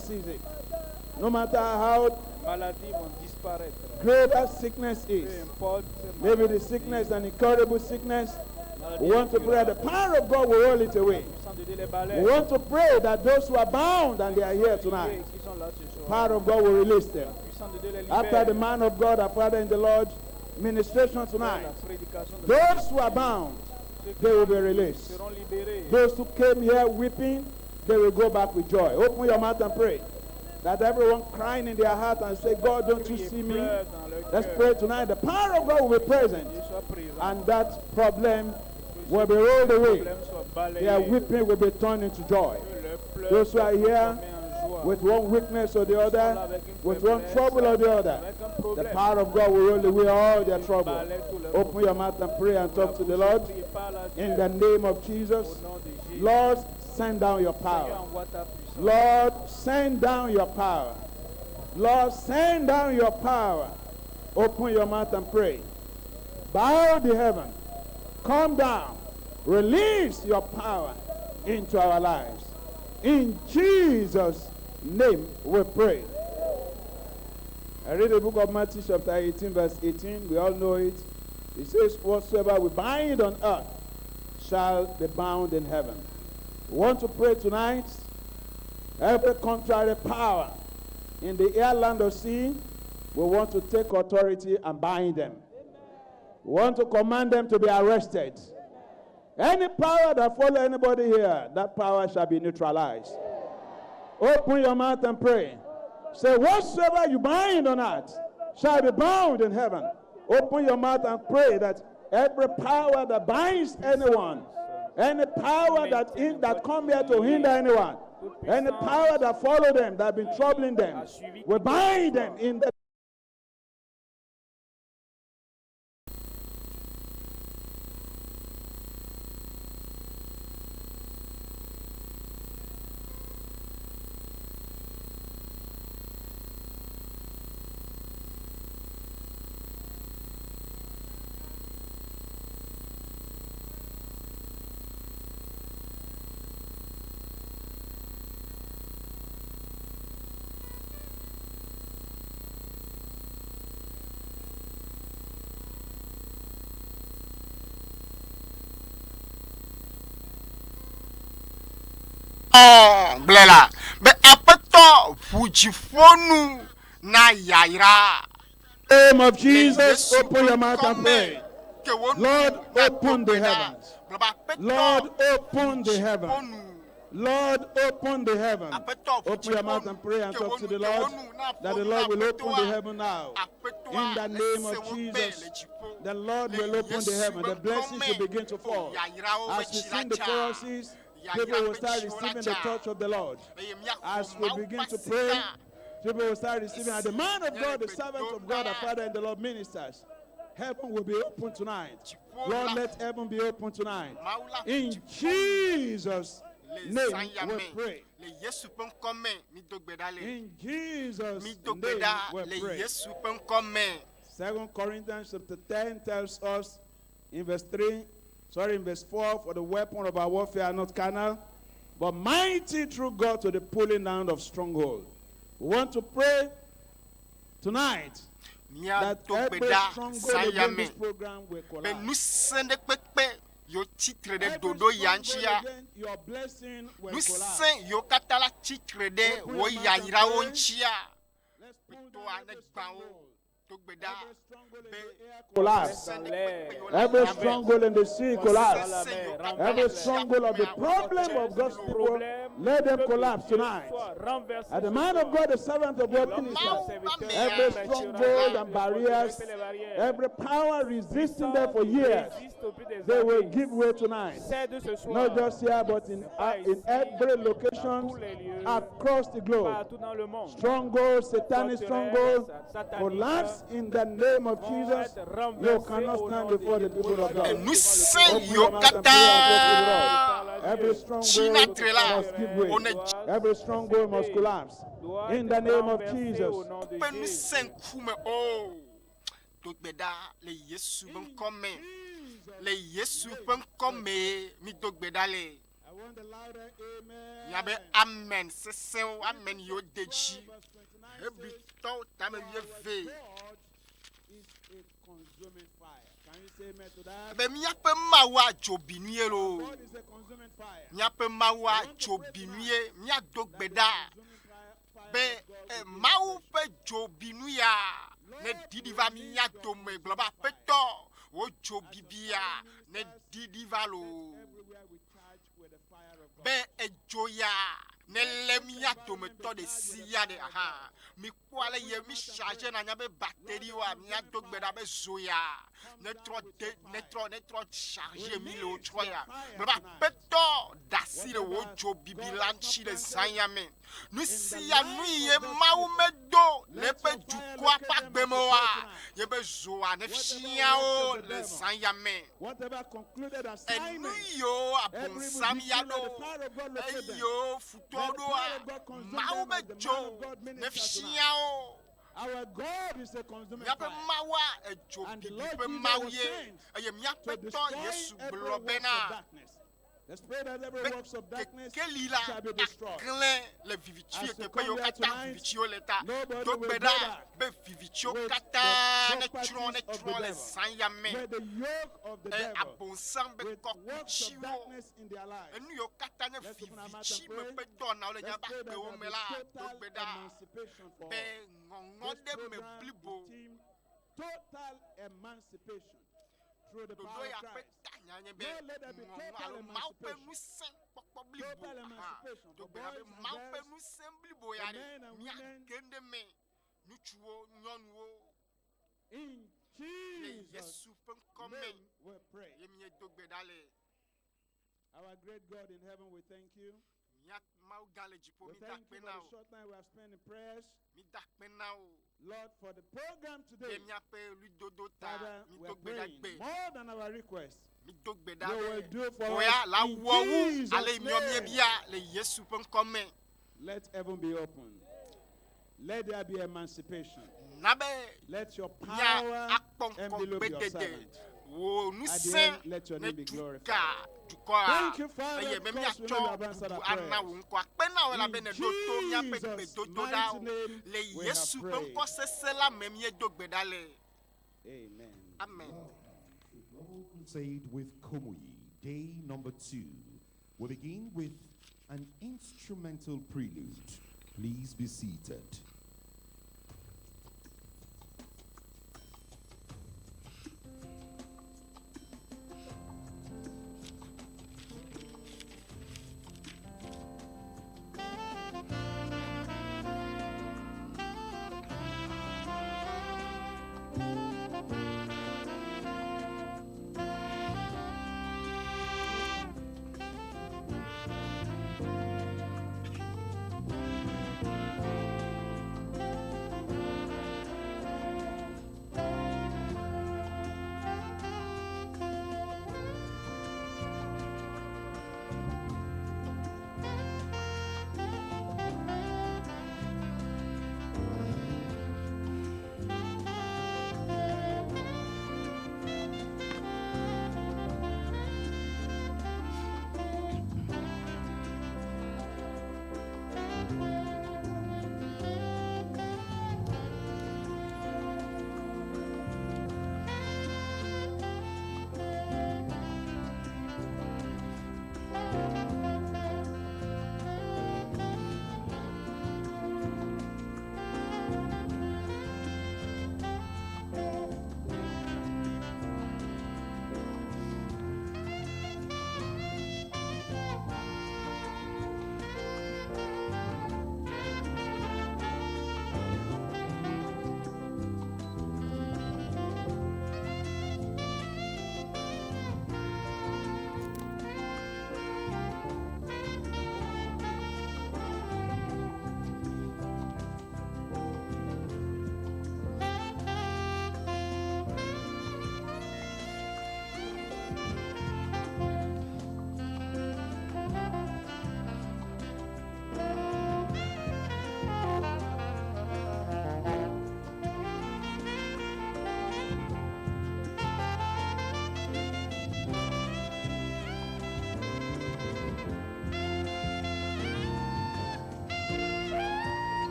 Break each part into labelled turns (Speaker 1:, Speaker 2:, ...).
Speaker 1: Season. No matter how
Speaker 2: Maladies vont disparaître.
Speaker 1: great that sickness
Speaker 2: Peu
Speaker 1: is,
Speaker 2: importe.
Speaker 1: maybe the
Speaker 2: maladie,
Speaker 1: sickness, an incurable sickness,
Speaker 2: maladie
Speaker 1: we want to pray that the power of God will roll it away.
Speaker 2: puissance de Dieu les balaie.
Speaker 1: We want to pray that those who are bound and they are here tonight,
Speaker 2: Qui sont là ce soir.
Speaker 1: power of God will release them.
Speaker 2: La puissance de Dieu les libère.
Speaker 1: After the man of God, our Father in the Lord, ministration
Speaker 2: Après
Speaker 1: tonight,
Speaker 2: La prédication de
Speaker 1: those who are bound,
Speaker 2: ceux qui
Speaker 1: they will be released.
Speaker 2: seront libérés.
Speaker 1: Those who came here weeping, they will go back with joy. Open your mouth and pray. That everyone crying in their heart and say, God, don't you
Speaker 2: Crient et
Speaker 1: see me?
Speaker 2: pleurent dans leur
Speaker 1: Let's
Speaker 2: cœur.
Speaker 1: pray tonight. The power of God will be present.
Speaker 2: Dieu soit présent.
Speaker 1: And that problem
Speaker 2: Que
Speaker 1: will
Speaker 2: ce
Speaker 1: be rolled away.
Speaker 2: problème soit balayé.
Speaker 1: Their weeping will be turned into joy.
Speaker 2: Que leurs pleurs
Speaker 1: Those who
Speaker 2: soient
Speaker 1: are here
Speaker 2: transformés en joie.
Speaker 1: with one weakness or the other, with one trouble or the other,
Speaker 2: Avec un
Speaker 1: the
Speaker 2: problème.
Speaker 1: power of God will roll away all their trouble. Open your mouth and pray and talk to the Lord.
Speaker 2: Prie, parle à Dieu.
Speaker 1: In the name of Jesus,
Speaker 2: Au nom de Jésus.
Speaker 1: Lord, send down your
Speaker 2: Seigneur,
Speaker 1: power.
Speaker 2: envoie ta puissance.
Speaker 1: Lord, send down your power. Lord, send down your power. Open your mouth and pray. Bow the heaven. Come down. Release your power into our lives. In Jesus' name we pray. I read the book of Matthew, chapter 18, verse 18. We all know it. It says, Whatsoever we bind on earth shall be bound in heaven. We want to pray tonight. Every contrary power in the air, land, or sea, we want to take authority and bind them. We want to command them to be arrested. Any power that follow anybody here, that power shall be neutralized. Open your mouth and pray. Say, whatsoever you bind on earth shall be bound in heaven. Open your mouth and pray that every power that binds anyone, any power that in, that come here to hinder anyone, any power that follow them, that have been troubling them, we bind them in the
Speaker 3: Gblɔe la be Aƒetɔ ʋu dziƒo nu na yayra.
Speaker 1: Name of
Speaker 3: Le
Speaker 1: Jesus,
Speaker 3: Yesu
Speaker 1: open
Speaker 3: ƒe
Speaker 1: your mouth
Speaker 3: ŋkɔ
Speaker 1: and
Speaker 3: me
Speaker 1: pray.
Speaker 3: ke wo nu
Speaker 1: Lord,
Speaker 3: na
Speaker 1: open
Speaker 3: do
Speaker 1: the
Speaker 3: gbe ɖa.
Speaker 1: heavens.
Speaker 3: Gblɔ be Aƒetɔ
Speaker 1: Lord,
Speaker 3: ʋu
Speaker 1: open the
Speaker 3: dziƒo
Speaker 1: heaven.
Speaker 3: nu.
Speaker 1: Lord, open the heaven.
Speaker 3: Aƒetɔ ʋu
Speaker 1: Open your
Speaker 3: dziƒo
Speaker 1: mouth
Speaker 3: nu
Speaker 1: and pray and
Speaker 3: ke
Speaker 1: talk
Speaker 3: wo
Speaker 1: to
Speaker 3: nu
Speaker 1: the
Speaker 3: ke wo
Speaker 1: Lord
Speaker 3: nu na
Speaker 1: that
Speaker 3: ƒo
Speaker 1: the
Speaker 3: nu
Speaker 1: Lord
Speaker 3: na
Speaker 1: will open the
Speaker 3: Aƒetɔa.
Speaker 1: heaven now.
Speaker 3: Aƒetɔa
Speaker 1: In the name
Speaker 3: ese
Speaker 1: of
Speaker 3: wo gbe le
Speaker 1: Jesus,
Speaker 3: dziƒo.
Speaker 1: the Lord
Speaker 3: Le
Speaker 1: will open the
Speaker 3: Yesu
Speaker 1: heaven.
Speaker 3: ƒe
Speaker 1: The
Speaker 3: ŋkɔ
Speaker 1: blessings
Speaker 3: me
Speaker 1: will begin to
Speaker 3: o
Speaker 1: fall.
Speaker 3: yayrawo ƒe
Speaker 1: As we
Speaker 3: tsi la
Speaker 1: sing the
Speaker 3: dza.
Speaker 1: choruses,
Speaker 3: Yayra
Speaker 1: people will
Speaker 3: ƒe
Speaker 1: start
Speaker 3: tsiwo la
Speaker 1: receiving the
Speaker 3: dza.
Speaker 1: touch of the Lord.
Speaker 3: Eye míaxɔ
Speaker 1: As we
Speaker 3: Mawu ƒe
Speaker 1: begin to
Speaker 3: asi
Speaker 1: pray,
Speaker 3: ta.
Speaker 1: people will start receiving. And the
Speaker 3: Esi
Speaker 1: man of
Speaker 3: míele
Speaker 1: God, the
Speaker 3: gbe
Speaker 1: servant
Speaker 3: dom
Speaker 1: of God,
Speaker 3: ɖa
Speaker 1: our
Speaker 3: la,
Speaker 1: Father in the Lord ministers, heaven will be open tonight.
Speaker 3: dziƒo
Speaker 1: Lord,
Speaker 3: la
Speaker 1: let heaven be open tonight.
Speaker 3: Mawu la ʋu
Speaker 1: In
Speaker 3: dziƒo nu
Speaker 1: Jesus'
Speaker 3: le
Speaker 1: name
Speaker 3: zã ya
Speaker 1: we
Speaker 3: me.
Speaker 1: pray.
Speaker 3: Le Yesu ƒe ŋkɔ me mído gbe ɖa le.
Speaker 1: In Jesus'
Speaker 3: Mído gbe
Speaker 1: name
Speaker 3: ɖa
Speaker 1: we
Speaker 3: le
Speaker 1: pray.
Speaker 3: Yesu ƒe ŋkɔ me.
Speaker 1: Second Corinthians chapter 10 tells us in verse 3, sorry, in verse 4, for the weapon of our warfare are not carnal, but mighty through God to the pulling down of stronghold. We want to pray tonight that
Speaker 3: Míado gbe
Speaker 1: every
Speaker 3: ɖa
Speaker 1: stronghold
Speaker 3: zã ya
Speaker 1: against
Speaker 3: me
Speaker 1: this program will
Speaker 3: be
Speaker 1: collapse.
Speaker 3: ŋusẽ ɖe kpekpe yiwo tsitre ɖe
Speaker 1: Every
Speaker 3: ɖoɖo ya
Speaker 1: stronghold
Speaker 3: ŋutia,
Speaker 1: against your blessing will collapse.
Speaker 3: ŋusẽ yiwo katã la tsitre ɖe
Speaker 1: Open
Speaker 3: wò
Speaker 1: your mouth and
Speaker 3: yayrawo
Speaker 1: pray.
Speaker 3: ŋutia,
Speaker 1: Let's pull down
Speaker 3: Gbetɔa
Speaker 1: every
Speaker 3: ne gbã wo.
Speaker 1: stronghold.
Speaker 3: Do gbe ɖa
Speaker 1: Every stronghold in
Speaker 3: be
Speaker 1: the air collapse.
Speaker 3: ŋusẽ ɖe kpekpe yiwo le
Speaker 1: Every
Speaker 3: yame,
Speaker 1: stronghold in the sea collapse.
Speaker 3: ŋusẽ yiwo katã le
Speaker 1: Every stronghold of the
Speaker 3: tsiaƒu mea,
Speaker 1: problem of God's people, let them collapse tonight. And the man of God, the servant of God ministers,
Speaker 3: Mawu ƒe amea
Speaker 1: every stronghold and barriers, every power resisting them for years, they will give way tonight. Not just here, but in every location across the globe.
Speaker 2: Partout dans le monde.
Speaker 1: Strongholds, satanic strongholds, collapse in the name of Jesus. You cannot stand before the people of God.
Speaker 3: Ŋusẽ
Speaker 1: Open
Speaker 3: yiwo
Speaker 1: your mouth and pray and talk to the Lord.
Speaker 3: katã
Speaker 1: Every
Speaker 3: tsina
Speaker 1: stronghold
Speaker 3: tre la,
Speaker 1: must give way.
Speaker 3: wone
Speaker 1: Every stronghold must collapse. In the name of Jesus.
Speaker 3: ƒe ŋusẽ ŋkume o. Do gbe ɖa le Yesu ƒe ŋkɔ me. Le Yesu ƒe ŋkɔ me mído gbe ɖa le.
Speaker 1: I want the louder amen.
Speaker 3: Miabe amen sesẽwo, amen yiwo de dzi.
Speaker 1: 12 verse 29 says,
Speaker 3: Hebritɔwo tame
Speaker 1: "For our
Speaker 3: wuieve.
Speaker 1: God is a consuming fire. Can you say amen to that?
Speaker 3: Be míaƒe Mawua dzo binue loo.
Speaker 1: God is a consuming fire.
Speaker 3: Míaƒe Mawua dzo binue. Míado
Speaker 1: That
Speaker 3: gbe
Speaker 1: the
Speaker 3: ɖa
Speaker 1: consuming fire
Speaker 3: be
Speaker 1: of God
Speaker 3: eh,
Speaker 1: will be
Speaker 3: Mawu
Speaker 1: refreshed.
Speaker 3: ƒe dzo binu ya ne ɖiɖi va mía dome gblɔ be aƒetɔ wò dzo bibia ne ɖiɖi va loo.
Speaker 1: Everywhere we charge with the fire of God.
Speaker 3: be edzo ya ne lé mía dometɔ ɖe si ya ɖe aha mikpɔ ale ye mi charge na nya be batteriwoa mía do gbe ɖa be zo ya ne trɔ de ne trɔ ne trɔ charge mi le wo trɔ ya gblɔ be aƒetɔ da asi ɖe wò dzo bibi la ŋuti le zã ya me nu si ya nu ye mawu medo le eƒe dukɔa ƒe agbe me oa ye be zoa ne fia wo le zã ya me
Speaker 1: Whatever concluded
Speaker 3: enu
Speaker 1: assignment,
Speaker 3: yiwo
Speaker 1: every
Speaker 3: abosam ya
Speaker 1: let the
Speaker 3: ɖo
Speaker 1: fire of God locate them.
Speaker 3: eyiwo futɔ ɖoa mawu be dzo ne fia wo
Speaker 1: Our God is a consuming
Speaker 3: míaƒe
Speaker 1: fire.
Speaker 3: mawua edzo
Speaker 1: And the
Speaker 3: bibi
Speaker 1: Lord
Speaker 3: ƒe
Speaker 1: Jesus
Speaker 3: mawu
Speaker 1: was
Speaker 3: ye
Speaker 1: sent
Speaker 3: eye míaƒe
Speaker 1: To
Speaker 3: tɔ
Speaker 1: destroy
Speaker 3: yesu
Speaker 1: every
Speaker 3: gblɔ
Speaker 1: works of
Speaker 3: bena
Speaker 1: darkness. Let's pray that every
Speaker 3: be
Speaker 1: works of darkness
Speaker 3: kekeli la
Speaker 1: shall be destroyed.
Speaker 3: aklẽ le vivitsi
Speaker 1: As we
Speaker 3: teƒe
Speaker 1: come
Speaker 3: yiwo
Speaker 1: here
Speaker 3: katã
Speaker 1: tonight,
Speaker 3: vivitiwo le ta
Speaker 1: nobody
Speaker 3: do
Speaker 1: will
Speaker 3: gbe
Speaker 1: go
Speaker 3: ɖa
Speaker 1: back
Speaker 3: be vivitiwo
Speaker 1: with
Speaker 3: katã
Speaker 1: the
Speaker 3: ne tsrɔ̃ ne
Speaker 1: properties of the
Speaker 3: tsrɔ̃ le
Speaker 1: devil.
Speaker 3: zã ya me
Speaker 1: With the yoke of the
Speaker 3: e
Speaker 1: devil,
Speaker 3: abosam be
Speaker 1: with works of
Speaker 3: kɔkutsiwo
Speaker 1: darkness in their lives.
Speaker 3: enu yiwo katã nye
Speaker 1: Let's open our mouth
Speaker 3: vivitsi
Speaker 1: and
Speaker 3: me
Speaker 1: pray.
Speaker 3: ƒe dɔnawo le
Speaker 1: Let's
Speaker 3: míaƒe
Speaker 1: pray that
Speaker 3: agbewo
Speaker 1: there
Speaker 3: me
Speaker 1: be
Speaker 3: la do
Speaker 1: total
Speaker 3: gbe ɖa
Speaker 1: emancipation for
Speaker 3: be
Speaker 1: all.
Speaker 3: ŋɔŋɔ
Speaker 1: This
Speaker 3: ɖe me
Speaker 1: program
Speaker 3: blibo
Speaker 1: is themed total emancipation through the
Speaker 3: ɖoɖo
Speaker 1: power
Speaker 3: ya
Speaker 1: of
Speaker 3: ƒe
Speaker 1: Christ.
Speaker 3: tanya nye be
Speaker 1: Lord, let there be
Speaker 3: ŋɔŋɔ
Speaker 1: total
Speaker 3: alo mawu ƒe
Speaker 1: emancipation.
Speaker 3: ŋusẽ kpɔkpɔ blibo
Speaker 1: Total
Speaker 3: aha
Speaker 1: emancipation
Speaker 3: do
Speaker 1: for
Speaker 3: gbe ɖa be
Speaker 1: boys and
Speaker 3: mawu ƒe
Speaker 1: girls,
Speaker 3: ŋusẽ blibo ya
Speaker 1: for
Speaker 3: ɖe
Speaker 1: men and women.
Speaker 3: míage ɖe me ŋutsuwo nyɔnuwo
Speaker 1: In
Speaker 3: le
Speaker 1: Jesus'
Speaker 3: yesu ƒe ŋkɔ me
Speaker 1: name we pray.
Speaker 3: ye míedo gbe ɖa le
Speaker 1: Our great God in heaven, we thank you.
Speaker 3: mía mawu gã le dziƒo
Speaker 1: We
Speaker 3: mída
Speaker 1: thank
Speaker 3: akpe
Speaker 1: you for
Speaker 3: na
Speaker 1: the
Speaker 3: wò
Speaker 1: short time we have spent in prayers.
Speaker 3: mída akpe na wò
Speaker 1: Lord, for the program
Speaker 3: ɖe
Speaker 1: today.
Speaker 3: míaƒe ɣlidodo ta
Speaker 1: Father, we
Speaker 3: mído
Speaker 1: are
Speaker 3: gbe ɖa
Speaker 1: praying
Speaker 3: gbe
Speaker 1: more than our request.
Speaker 3: mído gbe ɖa
Speaker 1: You will
Speaker 3: be
Speaker 1: do for
Speaker 3: wò ya
Speaker 1: us
Speaker 3: la
Speaker 1: in
Speaker 3: wɔ wu ale
Speaker 1: Jesus'
Speaker 3: yi míɔ
Speaker 1: name.
Speaker 3: míebia le yesu ƒe ŋkɔ me
Speaker 1: Let heaven be open. Let there be emancipation.
Speaker 3: na be
Speaker 1: Let your
Speaker 3: mía
Speaker 1: power
Speaker 3: akpɔ
Speaker 1: envelope your
Speaker 3: ŋkɔgbedede
Speaker 1: servant.
Speaker 3: wò
Speaker 1: At the
Speaker 3: ŋusẽ
Speaker 1: end, let your
Speaker 3: ne
Speaker 1: name be
Speaker 3: du
Speaker 1: glorified.
Speaker 3: ka dukɔa
Speaker 1: Thank you, Father,
Speaker 3: eye be
Speaker 1: because we know you
Speaker 3: míatsɔ
Speaker 1: have answered
Speaker 3: bubu
Speaker 1: our
Speaker 3: ana wò
Speaker 1: prayers.
Speaker 3: ŋkɔ akpe na wò elabe
Speaker 1: In
Speaker 3: nèɖo to míaƒe
Speaker 1: Jesus'
Speaker 3: gbedodoɖawo
Speaker 1: mighty name,
Speaker 3: le
Speaker 1: we have
Speaker 3: yesu ƒe
Speaker 1: prayed.
Speaker 3: ŋkɔ sesẽ la me míedo gbe ɖa le
Speaker 1: Amen.
Speaker 3: amen.
Speaker 4: Global Crusade with Kumuyi, day number 2. We begin with an instrumental prelude. Please be seated.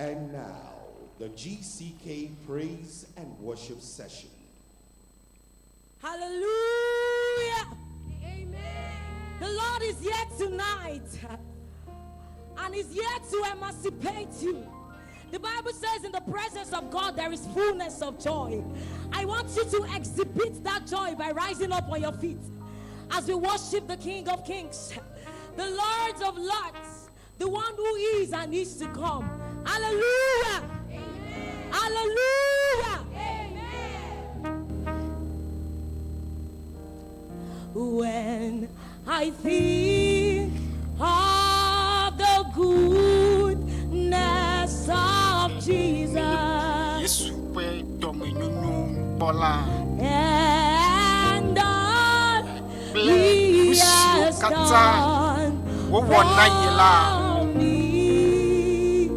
Speaker 4: And now, the GCK Praise and Worship Session.
Speaker 5: Hallelujah. Amen. The Lord is here tonight and is here to emancipate you. The Bible says, in the presence of God, there is fullness of joy. I want you to exhibit that joy by rising up on your feet as we worship the King of Kings, the Lord of Lords, the one who is and is to come. Hallelujah. Amen. Hallelujah. When I think of the goodness of Jesus
Speaker 3: Yesu ƒe dɔmenyonyo kpɔ la
Speaker 5: and all
Speaker 3: kple
Speaker 5: he
Speaker 3: nu siwo
Speaker 5: has
Speaker 3: katã
Speaker 5: done
Speaker 3: wowɔ na ye la,
Speaker 5: for me,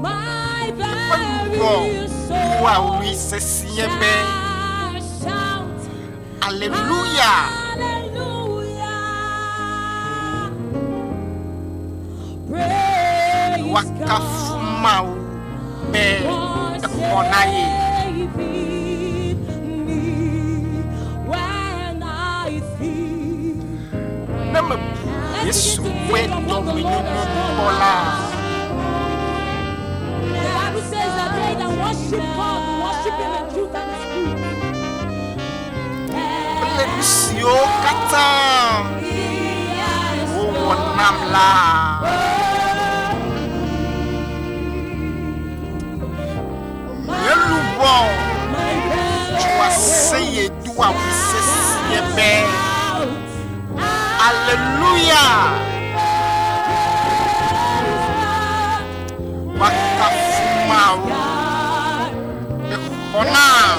Speaker 5: my
Speaker 3: eƒe luʋɔ
Speaker 5: very soul
Speaker 3: doa ɣli sesĩe be
Speaker 5: shall shout
Speaker 3: Aleluya!
Speaker 5: Hallelujah. Praise
Speaker 3: Woakafu
Speaker 5: God
Speaker 3: Mawu be
Speaker 5: for
Speaker 3: exɔ na ye.
Speaker 5: saving me when I think.
Speaker 3: Ne mebu
Speaker 5: Let's
Speaker 3: Yesu
Speaker 5: begin to
Speaker 3: ƒe
Speaker 5: think of what the Lord
Speaker 3: dɔmenyonyo
Speaker 5: has done
Speaker 3: kpɔ
Speaker 5: for
Speaker 3: la,
Speaker 5: us. The Bible says that they that worship God worship Him in truth and in spirit.
Speaker 3: kple nu siwo katã
Speaker 5: He has
Speaker 3: wowɔ nam la, nye luʋɔ
Speaker 5: My
Speaker 3: tsoa aseye doa ɣli sesĩe be Aleluya! Woakafu Mawu be xɔ nam.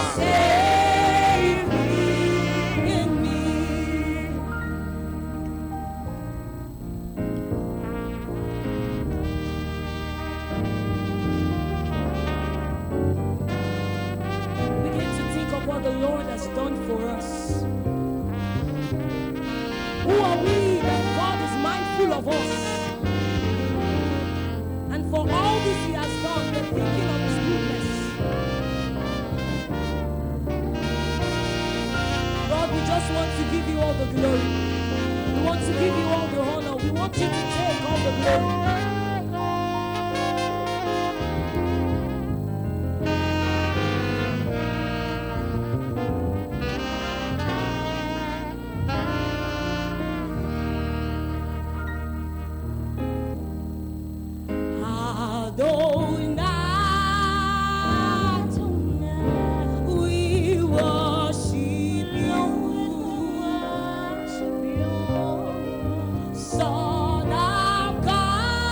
Speaker 5: Begin to think of what the Lord has done for us. Who are we that God is mindful of us? And for all this He has done, we're thinking of His goodness. God, we just want to give you all the glory. We want to give you all the honor. We want you to take all the glory. Adonai, we worship you, Son of God.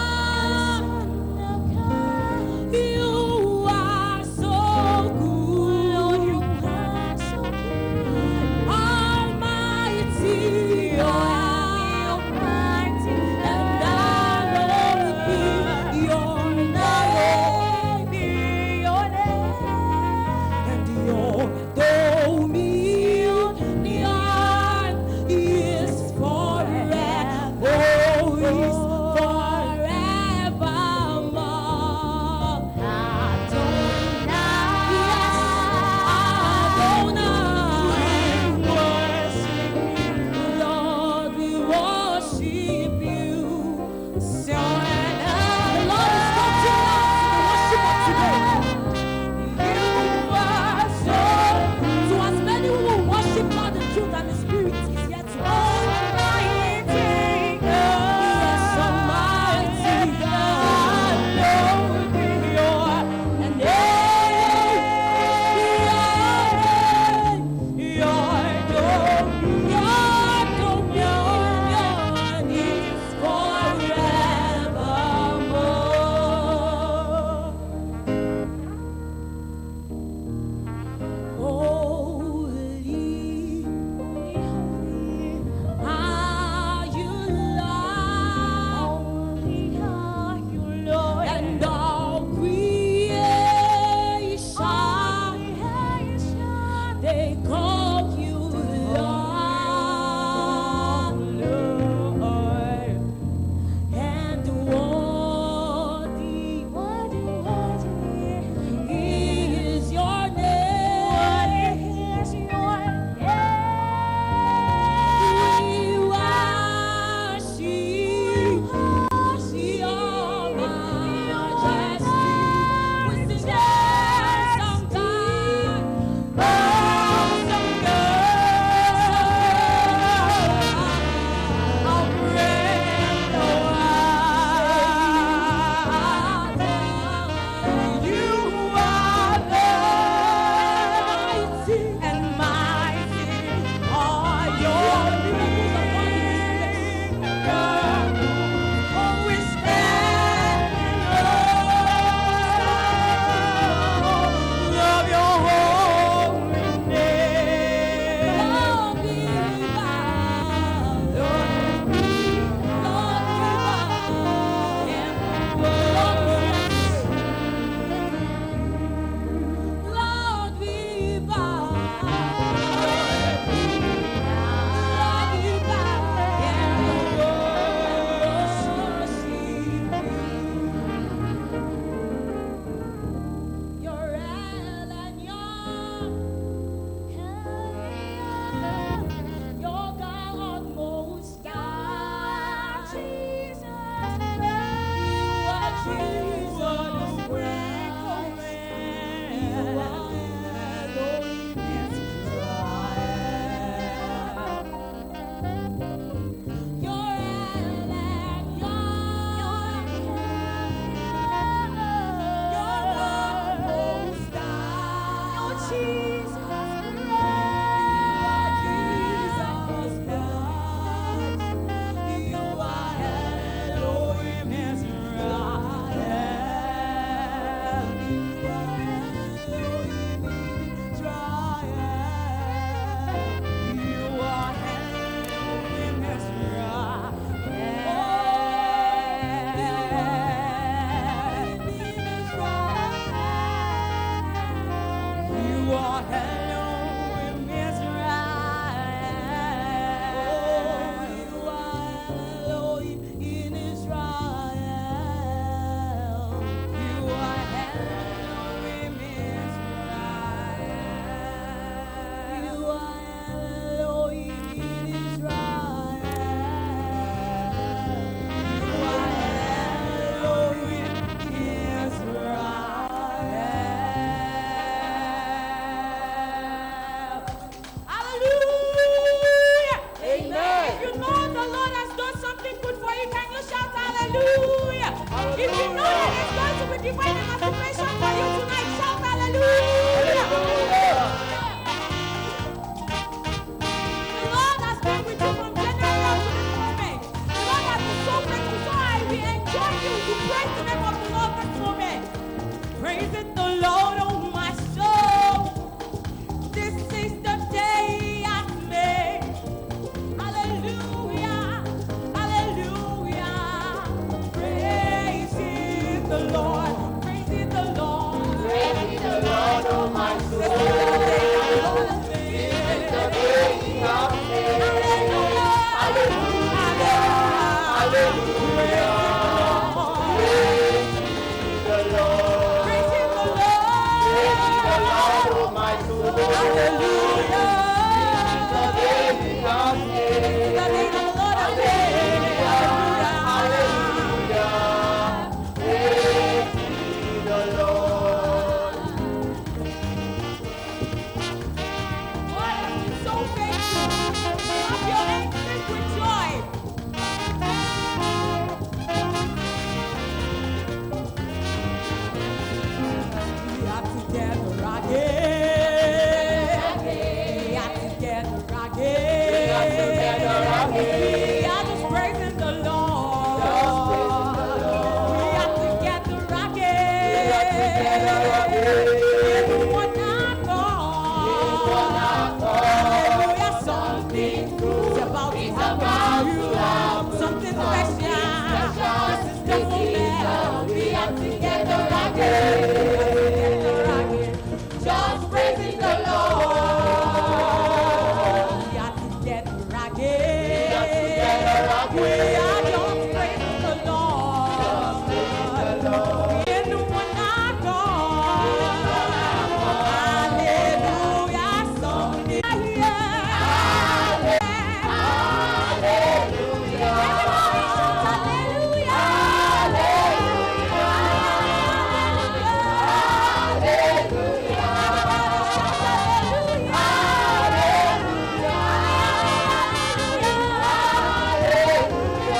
Speaker 5: divine emancipation for you tonight, shout hallelujah. The Lord has been with you from January up to this moment. The Lord has been so faithful. So I will enjoin you to praise the name of the Lord this moment. Praise it the Lord, oh my soul. This is the day He has made. Hallelujah, hallelujah. Praise ye the Lord. Praise ye the Lord. Praise ye the Lord, oh my soul. This is the day the Lord has made. This is the day He has made. Hallelujah, hallelujah, hallelujah. Praise ye the Lord. Praise ye the Lord. Praise ye the Lord, oh my soul. Hallelujah. This is the day He has made. This is the day the Lord has made. Hallelujah. Praise ye the Lord. God has been so faithful. Clap your hands, sing with joy. We are together again. We are together again. We are together again. We are just praising the Lord. We are together again. We are together again. In one accord. In one accord. Hallelujah. Something good is about to happen to you. Something special. This is the moment. We are together again. We are together again. Just praising the Lord. We are together again. We are together again. We are just praising the Lord. In one accord. Hallelujah. Something here. Hallelujah. Everybody shout hallelujah. Hallelujah. Everybody shout hallelujah. Hallelujah.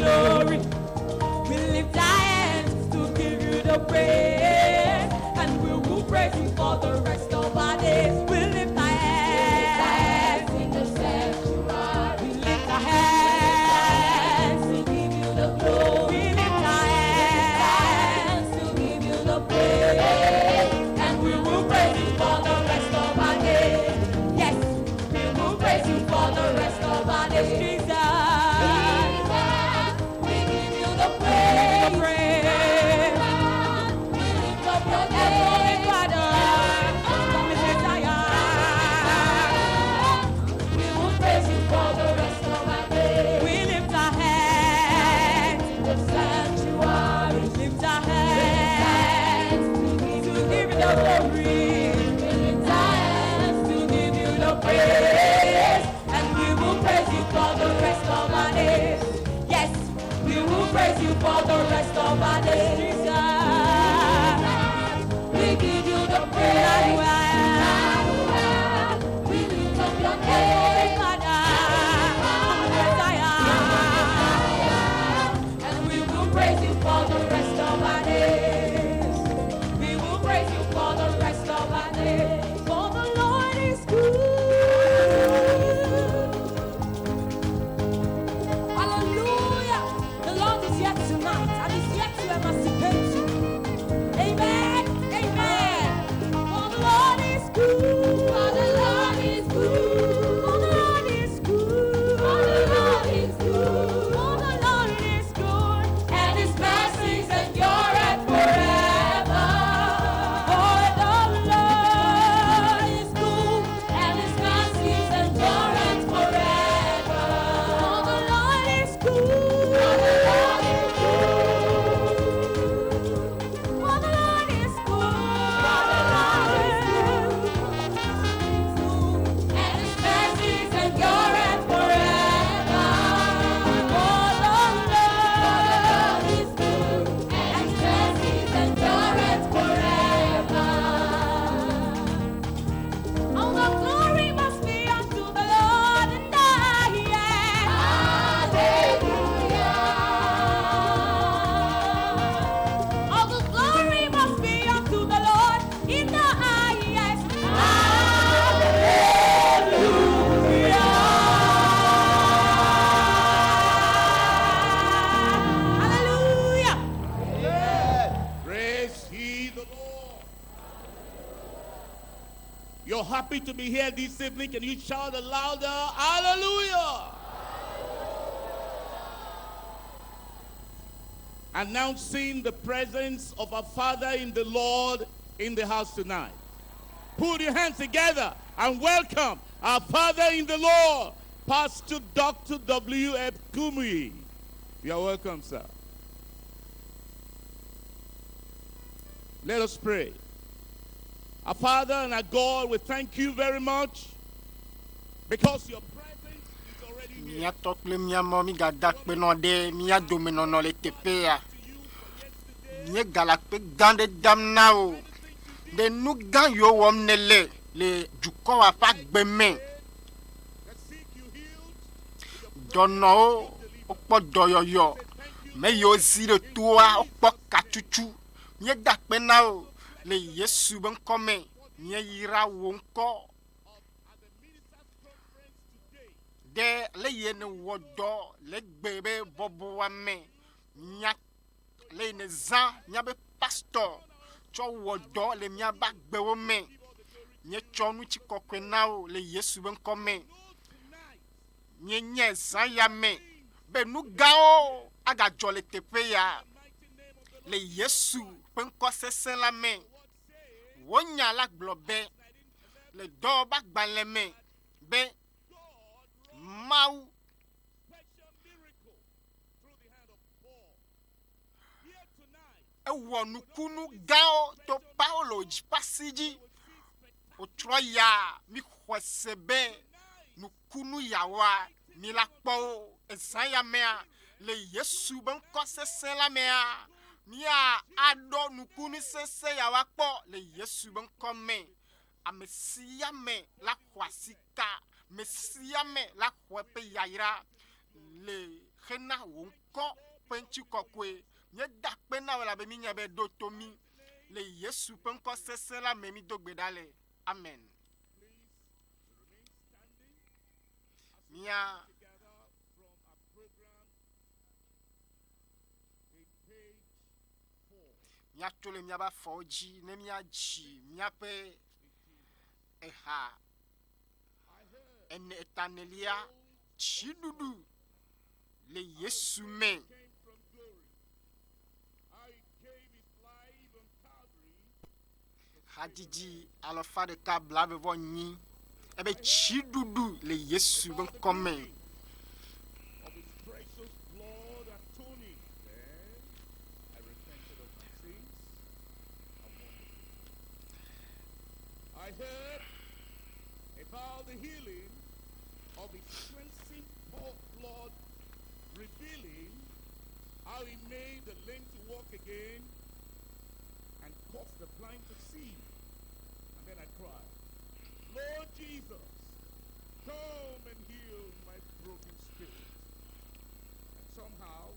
Speaker 5: glory. We lift our hands to give you the praise, and we will praise you for the rest of our days. We lift our hands in the sanctuary. We lift our hands to give you the glory. We lift our hands to give you the praise, and we will praise you for the rest of our days. Yes, we will praise you for the rest of our days, Jesus. We give you the praise. We lift up your name, Father. We will praise you for the rest of our days. We lift our hands in the sanctuary. We lift our hands to give you the glory. We lift our hands to give you the praise. And we will praise you for the rest of our days. Yes, we will praise you for the rest of our days. Jesus. We give you the praise. We lift up your name, Father. And we will praise you for the rest of our days. We will praise you for the rest of our days. For the Lord is good. Hallelujah. The Lord is here tonight and is here to emancipate you. Amen. Amen. For the Lord is good. For the Lord is good. For the Lord is good. For the Lord is good. For the Lord is good. And his mercies endure forever. For the Lord is good. And his mercies endure forever. For the Lord is good. For the Lord is good. For the Lord is good. For the Lord is good. And his mercies endure forever. For the Lord is good. And his mercies endure forever. All the glory must be unto the Lord and I, yeah. Hallelujah. All the glory must be unto the Lord in the highest. Hallelujah. Hallelujah.
Speaker 6: Praise ye the Lord. You're happy to be here this evening. Can you shout a louder hallelujah? Announcing the presence of our Father in the Lord in the house tonight. Put your hands together and welcome our Father in the Lord, Pastor Dr. W.F. Kumuyi. You are welcome, sir. Let us pray. Our Father and our God, we thank you very much because your presence is already here.
Speaker 3: Míatɔ kple míamɔ mígada kpe nɔ ɖe mía domenɔnɔ le teƒe ya. Míegale akpe gã ɖe dam na wò ɖe nu gã yiwo wɔm nèle le dukɔ wa ƒe agbe me.
Speaker 6: The sick you healed,
Speaker 3: Dɔnɔwo wokpɔ dɔyɔyɔ. Me yiwo zi ɖe toa wokpɔ katutu. Míeda akpe na wò le Yesu be ŋkɔ me. Míeyra wò ŋkɔ
Speaker 6: at the ministers' conference today.
Speaker 3: Ɖe le yi ne wɔ dɔ le gbe be bɔbɔa me. Mía le yi ne zã míabe pastor tsɔ wɔ dɔ le míabe agbewo me. Míetsɔ ŋutikɔkɔe na wò le Yesu be ŋkɔ me. Míenye zã ya me be nu gãwo agadzɔ le teƒe ya le Yesu ƒe ŋkɔ sesẽ la me. Wò nya la gblɔ be le dɔwɔƒe agbalẽ me be Mawu
Speaker 6: Special miracle through the hand of Paul. Here tonight,
Speaker 3: ewɔ nukunu gãwo to Paulo dzi ƒe asi dzi. Wòtrɔ ya mi xɔe se be nukunu yawoa mi la kpɔ wo ezã ya mea le Yesu be ŋkɔ sesẽ la mea mía aɖɔ nukunu sesẽ yawoa kpɔ le Yesu be ŋkɔ me. Ame sia ame la xɔ asi ka, ame sia ame la xɔ eƒe yayra le hena wò ŋkɔ. ŋkɔ ƒe ŋutikɔkɔe. Míeda akpe na wò elabe míenya be èɖo to mí. Le Yesu ƒe ŋkɔ sesẽ la me mído gbe ɖa le. Amen. Mía míatso le míaƒe afɔwo dzi ne míadzi míaƒe eha ene etanelia dziɖuɖu le Yesu me. Hadzidzi alafa ɖeka blaeve vɔ nyi ebe dziɖuɖu le Yesu ƒe ŋkɔ me.
Speaker 6: I heard about the healing of his cleansing blood, revealing how he made the lame to walk again and caused the blind to see. And then I cried, Lord Jesus, come and heal my broken spirit. And somehow,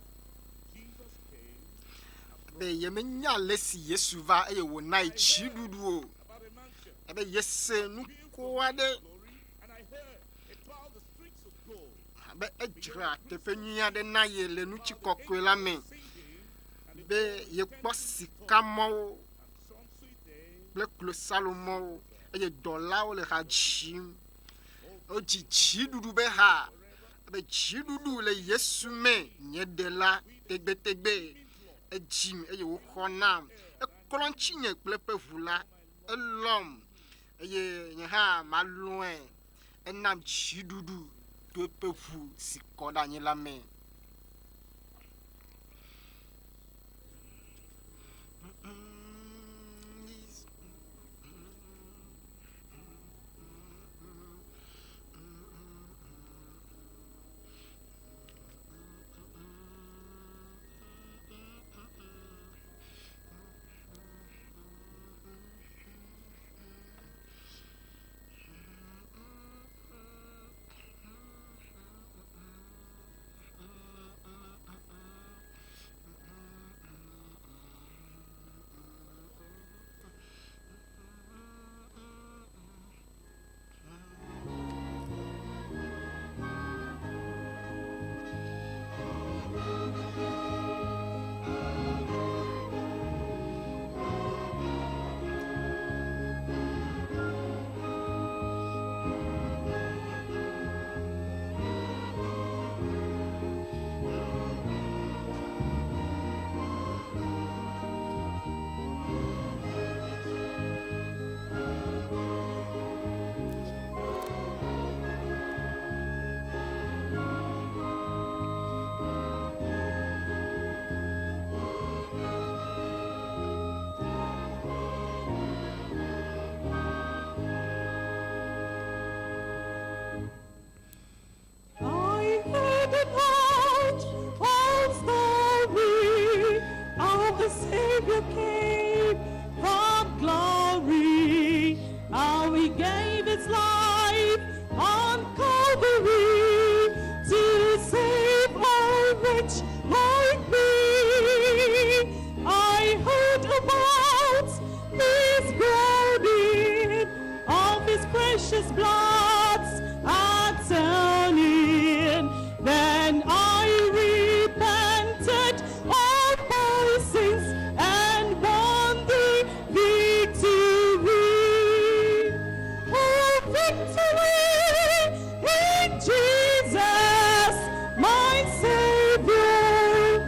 Speaker 6: Jesus came.
Speaker 3: Be yemenya ale si Yesu va eye wòna ye dziɖuɖu o. Ebe yese nuko aɖe abe edzra teƒe nyui aɖe na ye le ŋutikɔkɔe la me be yekpɔ sikamɔwo kple klosalomɔwo eye dɔlawo le ha dzim. Wodzi dziɖuɖu be ha be dziɖuɖu le Yesu me nye ɖela tegbetegbe. Edzim eye wòxɔ nam. Eklɔ ŋutinye kple eƒe ʋu la. Elɔ̃m eye nye hã malɔ̃e. Enam dziɖuɖu to eƒe ʋu si kɔ ɖe anyi la me.
Speaker 5: I heard about old story how the Savior came from glory, how he gave his life on Calvary to save a wretch like me. I heard about his groaning of his precious blood's atoning. Then I repented of my sins and won the victory. Oh, victory in Jesus, my Savior.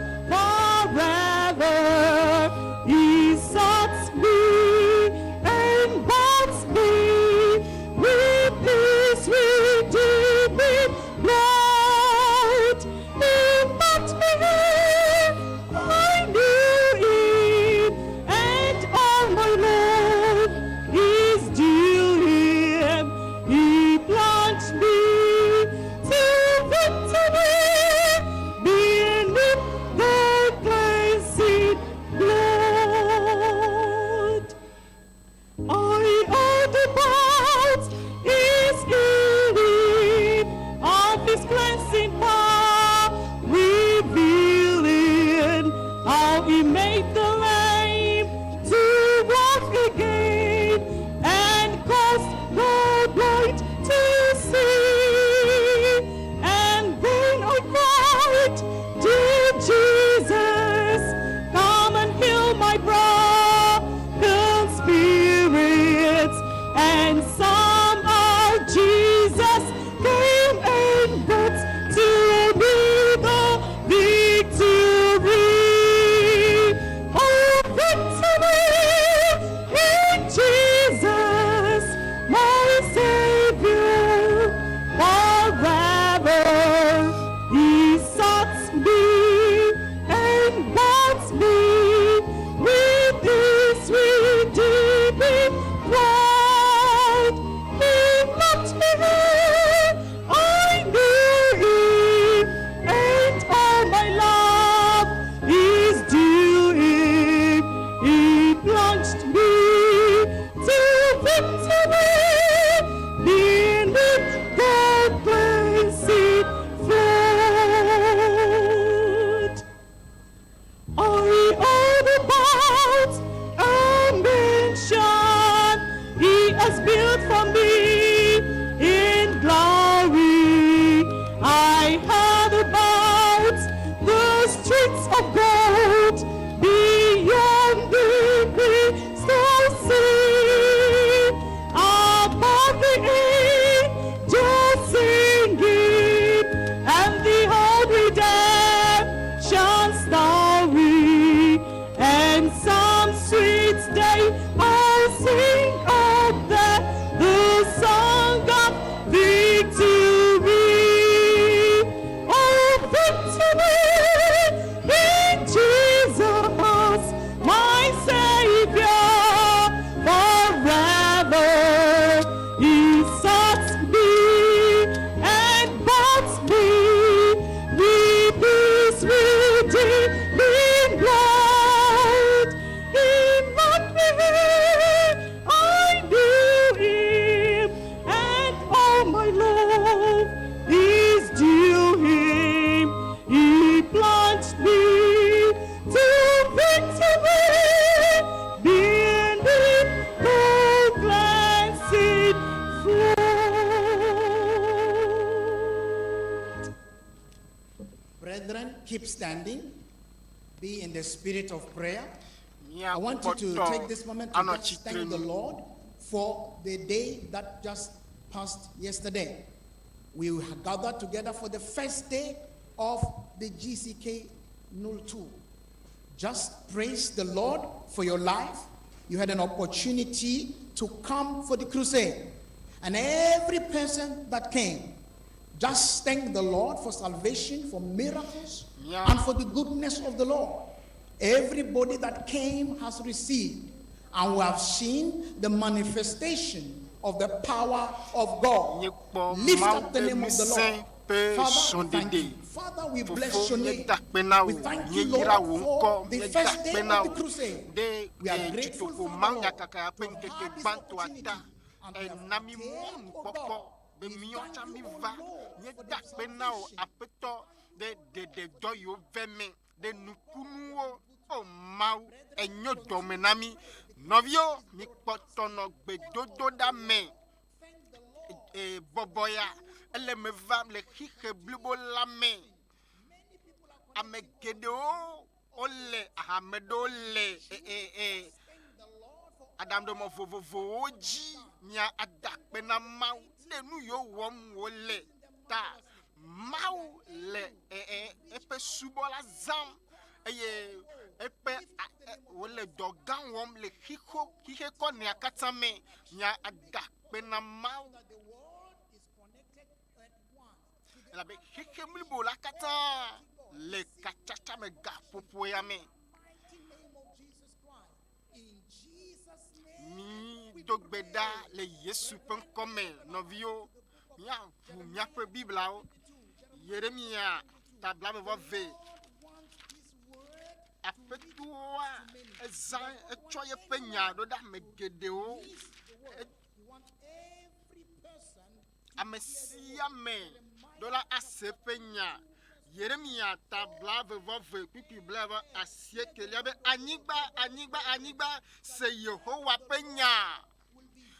Speaker 5: How he made the lame to walk again and caused the blind to see. And then I cried, Dear Jesus, come and heal my broken spirits. And somehow Jesus came and brought to me the victory. Oh, victory in Jesus, my Savior, forever. He sought me and bought me with his redeeming blood. He loved me, I knew him, and all my love is due him. He plunged me to victory beneath the cleansing flood. I heard about a mansion he has built for me in glory. I heard about the streets of gold beyond the crystal sea. Above the angels singing and the old redemption story. And some sweet day I'll sing up there the song of victory. Oh, victory in Jesus, my Savior, forever. He sought me and bought me with his redeeming blood. He loved me, I knew him, and all my love is due him. He plunged me to victory beneath the cleansing flood.
Speaker 7: Brethren, keep standing. Be in the spirit of prayer.
Speaker 3: Mia
Speaker 7: I want you to
Speaker 3: kpɔtɔ
Speaker 7: take this moment to
Speaker 3: anɔ
Speaker 7: just thank the
Speaker 3: tsitrenu.
Speaker 7: Lord for the day that just passed yesterday. We gathered together for the first day of the GCK 02. Just praise the Lord for your life. You had an opportunity to come for the crusade. And every person that came, just thank the Lord for salvation, for miracles,
Speaker 3: Yeah.
Speaker 7: and for the goodness of the Lord. Everybody that came has received, and we have seen the manifestation of the power of God.
Speaker 3: Míekpɔ
Speaker 7: Lift
Speaker 3: Mawu
Speaker 7: up the
Speaker 3: ƒe
Speaker 7: name of the
Speaker 3: ŋusẽ
Speaker 7: Lord.
Speaker 3: ƒe
Speaker 7: Father, thank
Speaker 3: srɔ̃ɖeɖe.
Speaker 7: you. Father, we bless
Speaker 3: Fofo,
Speaker 7: your name.
Speaker 3: míeda akpe na
Speaker 7: We
Speaker 3: wò,
Speaker 7: thank you,
Speaker 3: míeyra
Speaker 7: Lord,
Speaker 3: wò ŋkɔ,
Speaker 7: for the
Speaker 3: míeda
Speaker 7: first day
Speaker 3: akpe na
Speaker 7: of the
Speaker 3: wò
Speaker 7: crusade.
Speaker 3: ɖe
Speaker 7: We are
Speaker 3: eh,
Speaker 7: grateful,
Speaker 3: dutoƒo
Speaker 7: Father
Speaker 3: Mawu
Speaker 7: Lord,
Speaker 3: nyakaka
Speaker 7: to
Speaker 3: ƒe
Speaker 7: have
Speaker 3: ŋkeke
Speaker 7: had this
Speaker 3: gbãtɔa
Speaker 7: opportunity
Speaker 3: ta.
Speaker 7: and to have
Speaker 3: Ena mí
Speaker 7: dared, O
Speaker 3: mɔnukpɔkpɔ
Speaker 7: God.
Speaker 3: be
Speaker 7: We
Speaker 3: míawo
Speaker 7: thank
Speaker 3: tsã
Speaker 7: you, O
Speaker 3: míva.
Speaker 7: Lord, for
Speaker 3: Míeda
Speaker 7: the
Speaker 3: akpe na wò
Speaker 7: salvation.
Speaker 3: Aƒetɔ ɖe ɖeɖedɔ yiwo ve me, ɖe nukunuwo. O Mawu, enyo dɔme na mí. Nɔviwo, mikpɔtɔ nɔ gbedodoɖa me. E, bɔbɔ ya, ele me vam le xixe blibo la me. Ame geɖewo wole ahame ɖewo le e, e, e, aɖaŋuɖemɔ vovovowo dzi mia ada akpe na Mawu ɖe nu yiwo wɔm wole ta. Mawu le e, e, eƒe subɔla zãm eye eƒe a- e, wole dɔ gã wɔm le xixo xixe kɔnea katã me mia ada akpe na Mawu
Speaker 7: The world is connected at once to the
Speaker 3: elabe xexe blibo la katã le katsatsa me gaƒoƒo ya me.
Speaker 7: mighty name of Jesus Christ. In Jesus' name,
Speaker 3: Mi do gbe ɖa le Yesu ƒe ŋkɔ me nɔviwo. Míaʋu míaƒe Bibliawo. Yeremia ta blaeve ve.
Speaker 7: want this word
Speaker 3: Aƒetoa ezã etsɔ yeƒe nya ɖo ɖe ame geɖewo.
Speaker 7: You want every person
Speaker 3: Ame sia ame ɖo la ase eƒe nya. Yeremia ta 22 kpukpui 88 be anyigba, anyigba, anyigba, se Yehowa ƒe nya.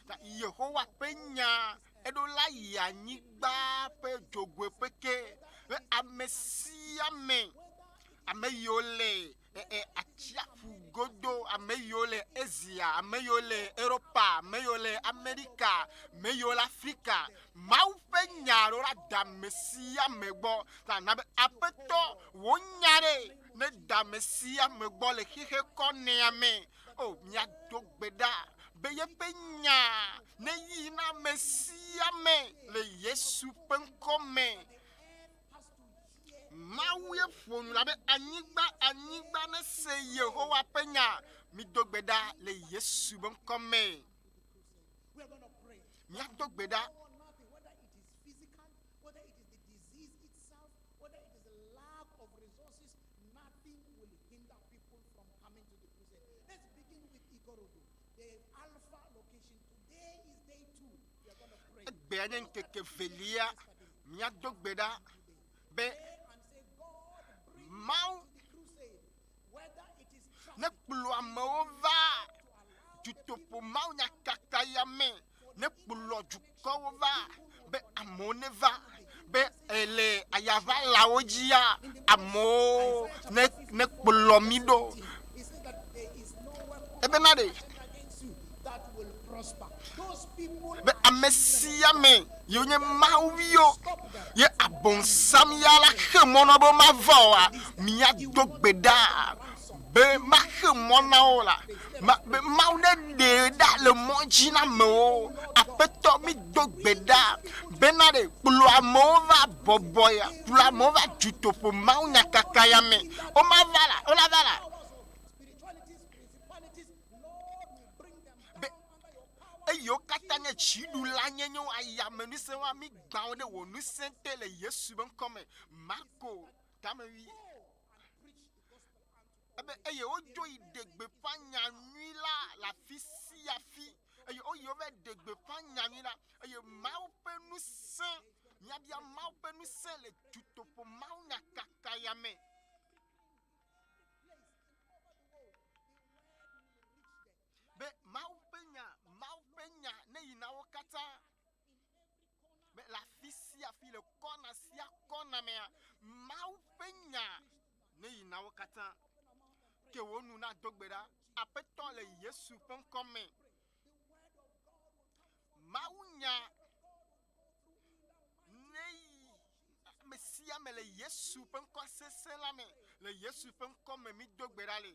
Speaker 3: Ta Yehowa ƒe nya eɖo la yi anyigba ƒe dzogoeƒe ke be ame sia ame, ame yiwo le e, atsiaƒu godo, ame yiwo le Asia, ame yiwo le Europa, ame yiwo le Amerika, ame yiwo le Afrika, Mawu ƒe nya ɖo la da ame sia ame gbɔ. Ta na be Aƒetɔ, wò nya ɖe ne da ame sia ame gbɔ le xexe kɔnɛa me. O, míado gbe ɖa be yeƒe nya ne yi na ame sia ame le Yesu ƒe ŋkɔ me. Mawu ye ƒo nu abe anyigba, anyigba nese Yehowa ƒe nya. Mido gbe ɖa le Yesu ƒe ŋkɔ me. Míado gbe ɖa. Egbea nye ŋkeke velia. Míado gbe ɖa be Mawu nekplɔ amewo va dutoƒo mawunyakaka ya me, nekplɔ dukɔwo va be amewo neva be ele ayaʋalawo dzia amewo ne nekplɔ mí ɖo. Ebena ɖe be ame sia ame yiwo nye Mawu viwo ye abɔnsam ya la xe mɔ na wo be womava oa, míado gbe ɖa be maxe mɔ na wo la, ma, be Mawu neɖee ɖa le mɔ dzi na amewo. Aƒetɔ, mído gbe ɖa bena ɖe kplɔ amewo va bɔbɔ ya, kplɔ amewo va dutoƒo mawunyakaka ya me. Womava la, wolava la. Be eyiwo katã nye dziɖula nyenyewo, ayamenusẽwo, mígbã wo ɖe wò ŋusẽ te le Yesu ƒe ŋkɔ me. Marko tame wi. Ebe eye wodzo yi ɖe gbeƒã nya nyui la le afi sia afi. Eye woyi wova ɖe gbeƒã nya nyui la. Eye Mawu ƒe ŋusẽ, míabia Mawu ƒe ŋusẽ le dutoƒo mawunyakaka ya me. Be Mawu ƒe nya, Mawu ƒe nya neyi na wo katã. Be le afi sia afi, le kɔna sia kɔna mea, Mawu ƒe nya neyi na wo katã. Ke wò nu nado gbe ɖa, Aƒetɔ, le Yesu ƒe ŋkɔ me. Mawu nya neyi ame sia ame le Yesu ƒe ŋkɔ sesẽ la me. Le Yesu ƒe ŋkɔ me mído gbe ɖa le.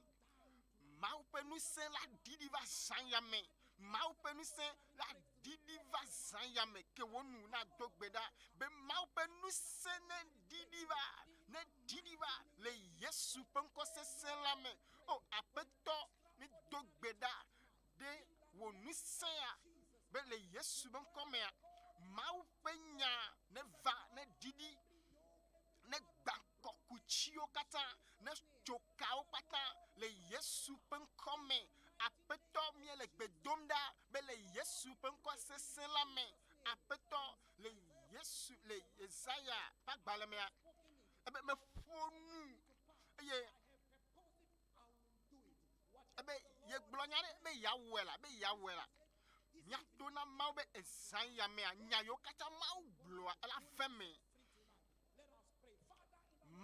Speaker 3: Mawu ƒe ŋusẽ la ɖiɖi va zã ya me. Mawu ƒe ŋusẽ la ɖiɖi va zã ya me. Ke wò nu nado gbe ɖa be Mawu ƒe ŋusẽ ne ɖiɖi va, ne ɖiɖi va le Yesu ƒe ŋkɔ sesẽ la me. O Aƒetɔ, mído gbe ɖa ɖe wò ŋusẽa be le Yesu ƒe ŋkɔ mea, Mawu ƒe nya neva, ne ɖiɖi, ne gbã kɔkutsiwo katã, ne tso kawo kpata le Yesu ƒe ŋkɔ me. Aƒetɔ, míele gbe dom ɖa be le Yesu ƒe ŋkɔ sesẽ la me, Aƒetɔ, le Yesu, le Yesaya ƒe agbalẽ mea, ebe meƒo nu eye ebe yegblɔ nya ɖe be yeawɔe la, be yeawɔe la. Míato na Mawu be ezã ya mea, nya yiwo katã Mawu gblɔa, ela ve me.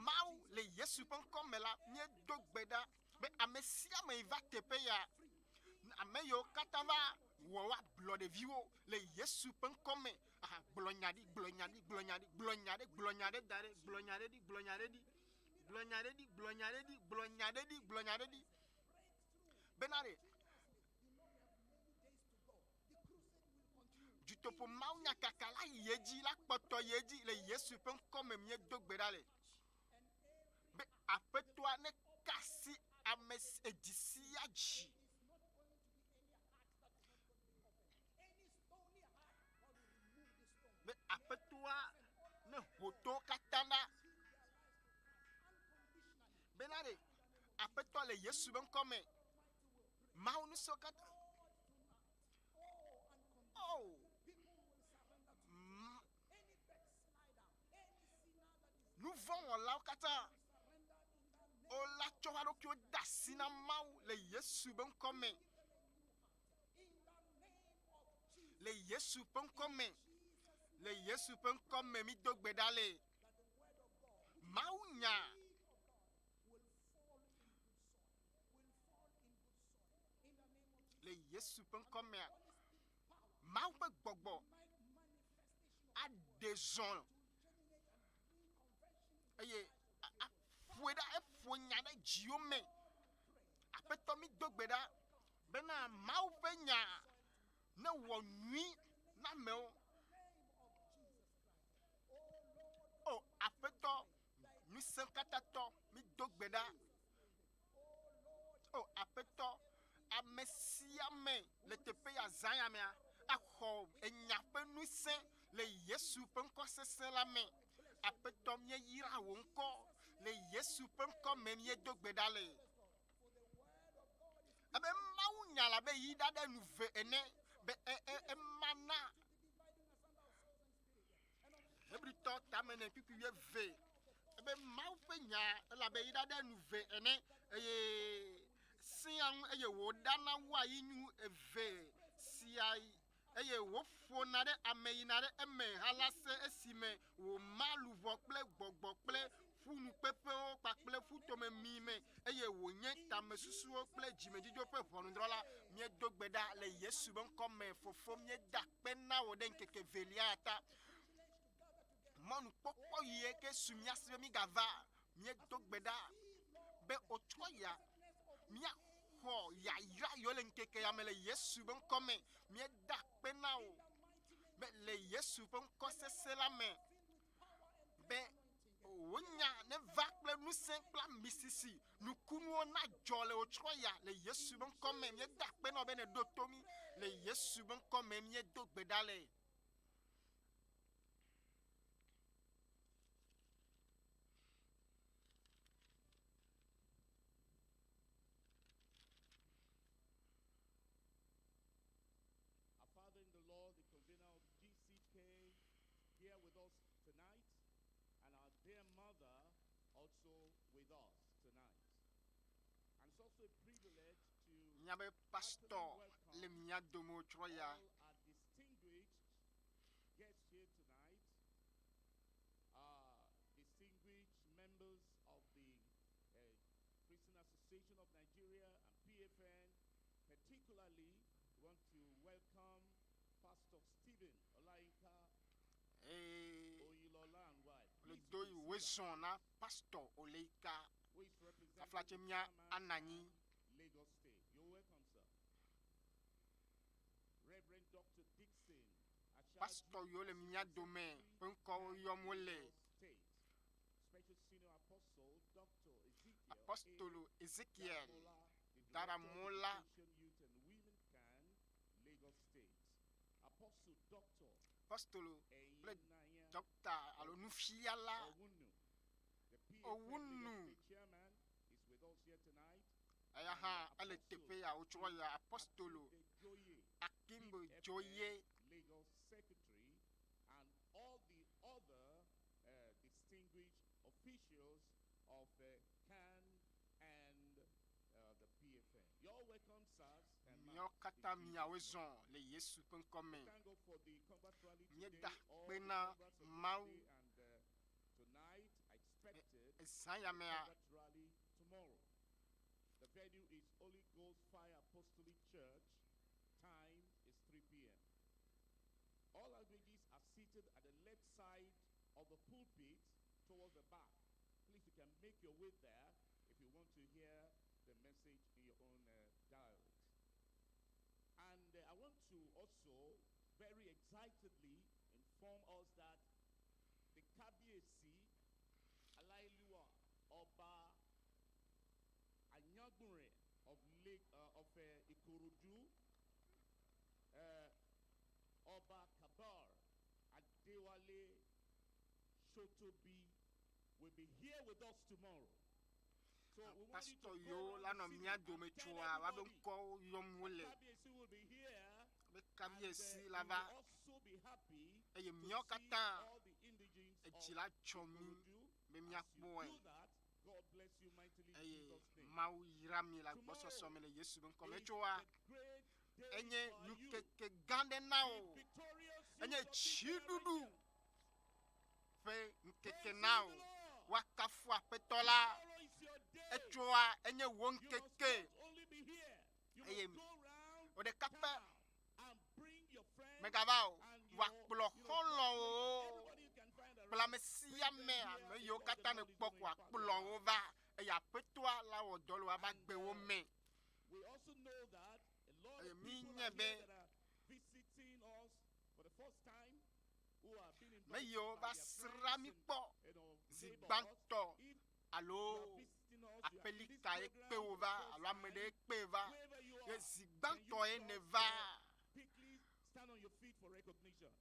Speaker 3: Mawu le Yesu ƒe ŋkɔ me la, míedo gbe ɖa be ame sia ame yi va teƒe ya, ame yiwo katã va wɔ woablɔɖeviwo le Yesu ƒe ŋkɔ me. Aha, gblɔ nya ɖi, gblɔ nya ɖi, gblɔ nya ɖi, gblɔ nya ɖe, gblɔ nya ɖe da ɖe, gblɔ nya ɖe ɖi, gblɔ nya ɖe ɖi, gblɔ nya ɖe ɖi, gblɔ nya ɖe ɖi, gblɔ nya ɖe ɖi, gblɔ nya ɖe ɖi. Bena ɖe Dutoƒo mawunyakaka la yi edzi la kpɔtɔ yi edzi le Yesu ƒe ŋkɔ me míedo gbe ɖa le be Aƒetɔa neka asi ame edzi sia dzi. Be Aƒetɔa neho towo katã ɖa. Bena ɖe Aƒetɔ le Yesu ƒe ŋkɔ me Mawu ŋusẽwo katã. Oh. Nu vɔ̃ wɔlawo katã wola tsɔ woa ɖokuiwo de asi na Mawu le Yesu be ŋkɔ me. Le Yesu ƒe ŋkɔ me. Le Yesu ƒe ŋkɔ me mi do gbe ɖa le. Mawu nya. Le Yesu ƒe ŋkɔ mea, Mawu ƒe gbɔgbɔ aɖe zɔ eye aƒoe ɖa, eƒo nya ɖe dziwo me. Aƒetɔ mi do gbe ɖa bena Mawu ƒe nya ne wɔ nyui na amewo. O Aƒetɔ ŋusẽkatãtɔ, mi do gbe ɖa. O Aƒetɔ, ame sia ame le teƒe ya zã ya mea axɔ enya ƒe ŋusẽ le Yesu ƒe ŋkɔ sesẽ la me. Aƒetɔ, míeyra wò ŋkɔ le Yesu ƒe ŋkɔ me míedo gbe ɖa le. Ebe Mawu nya la be yi ɖa ɖe nu ve ene be emana Hebritɔ tame ne kpikpi wuieve ebe Mawu ƒe nya elabe yi ɖa ɖe nu ve ene eye sia ŋu eye wòɖana wua yi nu eve sia eye wòƒona ɖe ame yina ɖe eme halase esime wòma luʋɔ kple gbɔgbɔ kple ƒunukpeƒewo kpakple ƒutomemi me eye wònye tamesusuwo kple dzimedzidzo ƒe ʋɔnudrɔ̃la. Míedo gbe ɖa le Yesu ƒe ŋkɔ me. Fofo, míeda akpe na wò ɖe ŋkeke evelia ta. Mɔnukpɔkpɔ yie ke su mía si be mígava. Míedo gbe ɖa be wotrɔ ya míaxɔ yayra yiwo le ŋkeke ya me le Yesu ƒe ŋkɔ me. Míeda akpe na wò be le Yesu ƒe ŋkɔ sesẽ la me be wonya neva kple ŋusẽ kple amisisi nukunuwo nadzɔ le wotrɔ ya le Yesu ƒe ŋkɔ me. Míeda akpe na wò be nèɖo to mí le Yesu ƒe ŋkɔ me. Míedo gbe ɖa le.
Speaker 6: Our Father in the Lord, the convener of GCK, here with us tonight, and our dear mother also with us tonight. And it's also a privilege to
Speaker 3: Míabe pastor le mía dome wotrɔ ya.
Speaker 6: all our distinguished guests here tonight, distinguished members of the Christian Association of Nigeria and PFN. Particularly, we want to welcome Pastor Stephen Olayinka Oyilola and wife.
Speaker 3: Le
Speaker 6: Please
Speaker 3: do
Speaker 6: be
Speaker 3: yi
Speaker 6: seated.
Speaker 3: wezɔn na Pastor Olayinka.
Speaker 6: Who is representing
Speaker 3: Aflatse mía
Speaker 6: Chairman
Speaker 3: ananyi.
Speaker 6: Lagos State. You're welcome, sir. Reverend Dr. Dixon Ashaji,
Speaker 3: Pastor yiwo le mía dome ƒe ŋkɔwo yɔm wole.
Speaker 6: Lagos State. Special Senior Apostle Dr. Ezekiel A.
Speaker 3: Apostolo Ezekiel
Speaker 6: Damola, the Director of
Speaker 3: Daramola.
Speaker 6: Education, Youth and Women CAN, Lagos State. Apostle Dr.
Speaker 3: Apostolo kple
Speaker 6: Eyinaya
Speaker 3: Dɔkta alo nufiala
Speaker 6: Owunu, the PFN
Speaker 3: Owunu.
Speaker 6: Lagos State Chairman, is with us here tonight.
Speaker 3: Eya hã ele teƒe ya wotrɔ ya Apostolo
Speaker 6: Akinbejoye,
Speaker 3: Akimbo
Speaker 6: PFN
Speaker 3: Joye
Speaker 6: Lagos Secretary, and all the other distinguished officials of CAN and the PFN. You're welcome, sirs and ma'am.
Speaker 3: Míawo katã
Speaker 6: In Jesus'
Speaker 3: miawoe
Speaker 6: name.
Speaker 3: zɔn le Yesu ƒe ŋkɔ me.
Speaker 6: Thank God for the convert rally today.
Speaker 3: Míeda
Speaker 6: All
Speaker 3: akpe
Speaker 6: the
Speaker 3: na
Speaker 6: converts of
Speaker 3: Mawu.
Speaker 6: today and tonight, expected
Speaker 3: Ezã ya mea,
Speaker 6: convert rally tomorrow. The venue is Holy Ghost Fire Apostolic Church. Time is 3 p.m. All languages are seated at the left side of the pulpit towards the back. Please, you can make your way there if you want to hear the message in your own dialect. And I want to also very excitedly inform us that the Kabiyesi Alayeluwa Oba Ayangbure of Lake, of Ikorodu, Oba Kabar Adewale Shotobi will be here with us tomorrow. So we want you to
Speaker 3: Pastor
Speaker 6: go
Speaker 3: yiwo
Speaker 6: around
Speaker 3: la
Speaker 6: the
Speaker 3: nɔ
Speaker 6: city
Speaker 3: mía
Speaker 6: and
Speaker 3: dome
Speaker 6: tell
Speaker 3: tsoa woabe
Speaker 6: everybody
Speaker 3: ŋkɔwo yɔm wole.
Speaker 6: Kabiyesi will be here.
Speaker 3: Be
Speaker 6: And,
Speaker 3: Kabiyesi
Speaker 6: he
Speaker 3: la
Speaker 6: will
Speaker 3: va
Speaker 6: also be happy
Speaker 3: eye
Speaker 6: to
Speaker 3: míawo
Speaker 6: see
Speaker 3: katã
Speaker 6: all the indigenes
Speaker 3: edzi
Speaker 6: of
Speaker 3: la dzɔ mí.
Speaker 6: Ikorodu
Speaker 3: Be
Speaker 6: As you
Speaker 3: míakpɔe.
Speaker 6: do that, God bless you mightily in
Speaker 3: Eye
Speaker 6: Jesus' name.
Speaker 3: Mawu yra mi le agbɔsɔsɔ me le Yesu be ŋkɔ me.
Speaker 6: Is
Speaker 3: Etsoa
Speaker 6: the great day
Speaker 3: enye
Speaker 6: for you.
Speaker 3: nukeke gã ɖe na wò.
Speaker 6: The victorious
Speaker 3: Enye
Speaker 6: youth of this
Speaker 3: dziɖuɖu
Speaker 6: generation.
Speaker 3: ƒe ŋkeke
Speaker 6: Praise
Speaker 3: na
Speaker 6: ye
Speaker 3: wò.
Speaker 6: the Lord.
Speaker 3: Woakafu Aƒetɔ la.
Speaker 6: Tomorrow is your day.
Speaker 3: Etsoa enye wò
Speaker 6: You must
Speaker 3: ŋkeke.
Speaker 6: not only be here, you
Speaker 3: Eye
Speaker 6: must go round
Speaker 3: wò ɖeka pɛ
Speaker 6: town and bring your friends
Speaker 3: megava o.
Speaker 6: and your,
Speaker 3: Wòakplɔ
Speaker 6: you know,
Speaker 3: xɔlɔ̃wo
Speaker 6: classmates and everybody you can find
Speaker 3: kple
Speaker 6: around.
Speaker 3: ame sia
Speaker 6: Bring them
Speaker 3: ame
Speaker 6: here
Speaker 3: ame yiwo
Speaker 6: because the
Speaker 3: katã
Speaker 6: Lord is
Speaker 3: nèkpɔ
Speaker 6: going to
Speaker 3: ko
Speaker 6: impart
Speaker 3: akplɔ
Speaker 6: their
Speaker 3: wo
Speaker 6: lives.
Speaker 3: va eye Aƒetɔa la wɔ dɔ le woabe
Speaker 6: And
Speaker 3: agbewo me.
Speaker 6: we also know that a lot
Speaker 3: Eye
Speaker 6: of
Speaker 3: mi
Speaker 6: people
Speaker 3: nye
Speaker 6: are
Speaker 3: be
Speaker 6: here that are visiting us for the first time, who have been
Speaker 3: me
Speaker 6: invited
Speaker 3: yiwo
Speaker 6: by
Speaker 3: va
Speaker 6: their
Speaker 3: srã
Speaker 6: friends
Speaker 3: mi
Speaker 6: and
Speaker 3: kpɔ zi
Speaker 6: neighbors.
Speaker 3: gbãtɔ
Speaker 6: If you are
Speaker 3: alo
Speaker 6: visiting us, you are in this
Speaker 3: aƒelika ye
Speaker 6: program
Speaker 3: kpe wo
Speaker 6: for the
Speaker 3: va
Speaker 6: first
Speaker 3: alo ame ɖe
Speaker 6: time,
Speaker 3: ye kpe va
Speaker 6: wherever you
Speaker 3: ye
Speaker 6: are,
Speaker 3: zi
Speaker 6: can you
Speaker 3: gbãtɔ ye
Speaker 6: just
Speaker 3: nèva
Speaker 6: quickly stand on your feet for recognition?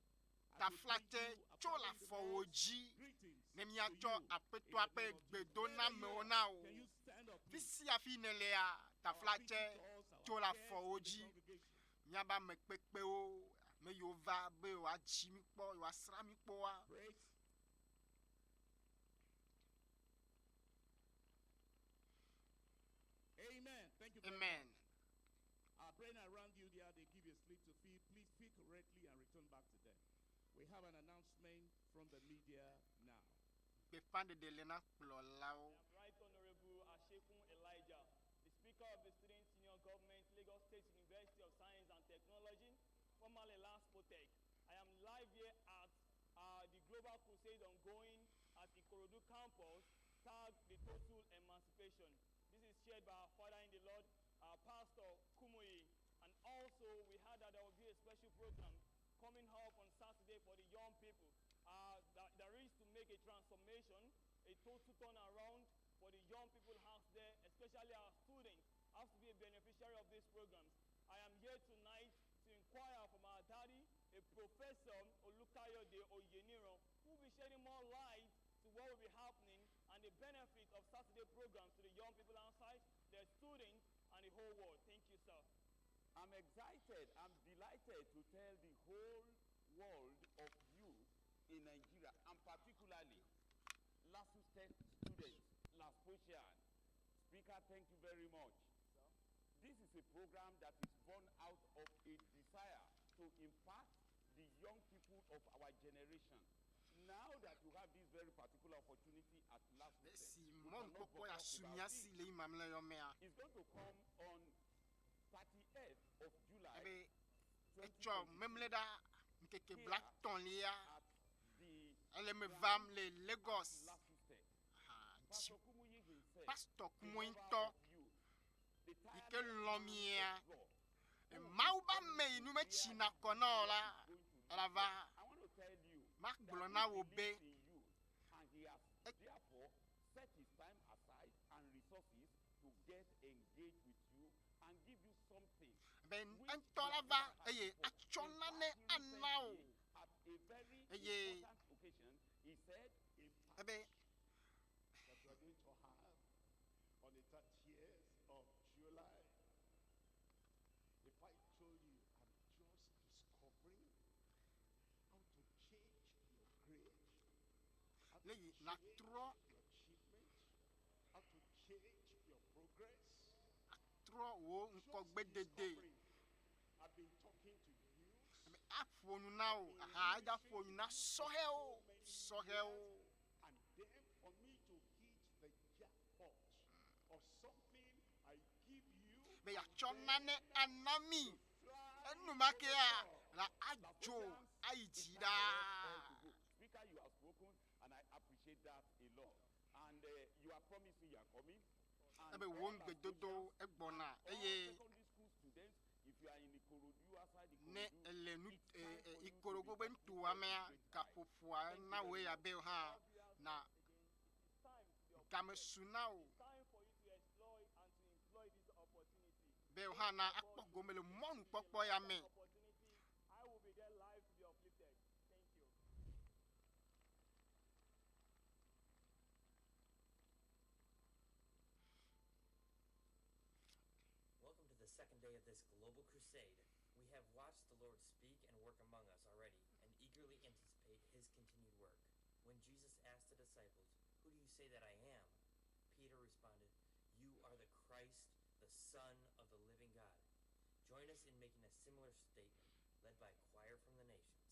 Speaker 6: As we bring
Speaker 3: taflatse
Speaker 6: you our
Speaker 3: tso le
Speaker 6: Father in the
Speaker 3: afɔwo
Speaker 6: Lord's
Speaker 3: dzi
Speaker 6: greetings
Speaker 3: ne
Speaker 6: to
Speaker 3: míatsɔ
Speaker 6: you in
Speaker 3: Aƒetɔa
Speaker 6: the
Speaker 3: ƒe
Speaker 6: name of Jesus. Wherever you
Speaker 3: gbedonamewo
Speaker 6: are,
Speaker 3: na wò.
Speaker 6: can you stand up,
Speaker 3: Fi
Speaker 6: please?
Speaker 3: sia fi nèlea,
Speaker 6: Our
Speaker 3: taflatse
Speaker 6: visitors,
Speaker 3: tso
Speaker 6: our
Speaker 3: le
Speaker 6: guests
Speaker 3: afɔwo
Speaker 6: in the
Speaker 3: dzi.
Speaker 6: congregation.
Speaker 3: Míabe amekpekpewo, ame yiwo va be yewoatsi mi kpɔ, yewoasrã mi kpɔa.
Speaker 6: Praise. Amen. Thank you very
Speaker 3: Amen.
Speaker 6: much. Our brethren around you there, they give you a slip to fill. Please fill correctly and return back to them. We have an announcement from the media now.
Speaker 3: Gbeƒãɖeɖe le na kplɔlawo.
Speaker 2: I am Right Honorable Ashekun Elijah, the Speaker of the Student Union Government, Lagos State University of Science and Technology, formerly LASPOTECH. I am live here at the Global Crusade ongoing at Ikorodu campus, tagged the Total Emancipation. This is shared by our Father in the Lord, our Pastor Kumuyi. And also, we heard that there will be a special program coming up on Saturday for the young people. There is to make a transformation, a total turnaround for the young people out there, especially our students, have to be a beneficiary of these programs. I am here tonight to inquire from our daddy, a professor, Olukayode Oyeniran, who will be shedding more light to what will be happening and the benefit of Saturday programs to the young people outside, their students, and the whole world. Thank you, sir.
Speaker 8: I'm excited, I'm delighted to tell the whole world of youth in Nigeria, and particularly LASUTECH students, LASPOTIAN. Speaker, thank you very much.
Speaker 2: Sir?
Speaker 8: This is a program that is born out of a desire to impact the young people of our generation. Now that you have this very particular opportunity at LASUTECH,
Speaker 3: Esi
Speaker 8: we cannot
Speaker 3: mɔnukpɔkpɔ
Speaker 8: but
Speaker 3: ya
Speaker 8: talk
Speaker 3: su
Speaker 8: about
Speaker 3: mía
Speaker 8: it.
Speaker 3: si le yi mamlɛ yɔ mea,
Speaker 8: It's going to come on 30th of July,
Speaker 3: ebe etsɔ
Speaker 8: 2022,
Speaker 3: memle ɖa ŋkeke
Speaker 8: here
Speaker 3: blatɔ̃lia
Speaker 8: at the
Speaker 3: ele me
Speaker 8: branch
Speaker 3: vam le
Speaker 8: at
Speaker 3: Lagos.
Speaker 8: LASUTECH.
Speaker 3: Ha, dzi
Speaker 8: Pastor Kumuyi himself,
Speaker 3: Pastor
Speaker 8: the
Speaker 3: Kumuyi
Speaker 8: lover
Speaker 3: ŋutɔ
Speaker 8: of youth, the
Speaker 3: yi ke
Speaker 8: tireless
Speaker 3: lɔ̃
Speaker 8: man
Speaker 3: mía,
Speaker 8: of God, who
Speaker 3: Mawu
Speaker 8: is
Speaker 3: be ame yi
Speaker 8: always
Speaker 3: nu
Speaker 8: here
Speaker 3: metsina
Speaker 8: to
Speaker 3: kɔ na o
Speaker 8: where
Speaker 3: la,
Speaker 8: he's going to
Speaker 3: ela
Speaker 8: lead
Speaker 3: va.
Speaker 8: us. I want to tell you that
Speaker 3: Magblɔ
Speaker 8: he
Speaker 3: na wò be
Speaker 8: believes in youth and he has therefore set his time aside and resources to get engaged with you and give you something
Speaker 3: be
Speaker 8: which
Speaker 3: ŋutɔ
Speaker 8: you
Speaker 3: la
Speaker 8: have
Speaker 3: va
Speaker 8: never had
Speaker 3: eye
Speaker 8: before.
Speaker 3: atsɔ
Speaker 8: In
Speaker 3: nane
Speaker 8: fact,
Speaker 3: ana wò.
Speaker 8: recently, at a very
Speaker 3: Eye
Speaker 8: important occasion, he said,
Speaker 3: ebe
Speaker 1: that we are going to have on the 30th of July. If I told you I'm just discovering how to change your grade, how
Speaker 3: le
Speaker 1: to
Speaker 3: yi
Speaker 1: change
Speaker 3: natrɔ
Speaker 1: your achievement, how to change your progress,
Speaker 3: trɔ wò
Speaker 1: just
Speaker 3: ŋkɔgbedede
Speaker 1: discovering. I've been talking to youths,
Speaker 3: ebe aƒo nu na wò
Speaker 1: been
Speaker 3: aha edza
Speaker 1: ministering
Speaker 3: ƒo
Speaker 1: to
Speaker 3: nu na
Speaker 1: youth for
Speaker 3: sɔhɛwo
Speaker 1: so many
Speaker 3: sɔhɛwo.
Speaker 1: years, and then for me to hit the jackpot of something I give you,
Speaker 3: be
Speaker 1: and
Speaker 3: yeatsɔ
Speaker 1: then
Speaker 3: nane ana mi
Speaker 1: to fly to the
Speaker 3: enumakea
Speaker 1: top.
Speaker 3: la adzo
Speaker 8: Laspocians,
Speaker 3: ayi
Speaker 8: it's
Speaker 3: dzi
Speaker 8: time for us all
Speaker 3: ɖaa.
Speaker 8: to go. Speaker, you have spoken, and I appreciate that a lot. And you are promising you are coming. And
Speaker 3: Ebe wo
Speaker 8: all
Speaker 3: ŋugbedodo
Speaker 8: Laspocians
Speaker 3: egbɔna
Speaker 8: and all
Speaker 3: eye
Speaker 8: secondary school students, if you are in Ikorodu, outside
Speaker 3: ne
Speaker 8: Ikorodu,
Speaker 3: ele nu
Speaker 8: it's time for you to be
Speaker 3: Ikorodu be
Speaker 8: uplifted
Speaker 3: nutoa
Speaker 8: to
Speaker 3: mea
Speaker 8: great heights.
Speaker 3: gaƒoƒoa
Speaker 8: Thank you
Speaker 3: na
Speaker 8: very
Speaker 3: wòe
Speaker 8: much.
Speaker 3: abe hã
Speaker 2: All viewers
Speaker 3: na
Speaker 2: once again, it is time to be
Speaker 3: game
Speaker 2: uplifted.
Speaker 3: su na wò
Speaker 2: It's time for you to exploit and to employ this opportunity.
Speaker 3: be wò hã na
Speaker 2: Thank
Speaker 3: akpɔ
Speaker 2: God you
Speaker 3: gome le
Speaker 2: it is a
Speaker 3: mɔnukpɔkpɔ ya
Speaker 2: lifetime
Speaker 3: me.
Speaker 2: opportunity. I will be there live to be uplifted. Thank you.
Speaker 9: Welcome to the second day of this global crusade. We have watched the Lord speak and work among us already and eagerly anticipate his continued work. When Jesus asked the disciples, Who do you say that I am? Peter responded, You are the Christ, the Son of the living God. Join us in making a similar statement, led by a choir from the nations.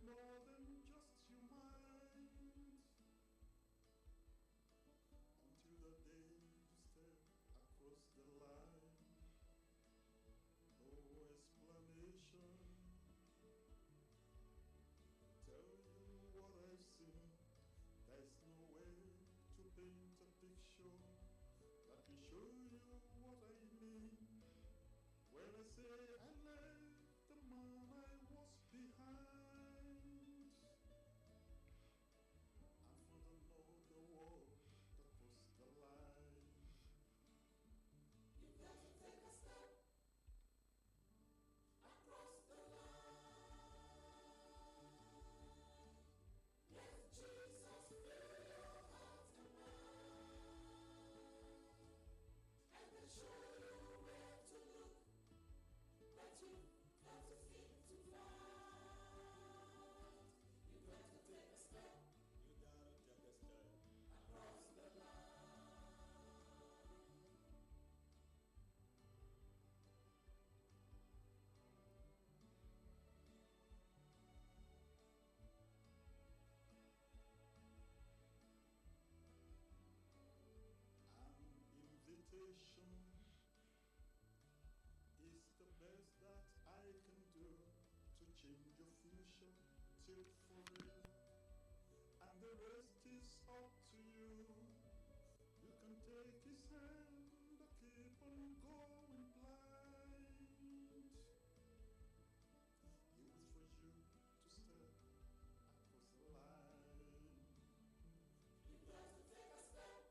Speaker 10: more than just your mind. Until the day you step across the line. No explanation. Tell you what I've seen. There's no way to paint a picture that can show you what I mean. When I say I left the man I was behind, and for the Lord the walk across the line.
Speaker 5: You've got to take a step across the line. Let Jesus fill your heart and mind, and then show you where to look. But you've got to seek to find. You've got to take a step
Speaker 10: You gotta take a step.
Speaker 5: across the line.
Speaker 10: An invitation is the best that I can do to change your future till forever. And the rest is up to you. You can take his hand or keep on going blind. He waits for you to step across the line.
Speaker 5: You've got to take a step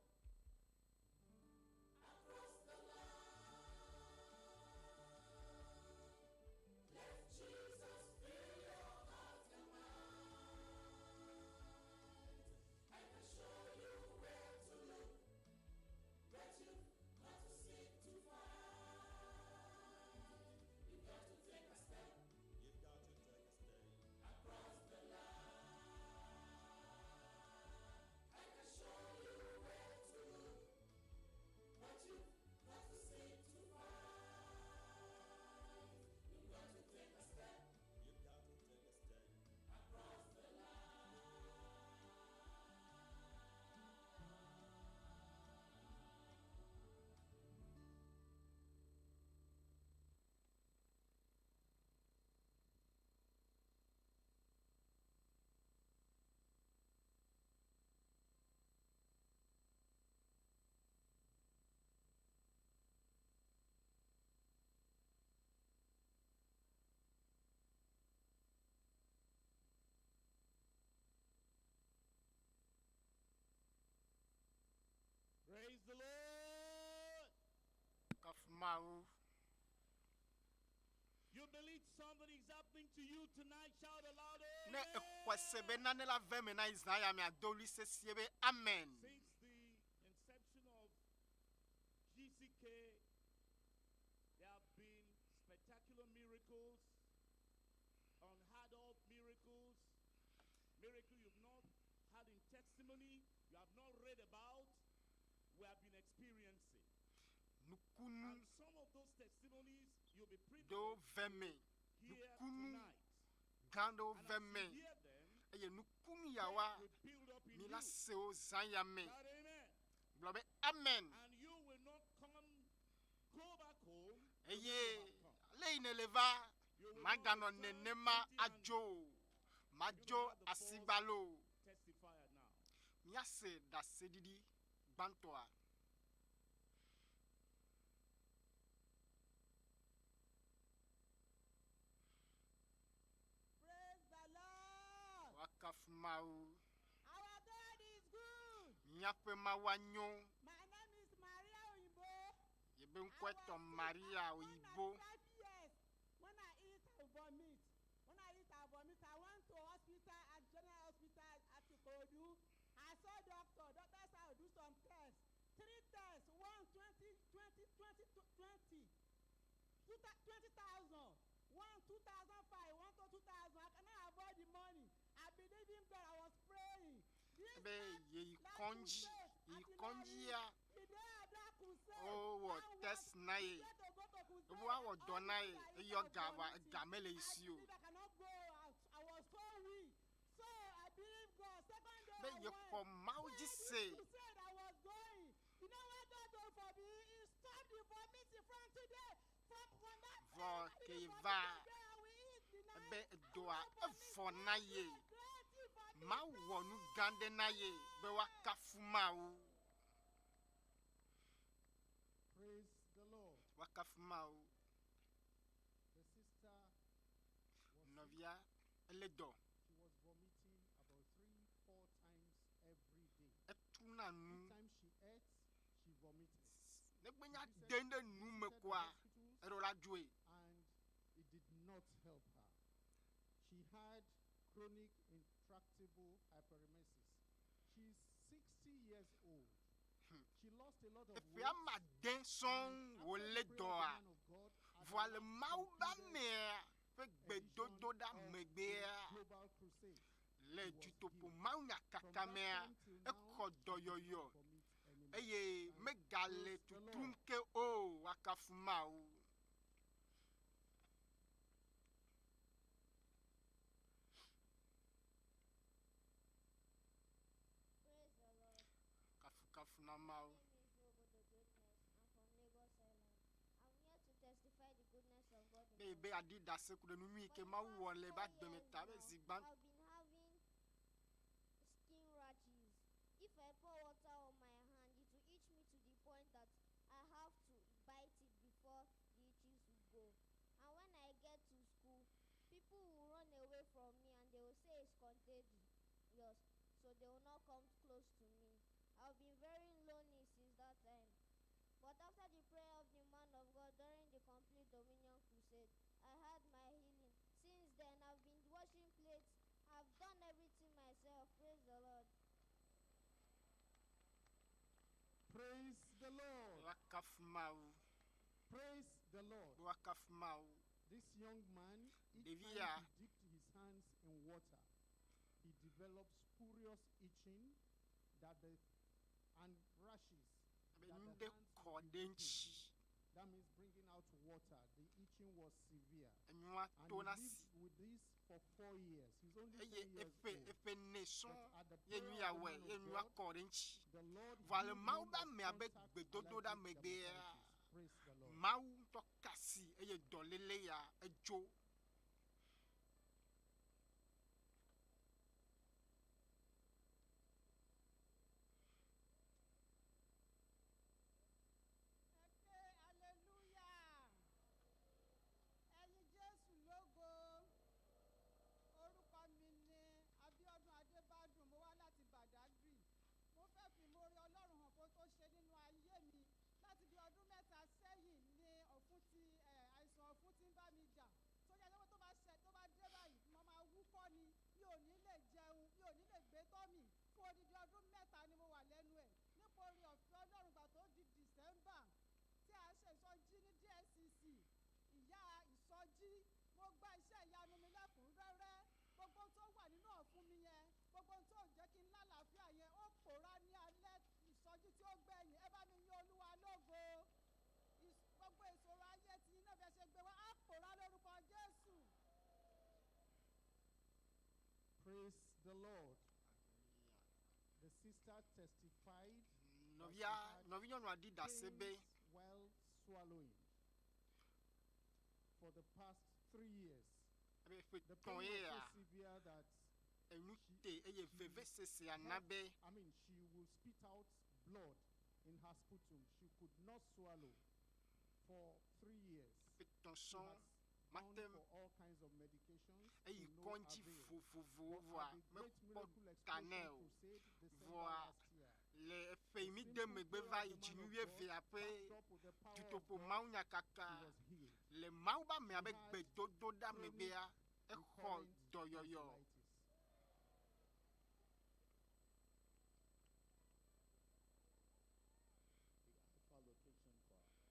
Speaker 5: across the line. Let Jesus fill your heart and mind, and can show you where to look. But you've got to seek to find. You've got to take a step
Speaker 10: You've got to take a step.
Speaker 5: across the line. I can show you where to look, but you've got to seek to find. You've got to take a step
Speaker 10: You've got to take a step.
Speaker 5: across the line.
Speaker 6: Praise the Lord.
Speaker 3: Kafu Mawu.
Speaker 6: You believe something is happening to you tonight? Shout aloud.
Speaker 3: Ne
Speaker 6: Amen.
Speaker 3: exɔe se be nane la ve me na yi zã ya mea do ɣli sesie be amen.
Speaker 6: Since the inception of GCK, there have been spectacular miracles, unheard of miracles, miracle you've not had in testimony, you have not read about, we have been experiencing.
Speaker 3: Nukunu
Speaker 6: And some of those testimonies you'll be
Speaker 3: ɖewo
Speaker 6: privileged
Speaker 3: ve me,
Speaker 6: to hear
Speaker 3: nukunu
Speaker 6: tonight.
Speaker 3: gã ɖewo
Speaker 6: And
Speaker 3: ve
Speaker 6: as
Speaker 3: me
Speaker 6: you hear them,
Speaker 3: eye nukunu yawoa
Speaker 6: faith will build up in
Speaker 3: mi
Speaker 6: you.
Speaker 3: la se wo zã ya me.
Speaker 6: Shout amen.
Speaker 3: Gblɔ be amen.
Speaker 6: And you will not come, go back home. the way
Speaker 3: Eye
Speaker 6: you have come.
Speaker 3: ale yi ne le va
Speaker 6: You will not
Speaker 3: maganɔ
Speaker 6: return
Speaker 3: nenema
Speaker 6: empty-handed.
Speaker 3: adzo o. Madzo asigbalo o.
Speaker 6: Testifier now.
Speaker 3: Míase ɖaseɖiɖi gbãtɔa.
Speaker 11: Praise the Lord.
Speaker 3: Woakafu Mawu.
Speaker 11: Our God is good.
Speaker 3: Míaƒe Mawua nyo.
Speaker 11: My name is Maria Oyinbo.
Speaker 3: Yebe ŋkɔe
Speaker 11: I
Speaker 3: tɔ
Speaker 11: was sick.
Speaker 3: Maria
Speaker 11: I was
Speaker 3: Oyinbo.
Speaker 11: 95 years. When I eat, I vomit. When I eat, I vomit. I went to hospital at General Hospital at Ikorodu. I saw doctor. Doctor said I will do some tests. Three tests. One, 20, 20, 20, 20. 20,000. One, 2005. One to 2,000. I cannot avoid the money. I believe in God. I was praying. This
Speaker 3: Ebe
Speaker 11: last-
Speaker 3: yeyi
Speaker 11: last
Speaker 3: kɔndzi
Speaker 11: crusade,
Speaker 3: yi
Speaker 11: at Ilari,
Speaker 3: kɔndzia
Speaker 11: the day of that crusade,
Speaker 3: wowɔ
Speaker 11: I was
Speaker 3: test na ye.
Speaker 11: scared to go to crusade.
Speaker 3: Ebe woawɔ dɔ
Speaker 11: All
Speaker 3: na
Speaker 11: the
Speaker 3: ye
Speaker 11: things I
Speaker 3: eyɔ
Speaker 11: eat,
Speaker 3: ga
Speaker 11: I
Speaker 3: vɔa
Speaker 11: vomiting.
Speaker 3: ega mele yi
Speaker 11: I
Speaker 3: si o.
Speaker 11: believe I cannot go out. I was so weak.
Speaker 3: Be
Speaker 11: I
Speaker 3: yexɔ
Speaker 11: went.
Speaker 3: Mawu dzi
Speaker 11: Where
Speaker 3: se.
Speaker 11: this crusade I was going. You know what God done for me? He stopped the vomiting from today. From that
Speaker 3: Vɔ
Speaker 11: time, I
Speaker 3: ke
Speaker 11: didn't vomit
Speaker 3: va
Speaker 11: again. I will eat the night.
Speaker 3: ebe
Speaker 11: I will
Speaker 3: edoa
Speaker 11: not vomit.
Speaker 3: evɔ na
Speaker 11: God
Speaker 3: ye.
Speaker 11: did a great thing for me.
Speaker 3: Mawu wɔ nu gã ɖe na ye be woakafu Mawu.
Speaker 7: Praise the Lord.
Speaker 3: Woakafu Mawu.
Speaker 7: The sister was sick.
Speaker 3: Nɔvia ele dɔ.
Speaker 7: She was vomiting about 3, 4 times every day.
Speaker 3: Etuna nu.
Speaker 7: Each time she ate, she vomited.
Speaker 3: Negbe nya de ɖe nu me
Speaker 7: Visited the
Speaker 3: koa,
Speaker 7: hospitals
Speaker 3: eɖo la dzoe.
Speaker 7: and it did not help her. She had chronic intractable hyperemesis. She's 60 years old. She lost a lot of
Speaker 3: Eƒe
Speaker 7: weight.
Speaker 3: ama de sɔŋ
Speaker 7: And after
Speaker 3: wòlé
Speaker 7: the prayer of the
Speaker 3: dɔa.
Speaker 7: man of God, at
Speaker 3: Vɔa
Speaker 7: the
Speaker 3: le
Speaker 7: last
Speaker 3: Mawu be
Speaker 7: concluded
Speaker 3: amea ƒe
Speaker 7: edition
Speaker 3: gbedodoɖa
Speaker 7: of the
Speaker 3: megbea,
Speaker 7: Global Crusade,
Speaker 3: le
Speaker 7: she was
Speaker 3: dutoƒo
Speaker 7: healed.
Speaker 3: mawunyakaka
Speaker 7: From that
Speaker 3: mea,
Speaker 7: time till now,
Speaker 3: exɔ
Speaker 7: she did
Speaker 3: dɔyɔyɔ
Speaker 7: not vomit anymore.
Speaker 3: eye
Speaker 7: Thank
Speaker 3: megale
Speaker 7: praise the
Speaker 3: tutum
Speaker 7: Lord.
Speaker 3: ke o. Woakafu Mawu.
Speaker 12: Praise the Lord.
Speaker 3: Kafukafu na
Speaker 12: My
Speaker 3: Mawu.
Speaker 12: name is Nwobodo Goodness. I'm from Lagos Island. I'm here to testify the goodness of God in
Speaker 3: Be
Speaker 12: my
Speaker 3: be
Speaker 12: life.
Speaker 3: aɖi ɖase ku ɖe nu nyui
Speaker 12: For
Speaker 3: ke
Speaker 12: the
Speaker 3: Mawu
Speaker 12: past
Speaker 3: wɔ le
Speaker 12: 4
Speaker 3: ebe agbeme
Speaker 12: years
Speaker 3: ta be
Speaker 12: now,
Speaker 3: zi gbã.
Speaker 12: I've been having skin rashes. If I pour water on my hand, it will itch me to the point that I have to bite it before the itches will go. And when I get to school, people will run away from me and they will say it's contagious, so they will not come close to me. I've been very lonely since that time. But after the prayer of the man of God during the Complete Dominion Crusade, I had my healing. Since then, I've been washing plates. I've done everything myself. Praise the Lord.
Speaker 7: Praise the Lord.
Speaker 3: Woakafu Mawu.
Speaker 7: Praise the Lord.
Speaker 3: Be woakafu Mawu.
Speaker 7: This young man, each
Speaker 3: Ɖevi
Speaker 7: time
Speaker 3: ya
Speaker 7: he dipped his hands in water, he developed spurious itching that the and rashes
Speaker 3: be
Speaker 7: that
Speaker 3: nu
Speaker 7: the
Speaker 3: ɖe
Speaker 7: hands
Speaker 3: kɔ
Speaker 7: would be
Speaker 3: ɖe
Speaker 7: dripping.
Speaker 3: ŋuti.
Speaker 7: That means bringing out water. The itching was severe.
Speaker 3: Enua
Speaker 7: And
Speaker 3: tona
Speaker 7: he lived
Speaker 3: si.
Speaker 7: with this for 4 years. He's only
Speaker 3: Eye
Speaker 7: 10 years
Speaker 3: eƒe
Speaker 7: old.
Speaker 3: eƒe ne sɔŋ
Speaker 7: But at the
Speaker 3: ye
Speaker 7: prayer
Speaker 3: nu
Speaker 7: of
Speaker 3: ya
Speaker 7: the
Speaker 3: wɔe
Speaker 7: man
Speaker 3: ye
Speaker 7: of
Speaker 3: nua
Speaker 7: God,
Speaker 3: kɔ ɖe ŋuti.
Speaker 7: the Lord
Speaker 3: Vɔa le
Speaker 7: healed
Speaker 3: Mawu
Speaker 7: him
Speaker 3: be
Speaker 7: of
Speaker 3: amea be
Speaker 7: contact
Speaker 3: gbedodoɖa
Speaker 7: allergic
Speaker 3: megbea,
Speaker 7: dermatitis. Praise the Lord.
Speaker 3: Mawu ŋutɔ ka asi eye dɔléle ya edzo.
Speaker 11: Ẹ ké hallelujah. Ẹyin Jésù lógo. Orúkọ mi ni Abíọ́dún Adébádùn. Mo wá láti Badagry. Mo fẹ́ fi ìmoore Ọlọ́run hàn fún tó ṣe nínú ayé mi. Láti bí ọdún mẹ́ta sẹ́yìn ni ọ̀fun ti ẹ̀, àìsàn ọ̀fun ti ń bá mi jà. Tó jẹ́ pé tó bá ṣẹ tó bá dé báyìí, mo máa wúkọ́ ni. Mi ò ní lè jẹun, mi ò ní lè gbé tọ́ mi. Fún odidi ọdún mẹ́ta ni mo wà lẹ́nu ẹ̀. Nípa oore ọ̀fẹ́ Ọlọ́run gbà tó di December tí a ṣe ìsọjí ní DSCC ìyá ìsọjí mo gba iṣẹ́ ìyanu mi lẹ́kùnrẹ́rẹ́ gbogbo ohun tó wà nínú ọ̀fun mi yẹn gbogbo ohun tó jẹ́ kí n lálàáfíà yẹn ó pòórá ní alẹ́ ìsọjí tí ó gbẹ̀yìn ẹ bá mi yìn Olúwa lógo gbogbo ìṣòro ayé tí iná bí ẹ ṣe gbé wá á pòórá lórúkọ Jésù.
Speaker 7: Praise the Lord. The sister testified that she
Speaker 3: Nɔvia
Speaker 7: had
Speaker 3: nɔvinyɔnua ɖi ɖase be
Speaker 7: pains while swallowing for the past 3 years.
Speaker 3: ebe ƒe
Speaker 7: The
Speaker 3: tɔn
Speaker 7: pain
Speaker 3: ye
Speaker 7: was
Speaker 3: ya
Speaker 7: so severe that
Speaker 3: enu
Speaker 7: she,
Speaker 3: te eye
Speaker 7: she
Speaker 3: vevesesea na
Speaker 7: had,
Speaker 3: be
Speaker 7: I mean, she will spit out blood in her sputum. She could not swallow for 3 years.
Speaker 3: ƒe tɔn
Speaker 7: She
Speaker 3: sɔŋ
Speaker 7: has gone
Speaker 3: mate
Speaker 7: for all kinds of medications to
Speaker 3: eyi
Speaker 7: no
Speaker 3: kɔndzi
Speaker 7: avail.
Speaker 3: vovovowo
Speaker 7: But
Speaker 3: vɔa
Speaker 7: at the Great
Speaker 3: mekpɔ
Speaker 7: Miracle
Speaker 3: ta nɛ
Speaker 7: Explosion
Speaker 3: o.
Speaker 7: Crusade December
Speaker 3: Vɔa
Speaker 7: last year,
Speaker 3: le eƒe
Speaker 7: the
Speaker 3: yi mi de
Speaker 7: simple
Speaker 3: megbe
Speaker 7: prayer
Speaker 3: va
Speaker 7: of
Speaker 3: yi
Speaker 7: the man
Speaker 3: dzinu
Speaker 7: of
Speaker 3: wuievea
Speaker 7: God
Speaker 3: ƒe
Speaker 7: backed up with the power of
Speaker 3: dutoƒo
Speaker 7: God,
Speaker 3: mawunyakaka
Speaker 7: she was healed.
Speaker 3: le Mawu be amea
Speaker 7: She
Speaker 3: be
Speaker 7: had
Speaker 3: gbedodoɖa
Speaker 7: chronic
Speaker 3: megbea exɔ
Speaker 7: recurrent
Speaker 3: dɔyɔyɔ.
Speaker 7: tonsillitis.
Speaker 6: The Alpha Location Choir.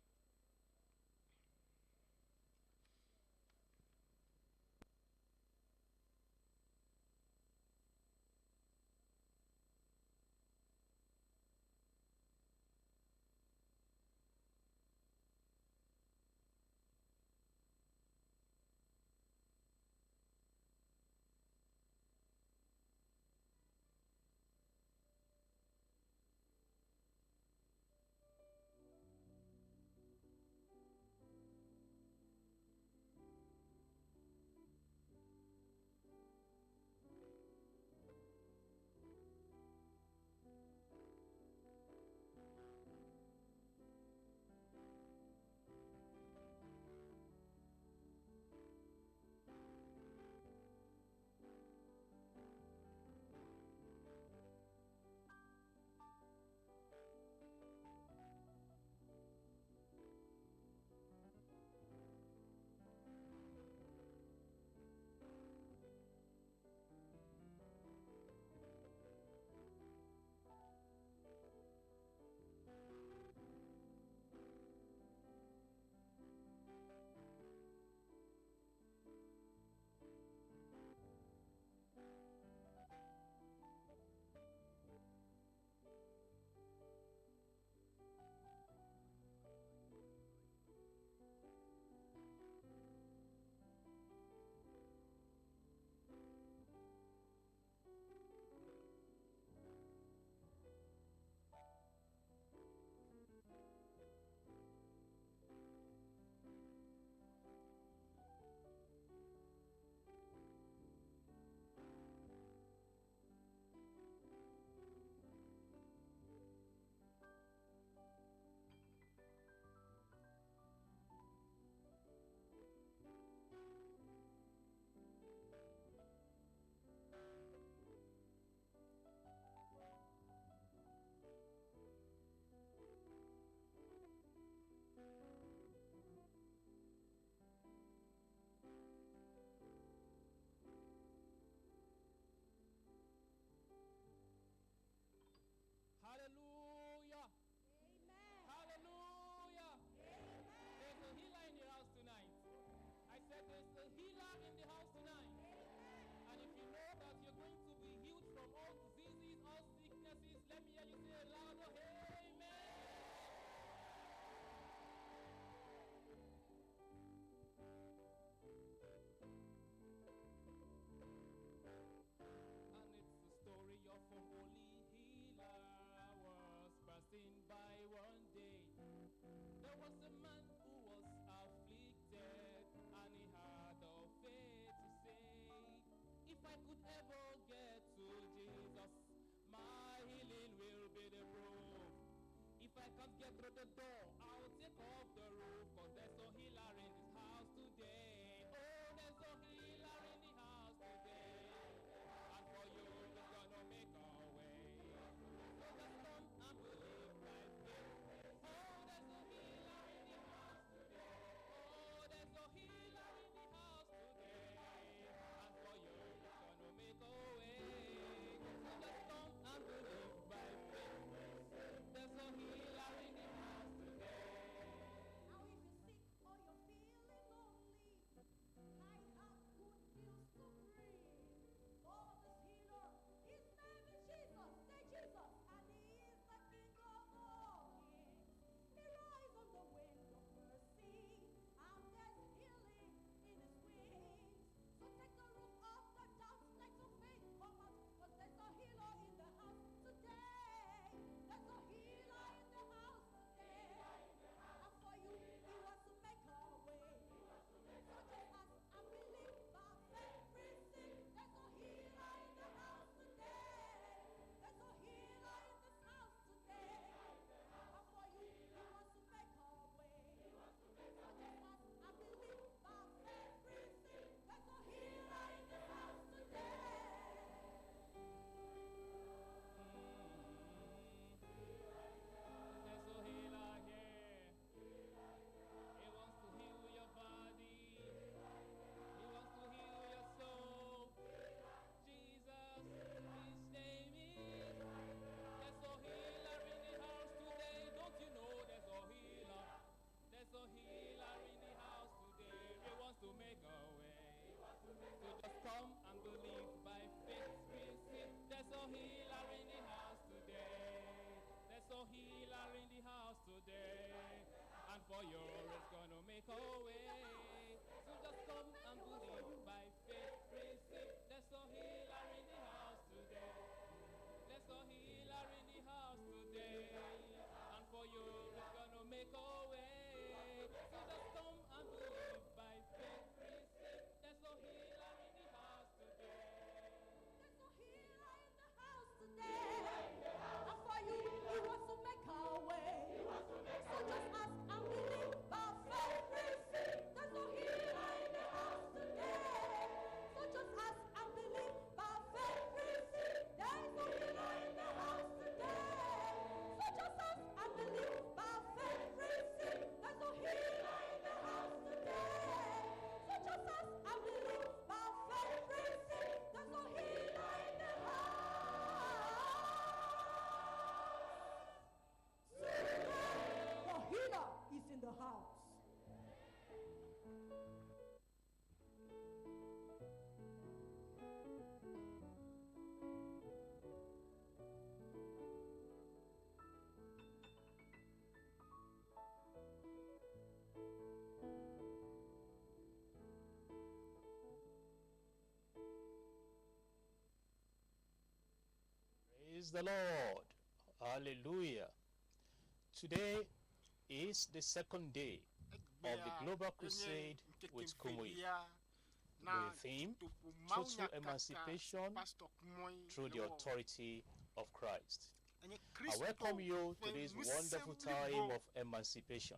Speaker 13: the door, I'll take off the roof, cause there's a healer in this house today. Oh, there's a healer in the house today. And for you, he's gonna make a way. So just come and believe by faith. Oh, there's a healer in the house today. Oh, there's a healer in the house today. And for you, he's gonna make a way. So just come and believe by faith. There's a healer in the house today.
Speaker 14: Now if you're sick or you're feeling lonely, I have good news to bring. For this healer, his name is Jesus. Say Jesus, and he is the King of all kings. He rides on the wind of mercy, and there's healing in his wings. So take the roof off the doubt, let your faith come out, 'cause there's a healer in the house today. There's a healer in the house today. And for you, he wants to make a way. So just ask and believe by faith, receive. There's a healer in the house today. There's a healer in this house today. And for you, he wants to make a way. So just ask and believe by faith, receive. There's a healer in this house today.
Speaker 13: There's a healer here. He wants to heal your body. He wants to heal your soul. Jesus, his name is. There's a healer in the house today. Don't you know there's a healer? There's a healer in the house today. He wants to make a way. So just come and believe by faith. Receive. There's a healer in the house today. There's a healer in the house today. And for you, it's gonna make a way. So just come and believe by faith. Receive. There's a healer in the house today. There's a healer in the house today. And for you, it's gonna make a way. So just come and believe by faith. Receive. There's a healer in the house today.
Speaker 14: There's a healer in the house today. And for you, he wants to make a way. So just ask and believe by faith. Receive. There's a healer in the house today. So just ask and believe by faith. Receive. There's a healer in the house today. So just ask and believe by faith. Receive. There's a healer in the house today. So just ask and believe by faith. Receive. There's a healer in the house. Today, the healer is in the house.
Speaker 15: Praise the Lord. Hallelujah. Today is the second day of the Global Crusade with Kumuyi.
Speaker 3: Na
Speaker 15: The theme,
Speaker 3: dutoƒo
Speaker 15: Total
Speaker 3: mawunyakaka
Speaker 15: Emancipation
Speaker 3: Pastor Kumuyi
Speaker 15: Through the
Speaker 3: le wɔ.
Speaker 15: Authority of Christ.
Speaker 3: Enye
Speaker 15: I
Speaker 3: Kristo
Speaker 15: welcome you to
Speaker 3: ƒe
Speaker 15: this
Speaker 3: ŋusẽ
Speaker 15: wonderful
Speaker 3: blibo.
Speaker 15: time of emancipation.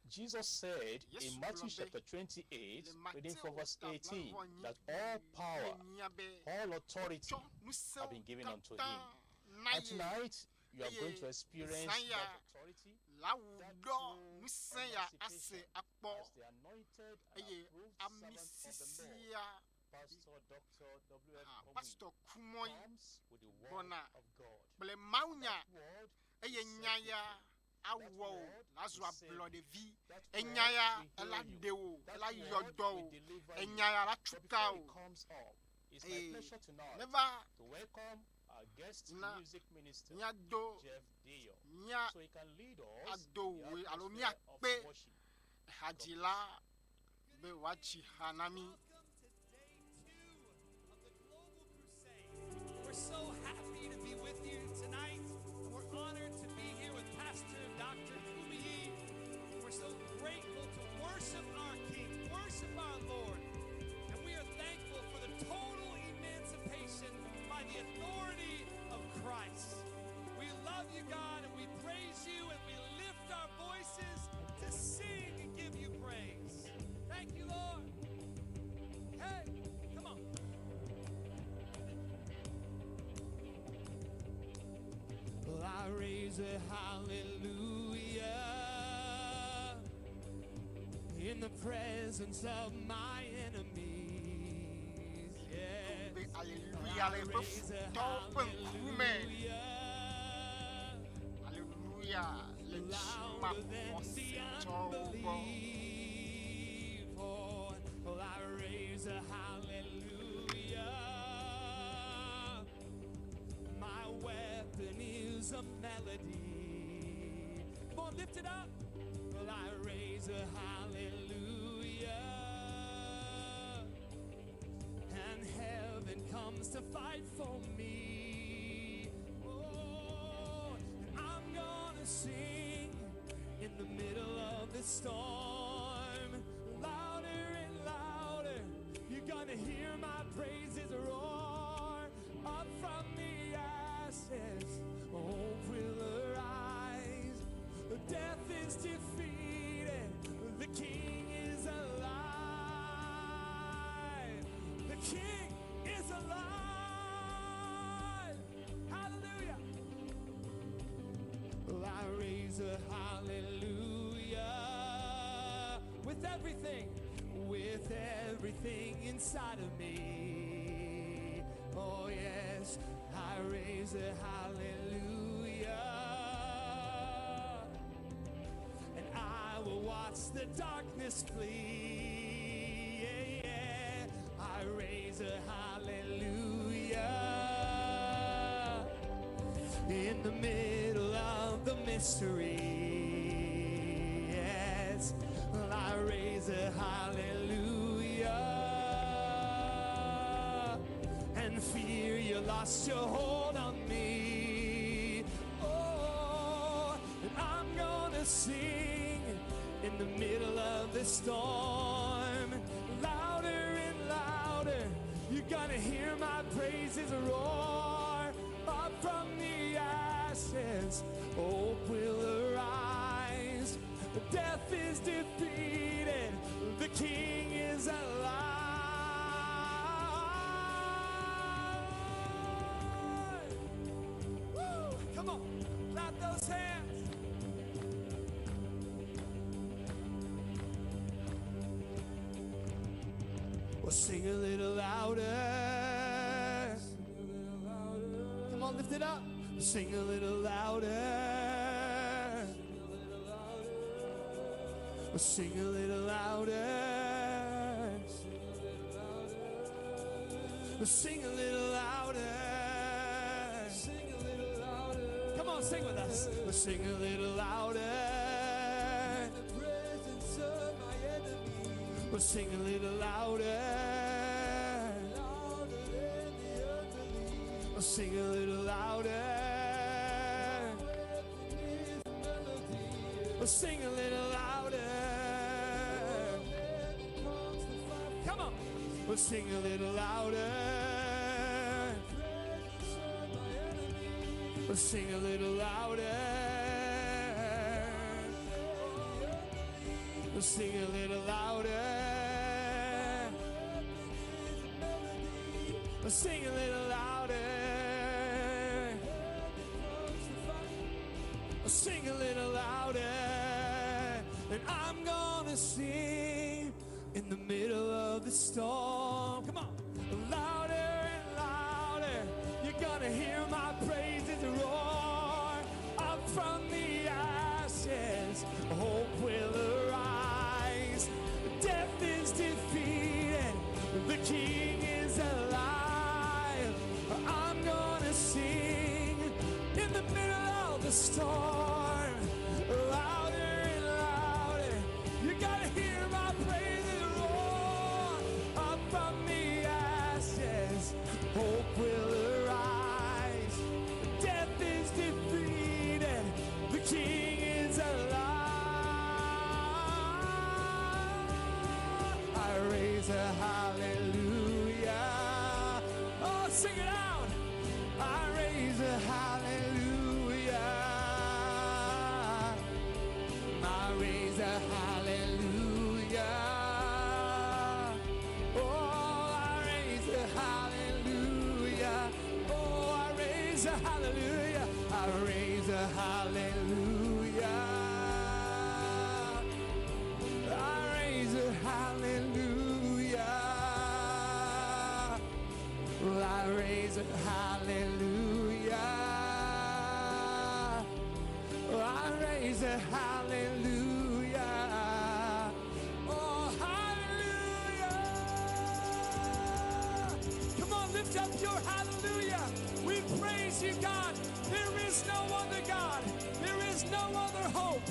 Speaker 15: Jesus said
Speaker 3: Yesu
Speaker 15: in Matthew
Speaker 3: gblɔ be
Speaker 15: chapter 28,
Speaker 3: le
Speaker 15: reading from
Speaker 3: Mateo
Speaker 15: verse
Speaker 3: ta
Speaker 15: 18,
Speaker 3: blaeve
Speaker 15: that all power,
Speaker 3: enyia be
Speaker 15: all authority
Speaker 3: tsɔ ŋusẽwo
Speaker 15: have been given unto
Speaker 3: katã
Speaker 15: him.
Speaker 3: na
Speaker 15: And
Speaker 3: ye
Speaker 15: tonight, you are going
Speaker 3: eye
Speaker 15: to experience
Speaker 3: zã ya
Speaker 15: that authority,
Speaker 3: la wò
Speaker 15: that
Speaker 3: ɖɔ
Speaker 15: true
Speaker 3: ŋusẽ ya ase
Speaker 15: emancipation
Speaker 3: akpɔ
Speaker 15: as the anointed and
Speaker 3: eye
Speaker 15: approved
Speaker 3: ami
Speaker 15: servant of the Lord,
Speaker 3: sisia
Speaker 15: Pastor Dr. W.F.
Speaker 3: ha
Speaker 15: Kumuyi,
Speaker 3: Pastor Kumuyi
Speaker 15: comes with the word
Speaker 3: gbɔna
Speaker 15: of God.
Speaker 3: kple mawunya
Speaker 15: That word
Speaker 3: eye
Speaker 15: will set
Speaker 3: nya
Speaker 15: you
Speaker 3: ya
Speaker 15: free. That
Speaker 3: awɔ wò
Speaker 15: word
Speaker 3: lazu
Speaker 15: will save you.
Speaker 3: ablɔɖevi
Speaker 15: That
Speaker 3: enya
Speaker 15: word
Speaker 3: ya
Speaker 15: will
Speaker 3: ela
Speaker 15: heal you.
Speaker 3: ɖe wò
Speaker 15: That
Speaker 3: ela
Speaker 15: word
Speaker 3: yɔ dɔ
Speaker 15: will
Speaker 3: wò
Speaker 15: deliver you.
Speaker 3: enya ya la
Speaker 15: But
Speaker 3: tsuka
Speaker 15: before
Speaker 3: wò
Speaker 15: it comes up, it's my
Speaker 3: eye
Speaker 15: pleasure tonight
Speaker 3: neva
Speaker 15: to welcome our guest
Speaker 3: na
Speaker 15: music minister,
Speaker 3: míado
Speaker 15: Jeff Dio,
Speaker 3: mía
Speaker 15: so he can lead us
Speaker 3: ado
Speaker 15: in the
Speaker 3: wòe alo
Speaker 15: atmosphere of
Speaker 3: míakpe
Speaker 15: worship. God
Speaker 3: hadzila
Speaker 15: bless you.
Speaker 3: be wòatsi ha na mí.
Speaker 16: We're so happy to be with you tonight. And we're honored to be here with Pastor Dr. Kumuyi. We're so grateful to worship our King, worship our Lord. And we are thankful for the total emancipation by the authority of Christ. We love you, God, and we praise you, and we lift raise a hallelujah in the presence of my enemies. Yeah.
Speaker 3: Be aleluya le eƒe futɔwo ƒe ŋkume. Aleluya le dzimaxɔsetɔwo gbɔ.
Speaker 16: Oh, well, I raise a hallelujah. My weapon is a melody. Come on, lift it up. Well, I raise a hallelujah. And heaven comes to fight for me. Oh, and I'm gonna sing in the middle of the storm. Louder and louder, you're gonna hear my praises roar. Up from the ashes, hope will arise. Death is defeated, the King is alive. The King is alive. Hallelujah. Well, I raise a hallelujah with everything, with everything inside of me. Oh, yes, I raise a hallelujah. And I will watch the darkness flee. Yeah, yeah. I raise a hallelujah in the middle of the mystery. Yes, well, I raise a hallelujah. And fear, you lost your hold on me. Oh, and I'm gonna sing in the middle of the storm. Louder and louder, you're gonna hear my praises roar. Up from the ashes, hope will arise. Death is defeated, the King is alive. Woo! Come on, clap those hands. Well, sing a little louder. Come on, lift it up. Sing a little louder. Well, sing a little louder. Well, sing a little louder. Sing a little louder. Come on, sing with us. Well, sing a little louder. In the presence of my enemies. Well, sing a little louder. Louder than the unbelief. Well, sing a little louder. Well, sing a little louder. Come on. Well, sing a little louder. Well, sing a little louder. Well, sing a little louder. Well, sing a little louder. Well, sing a little louder. And I'm gonna sing in the middle of the storm. Come on. Louder and louder. You're gonna hear my praises roar. Up from the ashes, hope will arise. Death is defeated. The King is alive. I'm gonna sing in the middle of the storm. Louder and louder. You gotta hear my praises roar. Up from the ashes, hope will arise. Death is defeated. The King is alive. I raise a hallelujah. Oh, sing it out. I raise a hallelujah. I raise a hallelujah. Oh, I raise a hallelujah. Oh, I raise a hallelujah. I raise a a hallelujah. I raise a hallelujah. Well, I raise a hallelujah. I raise a hallelujah. Oh, hallelujah. Come on, lift up your hallelujah. We praise you, God. There is no other God. There is no other hope.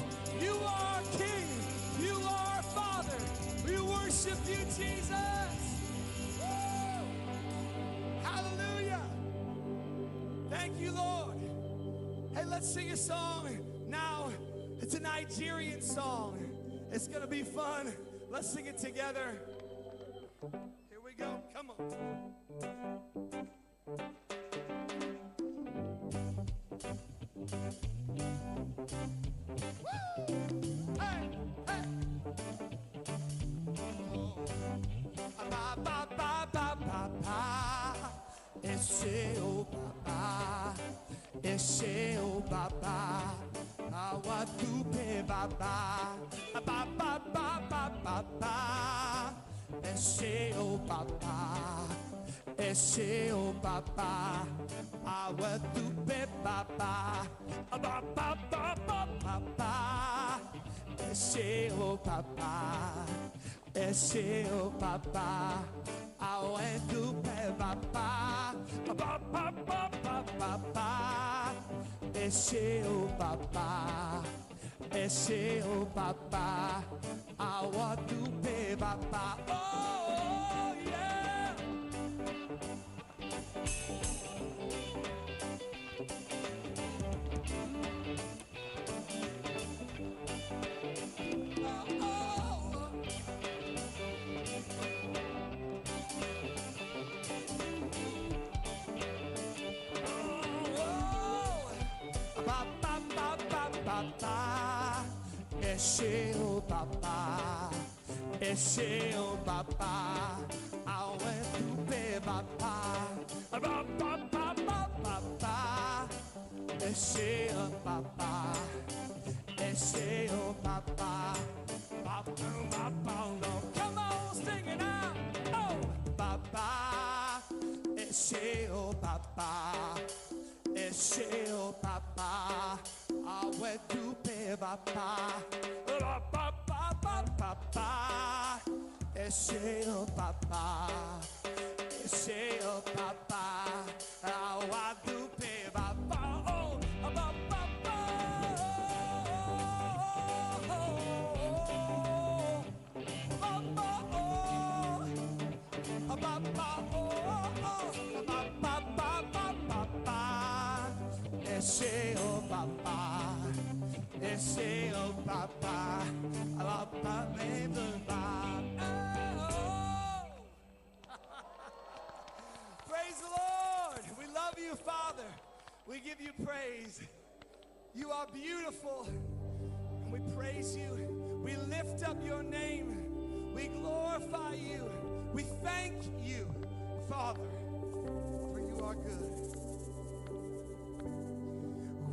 Speaker 16: You are our King. You are our Father. We worship you, Jesus. Woo! Hallelujah. Thank you, Lord. Hey, let's sing a song now. It's a Nigerian song. It's going to be fun. Let's sing it together. Here we go. Come on. Woo! Hey, hey. Oh. Ba, ba, ba, ba, ba, ba. Ẹ ṣé o bàbá, ẹ ṣé o bàbá, àwa dúpẹ́ bàbá, bá, bá, bá, bá, bá, bá. Ẹ ṣé o bàbá, ẹ ṣé o bàbá, àwa dúpẹ́ bàbá, bá, bá, bá, bá, bá, bá. Ẹ ṣé o bàbá, ẹ ṣé o bàbá, àwa dúpẹ́ bàbá, bá, bá, bá, bá, bá, bá. Ẹ ṣé o bàbá, ẹ ṣé o bàbá, àwa dúpẹ́ bàbá. Oh, yeah. Ba ba ba ba ba ba. Ẹ ṣé o bàbá, ẹ ṣé o bàbá, àwa dúpẹ́ bàbá, ba ba ba ba ba ba. Ẹ ṣé o bàbá, ẹ ṣé o bàbá, ba ba ba ba. Come on, sing it out. Oh, bàbá, ẹ ṣé o bàbá. Ẹ ṣé o bàbá, àwa dúpẹ́ bàbá, ba ba ba ba ba ba. Ẹ ṣé o bàbá, ẹ ṣé o bàbá, àwa dúpẹ́ bàbá. Oh, ba ba ba. Oh, ba ba oh. Ba ba oh oh, ba ba ba ba ba ba. Ẹ ṣé o bàbá, ẹ ṣé o bàbá, bàbá mi bàbá. Oh. Praise the Lord. We love you, Father. We give you praise. You are beautiful, and we praise you. We lift up your name. We glorify you. We thank you, Father, for you are good.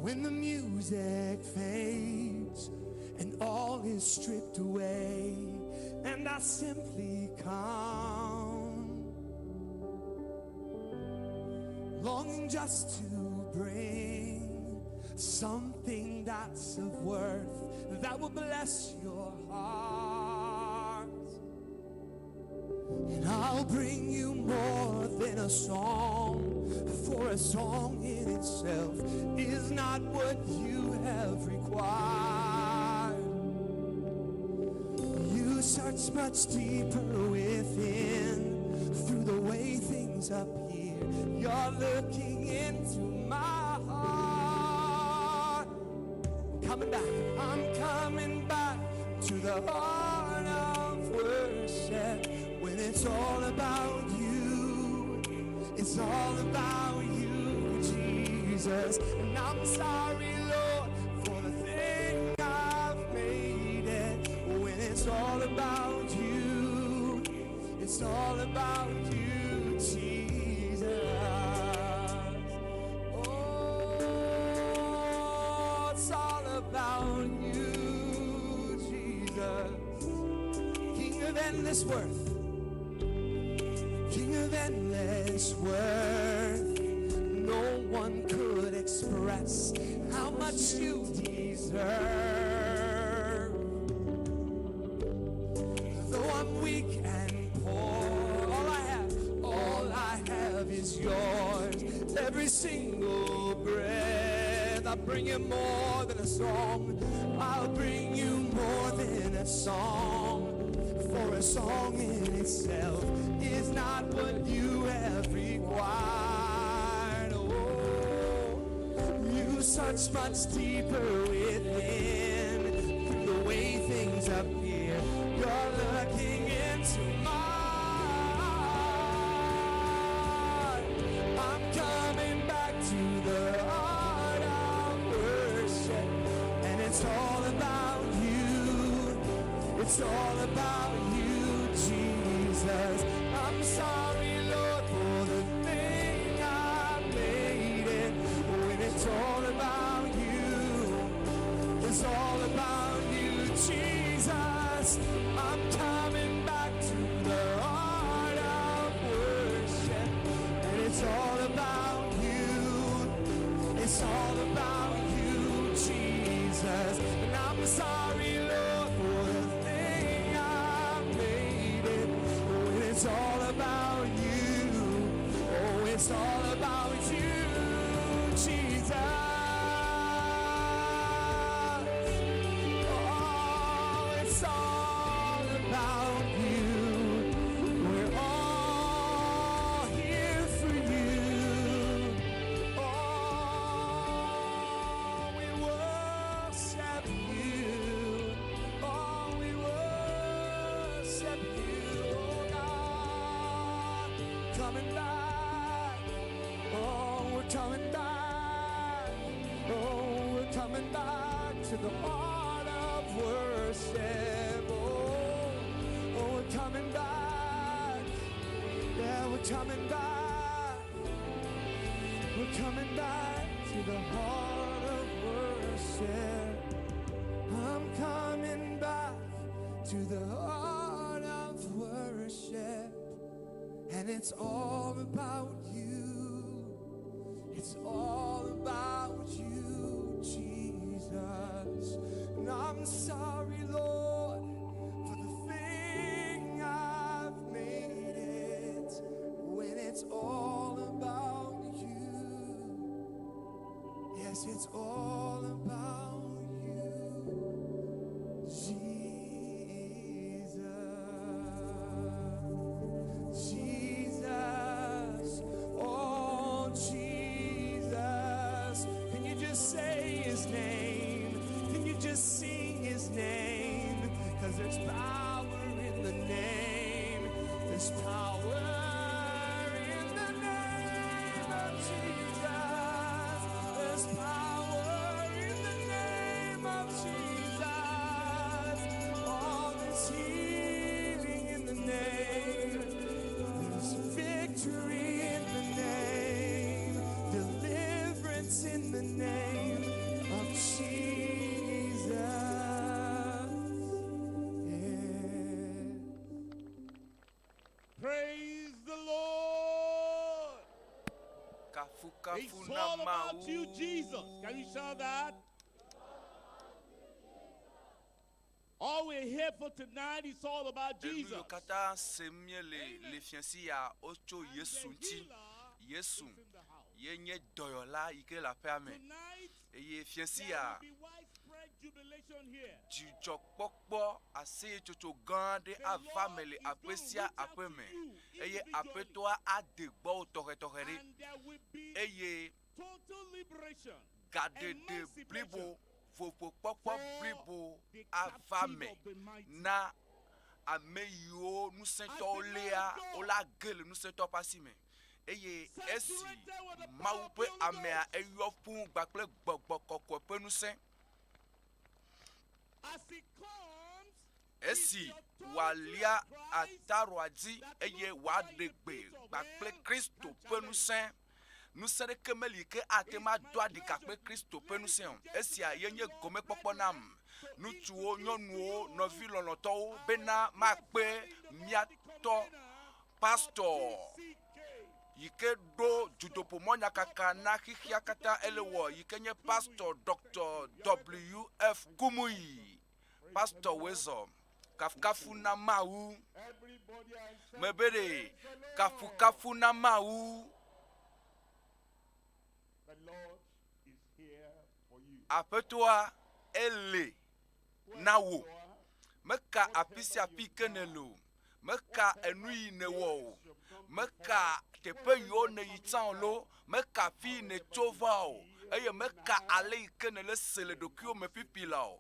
Speaker 16: When the music fades and all is stripped away, and I simply come, longing just to bring something that's of worth that will bless your heart. And I'll bring you more than a song, for a song in itself is not what you have required. You search much deeper within, through the way things appear. You're looking into my heart. I'm coming back, I'm coming back to the heart of worship. When it's all about you, it's all about you, Jesus. And I'm sorry, Lord, for the thing I've made it. When it's all about you, it's all about you, Jesus. Oh, about you, Jesus. King of endless worth. King of endless worth. No one could express how much you deserve. Though I'm weak and poor, all I have, all I have is yours. Every single breath, I bring you more than a song. I'll bring you more than a song. For a song in itself is not what you have required. Oh, you search much deeper within through the way things appear. You're looking into my heart. I'm coming back to the heart of worship, and it's all about you. It's all about you, Jesus. I'm sorry, Lord, for the thing I made it. When it's all about you, it's all about you, Jesus. I'm coming back to the heart of worship, and it's all about you. It's all about you, Jesus. And I'm sorry, Lord, for the thing I made it. When it's all about you, oh, it's all about you, Jesus. Oh, it's all about you. We're all here for you. Oh, we worship you. Oh, we worship you, oh God. Coming back. Oh, we're coming back. Oh, we're coming back to the heart of worship. Oh, oh, we're coming back. Yeah, we're coming back. We're coming back to the heart of worship. I'm coming back to the heart of worship. And it's all about you. It's all about you, Jesus. And I'm sorry, Lord, for the thing I've made it. When it's all about you. Yes, it's all about you, Jesus. Jesus, oh Jesus. Can you just say his name? Can you just sing his name? Because there's power in the name. There's power in the name of Jesus. There's power in the name of Jesus. Oh, there's healing in the name. There's victory in the name. Deliverance in the name of Jesus. Yeah.
Speaker 6: Praise the Lord.
Speaker 17: Kafukafu
Speaker 6: It's
Speaker 17: na
Speaker 6: all about
Speaker 17: Mawu.
Speaker 6: you, Jesus. Can you shout that? All we're here for tonight is all about
Speaker 17: Enu
Speaker 6: Jesus.
Speaker 17: yiwo katã sem míele le fiasi ya wotso Yesu ŋuti. Yesu ye nye dɔyɔla yi ke le aƒea me. Eye fiasi ya dzidzɔkpɔkpɔ aseyetsotso gã aɖe ava me le aƒe sia aƒe me eye aƒetɔa ade gbɔwò tɔxɛtɔxɛ ɖe eye
Speaker 6: Total liberation.
Speaker 17: gaɖeɖe blibo voƒokpɔkpɔ blibo ava me na ame yiwo ŋusẽtɔwo léa wola ge le ŋusẽtɔ ƒe asi me eye esi Mawu ƒe amea eyɔ fũu kpakple gbɔgbɔ kɔkɔe ƒe ŋusẽ
Speaker 6: As he comes,
Speaker 17: esi wòalia ataroa dzi eye wòaɖe gbe kpakple Kristo ƒe ŋusẽ Ŋusẽ ɖeke meli yi ke ate ŋu ado aɖika kple Kristo ƒe ŋusẽ o. Esia ye nye gomekpɔkpɔ nam, ŋutsuwo, nyɔnuwo, nɔvi lɔlɔ̃tɔwo, bena makpe mía tɔ pastɔ yi ke ɖo dutoƒomɔnyakaka na xexea katã ele wɔ yi ke nye Pastɔ Doctor WF Kumuyi. Pastɔ Wezɔ, kafukafu na Mawu. Mebe ɖe, kafukafu na Mawu. Aƒetɔa ele na wò. Meka afi sia afi ke nèle o. Meka enu yi nèwɔ o. Meka teƒe yiwo nèyi tsã o loo. Meka afi yi nètso va o. Eye meka ale yi ke nèle se le ɖokuiwò me fifi la o.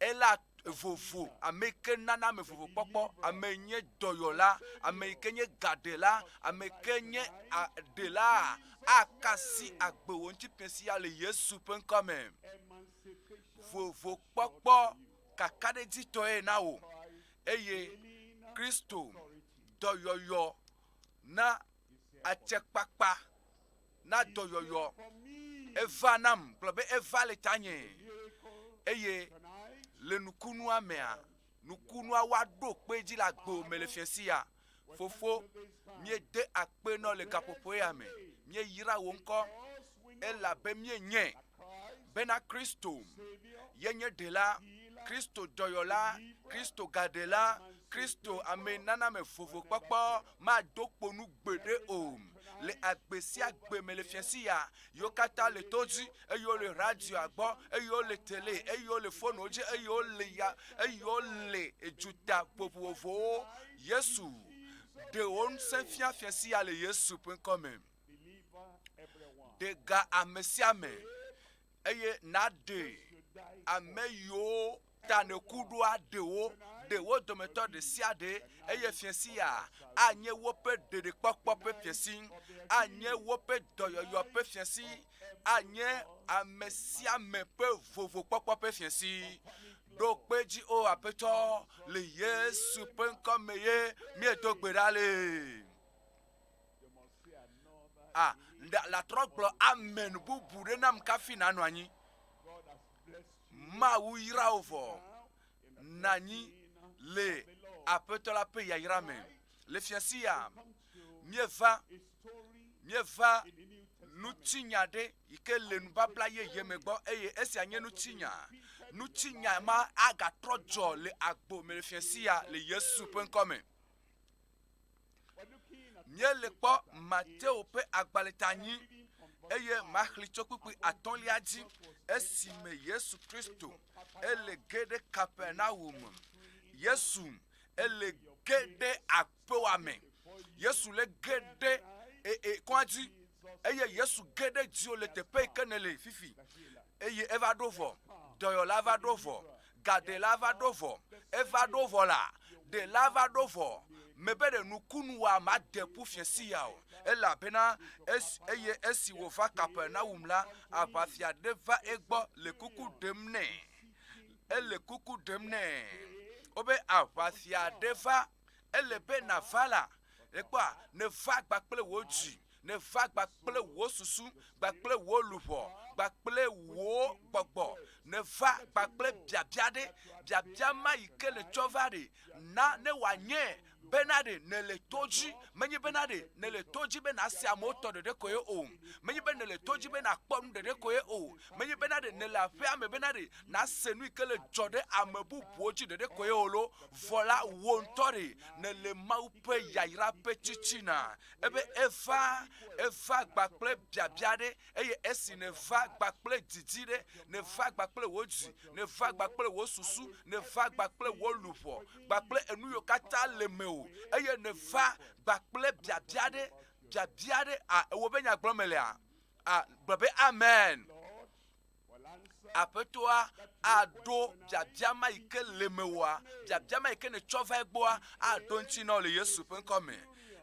Speaker 17: Ela vovo, ame yi ke nana ame vovo kpɔkpɔ, ame yi nye dɔyɔla, ame yi ke nye gaɖela, ame yi ke nye ɖela, aka asi agbewò ŋuti sia le Yesu ƒe ŋkɔ me. Vovokpɔkpɔ kakaɖedzitɔe na wò eye Kristo dɔyɔyɔ na atsekpakpa na dɔyɔyɔ eva nam gblɔ be eva le tanye eye le nukunua mea nukunua woaɖo kpe dzi le agbo me le fiasi ya fofo míede akpe nɔ le gaƒoƒo ya me míeyra wò ŋkɔ elabe míenye bena Kristo ye nye ɖela, Kristo dɔyɔla, Kristo gaɖela, Kristo ame nana me vovokpɔkpɔ mado kpo nu gbeɖe o. Le agbe sia gbe me le fiasi ya, yiwo katã le to dzi, eye wole radioa gbɔ, eye wole tele, eye wole fonuwo dzi, eye wole ya, eye wole eduta vovovowo. Yesu, ɖe wò ŋusẽ fia fiasi ya le Yesu ƒe ŋkɔ me. Ɖe ga ame sia ame eye nàɖe ame yiwo ta nèku ɖoa ɖewo, ɖe wo dometɔ ɖe sia ɖe eye fiẽsi ya anye woƒe ɖeɖekpɔkpɔ ƒe fiẽsi, anye woƒe dɔyɔyɔ ƒe fiẽsi, anye ame sia ame ƒe vovokpɔkpɔ ƒe fiẽsi. Ɖo kpe edzi o Aƒetɔ, le Yesu ƒe ŋkɔ me ye míedo gbe ɖa le. A, la trɔ gblɔ amen bubu ɖe nam kafi nanɔ anyi. Mawu yra wò vɔ. Nanyi le Aƒetɔ la ƒe yayra me. Le fiasi ya, míeva, míeva ŋutinya ɖe yi ke le nubabla yeye me gbɔ eye esia nye ŋutinya. Ŋutinya ma agatrɔ dzɔ le agbo me le fiasi ya le Yesu ƒe ŋkɔ me. Míele kpɔ Mateo ƒe agbalẽ ta anyi eye maxli tso kpukpui atɔ̃lia dzi esime Yesu Kristo ele ge ɖe Kapernaum. Yesu ele ge ɖe aƒewa me. Yesu le ge ɖe e, e, kɔa dzi eye Yesu ge ɖe dziwò le teƒe yi ke nèle fifi eye eva ɖo vɔ. Dɔyɔla va ɖo vɔ. Gaɖela va ɖo vɔ. Eva ɖo vɔ la, ɖela va ɖo vɔ. Mebe ɖe nukunu wa made ƒu fiẽsi ya o. Elabena esi, eye esi wòva Kapernawum la, aʋafia ɖe va egbɔ le kuku ɖem nɛ. Ele kuku ɖem nɛ. Wobe aʋafia ɖe va. Ele be nàva la, ekpɔa, nèva kpakple wò dzi. Nèva kpakple wò susu, kpakple wò luʋɔ, kpakple wò gbɔgbɔ. Nèva kpakple biabia ɖe. Biabia ma yi ke nètsɔ va ɖe, na ne wòanye bena ɖe nèle to dzi. Menye bena ɖe nèle to dzi be nàse amewo tɔ ɖeɖe koe o. Menye be nèle to dzi be nàkpɔ nu ɖeɖe koe o. Menye bena ɖe nèle aƒea me bena ɖe nàse nu yi ke le dzɔ ɖe ame bubuwo dzi ɖeɖe koe o lo. Vɔ la, wò ŋutɔ ɖe nèle Mawu ƒe yayra ƒe tsitsina. Ebe eva, eva gba kple biabia ɖe, eye esi nèva gba kple didi ɖe, nèva gba kple wò dzi, nèva gba kple wò susu, nèva gba kple wò luʋɔ, gba kple enu yiwo katã le mewò, eye nèva gba kple biabia ɖe, biabia ɖe, a, ewò be nya gblɔm melea? A, gblɔ be amen. Aƒetɔa aɖo biabia ma yi ke le mewòa, biabia ma yi ke nètsɔ va egbɔa, aɖo eŋuti na wò le Yesu ƒe ŋkɔ me.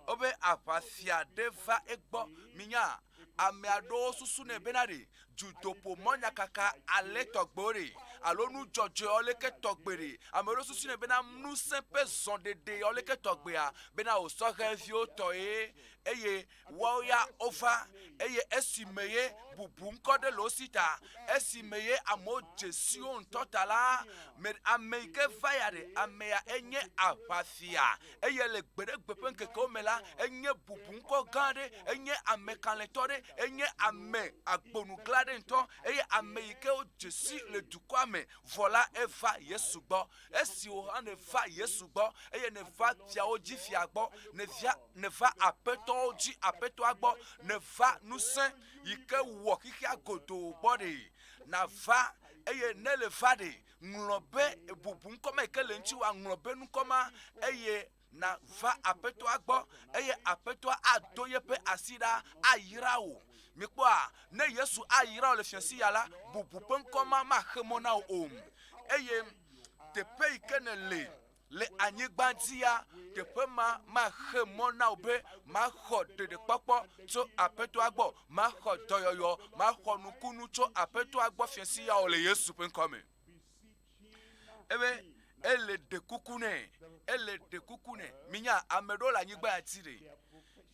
Speaker 17: Wobe aʋafia ɖe va egbɔ. Minya, ame aɖewo susunɛ bena ɖe dutoƒo mɔnyakaka ale tɔgbewo ɖe. alo nu dzɔdzɔewo leke tɔgbe ɖe. Ame ɖewo susunɛ bena ŋusẽ ƒe zɔɖeɖe yawo leke tɔgbea bena wò sɔhɛviwo tɔ ye eye woawo ya wova eye esime ye bubu ŋkɔ ɖe le wo si ta, esime ye amewo dze si wo ŋutɔ ta la, me ame yi ke va ya ɖe, ame ya enye aʋafia eye le gbeɖegbe ƒe ŋkekewo me la, enye bubu ŋkɔ gã aɖe, enye ame kalẽtɔ aɖe, enye ame agbonugla aɖe ŋutɔ eye ame yi ke wodze si le dukɔa me vɔ la, eva Yesu gbɔ. Esi wò hã nèva Yesu gbɔ eye nèva fiawo dzi fia gbɔ, nèvia, nèva aƒetɔwo dzi aƒetɔa gbɔ, nèva ŋusẽ yi ke wɔ xexea godoo gbɔ ɖe, nàva eye ne le va ɖe, ŋlɔ be bubu ŋkɔ ma yi ke le ŋutiwòa, ŋlɔ be ŋkɔ ma eye nàva Aƒetɔa gbɔ, eye Aƒetɔa ado yeƒe asi ɖa ayra wò. Mikpɔa, ne Yesu ayra wò le fiasi ya la, bubu ƒe ŋkɔ ma maxe mɔ na wò o. Eye teƒe yi ke nèle le anyigba dzia, teƒe ma maxe mɔ na wò be maxɔ ɖeɖekpɔkpɔ tso Aƒetɔa gbɔ, maxɔ dɔyɔyɔ, maxɔ nukunu tso Aƒetɔa gbɔ fiasi ya o le Yesu ƒe ŋkɔ me. Ebe ele ɖe kuku nɛ, ele ɖe kuku nɛ. Minya ame ɖewo le anyigba ya dzi ɖe,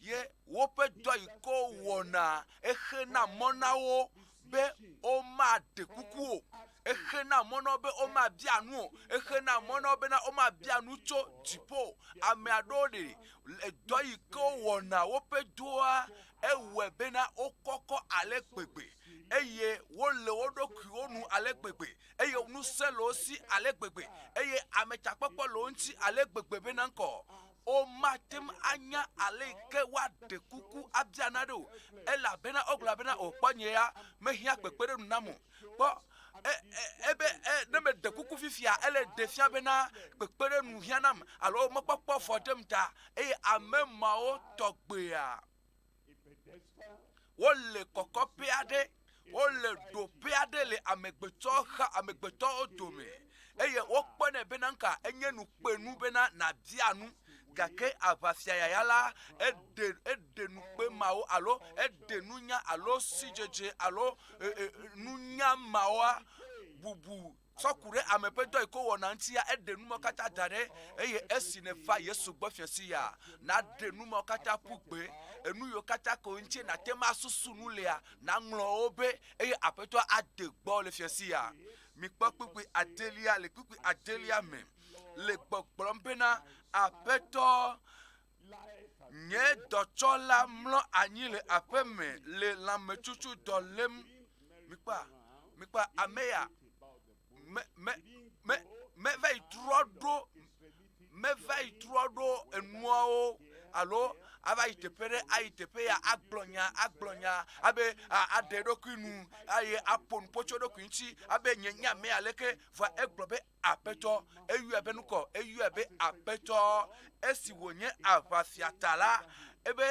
Speaker 17: ye woƒe dɔ yi ke wowɔna exena mɔ na wo be womaɖe kuku o, exena mɔ na wo be womabia nu o, exena mɔ na wo bena womabia nu tso dziƒo o. Ame aɖewo ɖe edɔ yi ke wowɔna woƒe dɔa ewɔe bena wokɔkɔ ale gbegbe eye wole wo ɖokuiwo nu ale gbegbe eye ŋusẽ le wo si ale gbegbe eye ametsakpɔkpɔ le wo ŋuti ale gbegbe bena ŋkɔ womate ŋu anya ale yi ke woaɖe kuku abia naɖe o elabena wogblɔ bena o kpɔ nye ya mehiã kpekpeɖeŋu nam o kpɔ e, e, ebe e, ne meɖe kuku fifia ele ɖe fia bena kpekpeɖeŋu hiã nam alo mɔkpɔkpɔ vɔ ɖem ta eye ame mawo tɔgbea wole kɔkɔƒe aɖe, wole ɖoƒe aɖe le amegbetɔ xa amegbetɔwo dome eye wokpɔnɛ bena nuka enye nukpenu bena nàbia nu gake aʋafia yaya la eɖe eɖe nukpe mawo alo eɖe nunya alo sidzedze alo e, e, nunya mawoa bubu Tsɔ ku ɖe ame ƒe dɔ yi ke wowɔna ŋutia, eɖe nu mawo katã da ɖe, eye esi nèva Yesu gbɔ fiẽ sia, nàɖe nu mawo katã ƒu gbe. Enu yiwo katã ke ŋuti nàte ŋu asusu nu lea, nàŋlɔ wo be, eye Aƒetɔa ade gbɔwò le fiẽ sia. Mikpɔ kpukpui adelia, le kpukpui adelia me, le gbɔgblɔm bena, Aƒetɔ, nye dɔtsɔla mlɔ anyi le aƒe me le lãmetsutsu dɔ lém. Mikpɔa, mikpɔa, ame ya me me me meva yi trɔ ɖo meva yi trɔ ɖo enuawo alo ava yi teƒe ɖe ayi teƒe ya agblɔ nya agblɔ nya abe aɖe eɖokui nu eye aƒo nuƒo tso eɖokui ŋuti abe nye nya me aleke vɔa egblɔ be Aƒetɔ, eyɔe be nukɔ, eyɔe be Aƒetɔ. Esi wònye aʋafia ta la, ebe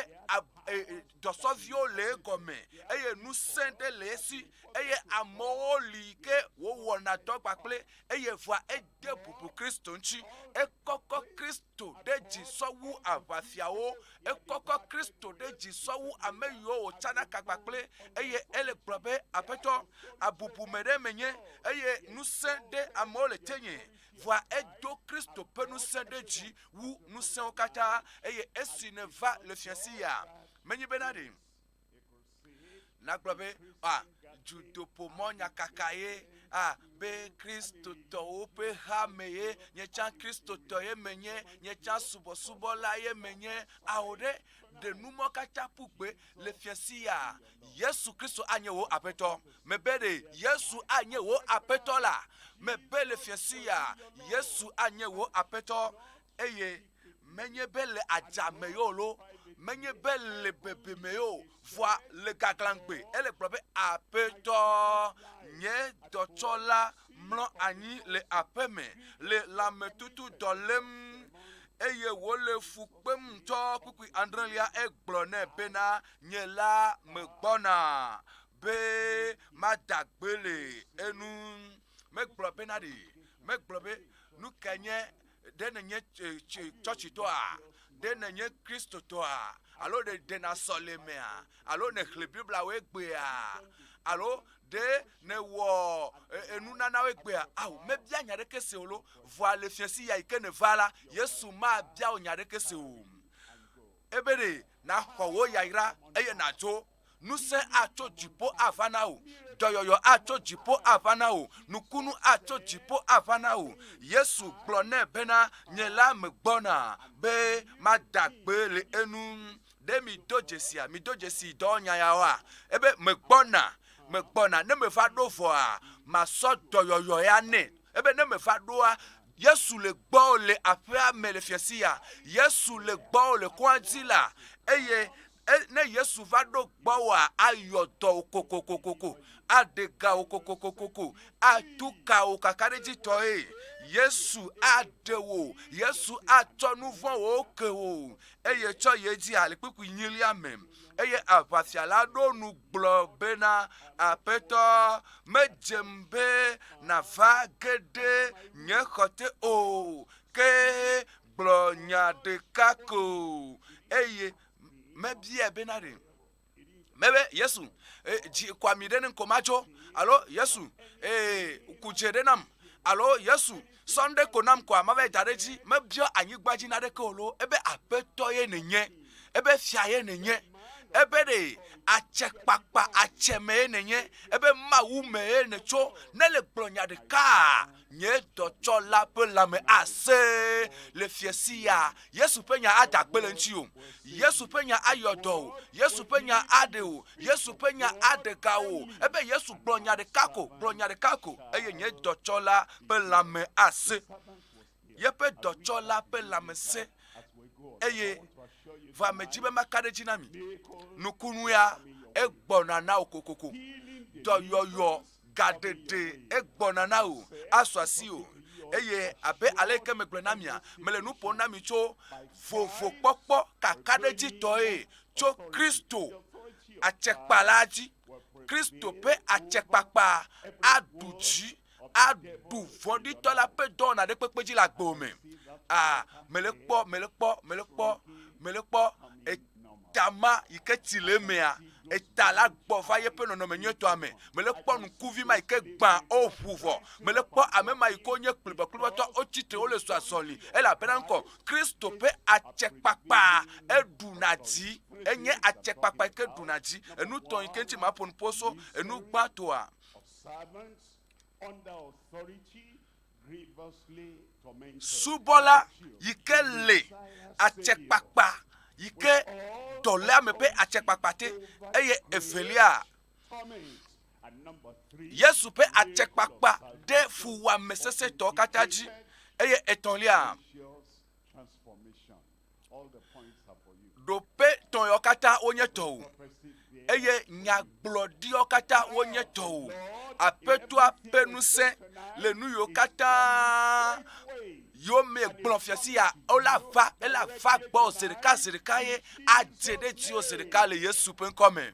Speaker 17: dɔsɔviwo le egɔme eye ŋusẽ ɖe le esi eye amewo li ke wòwɔna dɔ kpakple eye vɔa ede bubu Kristo ŋuti. Ekɔkɔ Kristo ɖe dzi sɔ wu aʋafiawo. Ekɔkɔ Kristo ɖe dzi sɔ wu ame yiwo wòtsana ka kpakple eye ele gblɔ be, Aƒetɔ, abubume ɖe menye eye ŋusẽ ɖe amewo le tenye. Vɔa edo Kristo ƒe ŋusẽ ɖe dzi wu ŋusẽwo katã eye esi nèva le fiasi ya, menye bena ɖe nagblɔ be, a, dutoƒomɔ nyakaka ye, a, be Kristotɔwo ƒe hame ye, nye tsã Kristotɔ ye menye, nye tsã subɔsubɔla ye menye. Ao ɖe, ɖe numɔ katã ƒu gbe le fiasi ya. Yesu Kristo anye wò Aƒetɔ. Mebe ɖe Yesu anye wò Aƒetɔ la? Mebe le fiasi ya, Yesu anye wò Aƒetɔ. Eye menye be le adzame ye o lo, menye be le bebeme ye o, vɔa le gaglãgbe ele gblɔ be, Aƒetɔ, nye dɔtsɔla mlɔ anyi le aƒeme le lãmetutu dɔ lém eye wòle fu kpem ŋutɔ. Kpukpui adrelia egblɔ nɛ bena, Nye la megbɔna be mada gbe le enu. Megblɔ bena ɖe, megblɔ be, nu kae nye Ɖe nènye tsɔtsitɔa? Ɖe nènye Kristotɔa? Alo ɖe ɖena sɔlemea? Alo nèxlẽ Biblia wò egbea? Alo ɖe nèwɔ enunanawo egbea? Ao, mebia nya ɖeke se o lo. Vɔa le fiẽsi ya yi ke nèva la, Yesu mabia wò nya ɖeke se o. Ebe ɖe nàxɔ wò yayra eye nàdzo. Ŋusẽ atso dziƒo ava na wò, dɔyɔyɔ atso dziƒo ava na wò, nukunu atso dziƒo ava na wò. Yesu gblɔ nɛ bena, Nye la megbɔna be mada gbe le enu. Ɖe mido dzesia? Mido dzesi dɔwɔnya yawoa? Ebe, Megbɔna, megbɔna. Ne meva ɖo vɔa, masɔ dɔyɔyɔ ya nɛ. Ebe ne meva ɖoa, Yesu le gbɔwò le aƒea me le fiasi ya. Yesu le gbɔwò le kɔa dzi la. Eye E, ne Yesu va ɖo gbɔwòa, ayɔ dɔ wò kokokokoko, aɖe ga wò kokokokoko, atu ka wò kakaɖedzitɔe. Yesu aɖe wò. Yesu atsɔ nu vɔ̃wo ke wò. Eye tsɔ yi edzia le kpukpui nyilia me. Eye aʋafia la ɖo nu gblɔ bena, Aƒetɔ, medzem be nàva ge ɖe nye xɔ te o, ke gblɔ nya ɖeka ko, eye mebiae bena ɖe mebe Yesu e, dzi kɔ ami ɖe ne ŋkɔ madzo alo Yesu ee ku dze ɖe nam alo Yesu sɔ nu ɖe ko nam koa mava yi da ɖe edzi mebiɔ anyigba dzi naɖeke o lo ebe aƒetɔ ye nènye ebe fia ye nènye ebe ɖe atsɛkpakpa atsɛme ye nènye ebe mawu me ye nètso ne le gblɔ nya ɖeka Nye dɔtsɔla ƒe lãme asẽ le fiẽsi ya. Yesu ƒe nya ada gbe le ŋutiwò. Yesu ƒe nya ayɔ dɔ wò. Yesu ƒe nya aɖe wò. Yesu ƒe nya aɖe ga wò. Ebe Yesu gblɔ nya ɖeka ko, gblɔ nya ɖeka ko, eye nye dɔtsɔla ƒe lãme asẽ. Yeƒe dɔtsɔla ƒe lãme sẽ eye vɔa medzi be maka ɖe edzi na mi. Nukunu ya egbɔna na wò kokoko. Dɔyɔyɔ gaɖeɖe egbɔna na wò, asu asiwò. Eye abe ale ke megblɔe na mia, mele nu ƒom na mi tso vovokpɔkpɔ kakaɖedzitɔe tso Kristo atsɛkpala dzi. Kristo ƒe atsɛkpakpa aɖu dzi, aɖu vɔ̃ɖitɔ la ƒe dɔwɔna ɖe kpekpe dzi le agbewò me. Ah, mele kpɔ, mele kpɔ, mele kpɔ, mele kpɔ eta ma yi ke tsi le emea, eta la gbɔ va yeƒe nɔnɔme nyuietɔa me. Mele kpɔ ŋkuvi ma yi ke gbã woʋu vɔ. Mele kpɔ ame ma yi ke wonye kplibɔkplibɔtɔ wotsi tre wole zɔ azɔli elabena ŋkɔ Kristo ƒe atsɛkpakpa eɖuna dzi. Enye atsɛkpakpa yi ke ɖuna dzi. Enu tɔ̃ yi ke ŋuti maƒo nu ƒo so enu gbãtɔa. Subɔla yi ke le atsɛkpakpa yi ke dɔléame ƒe atsɛkpakpa te eye evelia Yesu ƒe atsɛkpakpa ɖe fuwɔame sesẽtɔwo katã dzi eye etɔ̃lia Ɖoƒe tɔ̃ewo katã wonye tɔwò, eye nyagblɔɖiwo katã wonye tɔwò. Aƒetɔa ƒe ŋusẽ le nu yiwo katã yiwo me gblɔ fia si ya wola va, ela va gbɔwò zi ɖeka zi ɖeka ye adze ɖe dziwò zi ɖeka le Yesu ƒe ŋkɔ me.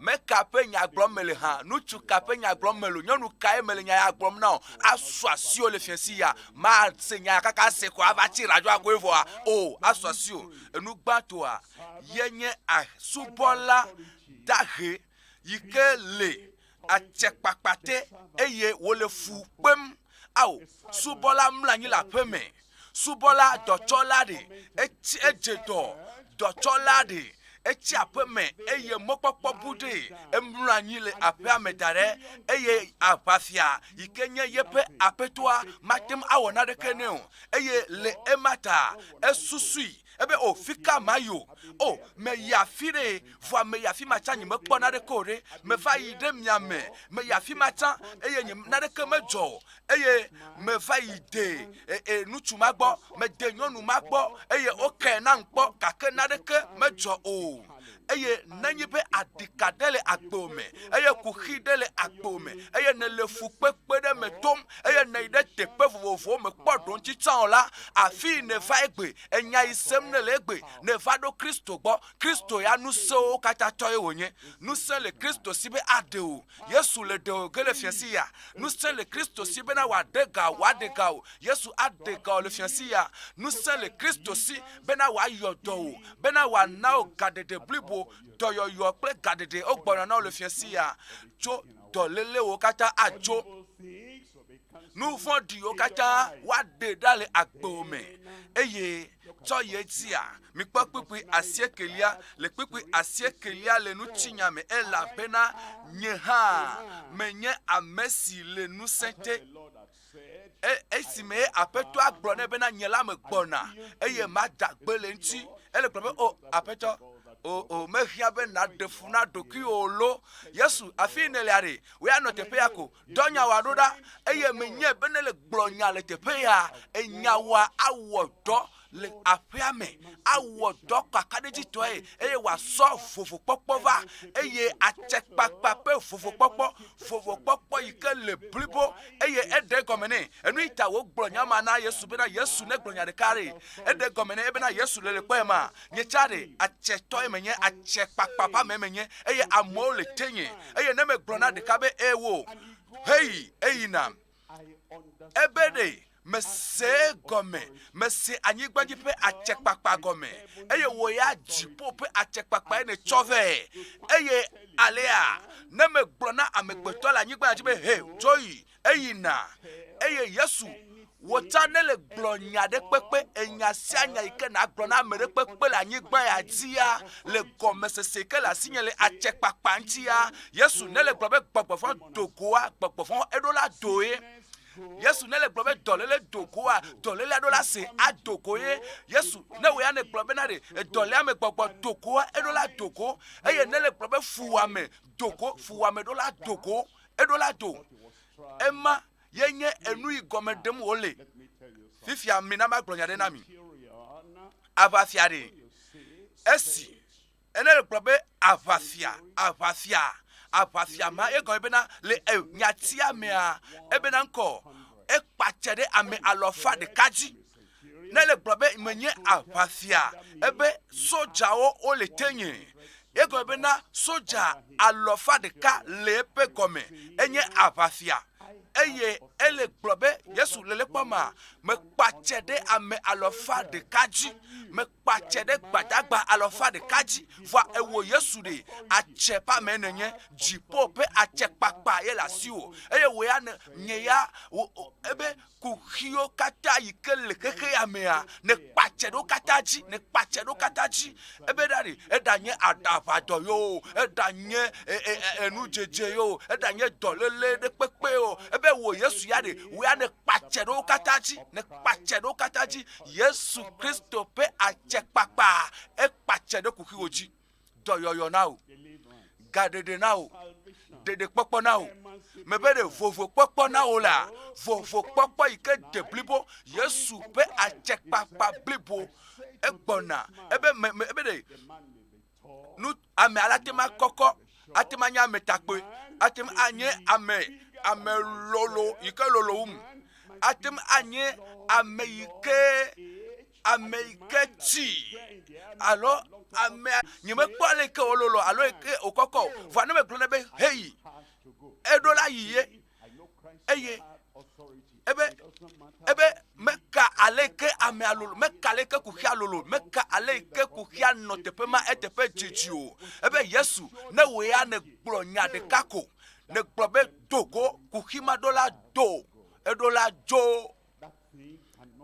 Speaker 17: Meka ƒe nya gblɔm mele hã? Ŋutsu ka ƒe nya gblɔm mele o? Nyɔnu kae mele nya ya gblɔm na o? Asu asiwò le fiẽsi ya. Mase nya ya kaka ase ko ava tsi radzoa koe vɔa? O, asu asiwò. Enu gbãtɔa ye nye asubɔla dahe yi ke le atsɛkpakpa te eye wòle fu kpem. Ao, subɔla mlɔ anyi le aƒe me. Subɔla dɔtsɔla ɖe, etsi edze dɔ. Dɔtsɔla ɖe, etsi aƒe me eye mɔkpɔkpɔ bu ɖee. Emlɔ anyi le aƒea me da ɖe eye aʋafia yi ke nye yeƒe aƒetɔa mate ŋu awɔ naneke nɛ o. Eye le ema ta esusui ebe, O, fika mayi o? O, meyi afi ɖe, vɔa meyi afi ma tsã nyemekpɔ naneke o ɖe. Meva yi ɖe mia me, meyi afi ma tsã eye nye naneke medzɔ o. Eye meva yi de e, e, ŋutsu ma gbɔ, mede nyɔnu ma gbɔ eye wokae nam kpɔ gake naneke medzɔ o. Eye nenye be aɖika ɖe le agbewò me eye kuxi ɖe le agbewò me eye nèle fukpekpe ɖe me tom eye nèyi ɖe teƒe vovovowo me kpɔ ɖoŋtsi tsã o la, afii nèva egbe, enya yi sem nèle egbe, nèva ɖo Kristo gbɔ. Kristo ya ŋusẽwo katã tɔe wònye. Ŋusẽ le Kristo si be aɖe wò. Yesu le ɖe wò ge le fiasi ya. Ŋusẽ le Kristo si bena wòaɖe ga wò, wòaɖe ga wò. Yesu aɖe ga wò le fiasi ya. Ŋusẽ le Kristo si bena wòayɔ dɔ wò, bena wòana wò gaɖeɖe blibo. wò. Dɔyɔyɔ kple gaɖeɖe wogbɔna na wò le fiẽsi ya. Tso dɔlélewo katã atso. Nu vɔ̃ɖiwo katã woaɖe ɖa le agbewò me. Eye tsɔ yi edzia, mikpɔ kpukpui asiekelia. Le kpukpui asiekelia le ŋutinya me, elabena nye hã menye ame si le ŋusẽ te. E, esime Aƒetɔa gblɔ nɛ bena, Nye la megbɔna, eye mada gbe le eŋuti. Ele gblɔ be, O, Aƒetɔ, o, o, mehiã be nàɖe fu na ɖokuiwò lo. Yesu, afi yi nèlea ɖe, wò ya nɔ teƒe ya ko. Dɔ nya wòa ɖo ɖa, eye menyae be ne le gblɔ nya le teƒe ya, enya wòa awɔ dɔ le aƒea me, awɔ dɔ kakaɖedzitɔe, eye wòasɔ vovokpɔkpɔ va, eye atsɛkpakpa ƒe vovokpɔkpɔ, vovokpɔkpɔ yi ke le blibo, eye eɖe egɔme nɛ. Enu yi ta wògblɔ nya ma na Yesu bena Yesu negblɔ nya ɖeka ɖe, eɖe egɔme nɛ bena Yesu le le kpɔe ma, nye tsa ɖe, atsɛtɔe menye, atsɛkpakpa ƒe amee menye, eye amewo le tenye, eye ne megblɔ na ɖeka be, Ewo, heyi, eyina. Ebe ɖe, mese egɔme, mese anyigba dzi ƒe atsɛkpakpa gɔme, eye wò ya dziƒo ƒe atsɛkpakpae nètsɔ vɛ. Eye alea, ne megblɔ na amegbetɔ le anyigba dzi be, He, dzo yi, eyina. Eye Yesu, wò tsã nele gblɔ nya ɖe kpekpe, enya sia nya yi ke nàgblɔ na ame ɖe kpekpe le anyigba ya dzia, le gɔmesese yi ke le asinye le atsɛkpakpa ŋutia, Yesu nele gblɔ be gbɔgbɔ vɔ̃ do goa, gbɔgbɔ vɔ̃ eɖo la doe. Yesu ne le gblɔ be dɔléle do goa, dɔlélea ɖo la se ado go ye. Yesu ne wò ya ne gblɔ bena ɖe dɔléame gbɔgbɔ do goa, eɖo la do go. Eye ne le gblɔ be fuwɔame do go, fuwɔame ɖo la do go, eɖo la do. Ema ye nye enu yi gɔme ɖem wòle. Fifia mina magblɔ nya ɖe na mi. Aʋafia ɖe, esi Ene le gblɔ be aʋafia, aʋafia, aʋafia ma egɔme bena le nyatia mea, ebena ŋkɔ ekpatse ɖe ame alɔfa ɖeka dzi. Ne le gblɔ be menye aʋafia, ebe sodzawo wole tenye. Egɔme bena sodza alɔfa ɖeka le eƒe gɔme enye aʋafia. Eye ele gblɔ be Yesu le le kpɔ ma, mekpatse ɖe ame alɔfa ɖeka dzi. Me kpatse ɖe gbadagba alɔfa ɖeka dzi, vɔa ewò Yesu ɖe, atse ƒe ame nènye, dziƒo ƒe atsekpakpa ye le asiwò, eye wò ya ne, nye ya, wò, ebe kuxiwo katã yi ke le xexe ya mea, nèkpatse ɖe wo katã dzi, nèkpatse ɖe wo katã dzi. Ebe ɖa ɖe, eɖanye aɖaʋadɔ yoo, eɖanye e, e, e, enudzedze yoo, eɖanye dɔléle ɖe kpekpe yoo, ebe wò Yesu ya ɖe, wò ya nèkpatse ɖe wo katã dzi, nèkpatse ɖe wo katã dzi. Yesu Kristo ƒe atsekpakpa ekpatse ɖe kuxiwo dzi. Dɔyɔyɔ na wò, gaɖeɖe na wò, ɖeɖekpɔkpɔ na wò. Mebe ɖe vovokpɔkpɔ na wò la, vovokpɔkpɔ yi ke de blibo, Yesu ƒe atsekpakpa blibo egbɔna. Ebe me, me, ebe ɖe nu ame ale ate ŋu akɔkɔ, ate ŋu anye ame takpoe, ate ŋu anye ame ame lolo yi ke lolo wum, ate ŋu anye ame yi ke ame yi ke tsi alo ame nyemekpɔ ale yi ke wòlolo alo yi ke wòkɔkɔ o. Vɔa ne megblɔ nɛ be heyi, eɖo la yi ye eye ebe ebe meka ale ke amea lolo meka ale ke kuxia lolo meka ale ke kuxia nɔ teƒe ma eteƒe dzidzi o ebe Yesu ne wò ya nègblɔ nya ɖeka ko nègblɔ be do go kuxi ma ɖo la do eɖo la dzo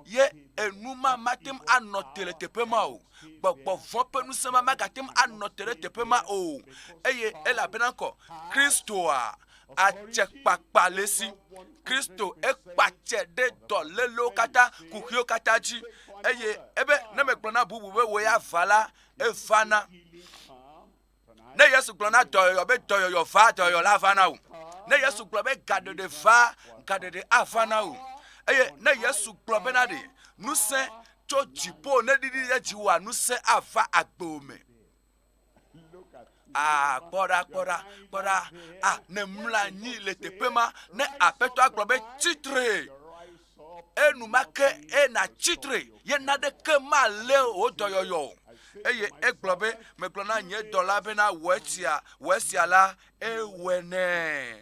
Speaker 17: ye enu ma mate ŋu anɔ te le teƒe ma o gbɔgbɔ vɔ̃ ƒe ŋusẽ ma magate ŋu anɔ te ɖe teƒe ma o eye elabena kɔ Kristoa atsekpakpa le esi. Kristo ekpatse ɖe dɔlélewo katã, kuxiwo katã dzi. Eye ebe ne megblɔ na bubu be wò ya va la, evana. Ne Yesu gblɔ na dɔyɔyɔ be dɔyɔyɔ va, dɔyɔyɔ la va na wò. Ne Yesu gblɔ be gaɖeɖe va, gaɖeɖe ava na wò. Eye ne Yesu gblɔ bena ɖe ŋusẽ tso dziƒo ne ɖiɖi ɖe dziwòa, ŋusẽ ava agbewò me. Ah, kpɔ ɖa, kpɔ ɖa, kpɔ ɖa. Ah, ne mlɔ anyi le teƒe ma, ne aƒetɔa gblɔ be tsitre, enumake eye nàtsitre, ye naneke malé wò dɔyɔyɔ o. Eye egblɔ be, megblɔ na nye dɔla bena wɔ esia, wɔ esia la, ewɔe nɛ,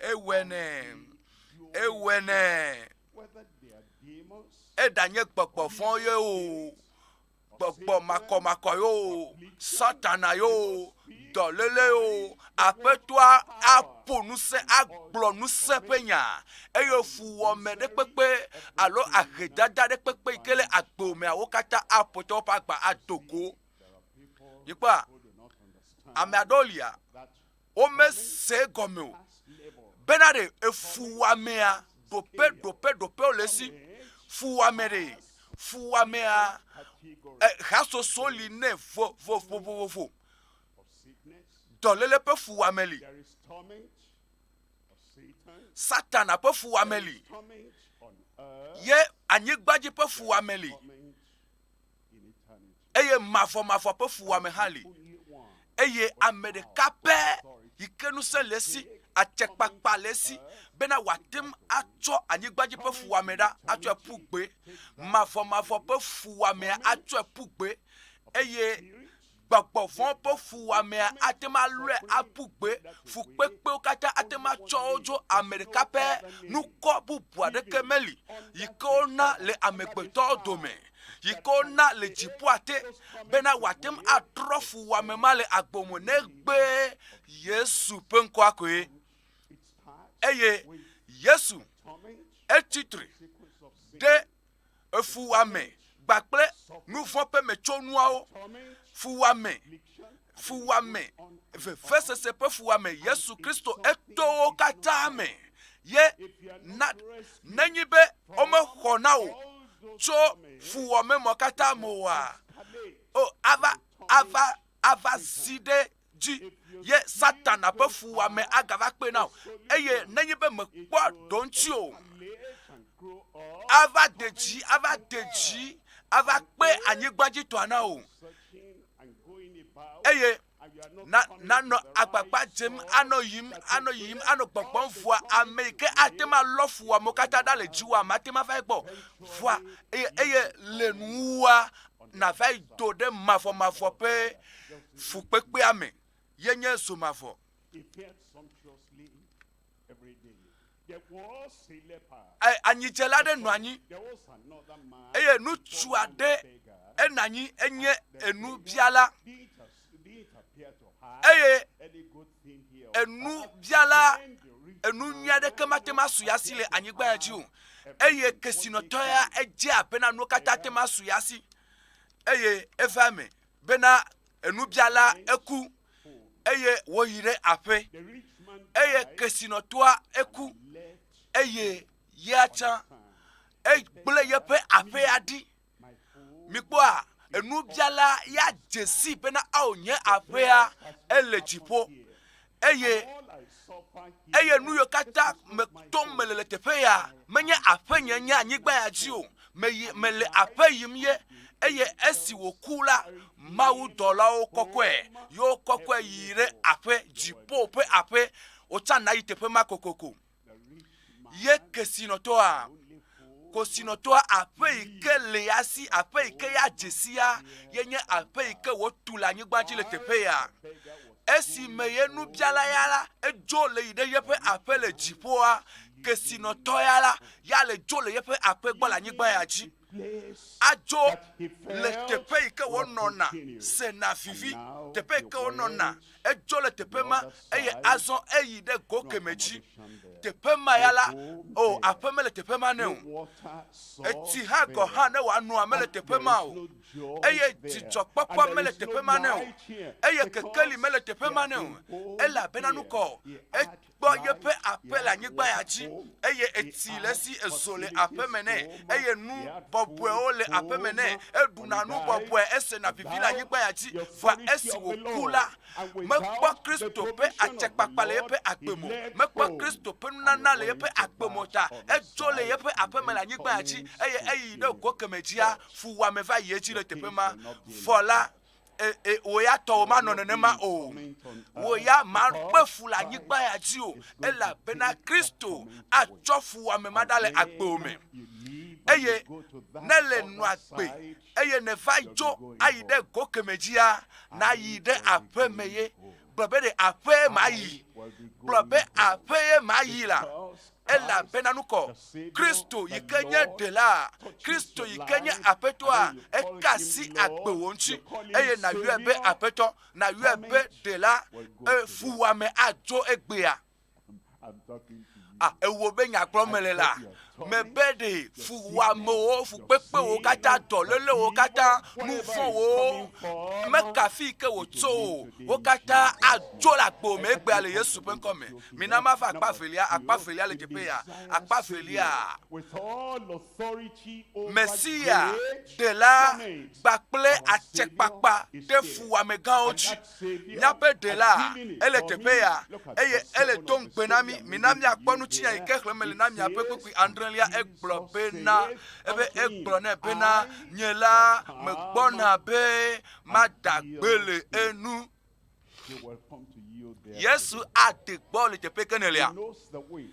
Speaker 17: ewɔe nɛ, ewɔe nɛ. Eɖanye gbɔgbɔ vɔ̃ ye o. Gbɔgbɔ makɔmakɔ yo, Satana yo, dɔléle yo, Aƒetɔa aƒo ŋusẽ, agblɔ ŋusẽ ƒe nya, eye fuwɔame ɖe kpekpe alo ahedada ɖe kpekpe yi ke le agbe mea, wo katã aƒo te woƒe agba ado go. Mikpɔa, ame aɖewo lia, womese egɔme o bena ɖe efuwɔamea ɖoƒe ɖoƒe ɖoƒewo le esi. Fuwɔame ɖe, fuwɔamea hasoso li nɛ vovovovovo. Dɔléle ƒe fuwɔame li, Satana ƒe fuwɔame li, ye anyigba dzi ƒe fuwɔame li, eye mavɔmavɔ ƒe fuwɔame hã li. Eye ame ɖeka pɛ yi ke ŋusẽ le esi, atsɛkpakpa le esi bena wòate ŋu atsɔ anyigba dzi ƒe fuwɔame ɖa atsɔe ƒu gbe, mavɔmavɔ ƒe fuwɔamea atsɔe ƒu gbe, eye Gbɔgbɔ vɔ̃ ƒe fuwɔamea ate ŋu alɔe aƒu gbe. Fukpekpewo katã ate ŋu atsɔ wo dzo ame ɖeka pɛ. Nukɔ bubu aɖeke meli yi ke wona le amegbetɔwo dome, yi ke wona le dziƒoa te bena wòate ŋu atrɔ fuwɔame ma le agbo me negbe Yesu ƒe ŋkɔa koe. Eye Yesu etsi tre ɖe efuwɔame kpakple nuvɔ̃ ƒe metsonuawo, fuwɔame, fuwɔame, vevesese ƒe fuwɔame, Yesu Kristo eto wo katã me. Ye na nenyi be womexɔ na wò tso fuwɔame mɔ katã me oa, o ava ava ava zi ɖe dzi ye Satana ƒe fuwɔame agava kpe na wò. Eye nenye be mèkpɔ ɖoŋtsi o, ava de dzi, ava de dzi, ava kpe anyigba dzi tɔa na wò. Eye na nanɔ agbagba dzem anɔ yiyim, anɔ yiyim, anɔ gbɔgbɔm vɔa ame yi ke ate ŋu alɔ fuwɔamewo katã ɖa le dziwòa mate ŋu ava egbɔ o. Vɔa eye eye le nuwuwua nàva yi do ɖe mavɔmavɔ ƒe fukpekpea me ye nye zomavɔ. Anyidzela aɖe nɔ anyi eye ŋutsu aɖe enɔ anyi enye enubiala eye enubiala enu nyui aɖeke mate ŋu asu ya si le anyigba ya dzi o eye kesinɔtɔ ya edze abe na nuwo katã te ŋu asu ya si eye eva eme bena enubiala eku eye wòyi ɖe aƒe eye kesinɔtɔa eku eye ya tsã egblẽ yeƒe aƒea ɖi. Mikpɔa, enubiala ya dze sii bena ao nye aƒea ele dziƒo eye eye nu yiwo katã me tom mele le teƒe ya menye aƒenye nye anyigba ya dzi o. Meyi mele aƒe yim ye eye esi wòku la, mawudɔlawo kɔkɔe yewo kɔkɔe yi ɖe aƒe dziƒo ƒe aƒe. Wotsa nayi teƒe ma kokoko. Ye kesinɔtɔa, kosinɔtɔa aƒe yi ke le ya si, aƒe yi ke ya dze sia, ye nye aƒe yi ke wotu le anyigba dzi le teƒe ya. Esime ye nubiala ya la, edzo le yi ɖe yeƒe aƒe le dziƒoa, kesinɔtɔ ya la, ya le dzo le yeƒe aƒe gbɔ le anyigba ya dzi. Adzo le teƒe yi ke wònɔna sena vivi, teƒe yi ke wònɔna, edzo le teƒe ma eye azɔ eyi ɖe go kemɛ dzi. Teƒe ma ya la, o aƒe mele teƒe ma nɛ o. Etsi hã gɔ̃ hã ne wòanoa mele teƒe ma o. Eye dzidzɔkpɔkpɔ mele teƒe ma nɛ o. Eye kekeli mele teƒe ma nɛ o. Elabena nukɔ kpɔ yeƒe aƒe le anyigba ya dzi, eye etsi le esi, ezo le aƒe me nɛ, eye nu bɔbɔewo le aƒe me nɛ, eɖuna nu bɔbɔe, esena vivi le anyigba ya dzi. Vɔa esi wòku la, mekpɔ Kristo ƒe atsɛkpakpa le yeƒe agbe me o, mekpɔ Kristo ƒe nunana le yeƒe agbe me o ta edzo le yeƒe aƒe me le anyigba ya dzi, eye eyi ɖe go kemɛ dzia, fuwɔame va yi edzi le teƒe ma. Vɔ la, E, e, wò ya tɔwò manɔ nenema o. Wò ya makpe fu le anyigba ya dzi o, elabena Kristo atsɔ fuwɔame ma ɖa le agbewò me. Eye ne le nɔ agbe eye nèva dzo ayi ɖe go kemɛ dzia, nayi ɖe aƒe me ye. Gblɔ be ɖe aƒee mayi. Gblɔ be aƒee mayi la. Elabena nukɔ, Kristo yi ke nye Ɖela, Kristo yi ke nye Aƒetɔa, eka asi agbewò ŋuti, eye nàyɔe be Aƒetɔ, nàyɔe be Ɖela, e, fuwɔame adzo egbea. Ah, ewò be nya gblɔm mele la, mebe ɖe fuwɔamewo, fukpekpewo katã, dɔlélewo katã, nuvɔ̃wo, meka fi yi ke wòtso o, wo katã adzo le agbo me egbea le Yesu ƒe ŋkɔ me. Mina mava akpa velia, akpa velia le teƒe ya, akpa velia. Mesia Ɖela kpakple atsekpakpa ɖe fuwɔamegãwo dzi. Míaƒe Ɖela, ele teƒe ya, eye ele do ŋugbe na mí. Mina míakpɔ ŋutinya yi ke xlẽm mele na mia ƒe kpukpui adrelia. Egblɔ bena, ebe egblɔ nɛ bena, Nye la, megbɔna be mada gbe le enu. Yesu ade gbɔ le teƒe ke nèlea.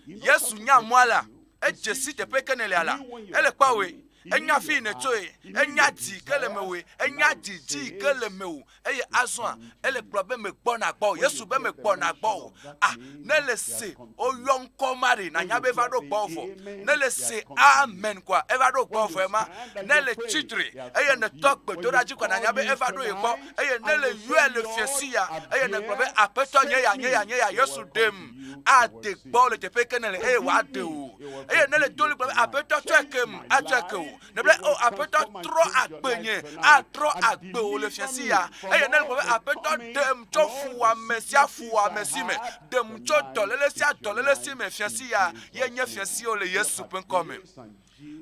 Speaker 17: Yesu nya mɔa la, edze si teƒe ke nèlea la, ele kpɔwòe. Enya fi yi nètsoe, enya dzi ke le mewòe, enya didi yi ke le mewò. Eye azɔa, ele gblɔ be megbɔna gbɔwò. Yesu be megbɔna gbɔwò. Ah, ne le se woyɔ ŋkɔ ma ɖe, nànya be eva ɖo gbɔwò vɔ. Ne le se amen koa, eva ɖo gbɔwò vɔ ema. Ne le tsitre eye nètɔ gbedoɖa dzi koa, nànya be eva ɖo ye gbɔ. Eye ne le yɔe le fiẽsi ya, eye nègblɔ be, Aƒetɔ, nye ya, nye ya, nye ya, Yesu ɖem, ade gbɔwò le teƒe ke nèle eye wòaɖe wò. Eye ne le do ɣli gblɔ be, Aƒetɔ, tsɔe kem, atsɔe ke wò. Nègblɔ be, O Aƒetɔ, trɔ agbe nye, atrɔ agbe wò le fiẽsi ya. Eye ne gblɔ be, Aƒetɔ, ɖem tso fuwɔame sia fuwɔame si me, ɖem tso dɔléle sia dɔléle si me, fiẽsi ya ye nye fiẽsiwo le Yesu ƒe ŋkɔ me.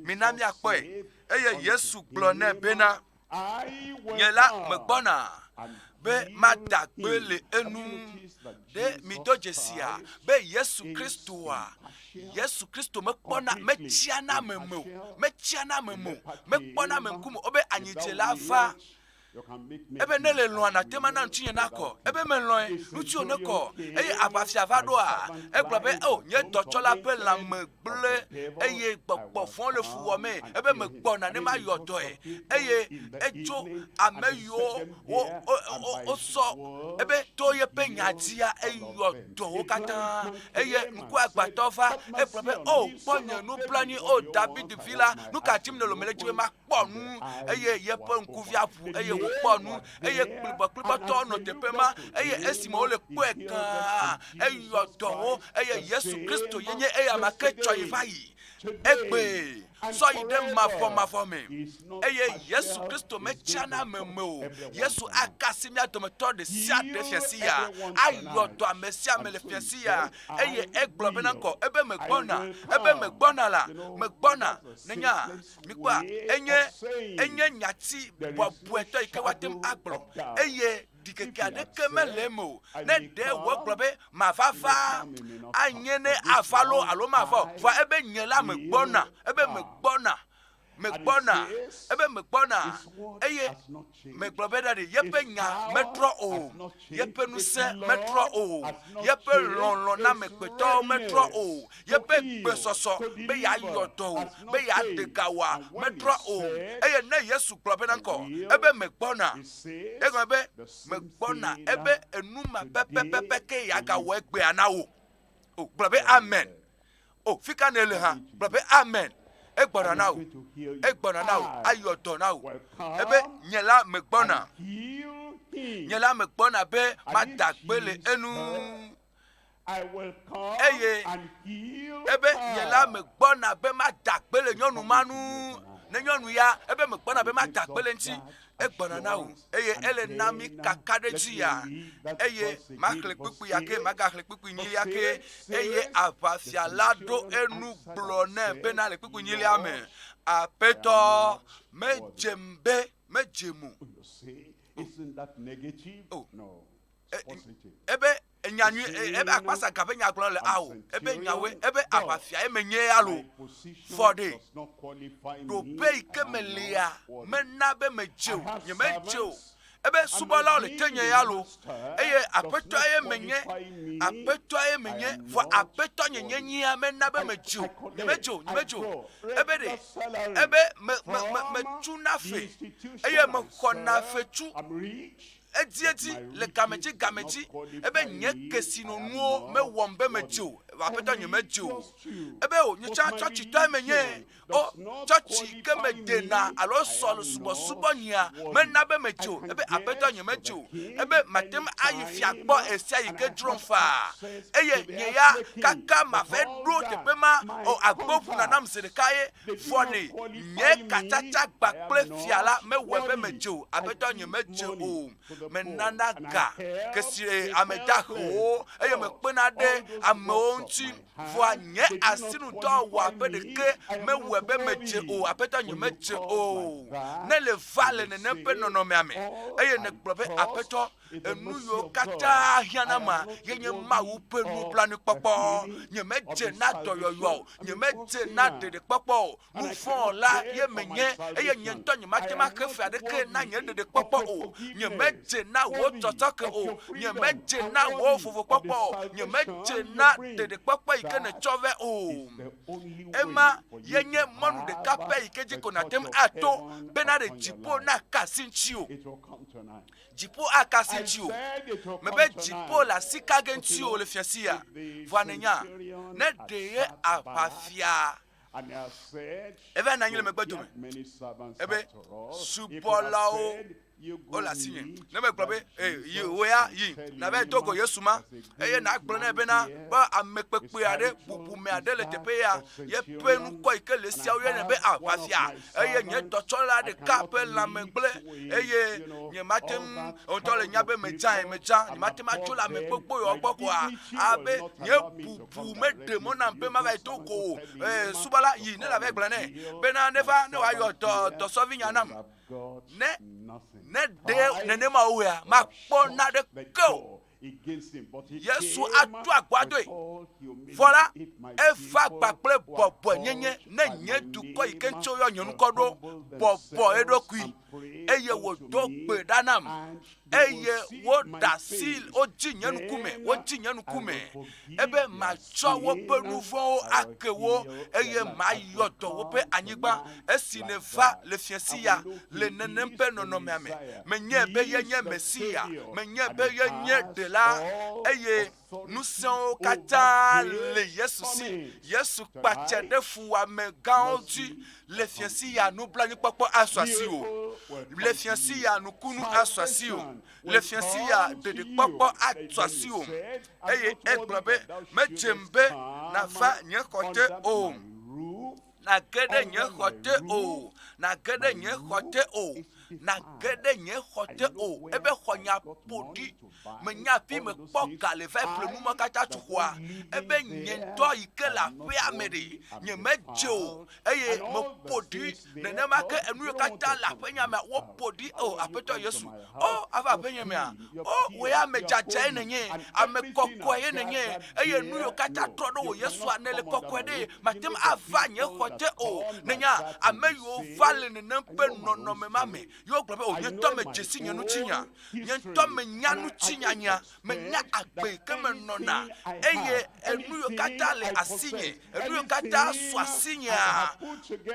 Speaker 17: Mina míakpɔe. Eye Yesu gblɔ nɛ bena, Nye la megbɔna be mada gbe le enu. Ɖe mido dzesia be Yesu Kristoa, Yesu Kristo mekpɔna, metsiana ame me o, metsiana ame me o, mekpɔna ame ŋkume o. Ebe anyidzela va Ebe ne le lɔ̃a nàte ŋu ana ŋutinye nakɔ. Ebe melɔ̃e, ŋutiwò nekɔ. Eye aʋafia va ɖoa, egblɔ be, O, nye dɔtsɔla ƒe lãme gblẽ eye gbɔgbɔ vɔ̃ le fu wɔmee. Ebe megbɔna ne mayɔ dɔe. Eye etso ame yiwo wo, wo, wo, wosɔ ebe to yeƒe nya dzia, eyɔ dɔ wo katã. Eye ŋkuagbãtɔ va, egblɔ be, O, kpɔ nye nublanui, O David vi la, nu ka dim nèle o? Mele dzi be makpɔ kpɔ nu, eye yeƒe ŋkuvi aʋu, eye wòkpɔ nu, eye kplibɔkplibɔtɔ nɔ teƒe ma, eye esime wole kpɔe gãa, eyɔ dɔ wo, eye Yesu Kristo ye nye eyama ke tsɔ yi va yi egbee, sɔ yi ɖe mavɔmavɔ me. Eye Yesu Kristo metsana ame me o. Yesu aka asi mía dometɔ ɖe sia ɖe fiasi ya, ayɔ dɔ ame sia ame le fiasi ya, eye egblɔ bena kɔ, ebe megbɔna, ebe megbɔna la, megbɔna, nenya. Mikpɔa, enye, enye nyati bɔbɔetɔ yi ke woate ŋu agblɔ, eye ɖikeke aɖeke mele eme o. Ne ɖe wògblɔ be, Mava va, anye ne ava loo alo mava o, vɔa ebe nye la megbɔna, ebe megbɔna, megbɔna, ebe megbɔna, eye megblɔ be ɖe yeƒe nya metrɔ o, yeƒe ŋusẽ metrɔ o, yeƒe lɔlɔ̃ na amegbetɔwo metrɔ o, Yeƒe gbesɔsɔ be yeayɔ dɔ wò, be yeaɖe ga wòa, metrɔ o. Eye ne Yesu gblɔ bena ŋkɔ, ebe megbɔna, egɔme be megbɔna, ebe enu ma pɛpɛpɛpɛ ke yeagawɔ egbea na wò. O, gblɔ be amen. O, fika nèle hã, gblɔ be amen. Egbɔna na wò, egbɔna na wò, ayɔ dɔ na wò. Ebe nye la megbɔna, nye la megbɔna be mada gbe le enu. Eye ebe, Nye la megbɔna be mada gbe le nyɔnu ma ŋu. Ne nyɔnu ya, ebe megbɔna be mada gbe le eŋuti. Egbɔna na wò, eye ele na mí kakaɖedzi ya. Eye maxlẽ kpukpui ya ke, magaxlẽ kpukpui nyilia ke. Eye aʋafia la ɖo enu gblɔ nɛ bena le kpukpui nyilia me, Aƒetɔ, medzem be medzem o. O. Ebe Enya nyui e, ebe akpasa ga ƒe nya gblɔ le ao ebe nyawoe ebe aʋafia ye menye ya lo vɔ ɖe ɖoƒe yi ke melia mena be medze o nye medze o ebe subɔlawo le tenye ya lo eye aƒetɔ ye menye aƒetɔ ye menye vɔ aƒetɔ nyenye nyia mena be medze o nye medze o nye medze o ebe ɖe ebe me me me metsuna fe eye mexɔna fetsu. Edziedzi, le game dzi game dzi, ebe nye kesinonuwo mewɔm be medze o, Aƒetɔ nyemedze o. Ebe o, nye tsã tsɔtsitɔe menye. O, tsɔtsi ke medena alo sɔle subɔsubɔ nyea mena be medze o. Ebe Aƒetɔ nyemedze o. Ebe mate ŋu ayi fia gbɔ ɣesiaɣi ke dzrom faa. Eye nye ya kaka mave ɖo teƒe ma, o, agbo ʋuna nam zi ɖeka ye. Vɔ ɖe, nye katsatsa gba kple fia la mewɔe be medze o, Aƒetɔ, nyemedze o. Menana ga kesi ame dahewo, eye mekpena ɖe amewo ŋuti. Vɔa nye asinudɔwɔwɔa ƒe ɖeke mewɔe be medze o, Aƒetɔ, nyemedze o. Ne le va le nenem ƒe nɔnɔmea me, eye nègblɔ be, Aƒetɔ, Enu yiwo katã hiã na amea ye nye Mawu ƒe nublanuikpɔkpɔ. Nyemedze na dɔyɔyɔ o, nyemedze na ɖeɖekpɔkpɔ o. Nuvɔ̃wɔla ye menye eye nye ŋutɔ nyemate ŋu axe fe aɖeke na nye ɖeɖekpɔkpɔ o. Nyemedze na wò tsɔtsɔke o, nyemedze na wò vovokpɔkpɔ o, nyemedze na ɖeɖekpɔkpɔ yi ke nètsɔ vɛ o. Ema ye nye mɔnu ɖeka pɛ yi ke dzi ko nàte ŋu ato bena ɖe dziƒo naka asi ŋutiwò. Dziƒo aka asi ŋutiwò. Mebe dziƒo le asi ka ge ŋutiwò le fiasi ya. Vɔa nènya, ne ɖee aʋafia eva nɔ anyi le megbe dome ebe subɔlawo wole asinye. Ne megblɔ be, ee, yi wò ya yi, nava do go Yesu ma, eye nàgblɔ nɛ bena be ame kpekpe aɖe, bubume aɖe le teƒe ya, yeƒe ŋkɔ yi ke le esia woyɔnɛ be aʋafia, eye nye dɔtsɔla ɖeka ƒe lãme gblẽ, eye nyemate ŋu, ŋutɔ le nya be medzae, medza, nyemate ŋu atso le ame gbogbo yawo gbɔ koa, abe nye bubu meɖe mɔ nam be mava yi do go o. Ee, subɔla, yi ne nàva gblɔ nɛ bena neva ne wòayɔ dɔ dɔsɔvinya nam. Ne, ne ɖe nenema wòwɔea, makpɔ naneke o. Yesu ato agbo adoe. Vɔ la, eva gba kple bɔbɔenyenye ne nye dukɔ yi ke ŋuti woyɔ nye ŋkɔ ɖo bɔbɔ eɖokui, eye wòdo gbe ɖa nam, eye woɖe asi, wodzi nye ŋkume, wodzi nye ŋkume, ebe matsɔ woƒe nu vɔ̃wo ake wo, eye mayɔ dɔ woƒe anyigba. Esi nèva le fiẽsi ya le nenem ƒe nɔnɔmea me, menyae be yenye Mesia, menyae be yenye Ɖela, eye ŋusẽwo katã le Yesu si. Yesu kpatse ɖe fuwɔame gãwo dzi. Le fiẽsi ya nublanuikpɔkpɔ asu asiwò. Le fiẽsi ya nukunu asu asiwò. Le fiẽsi ya ɖeɖekpɔkpɔ atu asiwò. Eye egblɔ be, Medzem be nàva nye xɔ te o. Nàge ɖe nye xɔ te o, nàge ɖe nye xɔ te o, nàge ɖe nye xɔ te o. Ebe xɔnya ƒo ɖi. Menya afi mekpɔ ga le va ƒle nu ma katã tso xɔa. Ebe nye ŋutɔ yi ke le aƒea me ɖe, nyemedze o eye meƒo ɖi. Nenema ke enu yiwo katã le aƒenya mea, woƒo ɖi. O Aƒetɔ Yesu, o ava aƒenye mea, o wò ya ame dzadzɛe nènye, ame kɔkɔe ye nènye, eye nu yiwo katã trɔ ɖo wò Yesua, nèle kɔkɔe ɖe, mate ŋu ava nye xɔ te o. Nènya, ame yiwo va le nenem ƒe nɔnɔme ma me, ye wogblɔ be, O, nye ŋutɔ medze si nye ŋutinya. Nye ŋutɔ menya ŋutinyanya. Menya agbe yi ke menɔna, eye enu yiwo katã le asinye, enu yiwo katã su asinyea,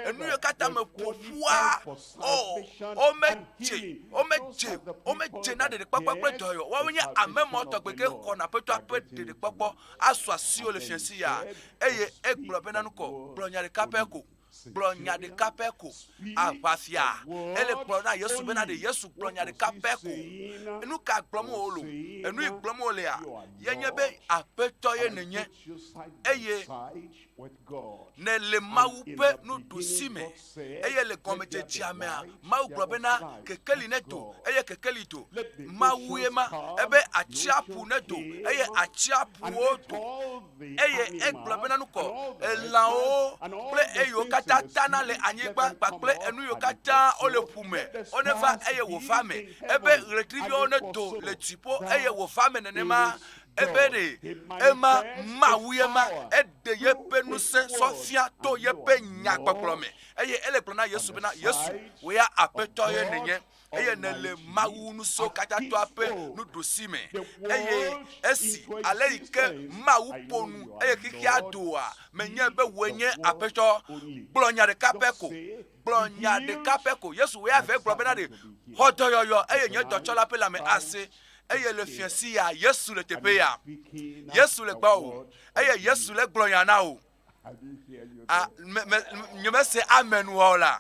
Speaker 17: enu yiwo katã meƒo ƒua, o, womedze, womedze, womedze na ɖeɖekpɔkpɔ kple dɔyɔyɔ. Woawoe nye ame mawo tɔgbe ke xɔna Aƒetɔa ƒe ɖeɖekpɔkpɔ asu asiwò le fiẽsi ya. Eye egblɔ bena, Nukɔ, gblɔ nya ɖeka pɛ ko. Gblɔ nya ɖeka pɛ ko. Aʋafia. Ele gblɔ na Yesu bena ɖe Yesu gblɔ nya ɖeka pɛ ko. Nu ka gblɔm wòle? Enu yi gblɔm wòlea, ye nye be Aƒetɔ ye nènye eye nèle Mawu ƒe nuɖusi me. Eye le gɔmedzedzea mea, Mawu gblɔ bena kekeli nedo eye kekeli do. Mawu ye ma. Ebe atsiaƒu nedo eye atsiaƒuwo do. Eye egblɔ bena, Nukɔ, elãwo kple eyiwo katã tana le anyigba kpakple enu yiwo katã wole ƒu me, woneva eye wòva me. Ebe ɣletiviwo nedo le dziƒo eye wòva me nenema. Ebe ɖe ema Mawu ye ma, eɖe yeƒe ŋusẽ sɔ fia to yeƒe nyagbɔgblɔ me. Eye ele gblɔ na Yesu bena, Yesu, wò ya Aƒetɔ ye nènye. Eye Eye nèle Mawu Ŋusẽkatãtɔa ƒe nuɖusi me. Eye esi ale yi ke Mawu ƒo nu eye xexea doa, menyae be wòe nye Aƒetɔ. Gblɔ nya ɖeka pɛ ko. Gblɔ nya ɖeka pɛ ko. Yesu wòe ave gblɔ bena ɖe, Xɔ dɔyɔyɔ eye nye dɔtsɔla ƒe lãme ase. Eye le fiẽ sia, Yesu le teƒe ya. Yesu le gbɔwò. Eye Yesu le gblɔ nya na wò. A, me, me, nyemese amen wɔ o la.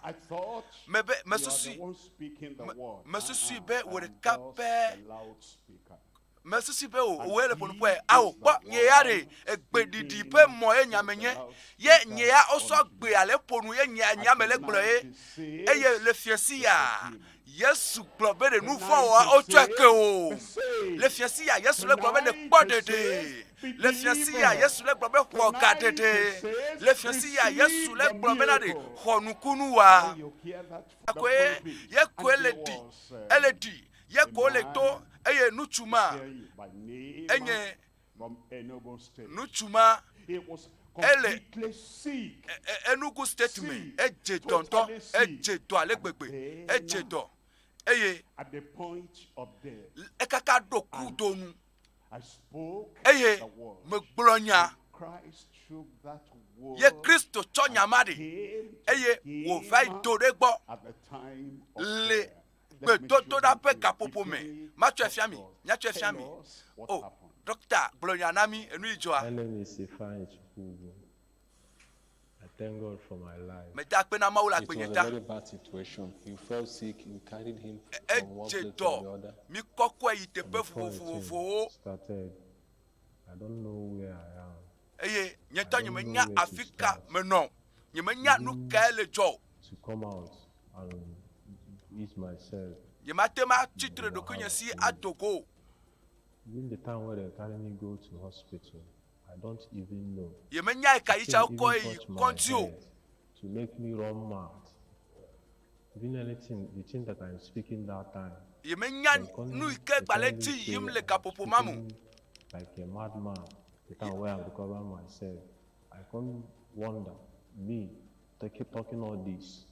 Speaker 17: Mebe, mesusui, me, mesusui be wò ɖeka pɛ Mesusu be o, wòe le ƒonu ƒoe. Ao, kpɔ, nye ya ɖe, egbeɖiɖi ƒe mɔ ye nya menye. Ye nye ya wosɔ gbea le ƒonu ye nye nya me le gblɔ ye. Eye le fiẽsi ya, Yesu gblɔ be ɖe nu vɔ̃ wɔa wotsɔe ke o. Le fiẽsi ya, Yesu le gblɔ be nèkpɔ ɖeɖe. Le fiẽsi ya, Yesu le gblɔ be xɔ ga ɖeɖe. Le fiẽsi ya, Yesu le gblɔ bena ɖe xɔ nukunu wa. Koe, ye koe le ɖi, ele ɖi. Ye ko le to eye ŋutsu ma enye ŋutsu ma ele Enugu state me edze dɔ ŋutɔ edze dɔ ale gbegbe edze dɔ eye ekaka ɖo kudo nu eye megblɔ nya ye Kristo tsɔ nya ma ɖi eye wòva yi do ɖe gbɔ le gbedodoɖa ƒe gaƒoƒo me. Matsɔe fia mi, míatsɔe fia mi. O, ɖɔkta, gblɔ nya na mí, enu yi dzɔa?
Speaker 18: My name is Ifeanyi Chukwubu. I thank God for my life.
Speaker 17: Meda akpe na Mawu le
Speaker 18: It
Speaker 17: agbenye
Speaker 18: was a
Speaker 17: ta.
Speaker 18: very bad situation. He fell sick. We carried him from one
Speaker 17: Edze
Speaker 18: place to
Speaker 17: dɔ,
Speaker 18: the other.
Speaker 17: míkɔkɔe yi
Speaker 18: And
Speaker 17: teƒe
Speaker 18: before the thing
Speaker 17: vovovowo.
Speaker 18: started, I don't know where I am.
Speaker 17: Eye nye
Speaker 18: I
Speaker 17: ŋutɔ
Speaker 18: don't
Speaker 17: nyemenya
Speaker 18: know where to
Speaker 17: afi ka
Speaker 18: start.
Speaker 17: menɔ o. Nyemenya nu
Speaker 18: Even
Speaker 17: kae le dzɔ o.
Speaker 18: to come out and eat myself.
Speaker 17: Nyemate ŋu atsi tre ɖokuinye si ado go o.
Speaker 18: Even the time where they carry me go to hospital, I don't even know.
Speaker 17: Nyemenya ɣekaɣi
Speaker 18: The
Speaker 17: tsa
Speaker 18: thing
Speaker 17: wokɔe
Speaker 18: even
Speaker 17: yi
Speaker 18: touch my
Speaker 17: kɔdzi o.
Speaker 18: head to make me run mad. Even anything, the thing that I'm speaking that time.
Speaker 17: Nyemenya
Speaker 18: They come,
Speaker 17: nu yi ke
Speaker 18: they
Speaker 17: gba le
Speaker 18: come
Speaker 17: edzi
Speaker 18: say
Speaker 17: yim le
Speaker 18: I'm
Speaker 17: gaƒoƒo ma me o.
Speaker 18: speaking like a madman. The time where I recover myself, I come wonder, me, they keep talking all this.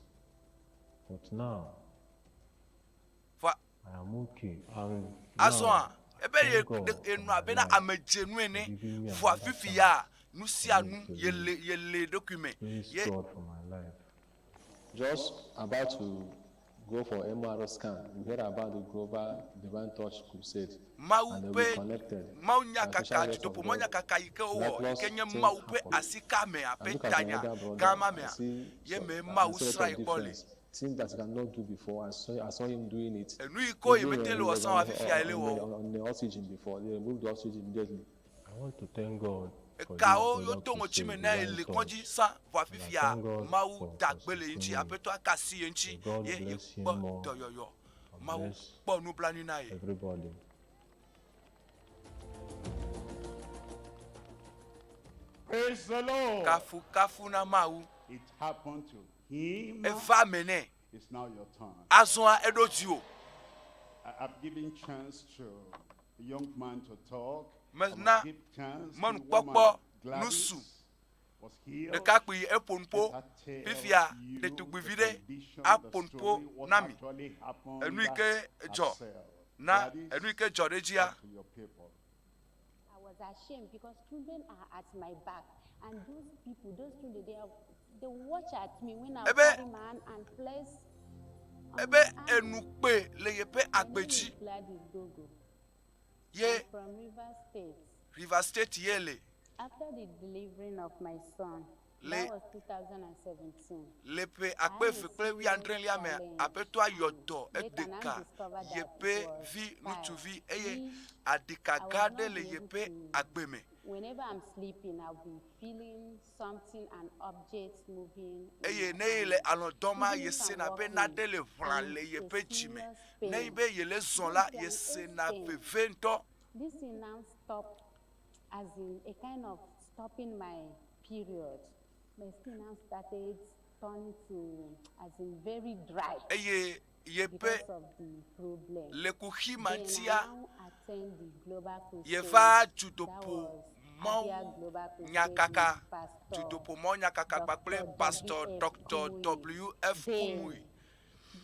Speaker 18: But now,
Speaker 17: Vɔa
Speaker 18: I am okay. And
Speaker 17: azɔa,
Speaker 18: now,
Speaker 17: ebe ye
Speaker 18: thank God
Speaker 17: ɖe
Speaker 18: for
Speaker 17: yenɔ
Speaker 18: my
Speaker 17: abe na
Speaker 18: life.
Speaker 17: ame dzenu ene.
Speaker 18: For giving me
Speaker 17: Vɔa
Speaker 18: another
Speaker 17: fifi
Speaker 18: chance
Speaker 17: ya, nu sia
Speaker 18: for me
Speaker 17: nu
Speaker 18: to
Speaker 17: ye
Speaker 18: live.
Speaker 17: le ye le eɖokui me.
Speaker 18: Praise
Speaker 17: Ye
Speaker 18: God for my life. Just about to go for MRI scan, we heard about the Global Divine Touch Crusade,
Speaker 17: Mawu
Speaker 18: and then we
Speaker 17: ƒe
Speaker 18: connected.
Speaker 17: mawunyakaka,
Speaker 18: And special grace of
Speaker 17: dutoƒo
Speaker 18: God,
Speaker 17: mawunyakaka yi ke wowɔ yi
Speaker 18: miraculous
Speaker 17: ke nye
Speaker 18: things
Speaker 17: Mawu ƒe
Speaker 18: happened.
Speaker 17: asikamea
Speaker 18: And
Speaker 17: ƒe
Speaker 18: look at my
Speaker 17: tanya
Speaker 18: elder brother,
Speaker 17: gã ma
Speaker 18: I
Speaker 17: mea,
Speaker 18: see
Speaker 17: ye
Speaker 18: some,
Speaker 17: mee
Speaker 18: I
Speaker 17: Mawu
Speaker 18: see a lot
Speaker 17: srã
Speaker 18: of
Speaker 17: yi kpɔ le.
Speaker 18: difference. Things that he cannot do before, I saw him doing it.
Speaker 17: Enu yi ke
Speaker 18: Even
Speaker 17: yemete
Speaker 18: when
Speaker 17: le
Speaker 18: he
Speaker 17: wɔ
Speaker 18: was
Speaker 17: sã oa, fifia ele
Speaker 18: on
Speaker 17: wɔwɔ.
Speaker 18: the oxygen before, they removed the oxygen immediately. I want to thank God for this
Speaker 17: Ekawo
Speaker 18: global
Speaker 17: wodo ŋɔtsi
Speaker 18: crusade,
Speaker 17: me na
Speaker 18: divine
Speaker 17: ele
Speaker 18: touch.
Speaker 17: kɔdzi sã vɔa
Speaker 18: And I
Speaker 17: fifia
Speaker 18: thank God
Speaker 17: Mawu
Speaker 18: for
Speaker 17: da gbe le ye ŋuti,
Speaker 18: sustaining me.
Speaker 17: Aƒetɔa ka asi ye ŋuti
Speaker 18: May God
Speaker 17: ye
Speaker 18: bless him
Speaker 17: yekpɔ
Speaker 18: more
Speaker 17: dɔyɔyɔ.
Speaker 18: and
Speaker 17: Mawu
Speaker 18: bless
Speaker 17: kpɔ nublanui na ye.
Speaker 18: everybody.
Speaker 6: Praise the Lord.
Speaker 17: Kafukafu na Mawu.
Speaker 6: It happened to him.
Speaker 17: Eva eme nɛ.
Speaker 6: It's now your turn.
Speaker 17: Azɔa eɖo dziwò.
Speaker 6: I've given chance to a young man to talk.
Speaker 17: Mena mɔnukpɔkpɔ nusu ɖekakpui eƒo nuƒo fifia ɖetugbivi ɖe aƒo nuƒo na mi. Enu yi ke dzɔ na enu yi ke dzɔ ɖe edzia.
Speaker 19: I was ashamed because children are at my back and those people, those children, they are, they watch at me when I
Speaker 17: Ebe
Speaker 19: carry my hand and place on
Speaker 17: ebe
Speaker 19: my hand.
Speaker 17: enu kpe le yeƒe
Speaker 19: My
Speaker 17: agbe
Speaker 19: name
Speaker 17: dzi.
Speaker 19: is Gladys Gogo.
Speaker 17: Ye
Speaker 19: I'm from Rivers State.
Speaker 17: Rivers State ye le.
Speaker 19: After the delivering of my son,
Speaker 17: Le
Speaker 19: that was 2017.
Speaker 17: le ƒe
Speaker 19: I
Speaker 17: akpe
Speaker 19: had a
Speaker 17: eve kple wuiadrelia
Speaker 19: serious
Speaker 17: mea,
Speaker 19: challenge.
Speaker 17: Aƒetɔa yɔ dɔ
Speaker 19: Later,
Speaker 17: eɖeka
Speaker 19: now discovered that it
Speaker 17: yeƒe
Speaker 19: was
Speaker 17: vi
Speaker 19: fire.
Speaker 17: ŋutsuvi eye
Speaker 19: Which
Speaker 17: aɖika
Speaker 19: I
Speaker 17: gã
Speaker 19: was
Speaker 17: aɖe
Speaker 19: not
Speaker 17: le
Speaker 19: able
Speaker 17: yeƒe
Speaker 19: to
Speaker 17: agbe me.
Speaker 19: Whenever I'm sleeping, I'll be feeling something, an object moving in
Speaker 17: Eye
Speaker 19: my
Speaker 17: ne ye le
Speaker 19: hand.
Speaker 17: alɔ̃ dɔma,
Speaker 19: Even if
Speaker 17: yesena
Speaker 19: I'm
Speaker 17: be
Speaker 19: walking,
Speaker 17: nane le ʋlã
Speaker 19: and
Speaker 17: le
Speaker 19: it's a
Speaker 17: yeƒe dzime.
Speaker 19: serious
Speaker 17: Ne
Speaker 19: pain.
Speaker 17: be yele zɔ la,
Speaker 19: It's an
Speaker 17: yesena
Speaker 19: pain.
Speaker 17: veve ŋutɔ.
Speaker 19: This thing now stopped, as in a kind of stopping my period. My skin now started turning to, as in very dry.
Speaker 17: Eye yeƒe
Speaker 19: because of the problem.
Speaker 17: le kuxi ma
Speaker 19: Then I
Speaker 17: ŋutia,
Speaker 19: now attend the global crusade.
Speaker 17: yeva
Speaker 19: That
Speaker 17: dutoƒo
Speaker 19: was
Speaker 17: mɔwo
Speaker 19: Abia Global Crusade
Speaker 17: nyakaka,
Speaker 19: with Pastor
Speaker 17: dutoƒo mɔwo nyakaka
Speaker 19: Dr.
Speaker 17: kpakple Pastor
Speaker 19: W.F.
Speaker 17: Dr.
Speaker 19: Kumuyi.
Speaker 17: W.F.
Speaker 19: Then
Speaker 17: Kumuyi.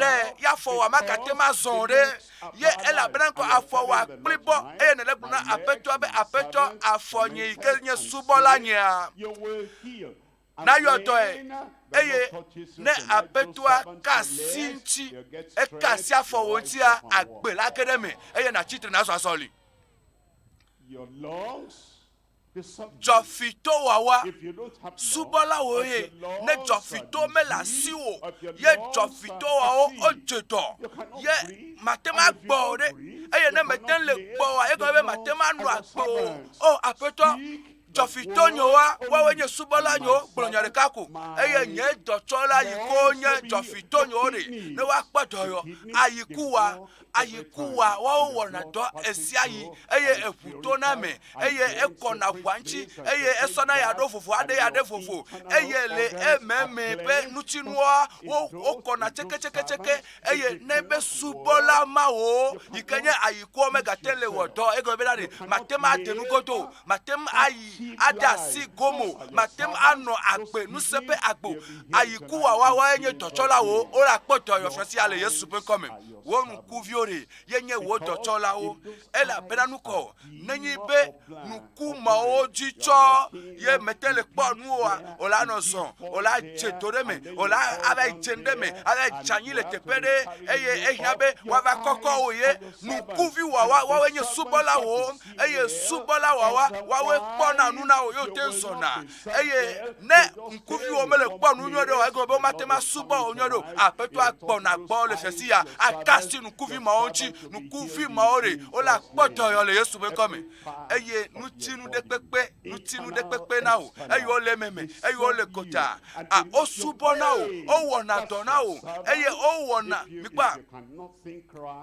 Speaker 17: ɖe ye afɔwòa magate ŋu azɔ o ɖe? Ye elabena ŋkɔ afɔwòa kplibɔ eye nèle gblɔm na Aƒetɔa be, Aƒetɔ, afɔ nye yi ke nye subɔla nyea. Nayɔ dɔe, eye ne Aƒetɔa ka asi ŋuti, eka asi afɔwò ŋutia, agbe la ge ɖe eme eye nàtsi tre nàzɔ azɔli. Dzɔfitowawa subɔlawoe ne dzɔfito mele asiwò ye dzɔfitowawo wodze dɔ ye mate ŋu agbɔ o ɖe eye ne mete ŋu le gbɔ oa egɔme be mate ŋu anɔ agbe o. O Aƒetɔ! Dzɔfitonyewoa, woawoe nye subɔlanyewo, gblɔ nya ɖeka ko, eye nye dɔtsɔla yi ko nye dzɔfitonyewo ɖe, ne woakpɔ dɔyɔ, ayi kuwa, ayi kuwa, woawo wɔna dɔ ɣesiaɣi, eye eʋu to na ame, eye ekɔna ʋua ŋuti, eye esɔna ya ɖo vovo, aɖe ya ɖe vovo, eye le ememe be ŋutinuwoa, wo, wokɔna tseketseketseke, Eye ne be subɔla mawo yi ke nye ayikuwo megate le wɔ dɔ, egɔme bena ɖe mate ŋu ade nugodo o, mate ŋu ayi ade asi gome o, mate ŋu anɔ agbe ŋusẽ ƒe agbe o. Ayikuwawawae nye dɔtsɔlawo, wole akpɔ dɔyɔfiɔ sia le Yesu ƒe ŋkɔ me. Wò ŋkuviwo ɖe ye nye wò dɔtsɔlawo, elabena nukɔ nenye be nuku mawo dzi tsɔ ye mete le kpɔ nu oa, o la nɔ zɔ, o la dze do ɖe me, o la ava yi dze ɖe me, ava yi dze anyi le teƒe ɖe, eye ehiã be woava kɔkɔ wò ye. Nukuvi wawa, woawoe nye subɔlawo, eye subɔla wawa, woawoe kpɔna nu na wò ye wote zɔna. Eye ne ŋkuviwò mele kpɔ nu nyuie ɖe o, egɔme be womate ŋu asubɔ wò nyuie ɖe o. Aƒetɔa gbɔna gbɔ le fiasi ya, aka asi ŋkuvi mawo ŋuti. Ŋkuvi mawo ɖe, wole akpɔ dɔyɔ le Yesu ƒe ŋkɔ me. Eye ŋutinu ɖe kpekpe, ŋutinu ɖe kpekpe na wò, eye wole ememe, eye wole gota. A, wosubɔ na wò, wowɔna dɔ na wò, eye wowɔna, mikpɔa?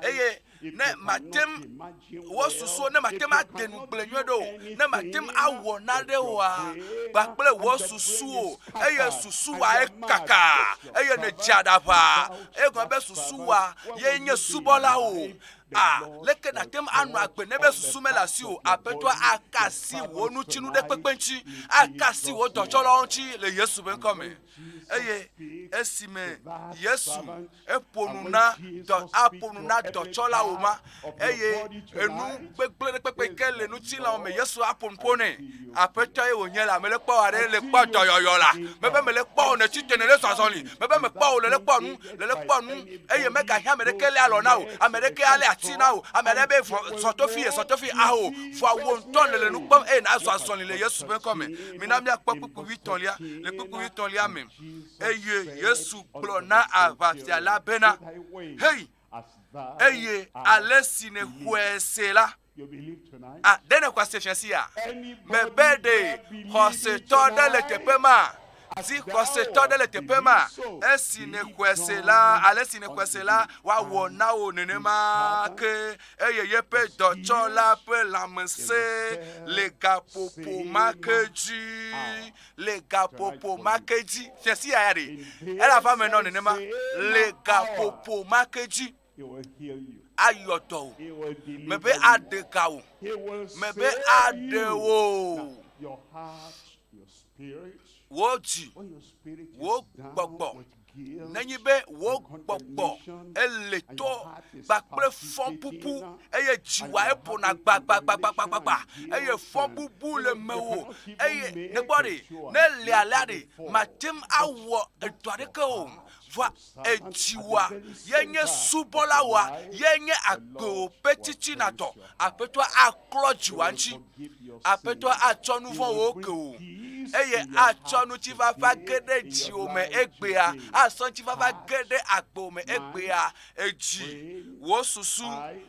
Speaker 17: Eye ne mate ŋu wɔ susuwo, ne mate ŋu ade ŋugble nyuie ɖe o, ne mate ŋu awɔ nane oa, kpakple wò susuwo, eye susuwa ekaka, eye nèdze aɖaʋa, egɔme be susuwa ye nye subɔlawo. A, leke nàte ŋu anɔ agbe ne be susu mele asiwò o? Aƒetɔa aka asi wò ŋutinu ɖe kpekpe ŋuti, aka asi wò dɔtsɔlawo ŋuti le Yesu ƒe ŋkɔ me. Eye esime Yesu eƒo nu na dɔ, aƒo nu na dɔtsɔlawo ma, eye enu gbegblẽ ɖe kpekpe ke le ŋutilãwo me, Yesu aƒo nu ƒo nɛ. Aƒetɔ ye wònye la, mele kpɔ aɖe le kpɔ dɔyɔyɔ la, mebe mele kpɔ wò nètsi te nèle zɔ azɔli, mebe mekpɔ wò lele kpɔ nu, lele kpɔ nu, eye megahiã ame ɖeke lé alɔ na wò, ame ɖeke alé ati na wò, ame aɖe be vɔ, zɔ to fiye, zɔ to fiye, ao, vɔa wò ŋutɔ nèle nu kpɔm eye nàzɔ azɔli le Yesu ƒe ŋkɔ me. Mina míakpɔ kpukpui wuietɔ̃lia, le kpukpui wuietɔ̃lia me. Eye Yesu gblɔ na aʋafia la bena, Hei, eye ale si nèxɔe se la, a, ɖe nèxɔe se fia sia? Mebe ɖe xɔsetɔ ɖe le teƒe ma? Si xɔsetɔ ɖe le teƒe ma? Esi nèxɔe se la, ale si nèxɔe se la, woawɔ na wò nenema ke. Eye yeƒe dɔtsɔla ƒe lãmesẽ le gaƒoƒo ma ke dzi. Le gaƒoƒo ma ke dzi. Fia sia ya ɖe, ele ava me nɔ nenema. Le gaƒoƒo ma ke dzi, ayɔ dɔ wò. Mebe aɖe ga wò. Mebe aɖe wò. Wò dzi, wò gbɔgbɔ, nenye be wò gbɔgbɔ ele to kpakple fɔbubu eye dziwòa eƒona gbagbagbagbagbagba eye fɔbubu le mewò eye nekpɔ ɖe ne le alea ɖe mate ŋu awɔ edɔ aɖeke o vɔa edziwòa ye nye subɔlawoa ye nye agbewò ƒe tsitsinatɔ aƒetɔa aklɔ dziwòa ŋuti Aƒetɔ atsɔ nu vɔ̃wo ke wò, eye atsɔ ŋutifafa ge ɖe dziwò me egbea, asɔ ŋutifafa ge ɖe agbewò me egbea. Edzi, wò susu,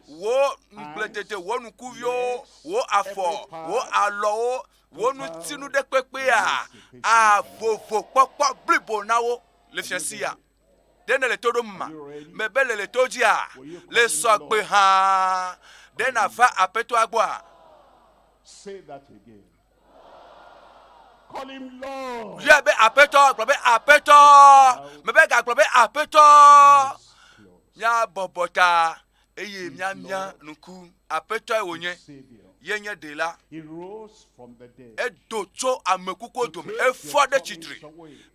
Speaker 17: wò ŋugbledede, wò ŋkuviwo, wò afɔ, wò alɔwo, wò ŋutinu ɖe kpekpea, avovokpɔkpɔ blibo na wo le fiasi ya. Ɖe nèle to ɖom ma? Mebe le le to dzia? Le sɔgbe hã. Ɖe nàva Aƒetɔa gbɔa? Yɔe be Aƒetɔ, gblɔ be Aƒetɔ. Mebe gagblɔ be Aƒetɔ. Míabɔbɔ ta eye míamia ŋku. Aƒetɔe wònye. Ye nye Ɖela. Edo tso ame kukuwo dome. Efɔ ɖe tsitre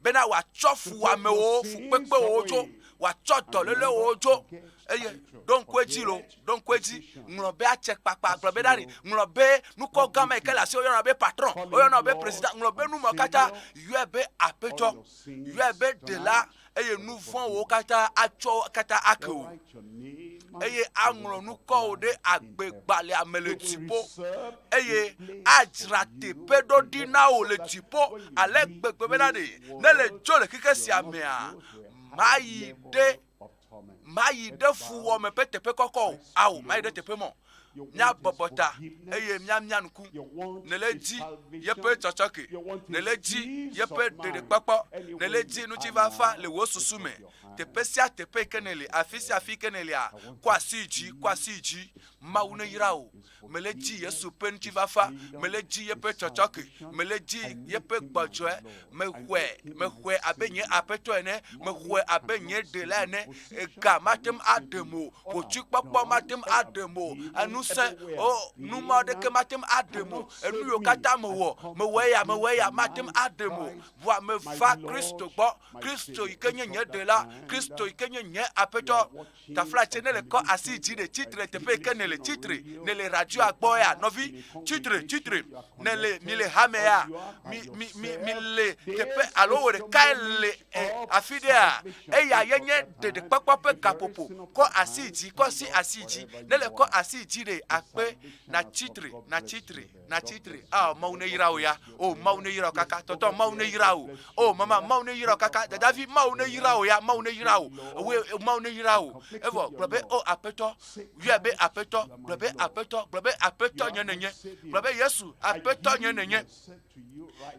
Speaker 17: bena wòatsɔ fuwɔamewo, fukpekpewo dzo, wòatsɔ dɔlélewo dzo. Eye ɖo ŋku edzi lo, ɖo ŋku edzi, ŋlɔ be atsekpakpa, gblɔ be ɖaɖi, ŋlɔ be nukɔ gã ma yi ke le asi woyɔna be patron, woyɔna be president, ŋlɔ be nu mawo katã, yɔe be Aƒetɔ, yɔe be Ɖela, eye nu vɔ̃wo katã atsɔ wo katã ake wò, eye aŋlɔ ŋkɔwò ɖe agbegbalẽa me le dziƒo, eye adzra teƒe ɖo ɖi na wò le dziƒo ale gbegbe bena ɖe ne le dzo le xexe sia mea, mayi ɖe mayi ɖe fuwɔame ƒe teƒe kɔkɔ o, ao, mayi ɖe teƒe mɔ. Míabɔbɔ ta eye míamia ŋku. Nèle dzi yeƒe tsɔtsɔke. Nèle dzi yeƒe ɖeɖekpɔkpɔ. Nèle dzi ŋutifafa le wò susu me. Teƒe sia teƒe yi ke nèle, afi sia afi yi ke nèlea, kɔ asi yi dzi, kɔ asi yi dzi. Mawu neyra wò. Mele dzi Yesu ƒe ŋutifafa. Mele dzi yeƒe tsɔtsɔke. Mele dzi yeƒe gbɔdzɔe. Mexɔe, mexɔe abe nye Aƒetɔ ene. Mexɔe abe nye Ɖela ene. Ega mate ŋu aɖem o. Hotsukpɔkpɔ mate ŋu aɖem o. Ŋusẽ, o, nu ma ɖeke mate ŋu aɖem o. Enu yiwo katã mewɔ, mewɔ eya, mewɔ eya, mate ŋu aɖem o. Vɔa meva Kristo gbɔ. Kristo yi ke nye nye Ɖela. Kristo yi ke nye nye Aƒetɔ. Taflatse ne le kɔ asi dzi ɖe tsitre teƒe yi ke nèle tsitre, nèle radioa gbɔ ya, nɔvi, tsitre, tsitre, nèle, mi le hame ya, mi, mi, mi, mi le teƒe alo wò ɖekae le e, afi ɖea, eya ye nye ɖeɖekpɔkpɔ ƒe gaƒoƒo. Kɔ asi dzi, kɔ si asi dzi, ne le kɔ asi dzi ɖe akpe, na tsitre, na tsitre. Natsitre. Ah, Mawu ne yra wò ya. Oh, Mawu ne yra wò kaka. Tɔtɔ, Mawu ne yra wò. Oh, mama, Mawu ne yra wò kaka. Dadavi, Mawu ne yra wò ya. Mawu ne yra wò. Ewe, Mawu ne yra wò. Evɔ, gblɔ be, oh, Aƒetɔ. Yɔe be Aƒetɔ. Gblɔ be Aƒetɔ. Gblɔ be Aƒetɔ nye nènye. Gblɔ be Yesu, Aƒetɔ nye nènye.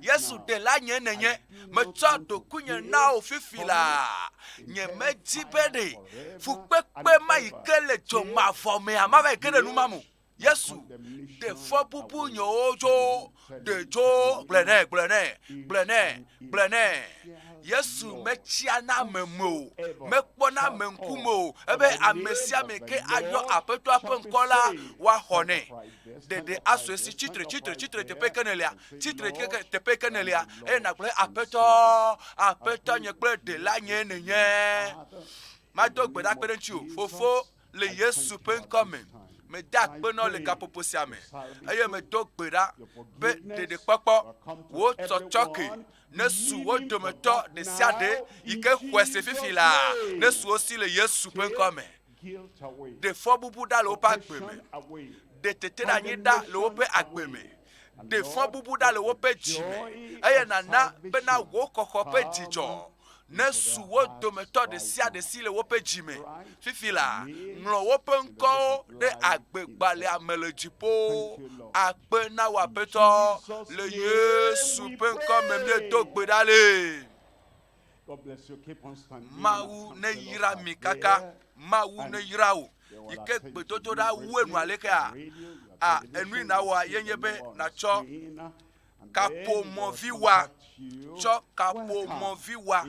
Speaker 17: Yesu ɖela nye nènye. Metsɔ ɖokuinye na wò fifi laa. Nyemedi be ɖe fukpekpe ma yi ke le dzo mavɔ mea mava yi ke ɖe nu ma me o. Yesu ɖe fɔbubu nyewo tso ɖe tso gblɔe nɛ gblɔe nɛ gblɔe nɛ gblɔe nɛ. Yesu metsia na ame me o, mekpɔna ame ŋkume o, ebe ame sia ame ke ayɔ Aƒetɔa ƒe ŋkɔ la woaxɔ nɛ. Ɖeɖe asu esi tsitre tsitre tsitre teƒe ke nèlia tsitre ke teƒe ke nèlia eye nàgblɔ Aƒetɔ Aƒetɔ nye kple ɖela nye nènye. Mado gbe ɖa kpe ɖe ŋutiwò Fofo Le Yesu ƒe ŋkɔ me, meda akpe na wò le gaƒoƒo sia me, eye medo gbe ɖa be ɖeɖekpɔkpɔ, wò tsɔtsɔke nesu wo dometɔ ɖesiaɖe yi ke xɔe se fifi laa, nesu wo si le Yesu ƒe ŋkɔ me. Ɖe fɔbubu ɖa le woƒe agbe me. Ɖe teteɖeanyi ɖa le woƒe agbe me. Ɖe fɔbubu ɖa le woƒe dzi me, eye nàna bena wò xɔxɔ ƒe dzidzɔ nesu wo dometɔ ɖesiaɖe si le woƒe dzi me. Fifi la, ŋlɔ woƒe ŋkɔwo ɖe agbegbalẽa me le dziƒo. Akpe na wò Aƒetɔ, le Yesu ƒe ŋkɔ me míedo gbe ɖa le. Mawu neyra mi kaka. Mawu neyra wò. Yi ke gbedodoɖa wu enu alekea? A, enui nawɔa ye nye be nàtsɔ kaƒomɔvi wa, tsɔ kaƒomɔvi wa,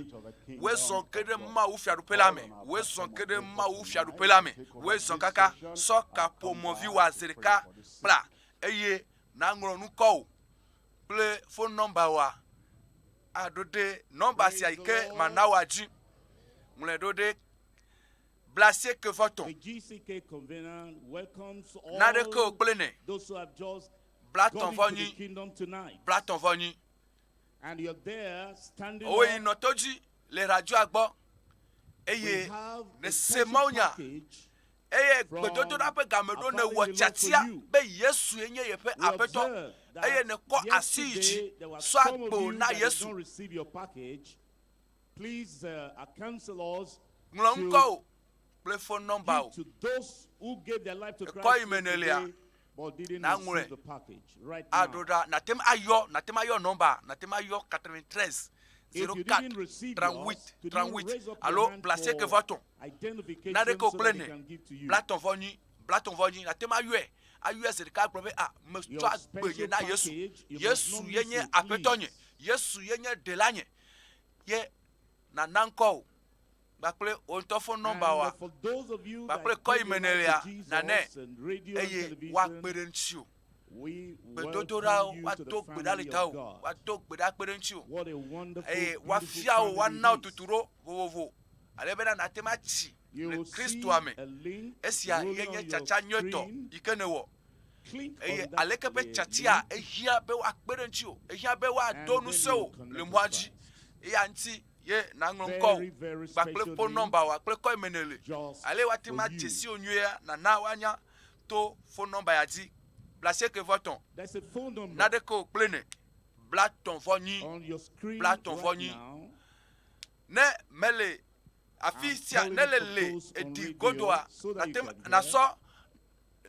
Speaker 17: wòe zɔ ge ɖe Mawu fiaɖuƒe la me, wòe zɔ ge ɖe Mawu fiaɖuƒe la me, wòe zɔ kaka, sɔ kaƒomɔvi wa zi ɖeka kpla, eye nàŋlɔ ŋkɔwò kple fon nɔmba wa aɖo ɖe nɔmba sia yi ke mana wòa dzi. Ŋlɔe ɖo ɖe blaasieke vɔ tɔ̃.
Speaker 6: The GCK convener welcomes all
Speaker 17: Naneke o kple nɛ.
Speaker 6: those who have just
Speaker 17: Blatɔ̃ vɔ nyi. Blatɔ̃ vɔ nyi. Woyi nɔ to dzi le radioa gbɔ eye nèse mawunya eye gbedodoɖa ƒe game ɖo nèwɔ tiatia be Yesue nye yeƒe Aƒetɔ eye nèkɔ asi yi dzi sɔ agbo na Yesu. Ŋlɔ ŋkɔwò kple fon nɔmba wò. Ekɔ yi me nèlia? Nàŋlɔe aɖo ɖa. Nàte ŋu ayɔ, nàte ŋu ayɔ nɔmba, nàte ŋu ayɔ 93 04 38 38 alo blaasieke vɔ etɔ̃, naneke o kple ene, blaetɔ̃ vɔ enyi, blaetɔ̃ vɔ enyi. Nàte ŋu ayɔe, ayɔe zi ɖeka agblɔ be, A, metsɔ agbe nye na Yesu. Yesu ye nye Aƒetɔ nye. Yesu ye nye Ɖela nye. Ye nàna ŋkɔ wò. kpakple wò ŋutɔ fon nɔmba wa kpakple kɔ yi me nèlia nanɛ eye woakpe ɖe ŋutiwò. Gbedodoɖawo, woado gbe ɖa le tawò, woado gbe ɖa kpe ɖe ŋutiwò eye woafia wò, woana wò tutuɖo vovovo ale bena nàte ŋu atsi le Kristoa me. Esia ye nye tsatsa nyuietɔ yi ke nèwɔ. Eye aleke be tsatsia ehiã be woakpe ɖe ŋutiwò, ehiã be woado ŋusẽ wò le mɔa dzi. Eya ŋuti ye nàŋlɔ ŋkɔwò kpakple fon nɔmba wò kple kɔ yi me nèle. Ale woate ŋu adze si wò nyuiea, nàna woanya to fon nɔmba ya dzi, Blaasieke vɔ etɔ̃, naneke o kple ene, blaetɔ̃ vɔ nyi, blaetɔ̃ vɔ nyi. Ne mele afi sia, ne le le eɖi godoa, nàte ŋu nàsɔ.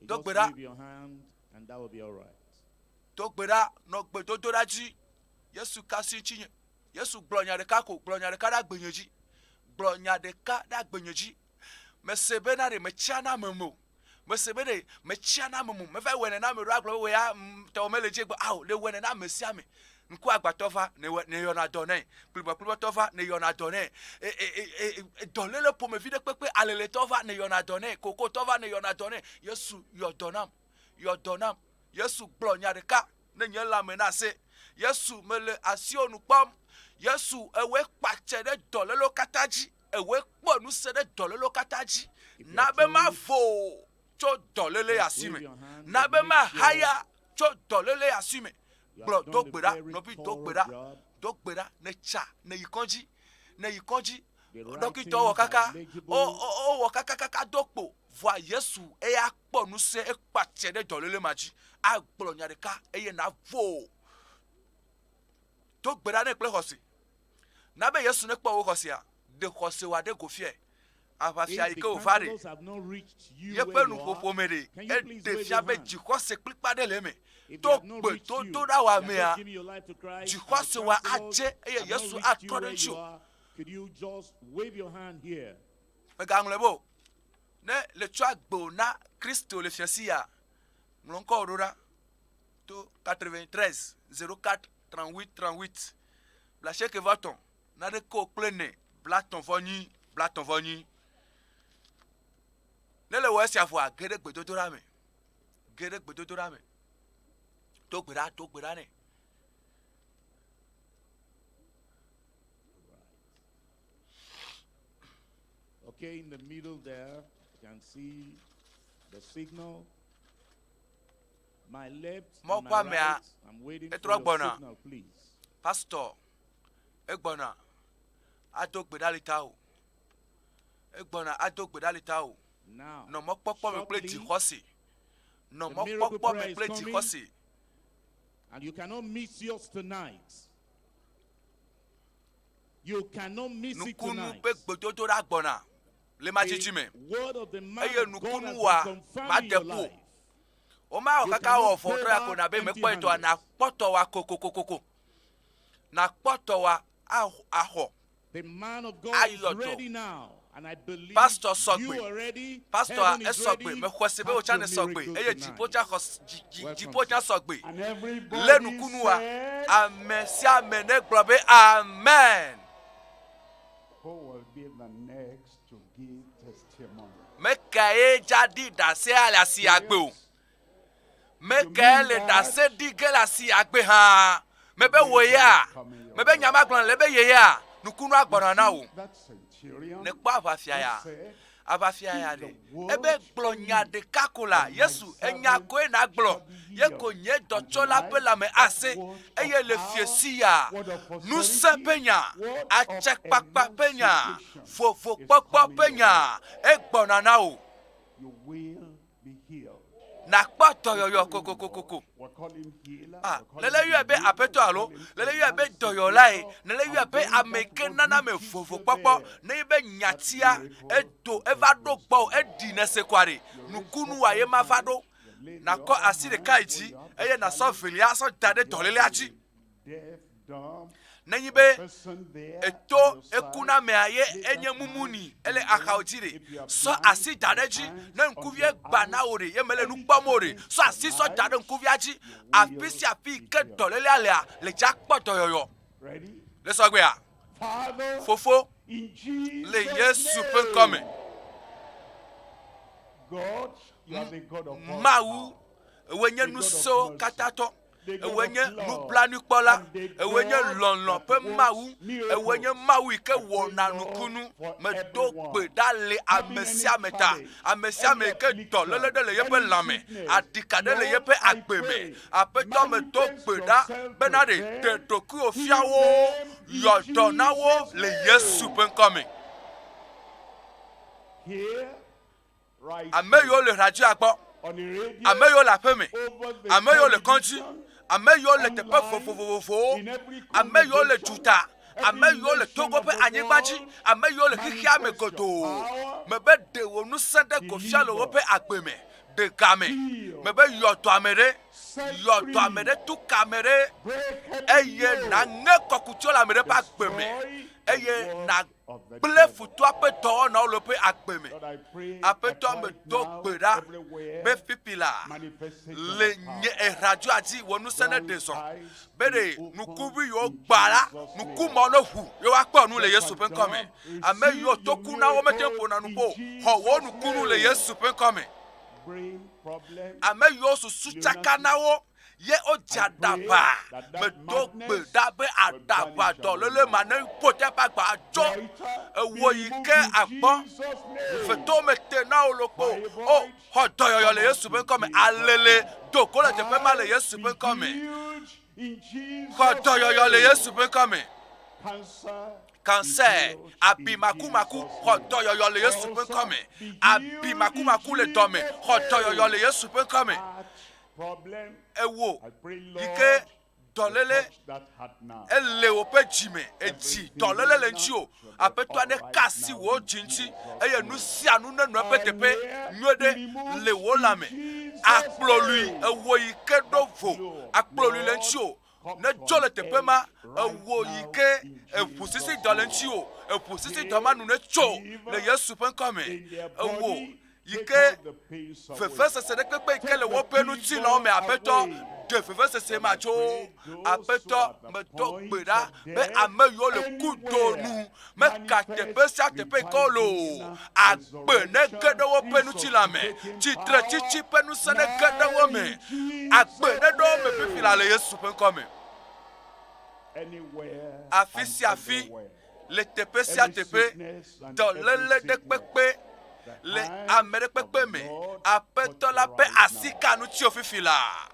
Speaker 6: You
Speaker 17: Do
Speaker 6: just
Speaker 17: gbe ɖa.
Speaker 6: wave your hand and that will be all right.
Speaker 17: Do gbe ɖa, nɔ gbedodoɖa dzi. Yesu ka asi ŋutinye. Yesu gblɔ nya ɖeka ko, gblɔ nya ɖeka ɖe agbenye dzi. Gblɔ nya ɖeka ɖe agbenye dzi. Mese bena ɖe metsia na ame me o. Mese be ɖe metsia na ame me o. Meva wɔe nene ame ɖo agblɔ be wò ya tɔwò mele edzi egbe. Ao, ɖe wɔe nene ame sia ame. Ŋku agbatɔ va, ne wɔ, ne yɔna dɔ nɛ. Kplibɔkplibɔtɔ va, ne yɔna dɔ nɛ. E, e, e, e, e, dɔléle ƒomevi ɖe kpekpe, aleletɔ va, ne yɔna dɔ nɛ. Kokotɔ va, ne yɔna dɔ nɛ. Yesu yɔ dɔ nam. Yɔ dɔ nam. Yesu gblɔ nya ɖeka ne nye lãme nase. Yesu, mele asiwò nu kpɔm. Yesu, ewòe kpatse ɖe dɔlélewo katã dzi. Ewòe kpɔ ŋusẽ ɖe dɔlélewo katã dzi. Na be mavo tso dɔléle ya si me. Na be mahaya tso dɔléle ya si me. Gblɔ, do gbe ɖa, nɔvi, do gbe ɖa, do gbe ɖa, nètsa, nèyi kɔdzi, nèyi kɔdzi. Ɖɔkitɔwo wɔ kaka, wo, wo, wowɔ kakakaka do kpo. Vɔa Yesu eya kpɔ ŋusẽ, ekpɔ atse ɖe dɔléle ma dzi. Agblɔ nya ɖeka eye nàvo. Do gbe ɖa nɛ kple xɔse. Na be Yesu nekpɔ wò xɔsea. Ɖe xɔse wòa ɖe go fiae. Aʋafia yi ke wòva ɖe, yeƒe nuƒoƒo me ɖe, eɖe fia be dzixɔse kplikpa ɖe le eme. To gbedodoɖa wòa mea, dzixɔse wòa adze eye Yesu atrɔ ɖe ŋutiwò. Mègaŋlɔe be o, ne le tsɔ agbe na Kristo le fiasi ya, ŋlɔ ŋkɔwò ɖo ɖa to 93 04 38 38 blasieke vɔ etɔ̃ naɖeke o kple ene blatɔ̃ vɔ nyi blatɔ̃ vɔ nyi. Ne le wɔ esia vɔa, ge ɖe gbedodoɖa me. Ge ɖe gbedodoɖa me. Do gbe ɖa, do gbe ɖa nɛ.
Speaker 6: Okay, in the middle there, you can see the signal. My left and my right, I'm waiting for your signal, please.
Speaker 17: Pastor, egbɔna ado gbe ɖa li ta o. Egbɔna ado gbe ɖa li ta o. Nɔ mɔkpɔkpɔ me kple dzixɔse. Nɔ mɔkpɔkpɔ me kple dzixɔse.
Speaker 6: And you cannot miss yours tonight. You cannot miss it
Speaker 17: Nukunu
Speaker 6: tonight.
Speaker 17: ƒe gbedodoɖa gbɔna le ma dzidzi me.
Speaker 6: Word of the man
Speaker 17: Eye
Speaker 6: of God
Speaker 17: nukunu
Speaker 6: has
Speaker 17: wa
Speaker 6: been confirmed
Speaker 17: ma
Speaker 6: in
Speaker 17: de
Speaker 6: your
Speaker 17: ƒu o.
Speaker 6: life.
Speaker 17: Womawɔ
Speaker 6: You
Speaker 17: kaka
Speaker 6: cannot
Speaker 17: wɔ
Speaker 6: go
Speaker 17: vɔ trɔ ya
Speaker 6: back
Speaker 17: ko na be mekpɔ etɔa
Speaker 6: empty-handed.
Speaker 17: nakpɔ tɔwa kokokokoko. Nakpɔ tɔwa axɔ.
Speaker 6: The man of God is
Speaker 17: Ayɔ dɔ.
Speaker 6: ready now, and I believe
Speaker 17: Pastor
Speaker 6: you
Speaker 17: sɔgbe.
Speaker 6: are ready.
Speaker 17: Pastor
Speaker 6: Heaven is
Speaker 17: esɔgbe.
Speaker 6: ready.
Speaker 17: Mexɔe se be
Speaker 6: Catch
Speaker 17: wò tsã
Speaker 6: your
Speaker 17: ne sɔgbe
Speaker 6: miracle
Speaker 17: eye
Speaker 6: tonight.
Speaker 17: dziƒo tsã xɔ dzi dzi
Speaker 6: Welcome,
Speaker 17: dziƒo tsã
Speaker 6: sir.
Speaker 17: sɔgbe.
Speaker 1: And
Speaker 17: Le
Speaker 1: everybody
Speaker 17: nukunua,
Speaker 1: said,
Speaker 17: ame sia ame negblɔ be amen.
Speaker 1: Who will be the next to give testimony?
Speaker 17: Mekae dza ɖi ɖasea le asi agbe o? Mekae le ɖase ɖi ge le asi agbe hã? Mebe wò ya, mebe nya ma gblɔ le be ye ya, nukunua gbɔna na wò. Nèkpɔ aʋafia ya? Aʋafia ya ɖe, ebe gblɔ nya ɖeka ko la, Yesu, enya koe nàgblɔ, ye ko nye dɔtsɔla ƒe lãme ase, eye le fiesi ya, ŋusẽ ƒe nya, atsekpakpa ƒe nya, vovokpɔkpɔ ƒe nya, egbɔna na wò. Nàkpɔ dɔyɔyɔ kokokokoko. Ah, lele yɔe be aƒetɔ alo lele yɔe be dɔyɔlae, lele yɔe be ame yi ke nana ame vovokpɔkpɔ, ne ye be nyatia edo eva ɖo gbɔwò, eɖi nèse koa ɖe, nukunua ye ma va ɖo. Nàkɔ asi ɖeka yi dzi eye nàsɔ velia asɔ da ɖe dɔlélea dzi. Nenye be eto eku na amea ye enye mumu ni ele axawo dzi ɖe, sɔ asi da ɖe edzi. Ne ŋkuvie gba na wò ɖe ye mele nu kpɔm o ɖe, sɔ asi sɔ da ɖe ŋkuvia dzi. Afi sia afi yi ke dɔlélea lea, le dzi akpɔ dɔyɔyɔ. Le sɔgbea, Fofo, le Yesu ƒe ŋkɔ me, Mawu, ewòe nye ŋusẽwo katã tɔ. Ewòe nye nublanuikpɔla, ewòe nye lɔlɔ̃ ƒe Mawu, ewòe nye Mawu yi ke wɔna nukunu. Medo gbe ɖa le ame sia ame ta, ame sia ame yi ke dɔléle ɖe le yeƒe lãme, aɖika ɖe le yeƒe agbe me. Aƒetɔ, medo gbe ɖa bena ɖe ɖe ɖokuiwò fia wo, yɔ dɔ na wo le Yesu ƒe ŋkɔ me. Ame yiwo le radioa gbɔ, ame yiwo le aƒe me, ame yiwo le kɔdzi, ame yiwo le teƒe vovovovowo, ame yiwo le duta, ame yiwo le Togo ƒe anyigba dzi, ame yiwo le xexea me godoo. Mebe ɖe wò ŋusẽ ɖe go fia le woƒe agbe me. Ɖe game. Mebe yɔ dɔ ame ɖe. Yɔ dɔ ame ɖe, tu ka ame ɖe. Eye nàŋe kɔkuti le ame ɖe ƒe agbe me. Eye nàgblẽ futɔa ƒe dɔwɔnawo le woƒe agbe me. Aƒetɔ, medo gbe ɖa be fifi laa, le nye eradioa dzi, wò ŋusẽ neɖe zɔ. Be ɖe nukuvi yiwo gbã la, nuku mawo neʋu ye woakpɔ nu le Yesu ƒe ŋkɔ me. Ame yiwo toku na womete ŋu ƒona nu o, xɔ wò nukunu le Yesu ƒe ŋkɔ me. Ame yiwo susu tsaka na wo ye wodze aɖaʋa, medo gbe ɖa be aɖaʋa dɔléle ma ne ƒo teƒe agba adzo. Ewò yi ke agbɔ, fetɔ mete na wò lokpo o. Xɔ dɔyɔyɔ le Yesu ƒe ŋkɔ me. Alele do go le teƒe ma le Yesu ƒe ŋkɔ me. Xɔ dɔyɔyɔ le Yesu ƒe ŋkɔ me. Cancer, abi makumaku, xɔ dɔyɔyɔ le Yesu ƒe ŋkɔ me. Abi makumaku le dɔme, xɔ dɔyɔyɔ le Yesu ƒe ŋkɔ me. Ewò yi ke dɔléle ele woƒe dzi me, edzi dɔléle le ŋuti o. Aƒetɔ ne ka asi wò dzi ŋuti eye nu sia nu nenɔ eƒe teƒe nyuie ɖe le wò lãme. Akplɔlui ewò yi ke ɖo vo, akplɔlui le ŋuti o. Ne dzo le teƒe ma, ewò yi ke eʋu sisi dɔ le ŋuti o, eʋu sisi dɔ ma nu netso le Yesu ƒe ŋkɔ me. Ewò yi ke vevesese ɖe kpekpe yi ke le woƒe ŋutilãwo me, Aƒetɔ, ɖe vevesese ma tso wo. Aƒetɔ, medo gbe ɖa be ame yiwo le kudo nu, meka teƒe sia teƒe yi ke wole o, agbe nege ɖe woƒe ŋutilã me, tsitretsitsi ƒe ŋusẽ nege ɖe wo me, agbe neɖo wo me fifi laa le Yesu ƒe ŋkɔ me. Afi sia afi, le teƒe sia teƒe, dɔléle ɖe kpekpe le ame ɖe kpekpe me. Aƒetɔ la ƒe asi ka nu tsi fifi laa.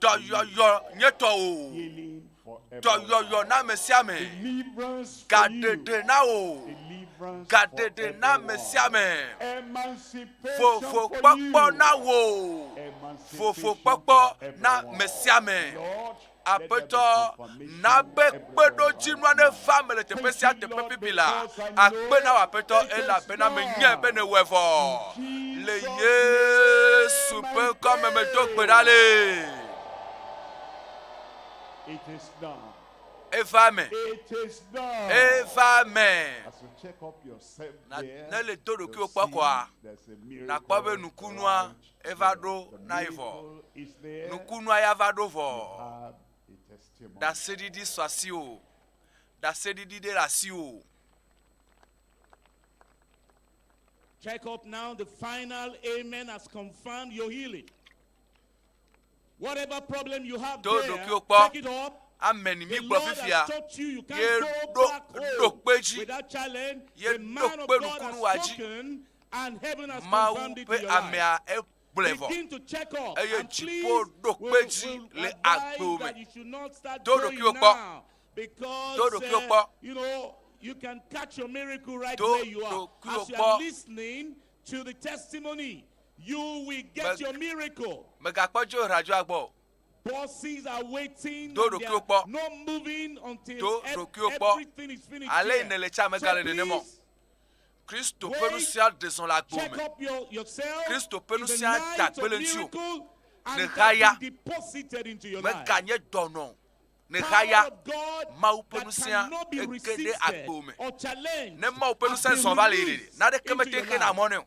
Speaker 17: Dɔyɔyɔ nye tɔwò. Dɔyɔyɔ na ame sia ame. Gaɖeɖe na wò. Gaɖeɖe na ame sia ame. Vovokpɔkpɔ na wò. Vovokpɔkpɔ na ame sia ame. Aƒetɔ, na be kpeɖodzinua neva eme le teƒe sia teƒe bibi la. Akpe na wò, Aƒetɔ, elabena menyae be nèwɔe vɔ. Le Yesu ƒe ŋkɔ me medo gbe ɖa le. Eva eme. Eva eme. Na, ne le do ɖokuiwò kpɔ koa, nàkpɔ be nukunua eva ɖo na ye vɔ. Nukunua ya va ɖo vɔ. Ɖaseɖiɖi su asiwò. Ɖaseɖiɖi ɖe le asiwò.
Speaker 6: Check up now. The final amen has confirmed your healing. Whatever problem you have
Speaker 17: Do
Speaker 6: there,
Speaker 17: ɖokuiwò kpɔ.
Speaker 6: check it up.
Speaker 17: Amen
Speaker 6: The
Speaker 17: mi gblɔ
Speaker 6: Lord
Speaker 17: fifia.
Speaker 6: has taught you you
Speaker 17: Ye
Speaker 6: can't go
Speaker 17: ɖo
Speaker 6: back
Speaker 17: ɖo
Speaker 6: home
Speaker 17: kpe dzi.
Speaker 6: without challenge.
Speaker 17: Ye
Speaker 6: The
Speaker 17: ɖo
Speaker 6: man of
Speaker 17: kpe
Speaker 6: God has
Speaker 17: nukunua dzi.
Speaker 6: spoken and heaven has
Speaker 17: Mawu
Speaker 6: confirmed it
Speaker 17: ƒe
Speaker 6: in your life.
Speaker 17: amea egblɔe vɔ.
Speaker 6: Begin to check up
Speaker 17: Eye
Speaker 6: and
Speaker 17: dziƒo
Speaker 6: please
Speaker 17: ɖo kpe
Speaker 6: will,
Speaker 17: dzi
Speaker 6: will
Speaker 17: le
Speaker 6: advise
Speaker 17: agbewo
Speaker 6: that
Speaker 17: me.
Speaker 6: you should not start
Speaker 17: Do
Speaker 6: going
Speaker 17: ɖokuiwò kpɔ.
Speaker 6: now because
Speaker 17: Do ɖokuiwò kpɔ.
Speaker 6: you know you can catch your miracle right
Speaker 17: Do
Speaker 6: where you are.
Speaker 17: ɖokuiwò
Speaker 6: As you
Speaker 17: kpɔ.
Speaker 6: are listening to the testimony, you will get
Speaker 17: Meg-
Speaker 6: your miracle.
Speaker 17: Mègakpɔ tso radioa gbɔ o.
Speaker 6: Buses are waiting.
Speaker 17: Do
Speaker 6: and they
Speaker 17: ɖokuiwò
Speaker 6: are
Speaker 17: kpɔ.
Speaker 6: not moving until
Speaker 17: Do
Speaker 6: ev-
Speaker 17: ɖokuiwò kpɔ.
Speaker 6: everything is finished
Speaker 17: Ale yi
Speaker 6: here.
Speaker 17: nèle tsa
Speaker 6: So
Speaker 17: megale nenem o.
Speaker 6: please
Speaker 17: Kristo ƒe
Speaker 6: wait,
Speaker 17: nu sia ɖe zɔ le agbo
Speaker 6: check
Speaker 17: me.
Speaker 6: up your, yourself.
Speaker 17: Kristo ƒe nu
Speaker 6: It's a
Speaker 17: sia da
Speaker 6: night
Speaker 17: gbe
Speaker 6: of
Speaker 17: le ŋutiwò.
Speaker 6: miracle and it
Speaker 17: Nèhaya.
Speaker 6: has been deposited into your life.
Speaker 17: Meganye dɔnɔ o.
Speaker 6: Power
Speaker 17: Nèhaya.
Speaker 6: of God
Speaker 17: Mawu ƒe
Speaker 6: that
Speaker 17: nu sia
Speaker 6: cannot be
Speaker 17: ege ɖe
Speaker 6: resisted
Speaker 17: agbo me.
Speaker 6: or challenged
Speaker 17: Ne Mawu ƒe
Speaker 6: has
Speaker 17: ŋusẽ
Speaker 6: been
Speaker 17: zɔ va le yi ɖe,
Speaker 6: released
Speaker 17: naneke
Speaker 6: into
Speaker 17: mete
Speaker 6: your
Speaker 17: xena
Speaker 6: life.
Speaker 17: mɔ nɛ o.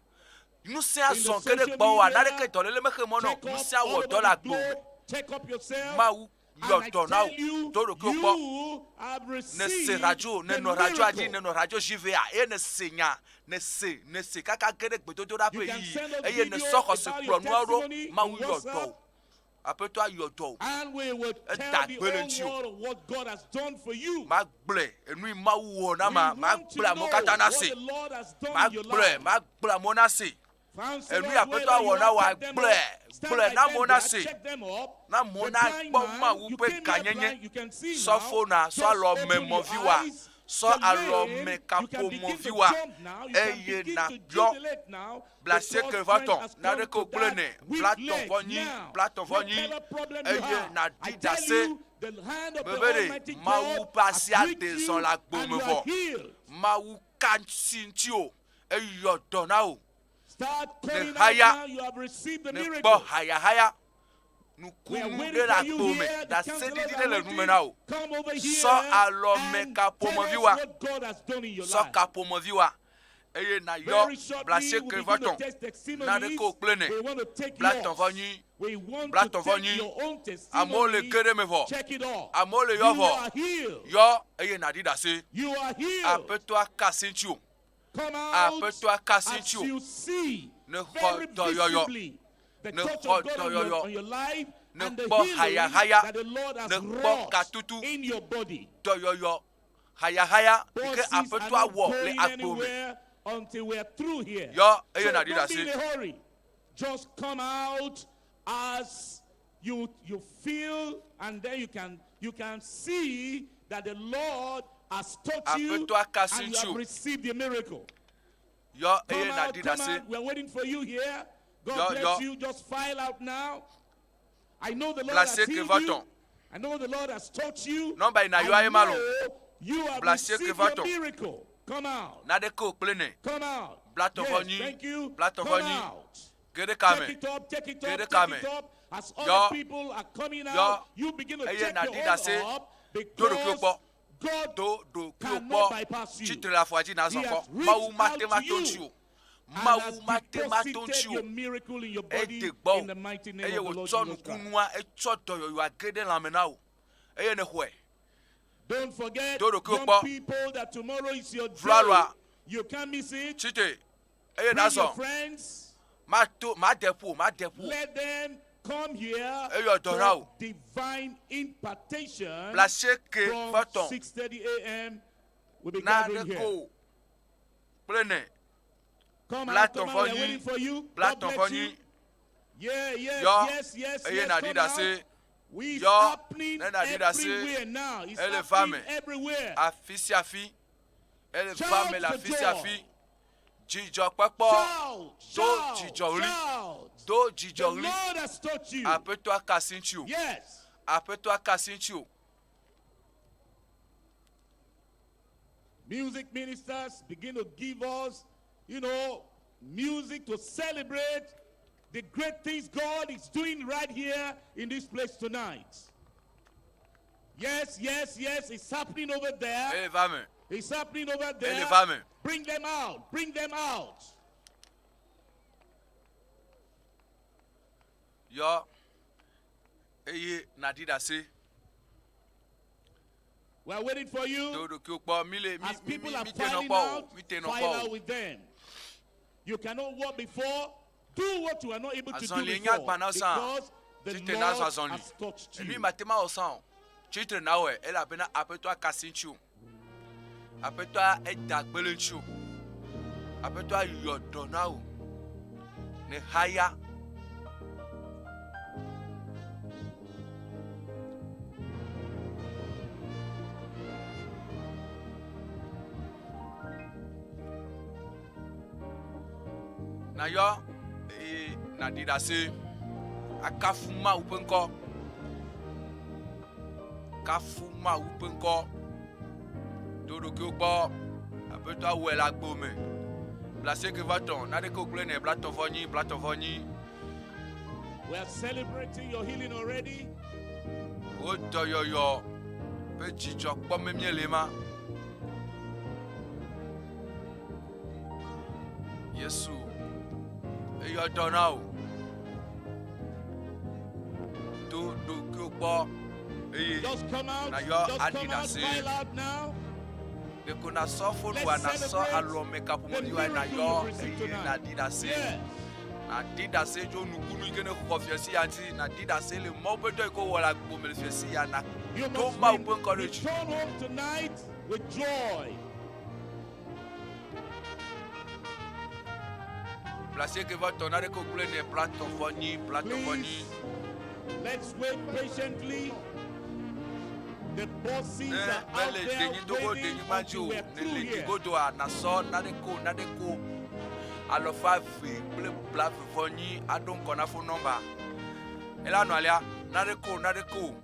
Speaker 17: Ŋusẽa
Speaker 6: In the
Speaker 17: zɔ ge ɖe
Speaker 6: social
Speaker 17: gbɔwòa,
Speaker 6: media,
Speaker 17: naneke dɔléle mexe mɔ nɛ o.
Speaker 6: check up
Speaker 17: Ŋusẽa
Speaker 6: all
Speaker 17: wɔ
Speaker 6: over
Speaker 17: dɔ le
Speaker 6: the
Speaker 17: agbo me.
Speaker 6: globe. Check up yourself.
Speaker 17: Mawu
Speaker 6: And
Speaker 17: yɔ
Speaker 6: I
Speaker 17: dɔ na
Speaker 6: tell
Speaker 17: wò.
Speaker 6: you,
Speaker 17: Do ɖokuiwò kpɔ.
Speaker 6: you have
Speaker 17: Nèse
Speaker 6: received
Speaker 17: radio,
Speaker 6: the
Speaker 17: nènɔ radioa dzi,
Speaker 6: miracle.
Speaker 17: nènɔ radio ʒivea eye nèse nya, nèse, nèse kaka ge ɖe gbedodoɖa
Speaker 6: You
Speaker 17: ƒe
Speaker 6: can
Speaker 17: ɣeyiɣi
Speaker 6: send us
Speaker 17: eye
Speaker 6: video
Speaker 17: nèsɔ xɔse
Speaker 6: about
Speaker 17: kplɔ
Speaker 6: your
Speaker 17: nuawo ɖo.
Speaker 6: testimony
Speaker 17: Mawu
Speaker 6: on
Speaker 17: yɔ dɔ
Speaker 6: WhatsApp.
Speaker 17: wò. Aƒetɔa yɔ dɔ wò.
Speaker 6: And we will
Speaker 17: Eda
Speaker 6: tell the
Speaker 17: gbe le
Speaker 6: whole
Speaker 17: ŋutiwò.
Speaker 6: world of what God has done for you.
Speaker 17: Magblɔe, enu yi Mawu wɔ na
Speaker 6: We
Speaker 17: ma,
Speaker 6: want to
Speaker 17: magblɔe amewo
Speaker 6: know
Speaker 17: katã
Speaker 6: what
Speaker 17: nase.
Speaker 6: the Lord has done in your
Speaker 17: Magblɔe,
Speaker 6: life.
Speaker 17: magblɔe amewo nase.
Speaker 6: Counsel
Speaker 17: Enu
Speaker 6: us
Speaker 17: yi Aƒetɔa
Speaker 6: whether you
Speaker 17: wɔ na
Speaker 6: have
Speaker 17: wòa,
Speaker 6: checked them
Speaker 17: gblɔe,
Speaker 6: up. Stand
Speaker 17: gblɔe
Speaker 6: by
Speaker 17: na
Speaker 6: them
Speaker 17: amewo
Speaker 6: there,
Speaker 17: nase.
Speaker 6: check them up.
Speaker 17: Na amewo
Speaker 6: The
Speaker 17: nakpɔ
Speaker 6: blind man,
Speaker 17: Mawu
Speaker 6: you
Speaker 17: ƒe
Speaker 6: came here
Speaker 17: gãnyenye.
Speaker 6: blind, you can see
Speaker 17: Sɔ
Speaker 6: now.
Speaker 17: fona, sɔ
Speaker 6: Just
Speaker 17: alɔme
Speaker 6: open your
Speaker 17: mɔviwoa,
Speaker 6: eyes.
Speaker 17: sɔ
Speaker 6: The lame,
Speaker 17: alɔme
Speaker 6: you can
Speaker 17: kaƒomɔviwoa,
Speaker 6: begin to jump now. You can
Speaker 17: eye
Speaker 6: begin to
Speaker 17: nàyɔ
Speaker 6: jubilate now
Speaker 17: blasieke
Speaker 6: because
Speaker 17: vɔ
Speaker 6: strength
Speaker 17: tɔ̃,
Speaker 6: has come
Speaker 17: naneke
Speaker 6: to
Speaker 17: wògblẽ
Speaker 6: that
Speaker 17: nɛ,
Speaker 6: weak
Speaker 17: blatɔ̃
Speaker 6: leg
Speaker 17: vɔ nyi,
Speaker 6: now.
Speaker 17: blatɔ̃ vɔ nyi,
Speaker 6: Whatever problem you
Speaker 17: eye
Speaker 6: have, I
Speaker 17: nàɖi
Speaker 6: tell
Speaker 17: ɖase
Speaker 6: you, the hand of the
Speaker 17: be be ɖe
Speaker 6: Almighty
Speaker 17: Mawu
Speaker 6: God
Speaker 17: ƒe
Speaker 6: has
Speaker 17: asi aɖe
Speaker 6: reached
Speaker 17: zɔ
Speaker 6: you
Speaker 17: le agbo
Speaker 6: and
Speaker 17: me
Speaker 6: you are
Speaker 17: vɔ.
Speaker 6: healed.
Speaker 17: Mawu ka ŋuti ŋutiwò, eyɔ dɔ na wò.
Speaker 6: Start
Speaker 17: Ne
Speaker 6: calling out
Speaker 17: haya.
Speaker 6: now. You have received the
Speaker 17: Ne kpɔ
Speaker 6: miracle.
Speaker 17: hayahaya.
Speaker 6: We are
Speaker 17: Nukunu
Speaker 6: waiting
Speaker 17: ɖe le
Speaker 6: for you
Speaker 17: agbo me.
Speaker 6: here. The
Speaker 17: Ɖaseɖiɖi
Speaker 6: counselors
Speaker 17: ɖe
Speaker 6: are
Speaker 17: le nu me
Speaker 6: waiting.
Speaker 17: na wò.
Speaker 6: Come over
Speaker 17: Sɔ
Speaker 6: here
Speaker 17: alɔme
Speaker 6: and tell us
Speaker 17: kaƒomevi wa.
Speaker 6: what God has done in your
Speaker 17: Sɔ
Speaker 6: life.
Speaker 17: kaƒomevi wa. Eye nàyɔ
Speaker 6: Very shortly,
Speaker 17: blasieke
Speaker 6: we
Speaker 17: vɔ
Speaker 6: begin to
Speaker 17: tɔn.
Speaker 6: test testimonies.
Speaker 17: Naneke wòkple nɛ.
Speaker 6: We want to take
Speaker 17: Blatɔn
Speaker 6: yours.
Speaker 17: vɔ nyui.
Speaker 6: We want to
Speaker 17: Blatɔn vɔ
Speaker 6: take
Speaker 17: nyui.
Speaker 6: your own
Speaker 17: Amewo le
Speaker 6: testimony.
Speaker 17: ge ɖe me vɔ.
Speaker 6: Check it off.
Speaker 17: Amewo le yɔ
Speaker 6: You
Speaker 17: vɔ.
Speaker 6: are healed.
Speaker 17: Yɔ eye nàɖi ɖase.
Speaker 6: You are healed.
Speaker 17: Aƒetɔa ka asi ŋuti wò.
Speaker 6: Come out
Speaker 17: Aƒetɔa ka asi
Speaker 6: as
Speaker 17: ŋuti wò.
Speaker 6: you see
Speaker 17: Ne xɔ
Speaker 6: very
Speaker 17: dɔyɔyɔ.
Speaker 6: visibly the
Speaker 17: Ne
Speaker 6: touch
Speaker 17: xɔ
Speaker 6: of God on your,
Speaker 17: dɔyɔyɔ.
Speaker 6: on your life
Speaker 17: Ne
Speaker 6: and the
Speaker 17: kpɔ
Speaker 6: healing
Speaker 17: hayahaya.
Speaker 6: that the Lord has
Speaker 17: Ne kpɔ
Speaker 6: wrought
Speaker 17: katutu.
Speaker 6: in your body.
Speaker 17: Dɔyɔyɔ. Hayahaya yi ke
Speaker 6: Buses are
Speaker 17: aƒetɔa
Speaker 6: not
Speaker 17: wɔ le
Speaker 6: going
Speaker 17: agbo me.
Speaker 6: anywhere until we are through here.
Speaker 17: Yɔ eye
Speaker 6: So
Speaker 17: nàɖi
Speaker 6: don't be
Speaker 17: ɖase.
Speaker 6: in a hurry. Just come out as you you feel, and then you can you can see that the Lord has touched you
Speaker 17: Aƒetɔa ka asi
Speaker 6: and you have
Speaker 17: ŋuti wò.
Speaker 6: received the miracle.
Speaker 17: Yɔ
Speaker 6: Come
Speaker 17: eye
Speaker 6: out,
Speaker 17: nàɖi
Speaker 6: come
Speaker 17: ɖase.
Speaker 6: out. We are waiting for you here. God
Speaker 17: Yɔ
Speaker 6: bless
Speaker 17: yɔ.
Speaker 6: you. Just file out now. I know the Lord has
Speaker 17: Blasieke
Speaker 6: healed
Speaker 17: vɔ
Speaker 6: you.
Speaker 17: tɔn.
Speaker 6: I know the Lord has touched you.
Speaker 17: Nɔmba yi nàyɔa
Speaker 6: I
Speaker 17: ye ma lo.
Speaker 6: know you have
Speaker 17: Blasieke
Speaker 6: received
Speaker 17: vɔ
Speaker 6: your
Speaker 17: tɔn.
Speaker 6: miracle. Come out.
Speaker 17: Naneke wòkple nɛ.
Speaker 6: Come out.
Speaker 17: Blatɔn vɔ
Speaker 6: Yes,
Speaker 17: nyui.
Speaker 6: thank you.
Speaker 17: Blatɔn
Speaker 6: Come
Speaker 17: vɔ nyui.
Speaker 6: out.
Speaker 17: Ge ɖe ka
Speaker 6: Take
Speaker 17: me.
Speaker 6: it up, take it
Speaker 17: Ge
Speaker 6: up,
Speaker 17: ɖe ka
Speaker 6: take
Speaker 17: me.
Speaker 6: it up. As
Speaker 17: Yɔ.
Speaker 6: other people are coming
Speaker 17: Yɔ.
Speaker 6: out, you begin to
Speaker 17: Eye
Speaker 6: check
Speaker 17: nàɖi
Speaker 6: your
Speaker 17: ɖase.
Speaker 6: own up
Speaker 17: Do ɖokuiwò
Speaker 6: because
Speaker 17: kpɔ.
Speaker 6: God
Speaker 17: Do ɖokuiwò
Speaker 6: cannot
Speaker 17: kpɔ.
Speaker 6: bypass you.
Speaker 17: Tsitre le afɔa dzi nàzɔ
Speaker 6: He
Speaker 17: kpɔ.
Speaker 6: has
Speaker 17: Mawu
Speaker 6: reached
Speaker 17: mate
Speaker 6: out to
Speaker 17: ma to
Speaker 6: you
Speaker 17: ŋuti o.
Speaker 6: and
Speaker 17: Mawu
Speaker 6: has
Speaker 17: mate ma to
Speaker 6: deposited
Speaker 17: ŋuti
Speaker 6: your
Speaker 17: o.
Speaker 6: miracle in your body
Speaker 17: Ede gbɔ
Speaker 6: in the
Speaker 17: wò
Speaker 6: mighty name
Speaker 17: eye
Speaker 6: of the Lord
Speaker 17: wòtsɔ
Speaker 6: Jesus Christ.
Speaker 17: nukunua etsɔ dɔyɔyɔa ge ɖe lãme na wò eye nèxɔe.
Speaker 6: Don't forget,
Speaker 17: Do ɖokuiwò
Speaker 6: young
Speaker 17: kpɔ.
Speaker 6: people, that tomorrow is your day.
Speaker 17: Vlualua.
Speaker 6: You can't miss it.
Speaker 17: Tsite eye
Speaker 6: Bring your
Speaker 17: nàzɔ.
Speaker 6: friends.
Speaker 17: Mato made ƒo made ƒo.
Speaker 6: Let them come here
Speaker 17: Eyɔ dɔ na
Speaker 6: for
Speaker 17: wò.
Speaker 6: divine impartation
Speaker 17: Blasieke
Speaker 6: from
Speaker 17: vɔ tɔn.
Speaker 6: 6:30 a.m. We'll be gathering
Speaker 17: Naneke
Speaker 6: here.
Speaker 17: wò kple nɛ.
Speaker 6: Come out, come
Speaker 17: Blatɔn
Speaker 6: out.
Speaker 17: vɔ
Speaker 6: We are
Speaker 17: nyui.
Speaker 6: waiting for you. God
Speaker 17: Blatɔn
Speaker 6: bless
Speaker 17: vɔ
Speaker 6: you.
Speaker 17: nyui.
Speaker 6: Yeah, yes,
Speaker 17: Yɔ
Speaker 6: yes, yes,
Speaker 17: eye
Speaker 6: yes.
Speaker 17: nàɖi
Speaker 6: Come
Speaker 17: ɖase.
Speaker 6: out. We
Speaker 17: Yɔ
Speaker 6: happening
Speaker 17: ne nàɖi ɖase.
Speaker 6: everywhere now. It's
Speaker 17: Ele va
Speaker 6: happening
Speaker 17: me.
Speaker 6: everywhere.
Speaker 17: Afi sia afi. Ele va
Speaker 6: Shout
Speaker 17: me le
Speaker 6: for
Speaker 17: afi sia
Speaker 6: joy.
Speaker 17: afi. Dzidzɔkpɔkpɔ.
Speaker 6: Shout,
Speaker 17: Do
Speaker 6: shout,
Speaker 17: dzidzɔɣli.
Speaker 6: shout.
Speaker 17: Do
Speaker 6: The
Speaker 17: dzidzɔɣli.
Speaker 6: Lord has touched you.
Speaker 17: Aƒetɔa ka asi ŋuti wò.
Speaker 6: Yes.
Speaker 17: Aƒetɔa ka asi ŋuti wò.
Speaker 6: Music ministers begin to give us, you know, music to celebrate the great things God is doing right here in this place tonight. Yes, yes, yes, it's happening over there.
Speaker 17: Ele va me.
Speaker 6: It's happening over there.
Speaker 17: Ele va me.
Speaker 6: Bring them out. Bring them out.
Speaker 17: Yɔ eye nàɖi ɖase.
Speaker 6: We are waiting for you.
Speaker 17: Do ɖokuiwò kpɔ. Mi le mi
Speaker 6: As
Speaker 17: mi
Speaker 6: people
Speaker 17: mi
Speaker 6: are
Speaker 17: mi te nɔ
Speaker 6: filing
Speaker 17: kpɔ o.
Speaker 6: out,
Speaker 17: Mi te nɔ
Speaker 6: file
Speaker 17: kpɔ
Speaker 6: out
Speaker 17: o.
Speaker 6: with them. You cannot walk before. Do what you are not able to do
Speaker 17: Azɔli nye
Speaker 6: before.
Speaker 17: agba na sã.
Speaker 6: Because the
Speaker 17: Tsitre na
Speaker 6: Lord
Speaker 17: zɔ azɔli.
Speaker 6: has touched
Speaker 17: Enu
Speaker 6: you.
Speaker 17: mate ma wɔ sã o. Tsitre na wɔe elabena Aƒetɔa ka asi ŋuti wò. Aƒetɔa eda gbe le ŋuti wò. Aƒetɔa yɔ dɔ na wò. Ne haya. Nayɔ eye nàɖi ɖase akafu Mawu ƒe ŋkɔ. Kafu Mawu ƒe ŋkɔ. Do ɖokuiwò gbɔ. Aƒetɔ awɔe le agbo me. Blasieke vɔ tɔ̃, naneke wògblẽ nɛ, blatɔ̃ vɔ nyi, blatɔ̃ vɔ nyi.
Speaker 6: We are celebrating your healing already.
Speaker 17: Wò dɔyɔyɔ ƒe dzidzɔ kpɔm míele ma. Yesu, eyɔ dɔ na wò. Do ɖokuiwò kpɔ eye
Speaker 6: Just come out.
Speaker 17: nàyɔ
Speaker 6: Just
Speaker 17: aɖi
Speaker 6: come out.
Speaker 17: ɖase.
Speaker 6: File out now.
Speaker 17: Ɖeko nàsɔ fonua,
Speaker 6: Let's
Speaker 17: nàsɔ
Speaker 6: celebrate
Speaker 17: alɔme
Speaker 6: the
Speaker 17: kaƒomɔviwoa,
Speaker 6: miracle
Speaker 17: nàyɔ
Speaker 6: you've received
Speaker 17: eye
Speaker 6: tonight.
Speaker 17: nàɖi ɖase.
Speaker 6: Yes.
Speaker 17: Nàɖi ɖase tso nukunu yi ke ne xɔ fiasi ya ŋuti. Nàɖi ɖase le Mawu ƒe dɔ yi ke wowɔ le agbo me le fiasi ya.
Speaker 6: You
Speaker 17: Nàdo
Speaker 6: must
Speaker 17: Mawu ƒe ŋkɔ ɖe dzi.
Speaker 6: return home tonight with joy.
Speaker 17: Blasieke vɔ tɔ naneke wògblẽ nɛ blatɔ̃ vɔ nyi, blatɔ̃ vɔ nyi.
Speaker 6: Please, let's wait patiently. The bosses
Speaker 17: Ne
Speaker 6: are out
Speaker 17: mele
Speaker 6: there
Speaker 17: denyidogo
Speaker 6: waiting
Speaker 17: denyigba dzi
Speaker 6: until
Speaker 17: o,
Speaker 6: we're
Speaker 17: ne
Speaker 6: through
Speaker 17: le
Speaker 6: here.
Speaker 17: dzigodoa, nàsɔ naneke o, naneke o. Alɔfa eve kple blave vɔ nyi aɖo ŋkɔ na fo nɔmba. Ela nɔ alea, naneke o, naneke o.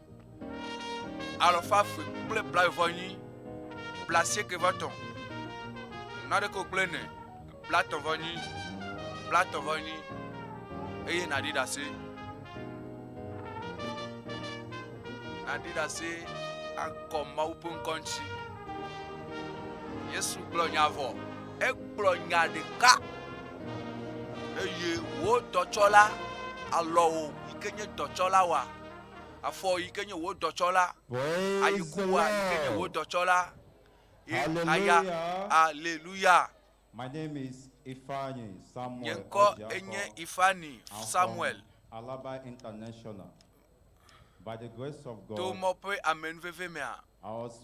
Speaker 17: Alɔfa eve kple blave vɔ nyi, blasieke vɔ tɔ̃. Naneke wògblẽ nɛ, blatɔ̃ vɔ nyi. Blatɔ̃ vɔ enyi eye nàɖi ɖase. Nàɖi ɖase akɔ Mawu ƒe ŋkɔ ŋuti. Yesu gblɔ nya vɔ. Egblɔ nya ɖeka eye wò dɔtsɔla alɔwò yi ke nye dɔtsɔla wa afɔ yi ke nye wò dɔtsɔla ayikuwa yi ke nye wò dɔtsɔla ye aya aleluya.
Speaker 20: My name is Ifeanyi Samuel
Speaker 17: Nye ŋkɔ enye Ifeanyi
Speaker 20: I'm
Speaker 17: Samuel.
Speaker 20: from Alaba International. By the grace of
Speaker 17: To
Speaker 20: God,
Speaker 17: mɔ ƒe amenuveve mea,
Speaker 20: I was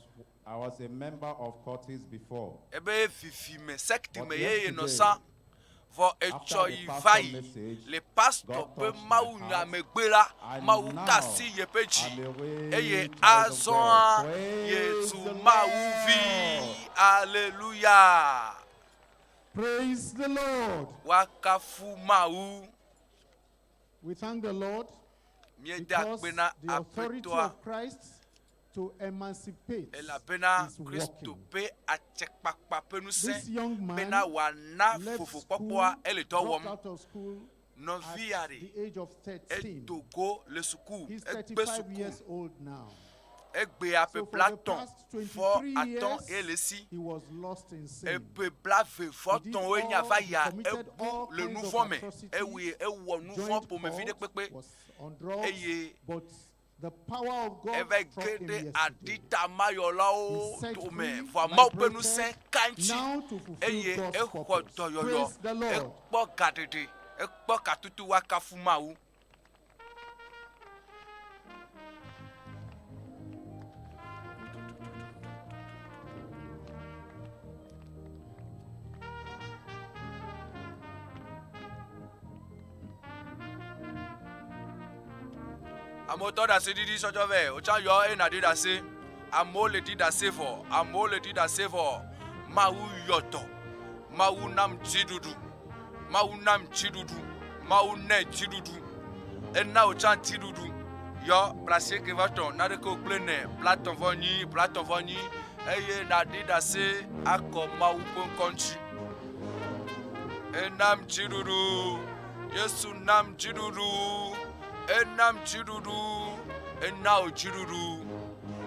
Speaker 20: I was a member of Curtis before.
Speaker 17: ebe vivime sekti
Speaker 20: But
Speaker 17: me ye yenɔ
Speaker 20: yesterday,
Speaker 17: sã. Vɔ
Speaker 20: after
Speaker 17: etsɔ
Speaker 20: the
Speaker 17: yi
Speaker 20: pastor
Speaker 17: va yi
Speaker 20: message,
Speaker 17: le pastor
Speaker 20: God
Speaker 17: ƒe
Speaker 20: touched my
Speaker 17: mawunya
Speaker 20: heart,
Speaker 17: megbe la,
Speaker 20: and
Speaker 17: Mawu
Speaker 20: now
Speaker 17: ka asi yeƒe dzi
Speaker 20: I'm a real
Speaker 17: eye
Speaker 20: child of
Speaker 17: azɔa
Speaker 20: God. Praise
Speaker 17: yezu
Speaker 20: the
Speaker 17: Mawu vi.
Speaker 20: Lord.
Speaker 17: Aleluya.
Speaker 7: Praise the Lord.
Speaker 17: Woakafu Mawu.
Speaker 7: We thank the Lord
Speaker 17: Míeda
Speaker 7: because
Speaker 17: akpe na
Speaker 7: the authority
Speaker 17: Aƒetɔa
Speaker 7: of Christ to emancipate
Speaker 17: elabena
Speaker 7: is
Speaker 17: Kristo
Speaker 7: working.
Speaker 17: ƒe atsɛkpakpa ƒe ŋusẽ
Speaker 7: This young man
Speaker 17: bena wòana
Speaker 7: left
Speaker 17: vovokpɔkpɔa
Speaker 7: school,
Speaker 17: ele dɔ
Speaker 7: dropped
Speaker 17: wɔm.
Speaker 7: out of school
Speaker 17: Nɔvi
Speaker 7: at
Speaker 17: ya ɖe,
Speaker 7: the age of 13.
Speaker 17: edo go le suku,
Speaker 7: He's
Speaker 17: egbe
Speaker 7: 35
Speaker 17: suku.
Speaker 7: years old now.
Speaker 17: Egbea ƒe
Speaker 7: So for the
Speaker 17: blatɔ̃
Speaker 7: past
Speaker 17: vɔ
Speaker 7: 23
Speaker 17: atɔ̃
Speaker 7: years,
Speaker 17: ye le esi.
Speaker 7: he was lost in sin.
Speaker 17: Eƒe blave vɔ
Speaker 7: He did
Speaker 17: tɔ̃woe nye
Speaker 7: all,
Speaker 17: va
Speaker 7: he
Speaker 17: yia,
Speaker 7: committed
Speaker 17: ebu
Speaker 7: all
Speaker 17: le
Speaker 7: kinds of
Speaker 17: nuvɔ̃ me.
Speaker 7: atrocities,
Speaker 17: Ewɔe, ewɔ nuvɔ̃
Speaker 7: joined
Speaker 17: ƒomevi ɖe
Speaker 7: cults,
Speaker 17: kpekpe.
Speaker 7: was on drugs,
Speaker 17: Eye
Speaker 7: but the power of God
Speaker 17: eva
Speaker 7: struck
Speaker 17: ge
Speaker 7: him
Speaker 17: ɖe
Speaker 7: yesterday.
Speaker 17: aɖitamayɔlawo
Speaker 7: He set
Speaker 17: dome.
Speaker 7: free,
Speaker 17: Vɔa Mawu ƒe ŋusẽ
Speaker 7: liberated,
Speaker 17: ka ŋuti
Speaker 7: now to fulfill
Speaker 17: eye
Speaker 7: God's
Speaker 17: exɔ
Speaker 7: purpose.
Speaker 17: dɔyɔyɔ,
Speaker 7: Praise the Lord.
Speaker 17: ekpɔ gaɖeɖe, ekpɔ katutu woakafu Mawu. Amewo tɔ ɖe asi ɖiɖi sɔdzɔ vɛ. Wotsã yɔ eye nàɖi ɖe asi. Amewo le ɖi ɖe asi vɔ. Amewo le ɖi ɖe asi vɔ. Mawu yɔ dɔ. Mawu nam dziɖuɖu. Mawu nam dziɖuɖu. Mawu nɛ dziɖuɖu. Ena wòtsã dziɖuɖu. Yɔ blasieke vɔ tɔ̃ naɖeke wògblẽ nɛ blatɔ̃ vɔ nyi blatɔ̃ vɔ nyi eye nàɖi ɖe asi akɔ Mawu ƒe ŋkɔ ŋuti. Enam dziɖuɖu. Yesu nam dziɖuɖu. Enam dziɖuɖu. Ena wò dziɖuɖu.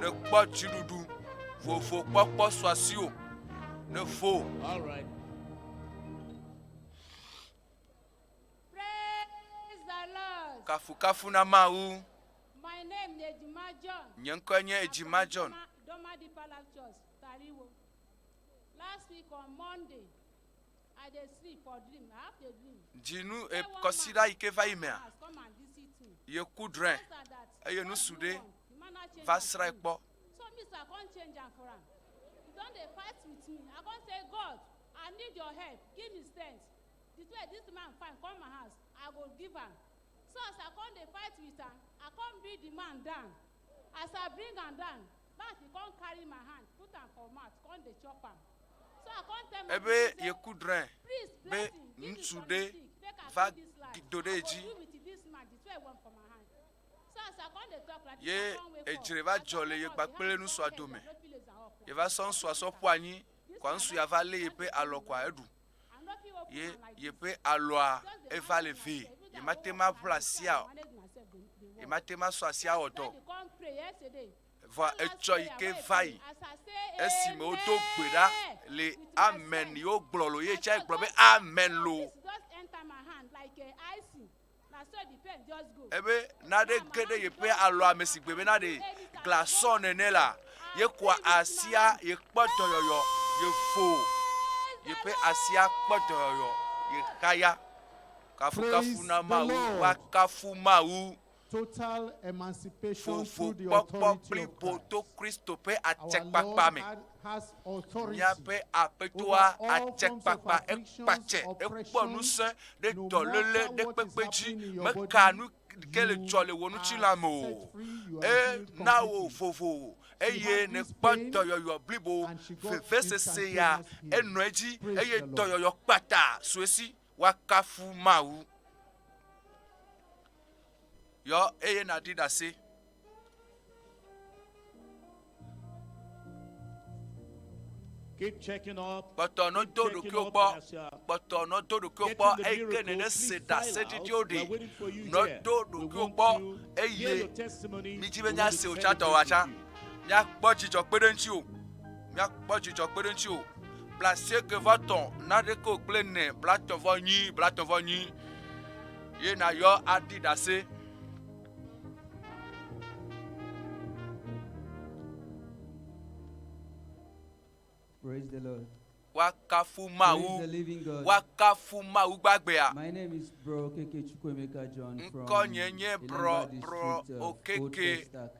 Speaker 17: Nèkpɔ dziɖuɖu. Vovokpɔkpɔ su asiwò. Nèvo.
Speaker 6: All right.
Speaker 19: Praise the Lord.
Speaker 17: Kafukafu na Mawu.
Speaker 19: My name is Ejima John.
Speaker 17: Nye ŋkɔe nye Ejima John.
Speaker 19: Doma Deeper Life Church, Tariwo. Last week on Monday, I dey sleep for dream. I have a dream.
Speaker 17: Dzinu
Speaker 19: Say
Speaker 17: e
Speaker 19: one
Speaker 17: kɔsiɖa
Speaker 19: man
Speaker 17: yi ke va yi mea,
Speaker 19: has come and visit me.
Speaker 17: yeku drɔ̃e
Speaker 19: Just like that,
Speaker 17: eye
Speaker 19: God
Speaker 17: nusu
Speaker 19: do
Speaker 17: ɖe
Speaker 19: one. The man now change
Speaker 17: va
Speaker 19: am
Speaker 17: srãe
Speaker 19: for me.
Speaker 17: kpɔ.
Speaker 19: So me sir, I come change am for am. He don dey fight with me. I come say, God, I need your help. Give me strength. The way this man find come my house, I go give am. So as I come dey fight with am, I come bring the man down. As I bring am down, back he come carry my hand, put am for mouth, come dey chop am. So I come tell my
Speaker 17: Ebe
Speaker 19: pikin say,
Speaker 17: yeku drɔ̃e
Speaker 19: please
Speaker 17: be
Speaker 19: bless him, give me
Speaker 17: ŋutsu
Speaker 19: some
Speaker 17: ɖe
Speaker 19: stick, make I
Speaker 17: va
Speaker 19: see this life.
Speaker 17: do ɖe
Speaker 19: I go
Speaker 17: edzi.
Speaker 19: do with this man the way he want for my hand. So as I come dey talk like this,
Speaker 17: Ye
Speaker 19: I come wake up.
Speaker 17: edzre va
Speaker 19: As I
Speaker 17: dzɔ le
Speaker 19: wake
Speaker 17: ye
Speaker 19: up, the
Speaker 17: kpakple
Speaker 19: hand
Speaker 17: nusua
Speaker 19: come head,
Speaker 17: dome.
Speaker 19: I no fit raise am up.
Speaker 17: Ye va sɔ ŋusua sɔ ƒu anyi, kɔa ŋusu ya va lé yeƒe alɔ kɔa eɖu. Ye yeƒe alɔa eva le vee. Ye mate ŋu aƒle asia o. Ye mate ŋu asɔ asia awɔ dɔ o. Vɔa etsɔ yi ke va yi esime wodo gbe ɖa le amen yi wogblɔ lo ye tsa gblɔ be amen lo. Ebe naɖe ge ɖe yeƒe alɔa me sigbe be naɖe glasɔ nene la, ye kɔa asia ye kpɔ dɔyɔyɔ, ye vo yeƒe asia kpɔ dɔyɔyɔ, ye xaya. Kafukafu na Mawu, woakafu Mawu.
Speaker 7: Total emancipation through the
Speaker 17: Vovokpɔkpɔ
Speaker 7: authority of
Speaker 17: blibo
Speaker 7: Christ.
Speaker 17: to Kristo ƒe
Speaker 7: Our
Speaker 17: atsɛkpakpa
Speaker 7: Lord
Speaker 17: me.
Speaker 7: has authority
Speaker 17: Míaƒe Aƒetɔa
Speaker 7: over all forms of
Speaker 17: atsɛkpakpa
Speaker 7: afflictions,
Speaker 17: ekpatsɛ, ekpɔ
Speaker 7: oppressions,
Speaker 17: ŋusẽ ɖe
Speaker 7: no
Speaker 17: dɔléle
Speaker 7: matter
Speaker 17: ɖe
Speaker 7: what is
Speaker 17: kpekpe dzi.
Speaker 7: happening in your
Speaker 17: Meka
Speaker 7: body,
Speaker 17: nu ke le
Speaker 7: you
Speaker 17: dzɔ le wò
Speaker 7: are
Speaker 17: ŋutilã me o.
Speaker 7: set free, you are healed
Speaker 17: Ena wò
Speaker 7: completely.
Speaker 17: vovo
Speaker 7: She
Speaker 17: eye
Speaker 7: had this
Speaker 17: nèkpɔ
Speaker 7: pain
Speaker 17: dɔyɔyɔ blibo.
Speaker 7: and she got
Speaker 17: Vevesese ya
Speaker 7: instantaneous healing.
Speaker 17: enɔ edzi
Speaker 7: Praise
Speaker 17: eye
Speaker 7: the Lord.
Speaker 17: dɔyɔyɔ kpata su esi. Woakafu Mawu. Yɔ eye nàɖi ɖase.
Speaker 6: Keep checking up.
Speaker 17: Kpɔtɔ nɔ do
Speaker 6: Keep checking
Speaker 17: ɖokuiwò
Speaker 6: up
Speaker 17: kpɔ.
Speaker 6: as you are
Speaker 17: Kpɔtɔ nɔ do ɖokuiwò
Speaker 6: getting
Speaker 17: kpɔ
Speaker 6: the
Speaker 17: eyi ke
Speaker 6: miracle.
Speaker 17: nene se
Speaker 6: Please file out.
Speaker 17: ɖaseɖiɖiwo
Speaker 6: We
Speaker 17: ɖi.
Speaker 6: are waiting for you
Speaker 17: Nɔ
Speaker 6: here.
Speaker 17: do
Speaker 6: We
Speaker 17: ɖokuiwò
Speaker 6: want
Speaker 17: kpɔ
Speaker 6: to hear
Speaker 17: eye
Speaker 6: your testimony.
Speaker 17: mídi
Speaker 6: We
Speaker 17: be
Speaker 6: want
Speaker 17: míase
Speaker 6: to
Speaker 17: wò tsã
Speaker 6: celebrate
Speaker 17: tɔwòa
Speaker 6: with
Speaker 17: tsã.
Speaker 6: you.
Speaker 17: Míakpɔ dzidzɔ kpe ɖe ŋutiwò. Míakpɔ dzidzɔ kpe ɖe ŋutiwò. Blasieke vɔ tɔ̃, naɖeke kple ne, blatɔ̃ vɔ nyi, blatɔ̃ vɔ nyi. Ye nayɔ aɖi ɖase.
Speaker 21: Praise the Lord.
Speaker 17: Woakafu Mawu.
Speaker 21: Praise the living God.
Speaker 17: Woakafu Mawu gbagbea.
Speaker 21: My name is Bro Okeke Chukwuemeka John from
Speaker 17: Ŋkɔnye nye Bro
Speaker 21: Ilemba
Speaker 17: Bro
Speaker 21: District of Old
Speaker 17: Okeke.
Speaker 21: Festac.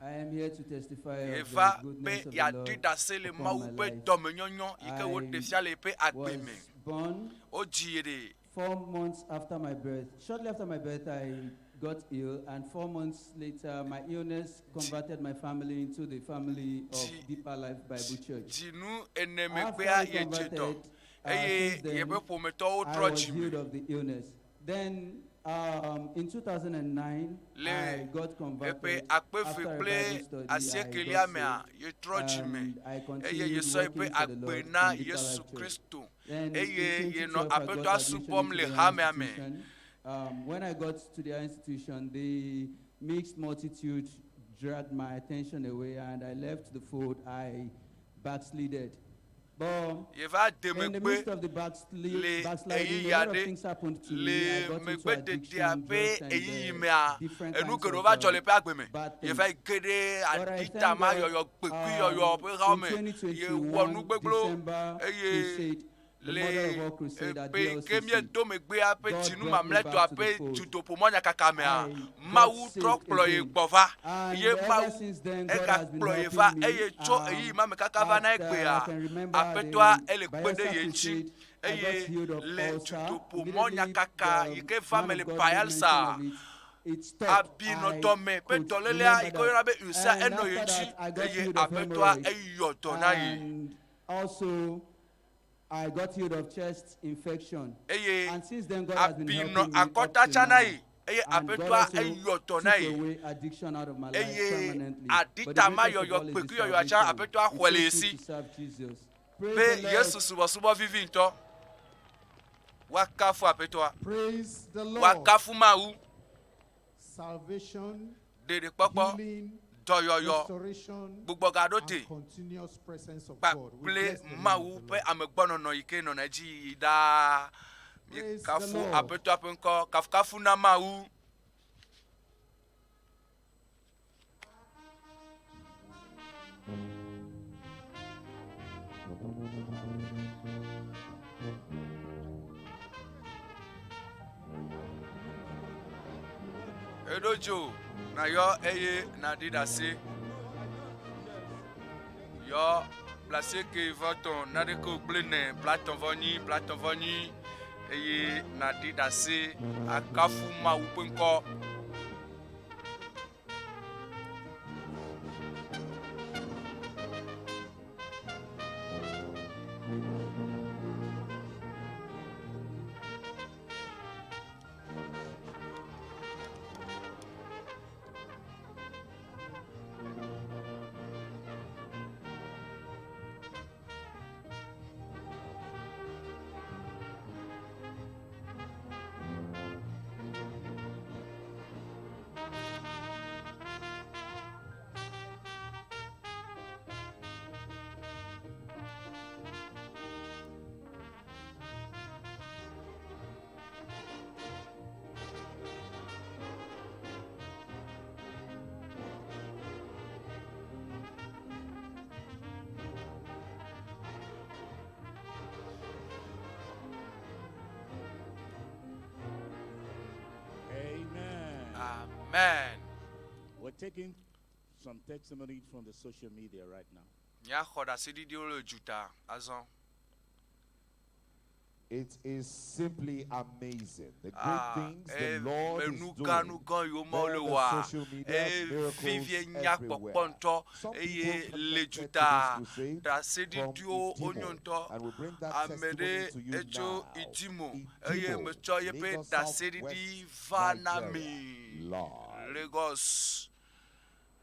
Speaker 21: I am here to testify of
Speaker 17: Yeva
Speaker 21: the
Speaker 17: be
Speaker 21: goodness of the
Speaker 17: yeaɖi
Speaker 21: Lord
Speaker 17: ɖase le
Speaker 21: upon
Speaker 17: Mawu
Speaker 21: my
Speaker 17: ƒe
Speaker 21: life.
Speaker 17: dɔmenyɔnyɔ yi ke wòɖe fia le eƒe
Speaker 21: I
Speaker 17: agbe
Speaker 21: was
Speaker 17: me.
Speaker 21: born
Speaker 17: Wodzi ye ɖe.
Speaker 21: 4 months after my birth. Shortly after my birth, I got ill, and 4 months later, my illness converted my family into the family of Deeper Life Bible Church.
Speaker 17: Dzinu ene
Speaker 21: After
Speaker 17: megbea
Speaker 21: I
Speaker 17: ye dze dɔ
Speaker 21: converted,
Speaker 17: eye
Speaker 21: since then,
Speaker 17: yeƒe ƒometɔwo
Speaker 21: I
Speaker 17: trɔ
Speaker 21: was
Speaker 17: dzime.
Speaker 21: healed of the illness. Then, in 2009,
Speaker 17: Le
Speaker 21: I got
Speaker 17: eƒe
Speaker 21: converted
Speaker 17: akpe
Speaker 21: after
Speaker 17: eve
Speaker 21: a
Speaker 17: kple
Speaker 21: Bible study. I
Speaker 17: asiekelia
Speaker 21: got
Speaker 17: mea,
Speaker 21: saved,
Speaker 17: yetrɔ dzime
Speaker 21: and I
Speaker 17: eye
Speaker 21: continued
Speaker 17: yesɔ eƒe
Speaker 21: working for the
Speaker 17: agbe
Speaker 21: Lord
Speaker 17: na
Speaker 21: in Deeper
Speaker 17: Yesu
Speaker 21: Life Church.
Speaker 17: Kristo
Speaker 21: Then in
Speaker 17: eye yenɔ
Speaker 21: 2012, I got
Speaker 17: Aƒetɔa
Speaker 21: admission
Speaker 17: subɔm
Speaker 21: into
Speaker 17: le
Speaker 21: the
Speaker 17: hamea me.
Speaker 21: institution. When I got to the institution, the mixed multitude dragged my attention away, and I left the fold. I backslided. But
Speaker 17: Yeva de
Speaker 21: in the
Speaker 17: megbe
Speaker 21: midst of the
Speaker 17: le
Speaker 21: backsliding,
Speaker 17: eyiyi
Speaker 21: a lot of
Speaker 17: aɖe
Speaker 21: things happened to me.
Speaker 17: le
Speaker 21: I got into
Speaker 17: megbededea
Speaker 21: addiction,
Speaker 17: ƒe
Speaker 21: drugs, and
Speaker 17: eyiyi mea,
Speaker 21: different
Speaker 17: enu
Speaker 21: kinds
Speaker 17: geɖewo
Speaker 21: of,
Speaker 17: va dzɔ le eƒe agbe me.
Speaker 21: bad things.
Speaker 17: Yeva ge ɖe
Speaker 21: But I thank
Speaker 17: aditama
Speaker 21: God,
Speaker 17: yɔyɔ, gbekui yɔyɔ ƒe hawo
Speaker 21: in
Speaker 17: me.
Speaker 21: 2021
Speaker 17: Yewɔ nu gbegblẽwo
Speaker 21: December
Speaker 17: eye
Speaker 21: crusade, the
Speaker 17: le
Speaker 21: mother of all crusade at
Speaker 17: ƒe ke
Speaker 21: DLCC,
Speaker 17: míedo megbea ƒe
Speaker 21: God
Speaker 17: dzinu
Speaker 21: brought me
Speaker 17: mamlɛtɔa
Speaker 21: back to the
Speaker 17: ƒe
Speaker 21: fold.
Speaker 17: dutoƒomɔnyakaka mea,
Speaker 21: I got
Speaker 17: Mawu trɔ
Speaker 21: saved
Speaker 17: kplɔ ye
Speaker 21: again.
Speaker 17: gbɔ va.
Speaker 21: And
Speaker 17: Ye
Speaker 21: ever
Speaker 17: Mawu
Speaker 21: since then, God has been
Speaker 17: egakplɔ ye
Speaker 21: helping
Speaker 17: va
Speaker 21: me.
Speaker 17: eye tso eyiyi ma me kaka va na
Speaker 21: At,
Speaker 17: egbea,
Speaker 21: I can remember
Speaker 17: Aƒetɔa
Speaker 21: the
Speaker 17: ele kpe
Speaker 21: Bayelsa
Speaker 17: ɖe ye ŋuti
Speaker 21: Crusade, I got
Speaker 17: eye
Speaker 21: healed of
Speaker 17: le
Speaker 21: ulcer. Immediately,
Speaker 17: dutoƒomɔnyakaka
Speaker 21: the
Speaker 17: yi ke va
Speaker 21: man
Speaker 17: me
Speaker 21: of
Speaker 17: le
Speaker 21: God made
Speaker 17: Bayelsa,
Speaker 21: mention of it. It stopped. I
Speaker 17: abinɔdɔme ƒe
Speaker 21: could
Speaker 17: dɔlélea yi
Speaker 21: remember
Speaker 17: ke woyɔna be
Speaker 21: that.
Speaker 17: ulcer
Speaker 21: And
Speaker 17: enɔ ye
Speaker 21: after
Speaker 17: ŋuti
Speaker 21: that, I got
Speaker 17: eye
Speaker 21: healed of
Speaker 17: Aƒetɔa
Speaker 21: hemorrhoids.
Speaker 17: eyɔ dɔ na ye.
Speaker 21: And also, I got healed of chest infection.
Speaker 17: Eye
Speaker 21: And since then, God has been
Speaker 17: abinɔ
Speaker 21: helping me up
Speaker 17: akɔta
Speaker 21: till
Speaker 17: tsã na
Speaker 21: now.
Speaker 17: ye eye
Speaker 21: And God
Speaker 17: Aƒetɔa
Speaker 21: also
Speaker 17: eyɔ dɔ na
Speaker 21: took
Speaker 17: ye.
Speaker 21: away addiction out of my life
Speaker 17: Eye
Speaker 21: permanently. But the
Speaker 17: aditama
Speaker 21: greatest of
Speaker 17: yɔyɔ,
Speaker 21: all is the
Speaker 17: kpekui yɔyɔa tsã
Speaker 21: salvation.
Speaker 17: Aƒetɔa
Speaker 21: It's
Speaker 17: xɔe le
Speaker 21: so
Speaker 17: ye
Speaker 21: sweet
Speaker 17: si.
Speaker 21: to serve Jesus. Praise
Speaker 17: Be
Speaker 21: the Lord.
Speaker 17: Yesu subɔsubɔ vivi ŋutɔ. Woakafu Aƒetɔa.
Speaker 7: Praise the Lord.
Speaker 17: Woakafu Mawu.
Speaker 7: Salvation,
Speaker 17: Ɖeɖekpɔkpɔ,
Speaker 7: healing,
Speaker 17: dɔyɔyɔ,
Speaker 7: restoration,
Speaker 17: gbugbɔgaɖo te,
Speaker 7: and continuous presence of God. We
Speaker 17: kpakple
Speaker 7: bless the name
Speaker 17: Mawu
Speaker 7: of the
Speaker 17: ƒe
Speaker 7: Lord.
Speaker 17: amegbɔnɔnɔ yi ke nɔna edzi yi ɖaa.
Speaker 7: Praise the
Speaker 17: Míekafu
Speaker 7: Lord.
Speaker 17: Aƒetɔa ƒe ŋkɔ. Kafukafu na Mawu. Eɖo dzo nayɔ eye naɖi ɖase. Yɔ blasieke vɔ tɔ̃ naɖeke kple ne blatɔ̃ vɔ nyi blatɔ̃ vɔ nyi eye naɖi ɖase akafu Mawu ƒe ŋkɔ.
Speaker 6: Amen.
Speaker 17: Amen.
Speaker 6: We're taking some testimony from the social media right now.
Speaker 17: Míaxɔ ɖaseɖiɖiwo le dzuta azɔ.
Speaker 4: It is simply amazing. The great
Speaker 17: Ah,
Speaker 4: things the
Speaker 17: eh,
Speaker 4: Lord is
Speaker 17: menu
Speaker 4: doing.
Speaker 17: gã nu gã yiwo Mawu
Speaker 4: There
Speaker 17: le
Speaker 4: the
Speaker 17: wɔa,
Speaker 4: social media,
Speaker 17: eh,
Speaker 4: miracles
Speaker 17: vivie nya kpɔkpɔ
Speaker 4: everywhere.
Speaker 17: ŋutɔ
Speaker 4: Some
Speaker 17: eye
Speaker 4: people
Speaker 17: le
Speaker 4: connected to
Speaker 17: dzuta
Speaker 4: this crusade from
Speaker 17: ɖaseɖiɖiwo wonyo
Speaker 4: Idimo,
Speaker 17: ŋutɔ.
Speaker 4: and we bring that
Speaker 17: Ame ɖe
Speaker 4: testimony to you
Speaker 17: etso
Speaker 4: now.
Speaker 17: Idimo eye
Speaker 4: Idimo,
Speaker 17: metsɔ yeƒe
Speaker 4: Lagos
Speaker 17: ɖaseɖiɖi
Speaker 4: Southwest,
Speaker 17: va na
Speaker 4: Nigeria.
Speaker 17: mi.
Speaker 4: Live.
Speaker 17: Lagos.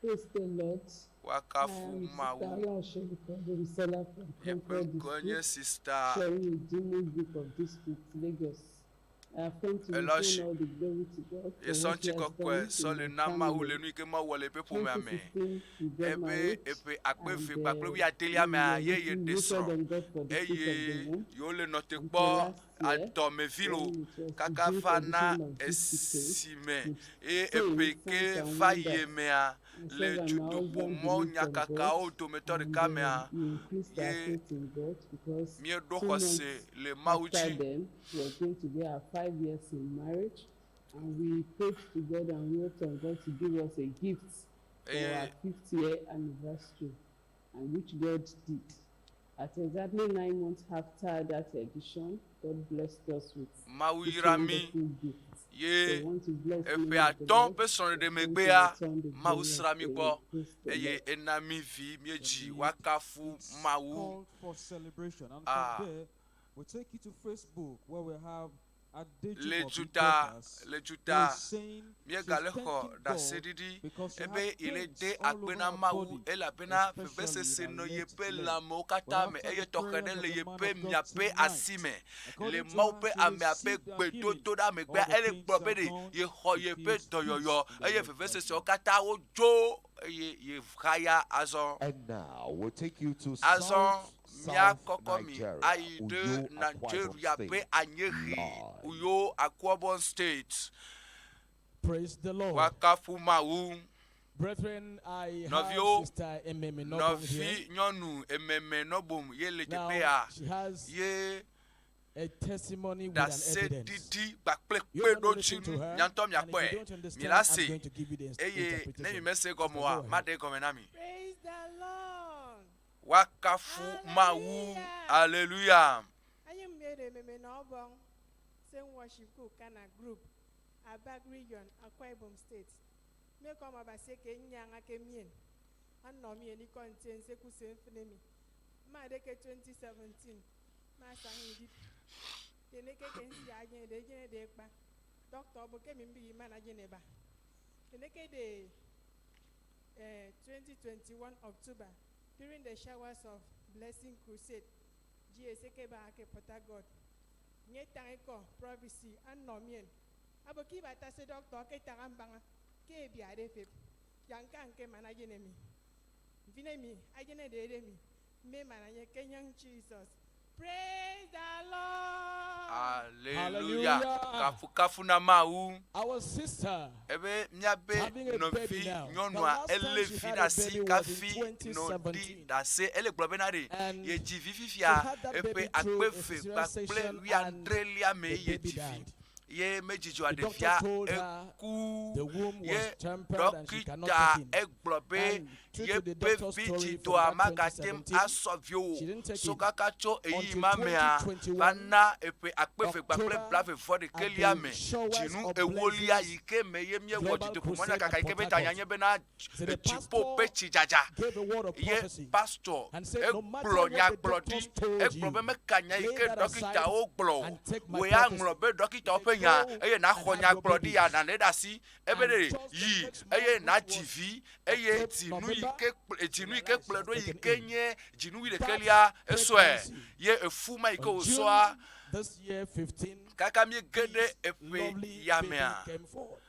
Speaker 22: Praise the Lord.
Speaker 17: Woakafu
Speaker 8: I am
Speaker 17: Mawu.
Speaker 8: Sister Olaosebikan Gbemisola from
Speaker 17: Yeƒe
Speaker 8: Concord
Speaker 17: ŋkɔe nye
Speaker 8: District,
Speaker 17: Sista
Speaker 8: Sharing Idumu Group of District, Lagos. I have come to
Speaker 17: Elɔshi.
Speaker 8: return all the glory to God for
Speaker 17: Yesɔ
Speaker 8: what He
Speaker 17: ŋuti
Speaker 8: has
Speaker 17: kɔkɔe
Speaker 8: done
Speaker 17: sɔ
Speaker 8: in
Speaker 17: le
Speaker 8: my
Speaker 17: na Mawu le
Speaker 8: family.
Speaker 17: nu yi ke Mawu wɔ le eƒe ƒomea me.
Speaker 8: 2016, we got
Speaker 17: Ebe
Speaker 8: married
Speaker 17: eƒe akpe
Speaker 8: and
Speaker 17: eve kpakple
Speaker 8: we
Speaker 17: wuiadelia mea
Speaker 8: were
Speaker 17: ye yeɖe
Speaker 8: waiting, waited
Speaker 17: srɔ̃
Speaker 8: on God for the fruit of the
Speaker 17: eye
Speaker 8: womb.
Speaker 17: yewo le nɔ te
Speaker 8: Until
Speaker 17: kpɔ
Speaker 8: last year,
Speaker 17: adɔmevi lo
Speaker 8: when it was the
Speaker 17: kaka
Speaker 8: June
Speaker 17: va na
Speaker 8: edition of GCK,
Speaker 17: esime
Speaker 8: with
Speaker 17: eye
Speaker 8: signs,
Speaker 17: eƒe ke
Speaker 8: signs and
Speaker 17: va yie
Speaker 8: wonders.
Speaker 17: mea le
Speaker 8: Myself and my husband
Speaker 17: dutoƒomɔ
Speaker 8: believed on
Speaker 17: nyakakawo
Speaker 8: God
Speaker 17: dometɔ
Speaker 8: and
Speaker 17: ɖeka mea
Speaker 8: we increased our
Speaker 17: ye
Speaker 8: faith in God because
Speaker 17: míeɖo
Speaker 8: two
Speaker 17: xɔse
Speaker 8: months
Speaker 17: le Mawu
Speaker 8: after
Speaker 17: dzi.
Speaker 8: then was going to be our 5 years in marriage, and we prayed to God and wrote on God to give us a gift for our
Speaker 17: Eye
Speaker 8: 5th year anniversary, and which God did. At exactly 9 months after that edition, God blessed us with
Speaker 17: Mawu
Speaker 8: this
Speaker 17: yra mí
Speaker 8: wonderful gift. So
Speaker 17: ye
Speaker 8: I want to bless the
Speaker 17: eƒe
Speaker 8: name of the
Speaker 17: atɔ̃
Speaker 8: Lord.
Speaker 17: ƒe srɔ̃ɖeɖe
Speaker 8: I want to
Speaker 17: megbea
Speaker 8: return the
Speaker 17: Mawu
Speaker 8: glory
Speaker 17: sra mí
Speaker 8: unto
Speaker 17: gbɔ
Speaker 8: him. Praise the
Speaker 17: eye
Speaker 8: Lord.
Speaker 17: ena mí vi míedzi woakafu Mawu.
Speaker 22: Called for celebration. And
Speaker 17: Ah.
Speaker 22: from there, we'll take you to Facebook where we have
Speaker 17: Le
Speaker 22: Adejumobi
Speaker 17: dzuta
Speaker 22: Dorcas,
Speaker 17: le
Speaker 22: who
Speaker 17: dzuta
Speaker 22: is saying she's
Speaker 17: míegale xɔ
Speaker 22: thanking God
Speaker 17: ɖaseɖiɖi
Speaker 22: because she
Speaker 17: ebe
Speaker 22: had
Speaker 17: yele
Speaker 22: pains
Speaker 17: de
Speaker 22: all
Speaker 17: akpe
Speaker 22: over
Speaker 17: na
Speaker 22: her
Speaker 17: Mawu
Speaker 22: body,
Speaker 17: elabena
Speaker 22: especially
Speaker 17: vevesese
Speaker 22: in her
Speaker 17: nɔ
Speaker 22: left
Speaker 17: yeƒe
Speaker 22: leg.
Speaker 17: lãmewo
Speaker 22: But
Speaker 17: katã me
Speaker 22: after
Speaker 17: eye
Speaker 22: the
Speaker 17: tɔxɛ
Speaker 22: prayers
Speaker 17: ɖe
Speaker 22: of
Speaker 17: le
Speaker 22: the man
Speaker 17: yeƒe
Speaker 22: of God
Speaker 17: miaƒe
Speaker 22: tonight,
Speaker 17: asi me le
Speaker 22: according to
Speaker 17: Mawu
Speaker 22: her,
Speaker 17: ƒe
Speaker 22: she
Speaker 17: amea ƒe
Speaker 22: received her healing.
Speaker 17: gbedodoɖa megbea
Speaker 22: All the
Speaker 17: ele
Speaker 22: pains
Speaker 17: gblɔ
Speaker 22: are
Speaker 17: be ɖe
Speaker 22: gone.
Speaker 17: yexɔ
Speaker 22: She
Speaker 17: yeƒe
Speaker 22: feels peace
Speaker 17: dɔyɔyɔ
Speaker 22: in the
Speaker 17: eye
Speaker 22: left right
Speaker 17: vevesesewo
Speaker 22: leg.
Speaker 17: katã wodzo eye yehaya azɔ.
Speaker 4: And now we'll take you to
Speaker 17: Azɔ
Speaker 4: South, South
Speaker 17: míakɔkɔ mi
Speaker 4: Nigeria,
Speaker 17: ayi ɖe
Speaker 4: Uyo Akwa Ibom
Speaker 17: Nigeria ƒe
Speaker 4: State.
Speaker 17: anyiehe
Speaker 4: Live.
Speaker 17: Uyo Akwa Ibom State.
Speaker 23: Praise the Lord.
Speaker 17: Woakafu Mawu.
Speaker 23: Brethren, I have
Speaker 17: Nɔviwo,
Speaker 23: Sister Ememe Nobom here.
Speaker 17: nɔvi nyɔnu Ememe Nobom ye le
Speaker 23: Now,
Speaker 17: teƒe ya
Speaker 23: she has
Speaker 17: ye
Speaker 23: a testimony with an evidence.
Speaker 17: ɖaseɖiɖi kpakple
Speaker 23: You're going to listen to
Speaker 17: kpeɖodzinu
Speaker 23: her,
Speaker 17: miaŋutɔ
Speaker 23: and if you
Speaker 17: miakpɔe
Speaker 23: don't
Speaker 17: mi
Speaker 23: understand,
Speaker 17: la
Speaker 23: I'm
Speaker 17: se
Speaker 23: going to give you the
Speaker 17: eye ne mi
Speaker 23: interpretation.
Speaker 17: mese
Speaker 23: Sister,
Speaker 17: gɔme
Speaker 23: go
Speaker 17: oa
Speaker 23: ahead.
Speaker 17: maɖe gɔme na mi.
Speaker 11: Praise the Lord.
Speaker 17: Woakafu Mawu. Hallelujah.
Speaker 11: Anyị mere ememe na ọbọn Same Worship Kana Group, Abag Region, Akwa Ibom State. Mekọ mabasi ke nyanga ke mien. Anọ mien ikọ ntiense kuse mfenemi. Ma deke 2017. Ma sang idi. Teneke ke nsi aje de jene de kpa. Doctor bụ kemi mbi ma na jene ba. Teneke de 2021 October during the showers of blessing crusade. GSK ba ake Port Harcourt. Nye tang iko prophecy anọ mien. Abo ki bata se doctor ke tanga mbanga ke bi ade fep. Yanka nke mana jene mi. Mfine mi ajene de de mi. Me mana nye Kenyan Jesus. Praise the Lord.
Speaker 17: Hallelujah.
Speaker 23: Hallelujah.
Speaker 17: Kafukafu na Mawu.
Speaker 23: Our sister
Speaker 17: Ebe míabe
Speaker 23: having a baby
Speaker 17: nɔvi
Speaker 23: now. The
Speaker 17: nyɔnua
Speaker 23: last time
Speaker 17: ele
Speaker 23: she
Speaker 17: vi
Speaker 23: had
Speaker 17: ɖe
Speaker 23: a
Speaker 17: asi
Speaker 23: baby was
Speaker 17: kafi
Speaker 23: in
Speaker 17: nɔ ɖi
Speaker 23: 2017.
Speaker 17: ɖase ele gblɔ bena ɖe
Speaker 23: And
Speaker 17: yedzi vi
Speaker 23: she
Speaker 17: fifia
Speaker 23: had that
Speaker 17: eƒe
Speaker 23: baby through
Speaker 17: akpe
Speaker 23: a
Speaker 17: eve
Speaker 23: cesarean
Speaker 17: kpakple
Speaker 23: section and
Speaker 17: wuiadrelia me
Speaker 23: the
Speaker 17: ye
Speaker 23: baby
Speaker 17: dzi vi
Speaker 23: died.
Speaker 17: ye medzidzɔa
Speaker 23: The doctor
Speaker 17: ɖevia
Speaker 23: told her
Speaker 17: eku
Speaker 23: the womb
Speaker 17: ye
Speaker 23: was tempered and she cannot
Speaker 17: dɔkita
Speaker 23: take in.
Speaker 17: egblɔ be
Speaker 23: And true to the
Speaker 17: yeƒe
Speaker 23: doctor's story from
Speaker 17: vidzidɔa
Speaker 23: that
Speaker 17: magate ŋu
Speaker 23: 2017,
Speaker 17: asɔ viwo
Speaker 23: she didn't take
Speaker 17: so
Speaker 23: it
Speaker 17: kaka tso eyi
Speaker 23: until
Speaker 17: ma mea
Speaker 23: 2021
Speaker 17: va na eƒe akpe eve kpakple
Speaker 23: October
Speaker 17: blaeve vɔ
Speaker 23: at
Speaker 17: ɖekelia
Speaker 23: the
Speaker 17: me
Speaker 23: Showers
Speaker 17: dzinu
Speaker 23: of
Speaker 17: ewolia
Speaker 23: Blessings
Speaker 17: yi ke me ye míewɔ
Speaker 23: Global
Speaker 17: dutoƒomɔ
Speaker 23: Crusade at
Speaker 17: nyakaka yi ke
Speaker 23: Port
Speaker 17: be tanya
Speaker 23: Harcourt.
Speaker 17: nye bena
Speaker 23: So the
Speaker 17: dziƒo
Speaker 23: pastor
Speaker 17: ƒe tsidzadza
Speaker 23: gave a word of
Speaker 17: ye
Speaker 23: prophecy
Speaker 17: pastor
Speaker 23: and said, no matter
Speaker 17: egblɔ
Speaker 23: what the
Speaker 17: nyagblɔɖi
Speaker 23: doctors told
Speaker 17: egblɔ
Speaker 23: you,
Speaker 17: be meka nya yi
Speaker 23: lay
Speaker 17: ke
Speaker 23: that aside
Speaker 17: dɔkitawo gblɔ o
Speaker 23: and take my
Speaker 17: wò ya
Speaker 23: prophecy.
Speaker 17: ŋlɔ be dɔkitawo ƒe nya
Speaker 23: Go
Speaker 17: eye
Speaker 23: and
Speaker 17: naxɔ
Speaker 23: have your
Speaker 17: nyagblɔɖi ya
Speaker 23: babies.
Speaker 17: nàlé ɖe asi ebe
Speaker 23: And
Speaker 17: ɖe
Speaker 23: just the
Speaker 17: yi
Speaker 23: next
Speaker 17: eye
Speaker 23: month, which
Speaker 17: nàdzi
Speaker 23: was
Speaker 17: vi eye
Speaker 23: October,
Speaker 17: dzinu yi
Speaker 23: November,
Speaker 17: ke kplɔe dzinu yi ke
Speaker 23: realized she
Speaker 17: kplɔe
Speaker 23: has
Speaker 17: ɖo yi
Speaker 23: taken
Speaker 17: ke
Speaker 23: in.
Speaker 17: nye dzinu
Speaker 23: That
Speaker 17: wuiɖekɛlia esɔe
Speaker 23: pregnancy
Speaker 17: ye efu ma yi ke
Speaker 23: on
Speaker 17: wòsɔa
Speaker 23: June this year, 15,
Speaker 17: kaka míege ɖe
Speaker 23: this
Speaker 17: eƒe
Speaker 23: lovely baby
Speaker 17: yamea
Speaker 23: came forth.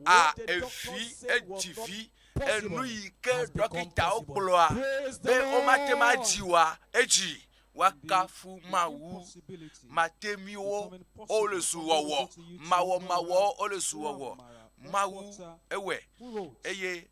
Speaker 17: a
Speaker 23: What the doctors
Speaker 17: evi
Speaker 23: said was
Speaker 17: edzi
Speaker 23: not
Speaker 17: vi enu
Speaker 23: possible
Speaker 17: yi ke
Speaker 23: has become
Speaker 17: dɔkitawo
Speaker 23: possible.
Speaker 17: gblɔa
Speaker 23: Praise
Speaker 17: be
Speaker 23: the
Speaker 17: womate ma
Speaker 23: Lord.
Speaker 17: dzi oa edzi
Speaker 22: Indeed,
Speaker 17: woakafu
Speaker 22: the
Speaker 17: Mawu
Speaker 22: impossibility
Speaker 17: matemiwo
Speaker 22: becoming
Speaker 17: wole
Speaker 22: possible.
Speaker 17: zu
Speaker 22: From there we
Speaker 17: wɔwɔ
Speaker 22: go to YouTube where we have
Speaker 17: mawɔmawɔ wole zu wɔwɔ
Speaker 22: Uwamara
Speaker 17: Mawu
Speaker 22: Ekwota
Speaker 17: ewɔe
Speaker 22: who wrote,
Speaker 17: eye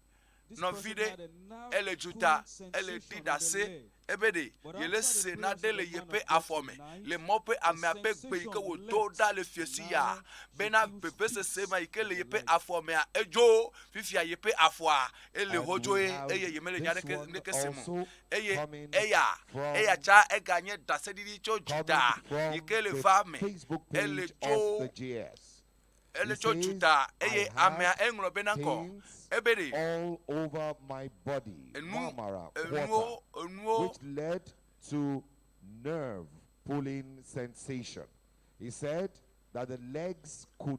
Speaker 22: This
Speaker 17: nɔvi
Speaker 22: person
Speaker 17: ɖe
Speaker 22: had a nerve
Speaker 17: ele dzuta
Speaker 22: pulling
Speaker 17: ele ɖi
Speaker 22: sensation on the
Speaker 17: ɖase
Speaker 22: leg.
Speaker 17: ebe ɖe
Speaker 22: But
Speaker 17: yele
Speaker 22: after the
Speaker 17: se
Speaker 22: prayers
Speaker 17: nane
Speaker 22: of
Speaker 17: le
Speaker 22: the man
Speaker 17: yeƒe
Speaker 22: of God
Speaker 17: afɔ me
Speaker 22: tonight,
Speaker 17: le mɔ ƒe
Speaker 22: the
Speaker 17: amea ƒe gbe yi ke
Speaker 22: sensation
Speaker 17: wòdo
Speaker 22: left.
Speaker 17: ɖa le fiesi ya
Speaker 22: Now she
Speaker 17: bena
Speaker 22: feels
Speaker 17: vevesese
Speaker 22: peace
Speaker 17: ma yi ke le
Speaker 22: in the
Speaker 17: yeƒe
Speaker 22: leg.
Speaker 17: afɔ mea edzo fifia yeƒe afɔa ele
Speaker 4: And we
Speaker 17: hodzoe
Speaker 4: have
Speaker 17: eye yemele nya
Speaker 4: this
Speaker 17: ɖeke
Speaker 4: one
Speaker 17: ɖeke sem o
Speaker 4: also
Speaker 17: eye
Speaker 4: coming
Speaker 17: eya
Speaker 4: from
Speaker 17: eya tsa eganye ɖaseɖiɖi tso
Speaker 4: coming
Speaker 17: dzuta yi
Speaker 4: from
Speaker 17: ke le
Speaker 4: the
Speaker 17: va me
Speaker 4: Facebook
Speaker 17: ele
Speaker 4: page
Speaker 17: tso
Speaker 4: of the GS.
Speaker 17: ele
Speaker 4: He
Speaker 17: tso
Speaker 4: says,
Speaker 17: dzuta
Speaker 4: I
Speaker 17: eye
Speaker 4: had
Speaker 17: amea eŋlɔ bena ŋkɔ
Speaker 4: pains
Speaker 17: ebe ɖe
Speaker 4: all over my body,
Speaker 17: enu
Speaker 4: Marmara,
Speaker 17: enuwo
Speaker 4: quarter,
Speaker 17: enuwo
Speaker 4: which led to nerve pulling sensation. He said that the legs could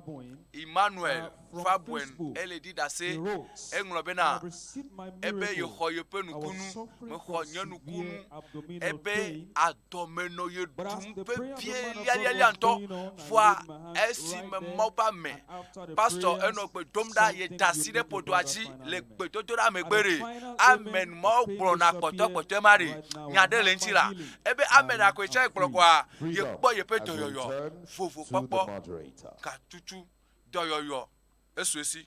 Speaker 2: Faboin
Speaker 17: Emmanuel
Speaker 2: from
Speaker 17: Faboin
Speaker 2: Facebook.
Speaker 17: ele ɖi ɖase
Speaker 2: He wrote,
Speaker 17: eŋlɔ
Speaker 2: I
Speaker 17: bena
Speaker 2: received my
Speaker 17: ebe
Speaker 2: miracle.
Speaker 17: yexɔ yeƒe
Speaker 2: I was
Speaker 17: nukunu
Speaker 2: suffering
Speaker 17: mexɔ
Speaker 2: from
Speaker 17: nye
Speaker 2: severe
Speaker 17: nukunu
Speaker 2: abdominal
Speaker 17: ebe
Speaker 2: pain.
Speaker 17: adɔmenɔ ye
Speaker 2: But as
Speaker 17: ɖum
Speaker 2: the prayer of the
Speaker 17: vevie
Speaker 2: man of God
Speaker 17: lialialia
Speaker 2: was
Speaker 17: ŋutɔ
Speaker 2: going on, I
Speaker 17: vɔa
Speaker 2: laid my hands
Speaker 17: esime
Speaker 2: right there,
Speaker 17: Mawu ƒe ame
Speaker 2: and after the
Speaker 17: pastor
Speaker 2: prayers,
Speaker 17: enɔ gbe dom ɖa ye
Speaker 2: something
Speaker 17: da asi ɖe
Speaker 2: unique
Speaker 17: ƒodoa
Speaker 2: about that
Speaker 17: dzi
Speaker 2: final
Speaker 17: le
Speaker 2: amen.
Speaker 17: gbedodoɖa
Speaker 2: At
Speaker 17: megbe
Speaker 2: the
Speaker 17: ɖe
Speaker 2: final
Speaker 17: amen
Speaker 2: amen, the
Speaker 17: mawo
Speaker 2: pain
Speaker 17: gblɔna
Speaker 2: disappeared.
Speaker 17: kpɔtɔkpɔtɔe ma ɖe
Speaker 2: Right now,
Speaker 17: nya
Speaker 2: I
Speaker 17: ɖe le
Speaker 2: have
Speaker 17: ŋuti
Speaker 2: my
Speaker 17: la
Speaker 2: healing.
Speaker 17: ebe amen
Speaker 2: I
Speaker 17: akoe
Speaker 2: am
Speaker 17: tsɛ gblɔ
Speaker 2: free.
Speaker 17: kɔa
Speaker 4: Freedom
Speaker 17: yekpɔ yeƒe
Speaker 4: has
Speaker 17: dɔyɔyɔ
Speaker 4: returned to the
Speaker 17: vovokpɔkpɔ
Speaker 4: moderator.
Speaker 17: gatutu dɔyɔyɔ esu esi.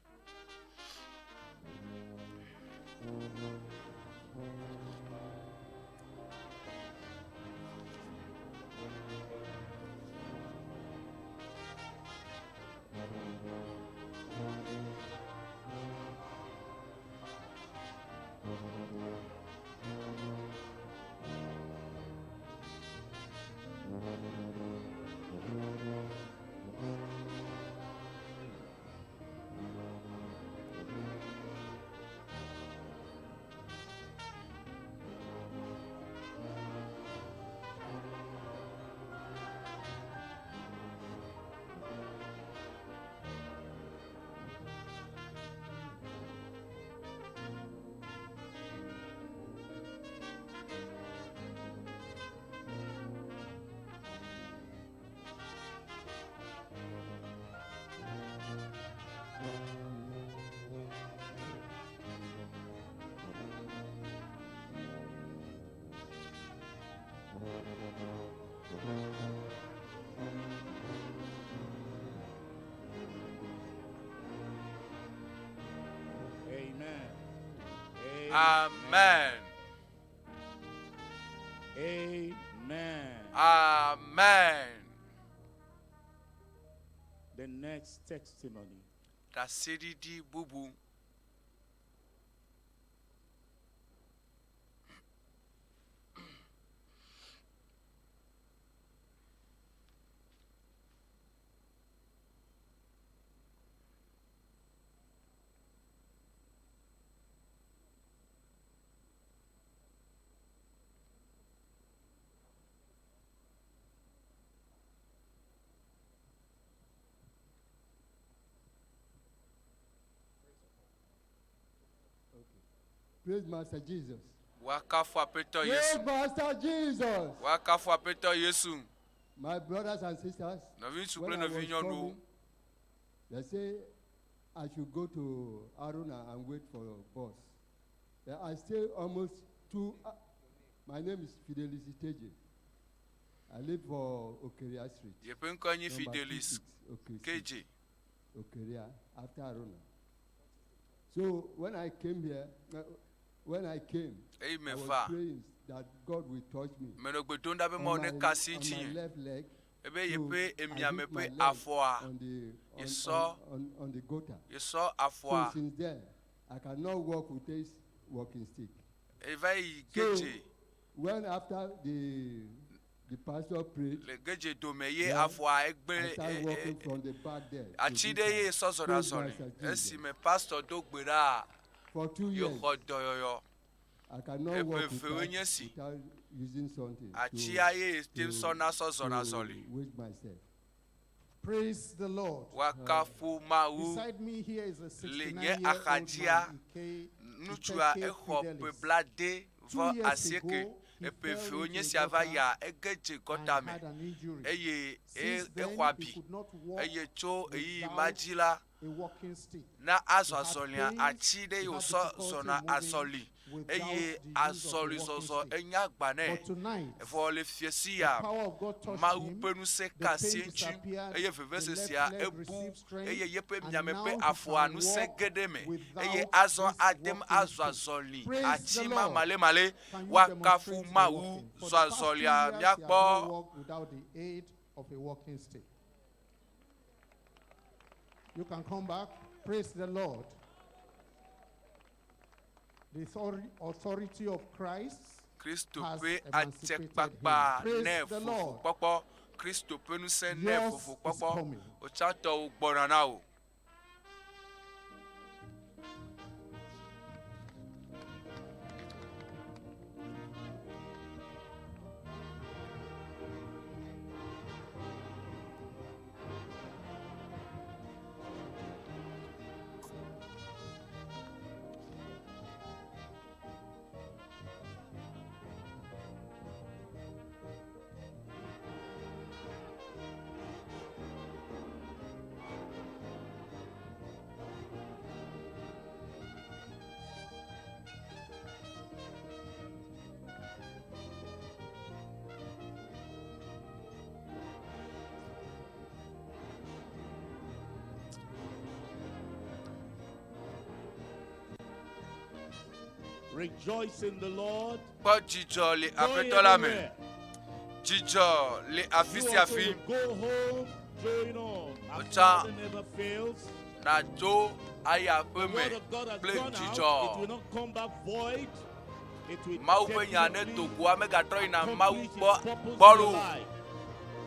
Speaker 17: Amen.
Speaker 6: Amen.
Speaker 17: Amen.
Speaker 6: The next testimony.
Speaker 17: Ɖaseɖiɖi bubu.
Speaker 2: Praise Master Jesus.
Speaker 17: Woakafu Aƒetɔ
Speaker 2: Praise
Speaker 17: Yesu.
Speaker 2: Master Jesus.
Speaker 17: Woakafu Aƒetɔ Yesu.
Speaker 2: My brothers and sisters,
Speaker 17: Nɔviŋutsu
Speaker 2: when
Speaker 17: kple
Speaker 2: I was
Speaker 17: nɔvinyɔnuwo.
Speaker 2: coming, they say I should go to Aruna and wait for bus. Then I stay almost two. My name is Fidelis Iteje. I live for Okeria Street.
Speaker 17: Yeƒe ŋkɔe nye
Speaker 2: Number
Speaker 17: Fidelis
Speaker 2: 26, Okere
Speaker 17: Keje.
Speaker 2: Street, Okeria, after Aruna. So when I came here, when I came,
Speaker 17: Eyi me
Speaker 2: I was
Speaker 17: va.
Speaker 2: praying that God will touch me.
Speaker 17: Menɔ gbe dom ɖa be
Speaker 2: On
Speaker 17: Mawu
Speaker 2: my,
Speaker 17: neka asi
Speaker 2: on my
Speaker 17: dzinye.
Speaker 2: left leg,
Speaker 17: Ebe
Speaker 2: so
Speaker 17: yeƒe
Speaker 2: I
Speaker 17: emiame
Speaker 2: hit my
Speaker 17: ƒe
Speaker 2: leg
Speaker 17: afɔa
Speaker 2: on the on,
Speaker 17: yesɔ
Speaker 2: on the gutter.
Speaker 17: yesɔ
Speaker 2: So
Speaker 17: afɔa
Speaker 2: since then, I cannot walk with this walking stick.
Speaker 17: eva yi
Speaker 2: So
Speaker 17: gedze
Speaker 2: when after the pastor prayed,
Speaker 17: le gedze dome ye
Speaker 2: then
Speaker 17: afɔa
Speaker 2: I
Speaker 17: egbe
Speaker 2: started walking from the back there. to
Speaker 17: atsi
Speaker 2: this
Speaker 17: ɖe ye
Speaker 2: side.
Speaker 17: sɔ zɔna
Speaker 2: Praise
Speaker 17: zɔli
Speaker 2: Master Jesus.
Speaker 17: esime pastor do gbe ɖa
Speaker 2: For 2 years,
Speaker 17: yexɔ dɔyɔyɔ
Speaker 2: I cannot
Speaker 17: eƒe
Speaker 2: walk
Speaker 17: evewoe
Speaker 2: without,
Speaker 17: nye si
Speaker 2: without using something to,
Speaker 17: atsia ye te
Speaker 2: to,
Speaker 17: sɔna sɔ zɔna
Speaker 2: to
Speaker 17: zɔli
Speaker 2: wage myself.
Speaker 7: Praise the Lord.
Speaker 17: woakafu Mawu
Speaker 7: Beside me here is a
Speaker 17: le nye
Speaker 7: 69-year-old
Speaker 17: axadzia
Speaker 7: man, Ike,
Speaker 17: ŋutsua
Speaker 7: Ikeke
Speaker 17: exɔ ƒe
Speaker 7: Fidelis.
Speaker 17: blade
Speaker 7: Two
Speaker 17: vɔ
Speaker 7: years
Speaker 17: asieke
Speaker 7: ago, he
Speaker 17: eƒe
Speaker 7: fell
Speaker 17: evewo
Speaker 7: into
Speaker 17: nye
Speaker 7: a
Speaker 17: sia va
Speaker 7: gutter
Speaker 17: yia ege dze
Speaker 7: and
Speaker 17: gɔta me
Speaker 7: had an injury.
Speaker 17: eye e-
Speaker 7: Since then,
Speaker 17: exɔ
Speaker 7: he
Speaker 17: abi
Speaker 7: could not walk
Speaker 17: eye tso ɣeyiɣi ma
Speaker 7: without
Speaker 17: dzi la
Speaker 7: a walking stick.
Speaker 17: na
Speaker 7: He
Speaker 17: azɔ
Speaker 7: had
Speaker 17: azɔlia
Speaker 7: pains,
Speaker 17: atsi ɖe
Speaker 7: he
Speaker 17: ye
Speaker 7: had
Speaker 17: wòsɔ
Speaker 7: difficulty
Speaker 17: zɔna
Speaker 7: moving
Speaker 17: azɔli
Speaker 7: without
Speaker 17: eye
Speaker 7: the use of a walking
Speaker 17: azɔlizɔzɔ
Speaker 7: stick.
Speaker 17: enye agba nɛ
Speaker 7: But tonight,
Speaker 17: evɔ le fie si
Speaker 7: the
Speaker 17: ya
Speaker 7: power of God touched
Speaker 17: Mawu
Speaker 7: him,
Speaker 17: ƒe ŋusẽ
Speaker 7: the
Speaker 17: ka asi
Speaker 7: pain
Speaker 17: ŋuti
Speaker 7: disappeared,
Speaker 17: eye
Speaker 7: the left
Speaker 17: vevesesea
Speaker 7: leg
Speaker 17: ebu
Speaker 7: received strength,
Speaker 17: eye yeƒe
Speaker 7: and
Speaker 17: miame
Speaker 7: now
Speaker 17: ƒe
Speaker 7: he
Speaker 17: afɔa
Speaker 7: can
Speaker 17: ŋusẽ
Speaker 7: walk
Speaker 17: ge ɖe eme eye
Speaker 7: without
Speaker 17: azɔ
Speaker 7: this
Speaker 17: ate ŋu
Speaker 7: walking
Speaker 17: azɔ
Speaker 7: stick.
Speaker 17: azɔli
Speaker 7: Praise
Speaker 17: atsi
Speaker 7: the Lord.
Speaker 17: mamalемale
Speaker 7: Can you
Speaker 17: woakafu
Speaker 7: demonstrate the
Speaker 17: Mawu
Speaker 7: walking? For
Speaker 17: zɔ
Speaker 7: the past 2
Speaker 17: azɔlia
Speaker 7: years, he has
Speaker 17: míakpɔ
Speaker 7: not walked without the aid of a walking stick. You can come back. Praise the Lord. The authority of Christ
Speaker 17: Kristo
Speaker 7: has
Speaker 17: ƒe
Speaker 7: emancipated him.
Speaker 17: atsekpakpa
Speaker 7: Praise
Speaker 17: nɛ
Speaker 7: the Lord.
Speaker 17: fofokpɔkpɔ Kristo ƒe ŋusẽ nɛ
Speaker 7: Yours is
Speaker 17: fofokpɔkpɔ
Speaker 7: coming.
Speaker 17: wotsãtɔwo gbɔna na wò.
Speaker 6: Rejoice in the Lord.
Speaker 17: Kpɔ dzidzɔ le
Speaker 6: Joy
Speaker 17: Aƒetɔ la me.
Speaker 6: everywhere.
Speaker 17: Dzidzɔ le afi
Speaker 6: You
Speaker 17: sia
Speaker 6: also
Speaker 17: afi.
Speaker 6: will go home, join on. Our
Speaker 17: Otsa
Speaker 6: Father never fails.
Speaker 17: natso ayi
Speaker 6: The
Speaker 17: aƒe
Speaker 6: word
Speaker 17: me
Speaker 6: of God has
Speaker 17: kple
Speaker 6: gone out. It
Speaker 17: dzidzɔ.
Speaker 6: will not come back void. It will
Speaker 17: Mawu ƒe nya ne
Speaker 6: definitely
Speaker 17: do goa megatrɔ yina Mawu
Speaker 6: accomplish its
Speaker 17: gbɔ
Speaker 6: purpose in
Speaker 17: gbɔlo.
Speaker 6: your life.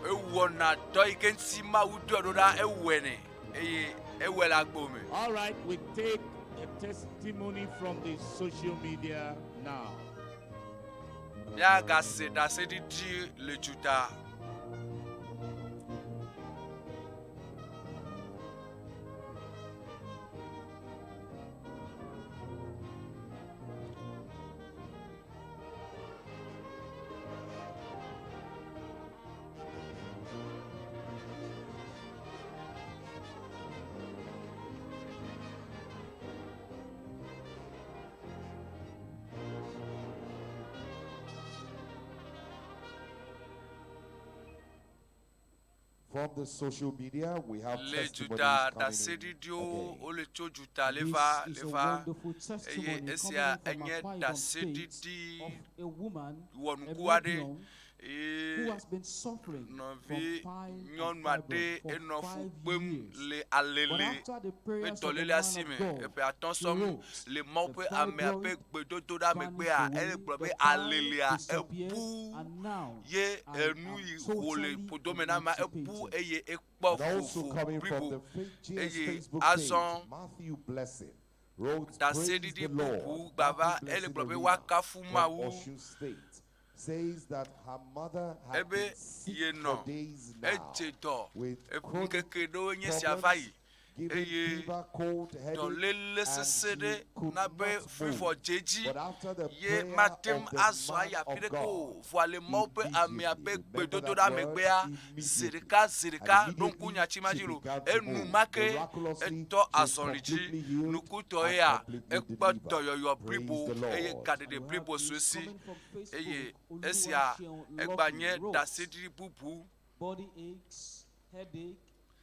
Speaker 17: Ewɔna dɔ yi ke ŋuti Mawu doe ɖo ɖa ewɔe nɛ eye ewɔe le agbo me.
Speaker 6: All right, we take a testimony from the social media now.
Speaker 17: Míagase ɖaseɖiɖi le dzuta.
Speaker 4: From the social media, we have
Speaker 17: Le
Speaker 4: testimonies
Speaker 17: duta
Speaker 4: coming in
Speaker 17: ɖaseɖiɖiwo
Speaker 4: again.
Speaker 17: wole tso duta le va
Speaker 9: This
Speaker 17: le
Speaker 9: is a
Speaker 17: va
Speaker 9: wonderful
Speaker 17: eye
Speaker 9: testimony
Speaker 17: esia
Speaker 9: coming
Speaker 17: enye
Speaker 9: from Akwa Ibom State
Speaker 17: ɖaseɖiɖi
Speaker 9: of a woman, a
Speaker 17: wɔnuku aɖe
Speaker 9: medium, who
Speaker 17: eye
Speaker 9: has been suffering from
Speaker 17: nɔvi
Speaker 9: pile and
Speaker 17: nyɔnu aɖe
Speaker 9: fibroid for
Speaker 17: enɔ fu
Speaker 9: 5
Speaker 17: kpem
Speaker 9: years.
Speaker 17: le
Speaker 9: But
Speaker 17: alele
Speaker 9: after the
Speaker 17: ƒe
Speaker 9: prayers of the
Speaker 17: dɔléle
Speaker 9: man
Speaker 17: asi
Speaker 9: of
Speaker 17: me
Speaker 9: God,
Speaker 17: eƒe atɔ̃
Speaker 9: she
Speaker 17: sɔŋ
Speaker 9: rose.
Speaker 17: le Mawu
Speaker 9: The
Speaker 17: ƒe amea ƒe
Speaker 9: fibroid
Speaker 17: gbedodoɖa
Speaker 9: vanished
Speaker 17: megbea
Speaker 9: away,
Speaker 17: ele gblɔ
Speaker 9: the
Speaker 17: be
Speaker 9: pile
Speaker 17: alelea
Speaker 9: disappeared,
Speaker 17: ebu
Speaker 9: and now
Speaker 17: ye
Speaker 9: I
Speaker 17: enu
Speaker 9: am
Speaker 17: yi wò le
Speaker 9: totally
Speaker 17: ƒodome na amea ebu
Speaker 9: emancipated.
Speaker 17: eye ekpɔ
Speaker 4: And also
Speaker 17: vovo
Speaker 4: coming from
Speaker 17: blibo
Speaker 4: the Faith GS
Speaker 17: eye
Speaker 4: Facebook page,
Speaker 17: azɔ
Speaker 4: Matthew Blessing wrote, Praise
Speaker 17: ɖaseɖiɖi
Speaker 4: the Lord.
Speaker 17: bubu gbava
Speaker 4: Matthew
Speaker 17: ele
Speaker 4: Blessing
Speaker 17: gblɔ be
Speaker 4: Arena
Speaker 17: woakafu
Speaker 4: from
Speaker 17: Mawu
Speaker 4: Osun State says that her mother had
Speaker 17: ebe
Speaker 4: been sick for
Speaker 17: yenɔ
Speaker 4: days now
Speaker 17: edze dɔ
Speaker 4: with chronic
Speaker 17: ŋkeke ɖewo nye sia va
Speaker 4: problems,
Speaker 17: yi
Speaker 4: giving
Speaker 17: eye
Speaker 4: fever, cold, headache,
Speaker 17: dɔléle
Speaker 4: and
Speaker 17: sesẽ
Speaker 4: she
Speaker 17: ɖe
Speaker 4: could
Speaker 17: na be
Speaker 4: not
Speaker 17: fifɔ
Speaker 4: move.
Speaker 17: dze dzi
Speaker 4: But after the
Speaker 17: ye
Speaker 4: prayer
Speaker 17: mate ŋu
Speaker 4: of the
Speaker 17: azɔ
Speaker 4: man
Speaker 17: ayi afi
Speaker 4: of
Speaker 17: ɖeke o
Speaker 4: God,
Speaker 17: vɔa le Mawu ƒe amea ƒe
Speaker 4: immediately, remember
Speaker 17: gbedodoɖa
Speaker 4: that word,
Speaker 17: megbea zi
Speaker 4: immediately,
Speaker 17: ɖeka zi
Speaker 4: and
Speaker 17: ɖeka ɖo ŋku
Speaker 4: immediately
Speaker 17: nyatsi ma
Speaker 4: she
Speaker 17: dzi lo
Speaker 4: began to move.
Speaker 17: enumake
Speaker 4: Miraculously,
Speaker 17: etɔ
Speaker 4: she was
Speaker 17: azɔli dzi
Speaker 4: completely healed
Speaker 17: nukutɔe
Speaker 4: and
Speaker 17: ya
Speaker 4: completely
Speaker 17: ekpɔ
Speaker 4: delivered.
Speaker 17: dɔyɔyɔ
Speaker 4: Praise
Speaker 17: blibo
Speaker 4: the
Speaker 17: eye
Speaker 4: Lord.
Speaker 17: gaɖeɖe
Speaker 9: And we have
Speaker 17: blibo
Speaker 9: news
Speaker 17: su esi
Speaker 9: coming from
Speaker 17: eye
Speaker 9: Facebook.
Speaker 17: esia
Speaker 9: Oluwaseun
Speaker 17: egba
Speaker 9: Lucky
Speaker 17: nye
Speaker 9: wrote,
Speaker 17: ɖaseɖiɖi bubu
Speaker 9: Body aches, headache,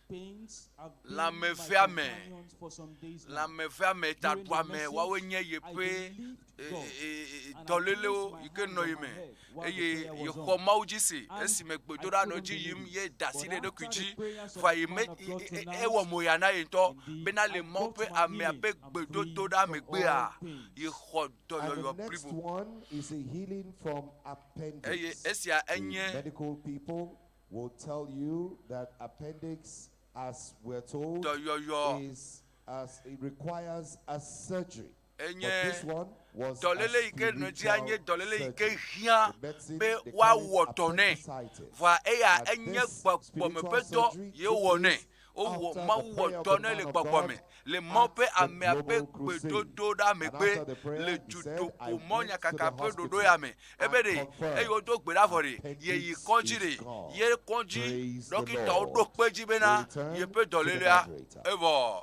Speaker 9: pains have been my
Speaker 17: lãmeveame
Speaker 9: companions for some days now.
Speaker 17: lãmeveame
Speaker 9: During the
Speaker 17: taɖuame woawoe
Speaker 9: message,
Speaker 17: nye
Speaker 9: I
Speaker 17: yeƒe
Speaker 9: believed God
Speaker 17: e,
Speaker 9: and I
Speaker 17: dɔlélewo
Speaker 9: placed my
Speaker 17: yi ke
Speaker 9: hands
Speaker 17: nɔ
Speaker 9: on
Speaker 17: yi
Speaker 9: my
Speaker 17: me
Speaker 9: head while the
Speaker 17: eye
Speaker 9: prayer was
Speaker 17: yexɔ
Speaker 9: on.
Speaker 17: Mawu dzi se
Speaker 9: And
Speaker 17: esime
Speaker 9: I
Speaker 17: gbedoɖa nɔ
Speaker 9: couldn't
Speaker 17: dzi yim
Speaker 9: believe
Speaker 17: ye
Speaker 9: it.
Speaker 17: da asi
Speaker 9: But
Speaker 17: ɖe eɖokui
Speaker 9: after the
Speaker 17: dzi
Speaker 9: prayers of
Speaker 17: vɔa
Speaker 9: the
Speaker 17: yi me
Speaker 9: man of God tonight,
Speaker 17: ewɔ moya na ye ŋutɔ
Speaker 9: indeed,
Speaker 17: bena
Speaker 9: I
Speaker 17: le Mawu
Speaker 9: got
Speaker 17: ƒe
Speaker 9: my
Speaker 17: amea
Speaker 9: healing.
Speaker 17: ƒe
Speaker 9: I'm free
Speaker 17: gbedodoɖa
Speaker 9: from
Speaker 17: megbea
Speaker 9: all pains.
Speaker 17: yexɔ
Speaker 4: And the
Speaker 17: dɔyɔyɔ
Speaker 4: next
Speaker 17: blibo
Speaker 4: one is a healing from
Speaker 17: eye
Speaker 4: appendix.
Speaker 17: esia
Speaker 4: The
Speaker 17: enye
Speaker 4: medical people will tell you that appendix, as we're told,
Speaker 17: dɔyɔyɔ
Speaker 4: is as it requires a surgery. But
Speaker 17: enye
Speaker 4: this one was a
Speaker 17: dɔléle yi ke nɔ dzia nye
Speaker 4: spiritual
Speaker 17: dɔléle yi ke
Speaker 4: surgery.
Speaker 17: hiã
Speaker 4: The medicine,
Speaker 17: be
Speaker 4: they call it
Speaker 17: woawɔ dɔ nɛ
Speaker 4: appendicitis.
Speaker 17: vɔa eya
Speaker 4: And
Speaker 17: enye
Speaker 4: this
Speaker 17: gbɔgbɔme
Speaker 4: spiritual
Speaker 17: ƒe dɔ
Speaker 4: surgery
Speaker 17: ye
Speaker 4: took
Speaker 17: wowɔ nɛ
Speaker 4: place
Speaker 17: wowɔ
Speaker 4: after the
Speaker 17: Mawu wɔ
Speaker 4: prayer of
Speaker 17: dɔ
Speaker 4: the
Speaker 17: nɛ
Speaker 4: man
Speaker 17: le
Speaker 4: of
Speaker 17: gbɔgbɔme
Speaker 4: God
Speaker 17: le Mawu
Speaker 4: at
Speaker 17: ƒe
Speaker 4: the
Speaker 17: amea ƒe
Speaker 4: global crusade.
Speaker 17: gbedodoɖa
Speaker 4: And
Speaker 17: megbe
Speaker 4: after the prayer,
Speaker 17: le
Speaker 4: he said, I
Speaker 17: dutoƒomɔ
Speaker 4: went to the
Speaker 17: nyakaka ƒe ɖoɖo
Speaker 4: hospital
Speaker 17: ya me ebe
Speaker 4: and
Speaker 17: ɖe eye
Speaker 4: confirmed
Speaker 17: wodo gbe ɖa vɔ ɖe yeyi
Speaker 4: appendix
Speaker 17: kɔdzi
Speaker 4: is
Speaker 17: ɖe
Speaker 4: gone.
Speaker 17: ye kɔdzi
Speaker 4: Praise the
Speaker 17: ɖɔkitawo ɖo
Speaker 4: Lord.
Speaker 17: kpe dzi
Speaker 4: We
Speaker 17: bena
Speaker 4: return
Speaker 17: yeƒe
Speaker 4: to the
Speaker 17: dɔlélea
Speaker 4: moderator.
Speaker 17: evɔ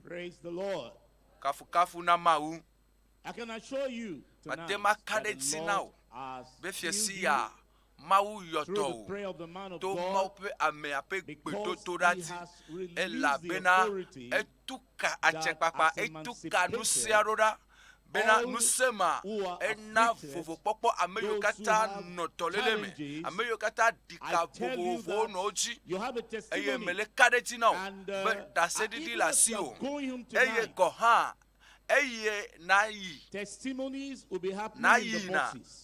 Speaker 6: Praise the Lord.
Speaker 17: kafukafu na Mawu
Speaker 6: I can assure you
Speaker 17: mate
Speaker 6: tonight
Speaker 17: ma ka
Speaker 6: that
Speaker 17: ɖe
Speaker 6: the
Speaker 17: dzi na
Speaker 6: Lord
Speaker 17: wò
Speaker 6: has
Speaker 17: be
Speaker 6: healed
Speaker 17: fiasi
Speaker 6: you
Speaker 17: ya Mawu yɔ
Speaker 6: through
Speaker 17: dɔ
Speaker 6: the
Speaker 17: wò
Speaker 6: prayer of the man of
Speaker 17: to
Speaker 6: God
Speaker 17: Mawu ƒe amea ƒe
Speaker 6: because
Speaker 17: gbedodoɖa
Speaker 6: he
Speaker 17: dzi
Speaker 6: has released the
Speaker 17: elabena
Speaker 6: authority
Speaker 17: etu ka
Speaker 6: that
Speaker 17: atsɛkpakpa
Speaker 6: has
Speaker 17: etu ka ŋusẽ
Speaker 6: emancipated
Speaker 17: ɖo ɖa bena
Speaker 6: all
Speaker 17: ŋusẽ ma
Speaker 6: who are
Speaker 17: ena
Speaker 6: afflicted,
Speaker 17: vovokpɔkpɔ ame yiwo
Speaker 6: those who
Speaker 17: katã
Speaker 6: have
Speaker 17: nɔ dɔléle me
Speaker 6: challenges.
Speaker 17: ame yiwo katã
Speaker 6: I
Speaker 17: ɖika
Speaker 6: tell you
Speaker 17: vovovowo
Speaker 6: that
Speaker 17: nɔ wo dzi
Speaker 6: you have a
Speaker 17: eye
Speaker 6: testimony.
Speaker 17: mele ka ɖe dzi na wò
Speaker 6: And
Speaker 17: be ɖaseɖiɖi
Speaker 6: even
Speaker 17: le
Speaker 6: as you
Speaker 17: asiwò
Speaker 6: are going home
Speaker 17: eye
Speaker 6: tonight,
Speaker 17: gɔ hã eye nayi
Speaker 6: testimonies will be happening in
Speaker 17: nayi
Speaker 6: the
Speaker 17: na
Speaker 6: buses.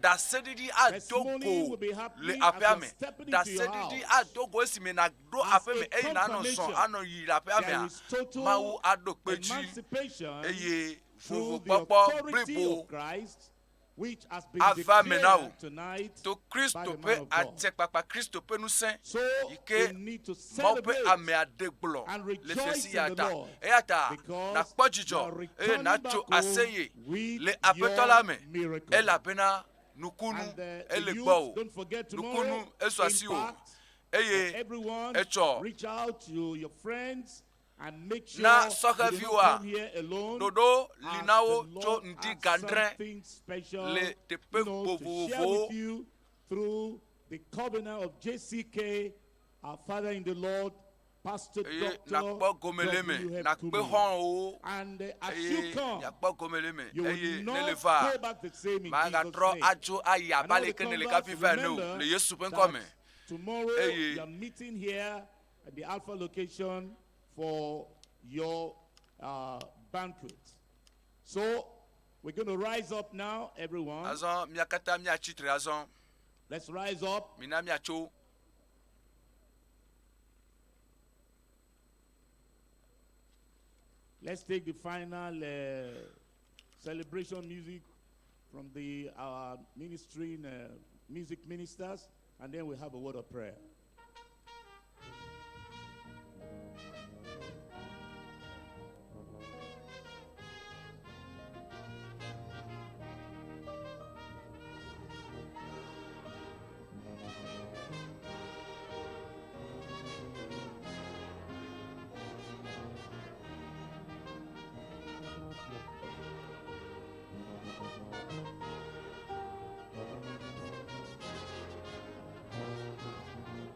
Speaker 17: ɖaseɖiɖi ado
Speaker 6: Testimony
Speaker 17: go
Speaker 6: will be
Speaker 17: le
Speaker 6: happening as
Speaker 17: aƒea
Speaker 6: you are
Speaker 17: me
Speaker 6: stepping into your
Speaker 17: ɖaseɖiɖi
Speaker 6: house.
Speaker 17: ado go esime nàɖo
Speaker 6: As
Speaker 17: aƒe me
Speaker 6: a
Speaker 17: eye nànɔ zɔn
Speaker 6: confirmation,
Speaker 17: anɔ yi le aƒea
Speaker 6: there
Speaker 17: mea
Speaker 6: is total
Speaker 17: Mawu aɖo kpe dzi
Speaker 6: emancipation
Speaker 17: eye
Speaker 6: through the
Speaker 17: vovokpɔkpɔ
Speaker 6: authority
Speaker 17: blibo
Speaker 6: of Christ, which has been
Speaker 17: ava me na wò
Speaker 6: declared tonight
Speaker 17: to
Speaker 6: by
Speaker 17: Kristo
Speaker 6: the
Speaker 17: ƒe
Speaker 6: man of God.
Speaker 17: atsɛkpakpa Kristo ƒe ŋusẽ
Speaker 6: So
Speaker 17: yi ke
Speaker 6: we need to
Speaker 17: Mawu ƒe
Speaker 6: celebrate
Speaker 17: ame aɖe gblɔ
Speaker 6: and
Speaker 17: le
Speaker 6: rejoice
Speaker 17: fiasi
Speaker 6: in
Speaker 17: ya
Speaker 6: the
Speaker 17: ta
Speaker 6: Lord
Speaker 17: eya ta
Speaker 6: because
Speaker 17: nàkpɔ
Speaker 6: you are
Speaker 17: dzidzɔ eye
Speaker 6: returning
Speaker 17: nàtso
Speaker 6: back home
Speaker 17: aseye
Speaker 6: with
Speaker 17: le Aƒetɔ
Speaker 6: your
Speaker 17: la me
Speaker 6: miracle.
Speaker 17: elabena nukunu
Speaker 6: And the
Speaker 17: ele
Speaker 6: youth,
Speaker 17: gbɔwò
Speaker 6: don't forget
Speaker 17: nukunu
Speaker 6: tomorrow,
Speaker 17: esu asiwò
Speaker 6: impact for
Speaker 17: eye
Speaker 6: everyone.
Speaker 17: etsɔ
Speaker 6: Reach out to your friends and make sure
Speaker 17: na
Speaker 6: you do not
Speaker 17: sɔhɛviwoa
Speaker 6: come here alone.
Speaker 17: ɖoɖo li
Speaker 6: As
Speaker 17: na
Speaker 6: the
Speaker 17: wo tso
Speaker 6: Lord
Speaker 17: ŋdi
Speaker 6: has
Speaker 17: gãdrẽ
Speaker 6: something special,
Speaker 17: le teƒe
Speaker 6: you know, to share
Speaker 17: vovovowo
Speaker 6: with you through the covenant of JCK, our Father in the Lord, Pastor
Speaker 17: eye
Speaker 6: Dr.
Speaker 17: nàkpɔ gome le me
Speaker 6: W.F.
Speaker 17: nàkpe
Speaker 6: Kumuyi.
Speaker 17: xɔ̃wòwo
Speaker 6: And as you
Speaker 17: eye
Speaker 6: come,
Speaker 17: miakpɔ gome le me
Speaker 6: you
Speaker 17: eye
Speaker 6: will
Speaker 17: ne le
Speaker 6: not
Speaker 17: va
Speaker 6: go back the same in Jesus'
Speaker 17: magatrɔ
Speaker 6: name.
Speaker 17: adzo ayi
Speaker 6: And
Speaker 17: abe
Speaker 6: all the
Speaker 17: aleke ne le
Speaker 6: converts,
Speaker 17: kafi va ene o
Speaker 6: remember
Speaker 17: le Yesu ƒe ŋkɔ me
Speaker 6: that tomorrow
Speaker 17: eye
Speaker 6: you are meeting here at the Alpha location for your banquet. So we're going to rise up now, everyone.
Speaker 17: azɔ mia katã miatsi tre azɔ
Speaker 6: Let's rise up.
Speaker 17: mina miatso
Speaker 6: Let's take the final celebration music from the our ministering music ministers, and then we have a word of prayer.
Speaker 12: Thank you.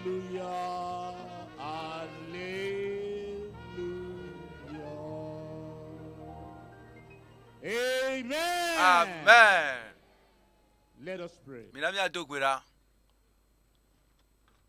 Speaker 6: Hallelujah. Hallelujah. Amen.
Speaker 17: Amen.
Speaker 6: Let us pray.
Speaker 17: Mina míado gbe ɖa.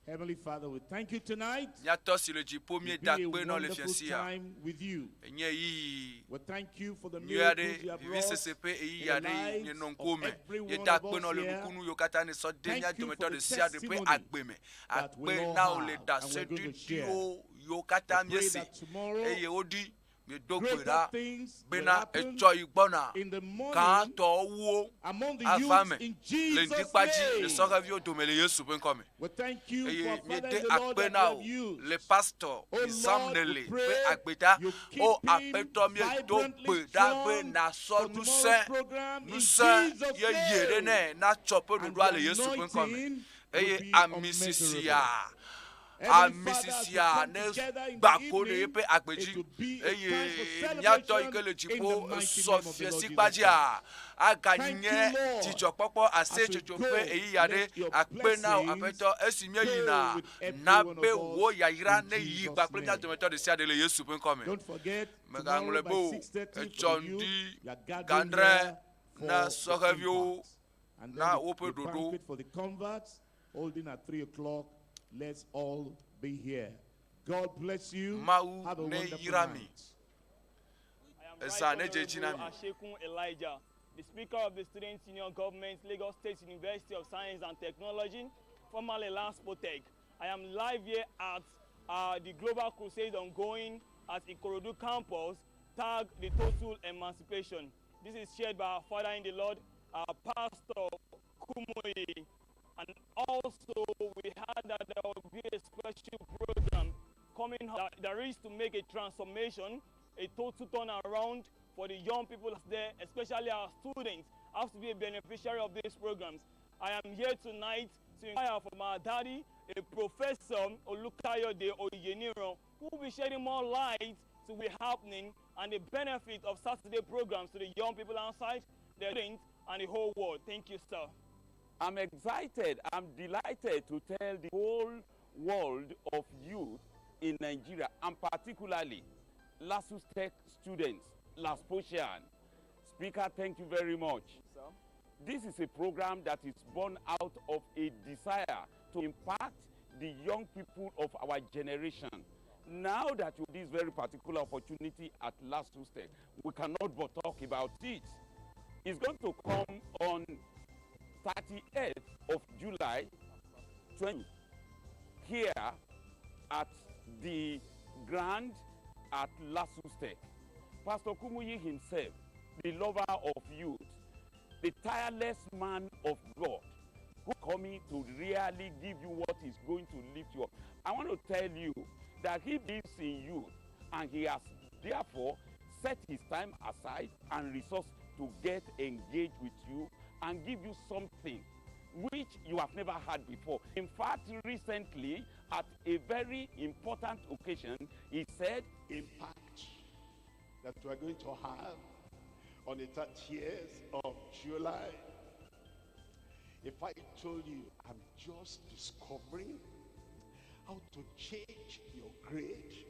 Speaker 6: Heavenly Father, we thank you tonight.
Speaker 17: Míatɔ si le dziƒo
Speaker 6: It's been
Speaker 17: míeda
Speaker 6: a
Speaker 17: kpe nɔ le
Speaker 6: wonderful
Speaker 17: fiasia.
Speaker 6: time with you.
Speaker 17: Enye ɣeyiɣi
Speaker 6: We thank you for the
Speaker 17: nyui
Speaker 6: miracles
Speaker 17: aɖe,
Speaker 6: you have wrought
Speaker 17: vivisese ƒe
Speaker 6: in
Speaker 17: ɣeyiɣi
Speaker 6: the
Speaker 17: aɖe yi
Speaker 6: lives
Speaker 17: mienɔ
Speaker 6: of
Speaker 17: ŋkuwò me.
Speaker 6: every one
Speaker 17: Míeda
Speaker 6: of
Speaker 17: kpe
Speaker 6: us
Speaker 17: nɔ le
Speaker 6: here.
Speaker 17: nukunu yiwo katã nèsɔ de
Speaker 6: Thank
Speaker 17: mía
Speaker 6: you
Speaker 17: dometɔ
Speaker 6: for the
Speaker 17: ɖe sia ɖe ƒe
Speaker 6: testimony
Speaker 17: agbe me.
Speaker 6: that we
Speaker 17: Akpe
Speaker 6: all
Speaker 17: na wò le
Speaker 6: have and we're going to share.
Speaker 17: ɖaseɖiɖiwo yiwo katã
Speaker 6: We pray
Speaker 17: míese
Speaker 6: that tomorrow
Speaker 17: eye woɖi. Míedo gbe
Speaker 6: greater
Speaker 17: ɖa
Speaker 6: things will
Speaker 17: bena
Speaker 6: happen
Speaker 17: etsɔ yi gbɔna
Speaker 6: in the morning
Speaker 17: gãtɔwo wu
Speaker 6: among the
Speaker 17: ava
Speaker 6: youths
Speaker 17: me
Speaker 6: in
Speaker 17: le
Speaker 6: Jesus'
Speaker 17: ŋdikpa dzi le
Speaker 6: name.
Speaker 17: sɔheviwo dome le Yesu ƒe ŋkɔ me.
Speaker 6: We thank you for
Speaker 17: Eye
Speaker 6: our Father
Speaker 17: míede
Speaker 6: in the Lord
Speaker 17: akpe
Speaker 6: that
Speaker 17: na
Speaker 6: you have
Speaker 17: wò
Speaker 6: used.
Speaker 17: le pastor
Speaker 6: Oh
Speaker 17: Izam
Speaker 6: Lord, we
Speaker 17: nele ƒe
Speaker 6: pray
Speaker 17: agbeta.
Speaker 6: you keep
Speaker 17: O
Speaker 6: him
Speaker 17: Aƒetɔ míedo
Speaker 6: vibrantly
Speaker 17: gbe ɖa be
Speaker 6: strong
Speaker 17: nàsɔ
Speaker 6: for tomorrow's
Speaker 17: ŋusẽ
Speaker 6: program in
Speaker 17: ŋusẽ
Speaker 6: Jesus'
Speaker 17: yeye ɖe
Speaker 6: name.
Speaker 17: nɛ natsɔ ƒe
Speaker 6: And
Speaker 17: ɖoɖoa
Speaker 6: the
Speaker 17: le Yesu ƒe ŋkɔ me.
Speaker 6: anointing will
Speaker 17: Eye
Speaker 6: be
Speaker 17: ami sisia
Speaker 6: unmeasurable. Heavenly
Speaker 17: ami
Speaker 6: Father, as we
Speaker 17: sisia
Speaker 6: come
Speaker 17: ne
Speaker 6: together in the
Speaker 17: gba ko ɖe
Speaker 6: evening,
Speaker 17: yeƒe agbe
Speaker 6: it
Speaker 17: dzi
Speaker 6: will be a time for
Speaker 17: eye míatɔ yi
Speaker 6: celebration
Speaker 17: ke le
Speaker 6: in the
Speaker 17: dziƒo
Speaker 6: mighty
Speaker 17: sɔ
Speaker 6: name of the Lord
Speaker 17: fiasikpa
Speaker 6: Jesus Christ.
Speaker 17: dzia
Speaker 6: Thank
Speaker 17: aganye
Speaker 6: you, Lord.
Speaker 17: dzidzɔkpɔkpɔ
Speaker 6: As we
Speaker 17: aseyetsotso
Speaker 6: go,
Speaker 17: ƒe ɣeyiɣi aɖe
Speaker 6: let your
Speaker 17: akpe na wò
Speaker 6: blessings
Speaker 17: Aƒetɔ esi míeyina
Speaker 6: go with every
Speaker 17: na
Speaker 6: one
Speaker 17: be
Speaker 6: of
Speaker 17: wò
Speaker 6: us
Speaker 17: yayra
Speaker 6: in
Speaker 17: ne yi
Speaker 6: Jesus'
Speaker 17: kpakple mía
Speaker 6: name.
Speaker 17: dometɔ ɖe sia ɖe le Yesu ƒe ŋkɔ me.
Speaker 6: Don't forget,
Speaker 17: Mègaŋlɔe
Speaker 6: tomorrow
Speaker 17: be
Speaker 6: by
Speaker 17: o
Speaker 6: 6:30 for
Speaker 17: etsɔ
Speaker 6: the youth,
Speaker 17: ŋdi
Speaker 6: we are gathering
Speaker 17: gãdre
Speaker 6: here
Speaker 17: na
Speaker 6: for the
Speaker 17: sɔheviwo
Speaker 6: impact. And then
Speaker 17: na
Speaker 6: the,
Speaker 17: woƒe
Speaker 6: the
Speaker 17: ɖoɖo.
Speaker 6: banquet for the converts holding at 3 o'clock. Let's all be here. God bless you.
Speaker 17: Mawu
Speaker 6: Have a
Speaker 17: ne
Speaker 6: wonderful
Speaker 17: yra mi.
Speaker 6: night.
Speaker 17: Eza ne dze dzi na mi.
Speaker 12: Ashekun Elijah, the Speaker of the Student Union Government, Lagos State University of Science and Technology, formerly LASPOTECH. I am live here at the Global Crusade ongoing at Ikorodu campus, tag the Total Emancipation. This is shared by our Father in the Lord, our Pastor Kumuyi. And also, we heard that there will be a special program coming up that there is to make a transformation, a total turnaround for the young people there, especially our students, have to be a beneficiary of these programs. I am here tonight to inquire from our daddy, a professor, Olukayode Oyeniran, who will be shedding more light to what's happening and the benefit of Saturday programs to the young people outside, the students, and the whole world. Thank you, sir.
Speaker 14: I'm excited, I'm delighted to tell the whole world of youth in Nigeria, and particularly LASUTECH students, LASPOTIAN. Speaker, thank you very much.
Speaker 12: Sir.
Speaker 14: This is a program that is born out of a desire to impact the young people of our generation. Now that you have this very particular opportunity at LASUTECH, we cannot but talk about it. It's going to come on 38th of July 20 here at the Grand at LASUTECH. Pastor Kumuyi himself, the lover of youth, the tireless man of God, who coming to really give you what is going to lift you up. I want to tell you that he believes in youth, and he has therefore set his time aside and resource to get engaged with you and give you something which you have never had before. In fact, recently, at a very important occasion, he said,
Speaker 10: Impact that we are going to have on the 30th of July. If I told you I'm just discovering how to change your grade,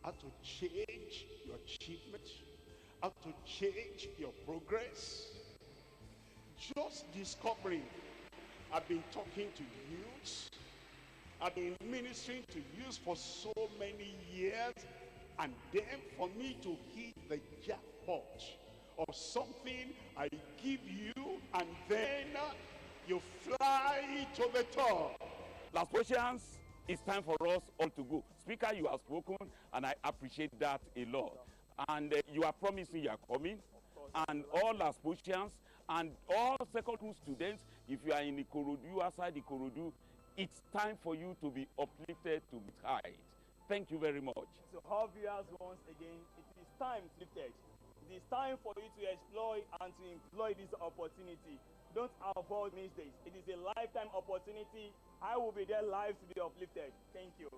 Speaker 10: how to change your achievement, how to change your progress, just discovering. I've been talking to youths. I've been ministering to youths for so many years. And then for me to hit the jackpot of something I give you, and then you fly to the top.
Speaker 14: LASPOTIANS, it's time for us all to go. Speaker, you have spoken, and I appreciate that a lot. And you are promising you are coming. And all LASPOTIANS and all secondary school students, if you are in Ikorodu, outside Ikorodu, it's time for you to be uplifted to be high. Thank you very much.
Speaker 12: To all viewers once again, it is time to lift it. It is time for you to exploit and to employ this opportunity. Don't avoid miss this. It is a lifetime opportunity. I will be there live to be uplifted. Thank you.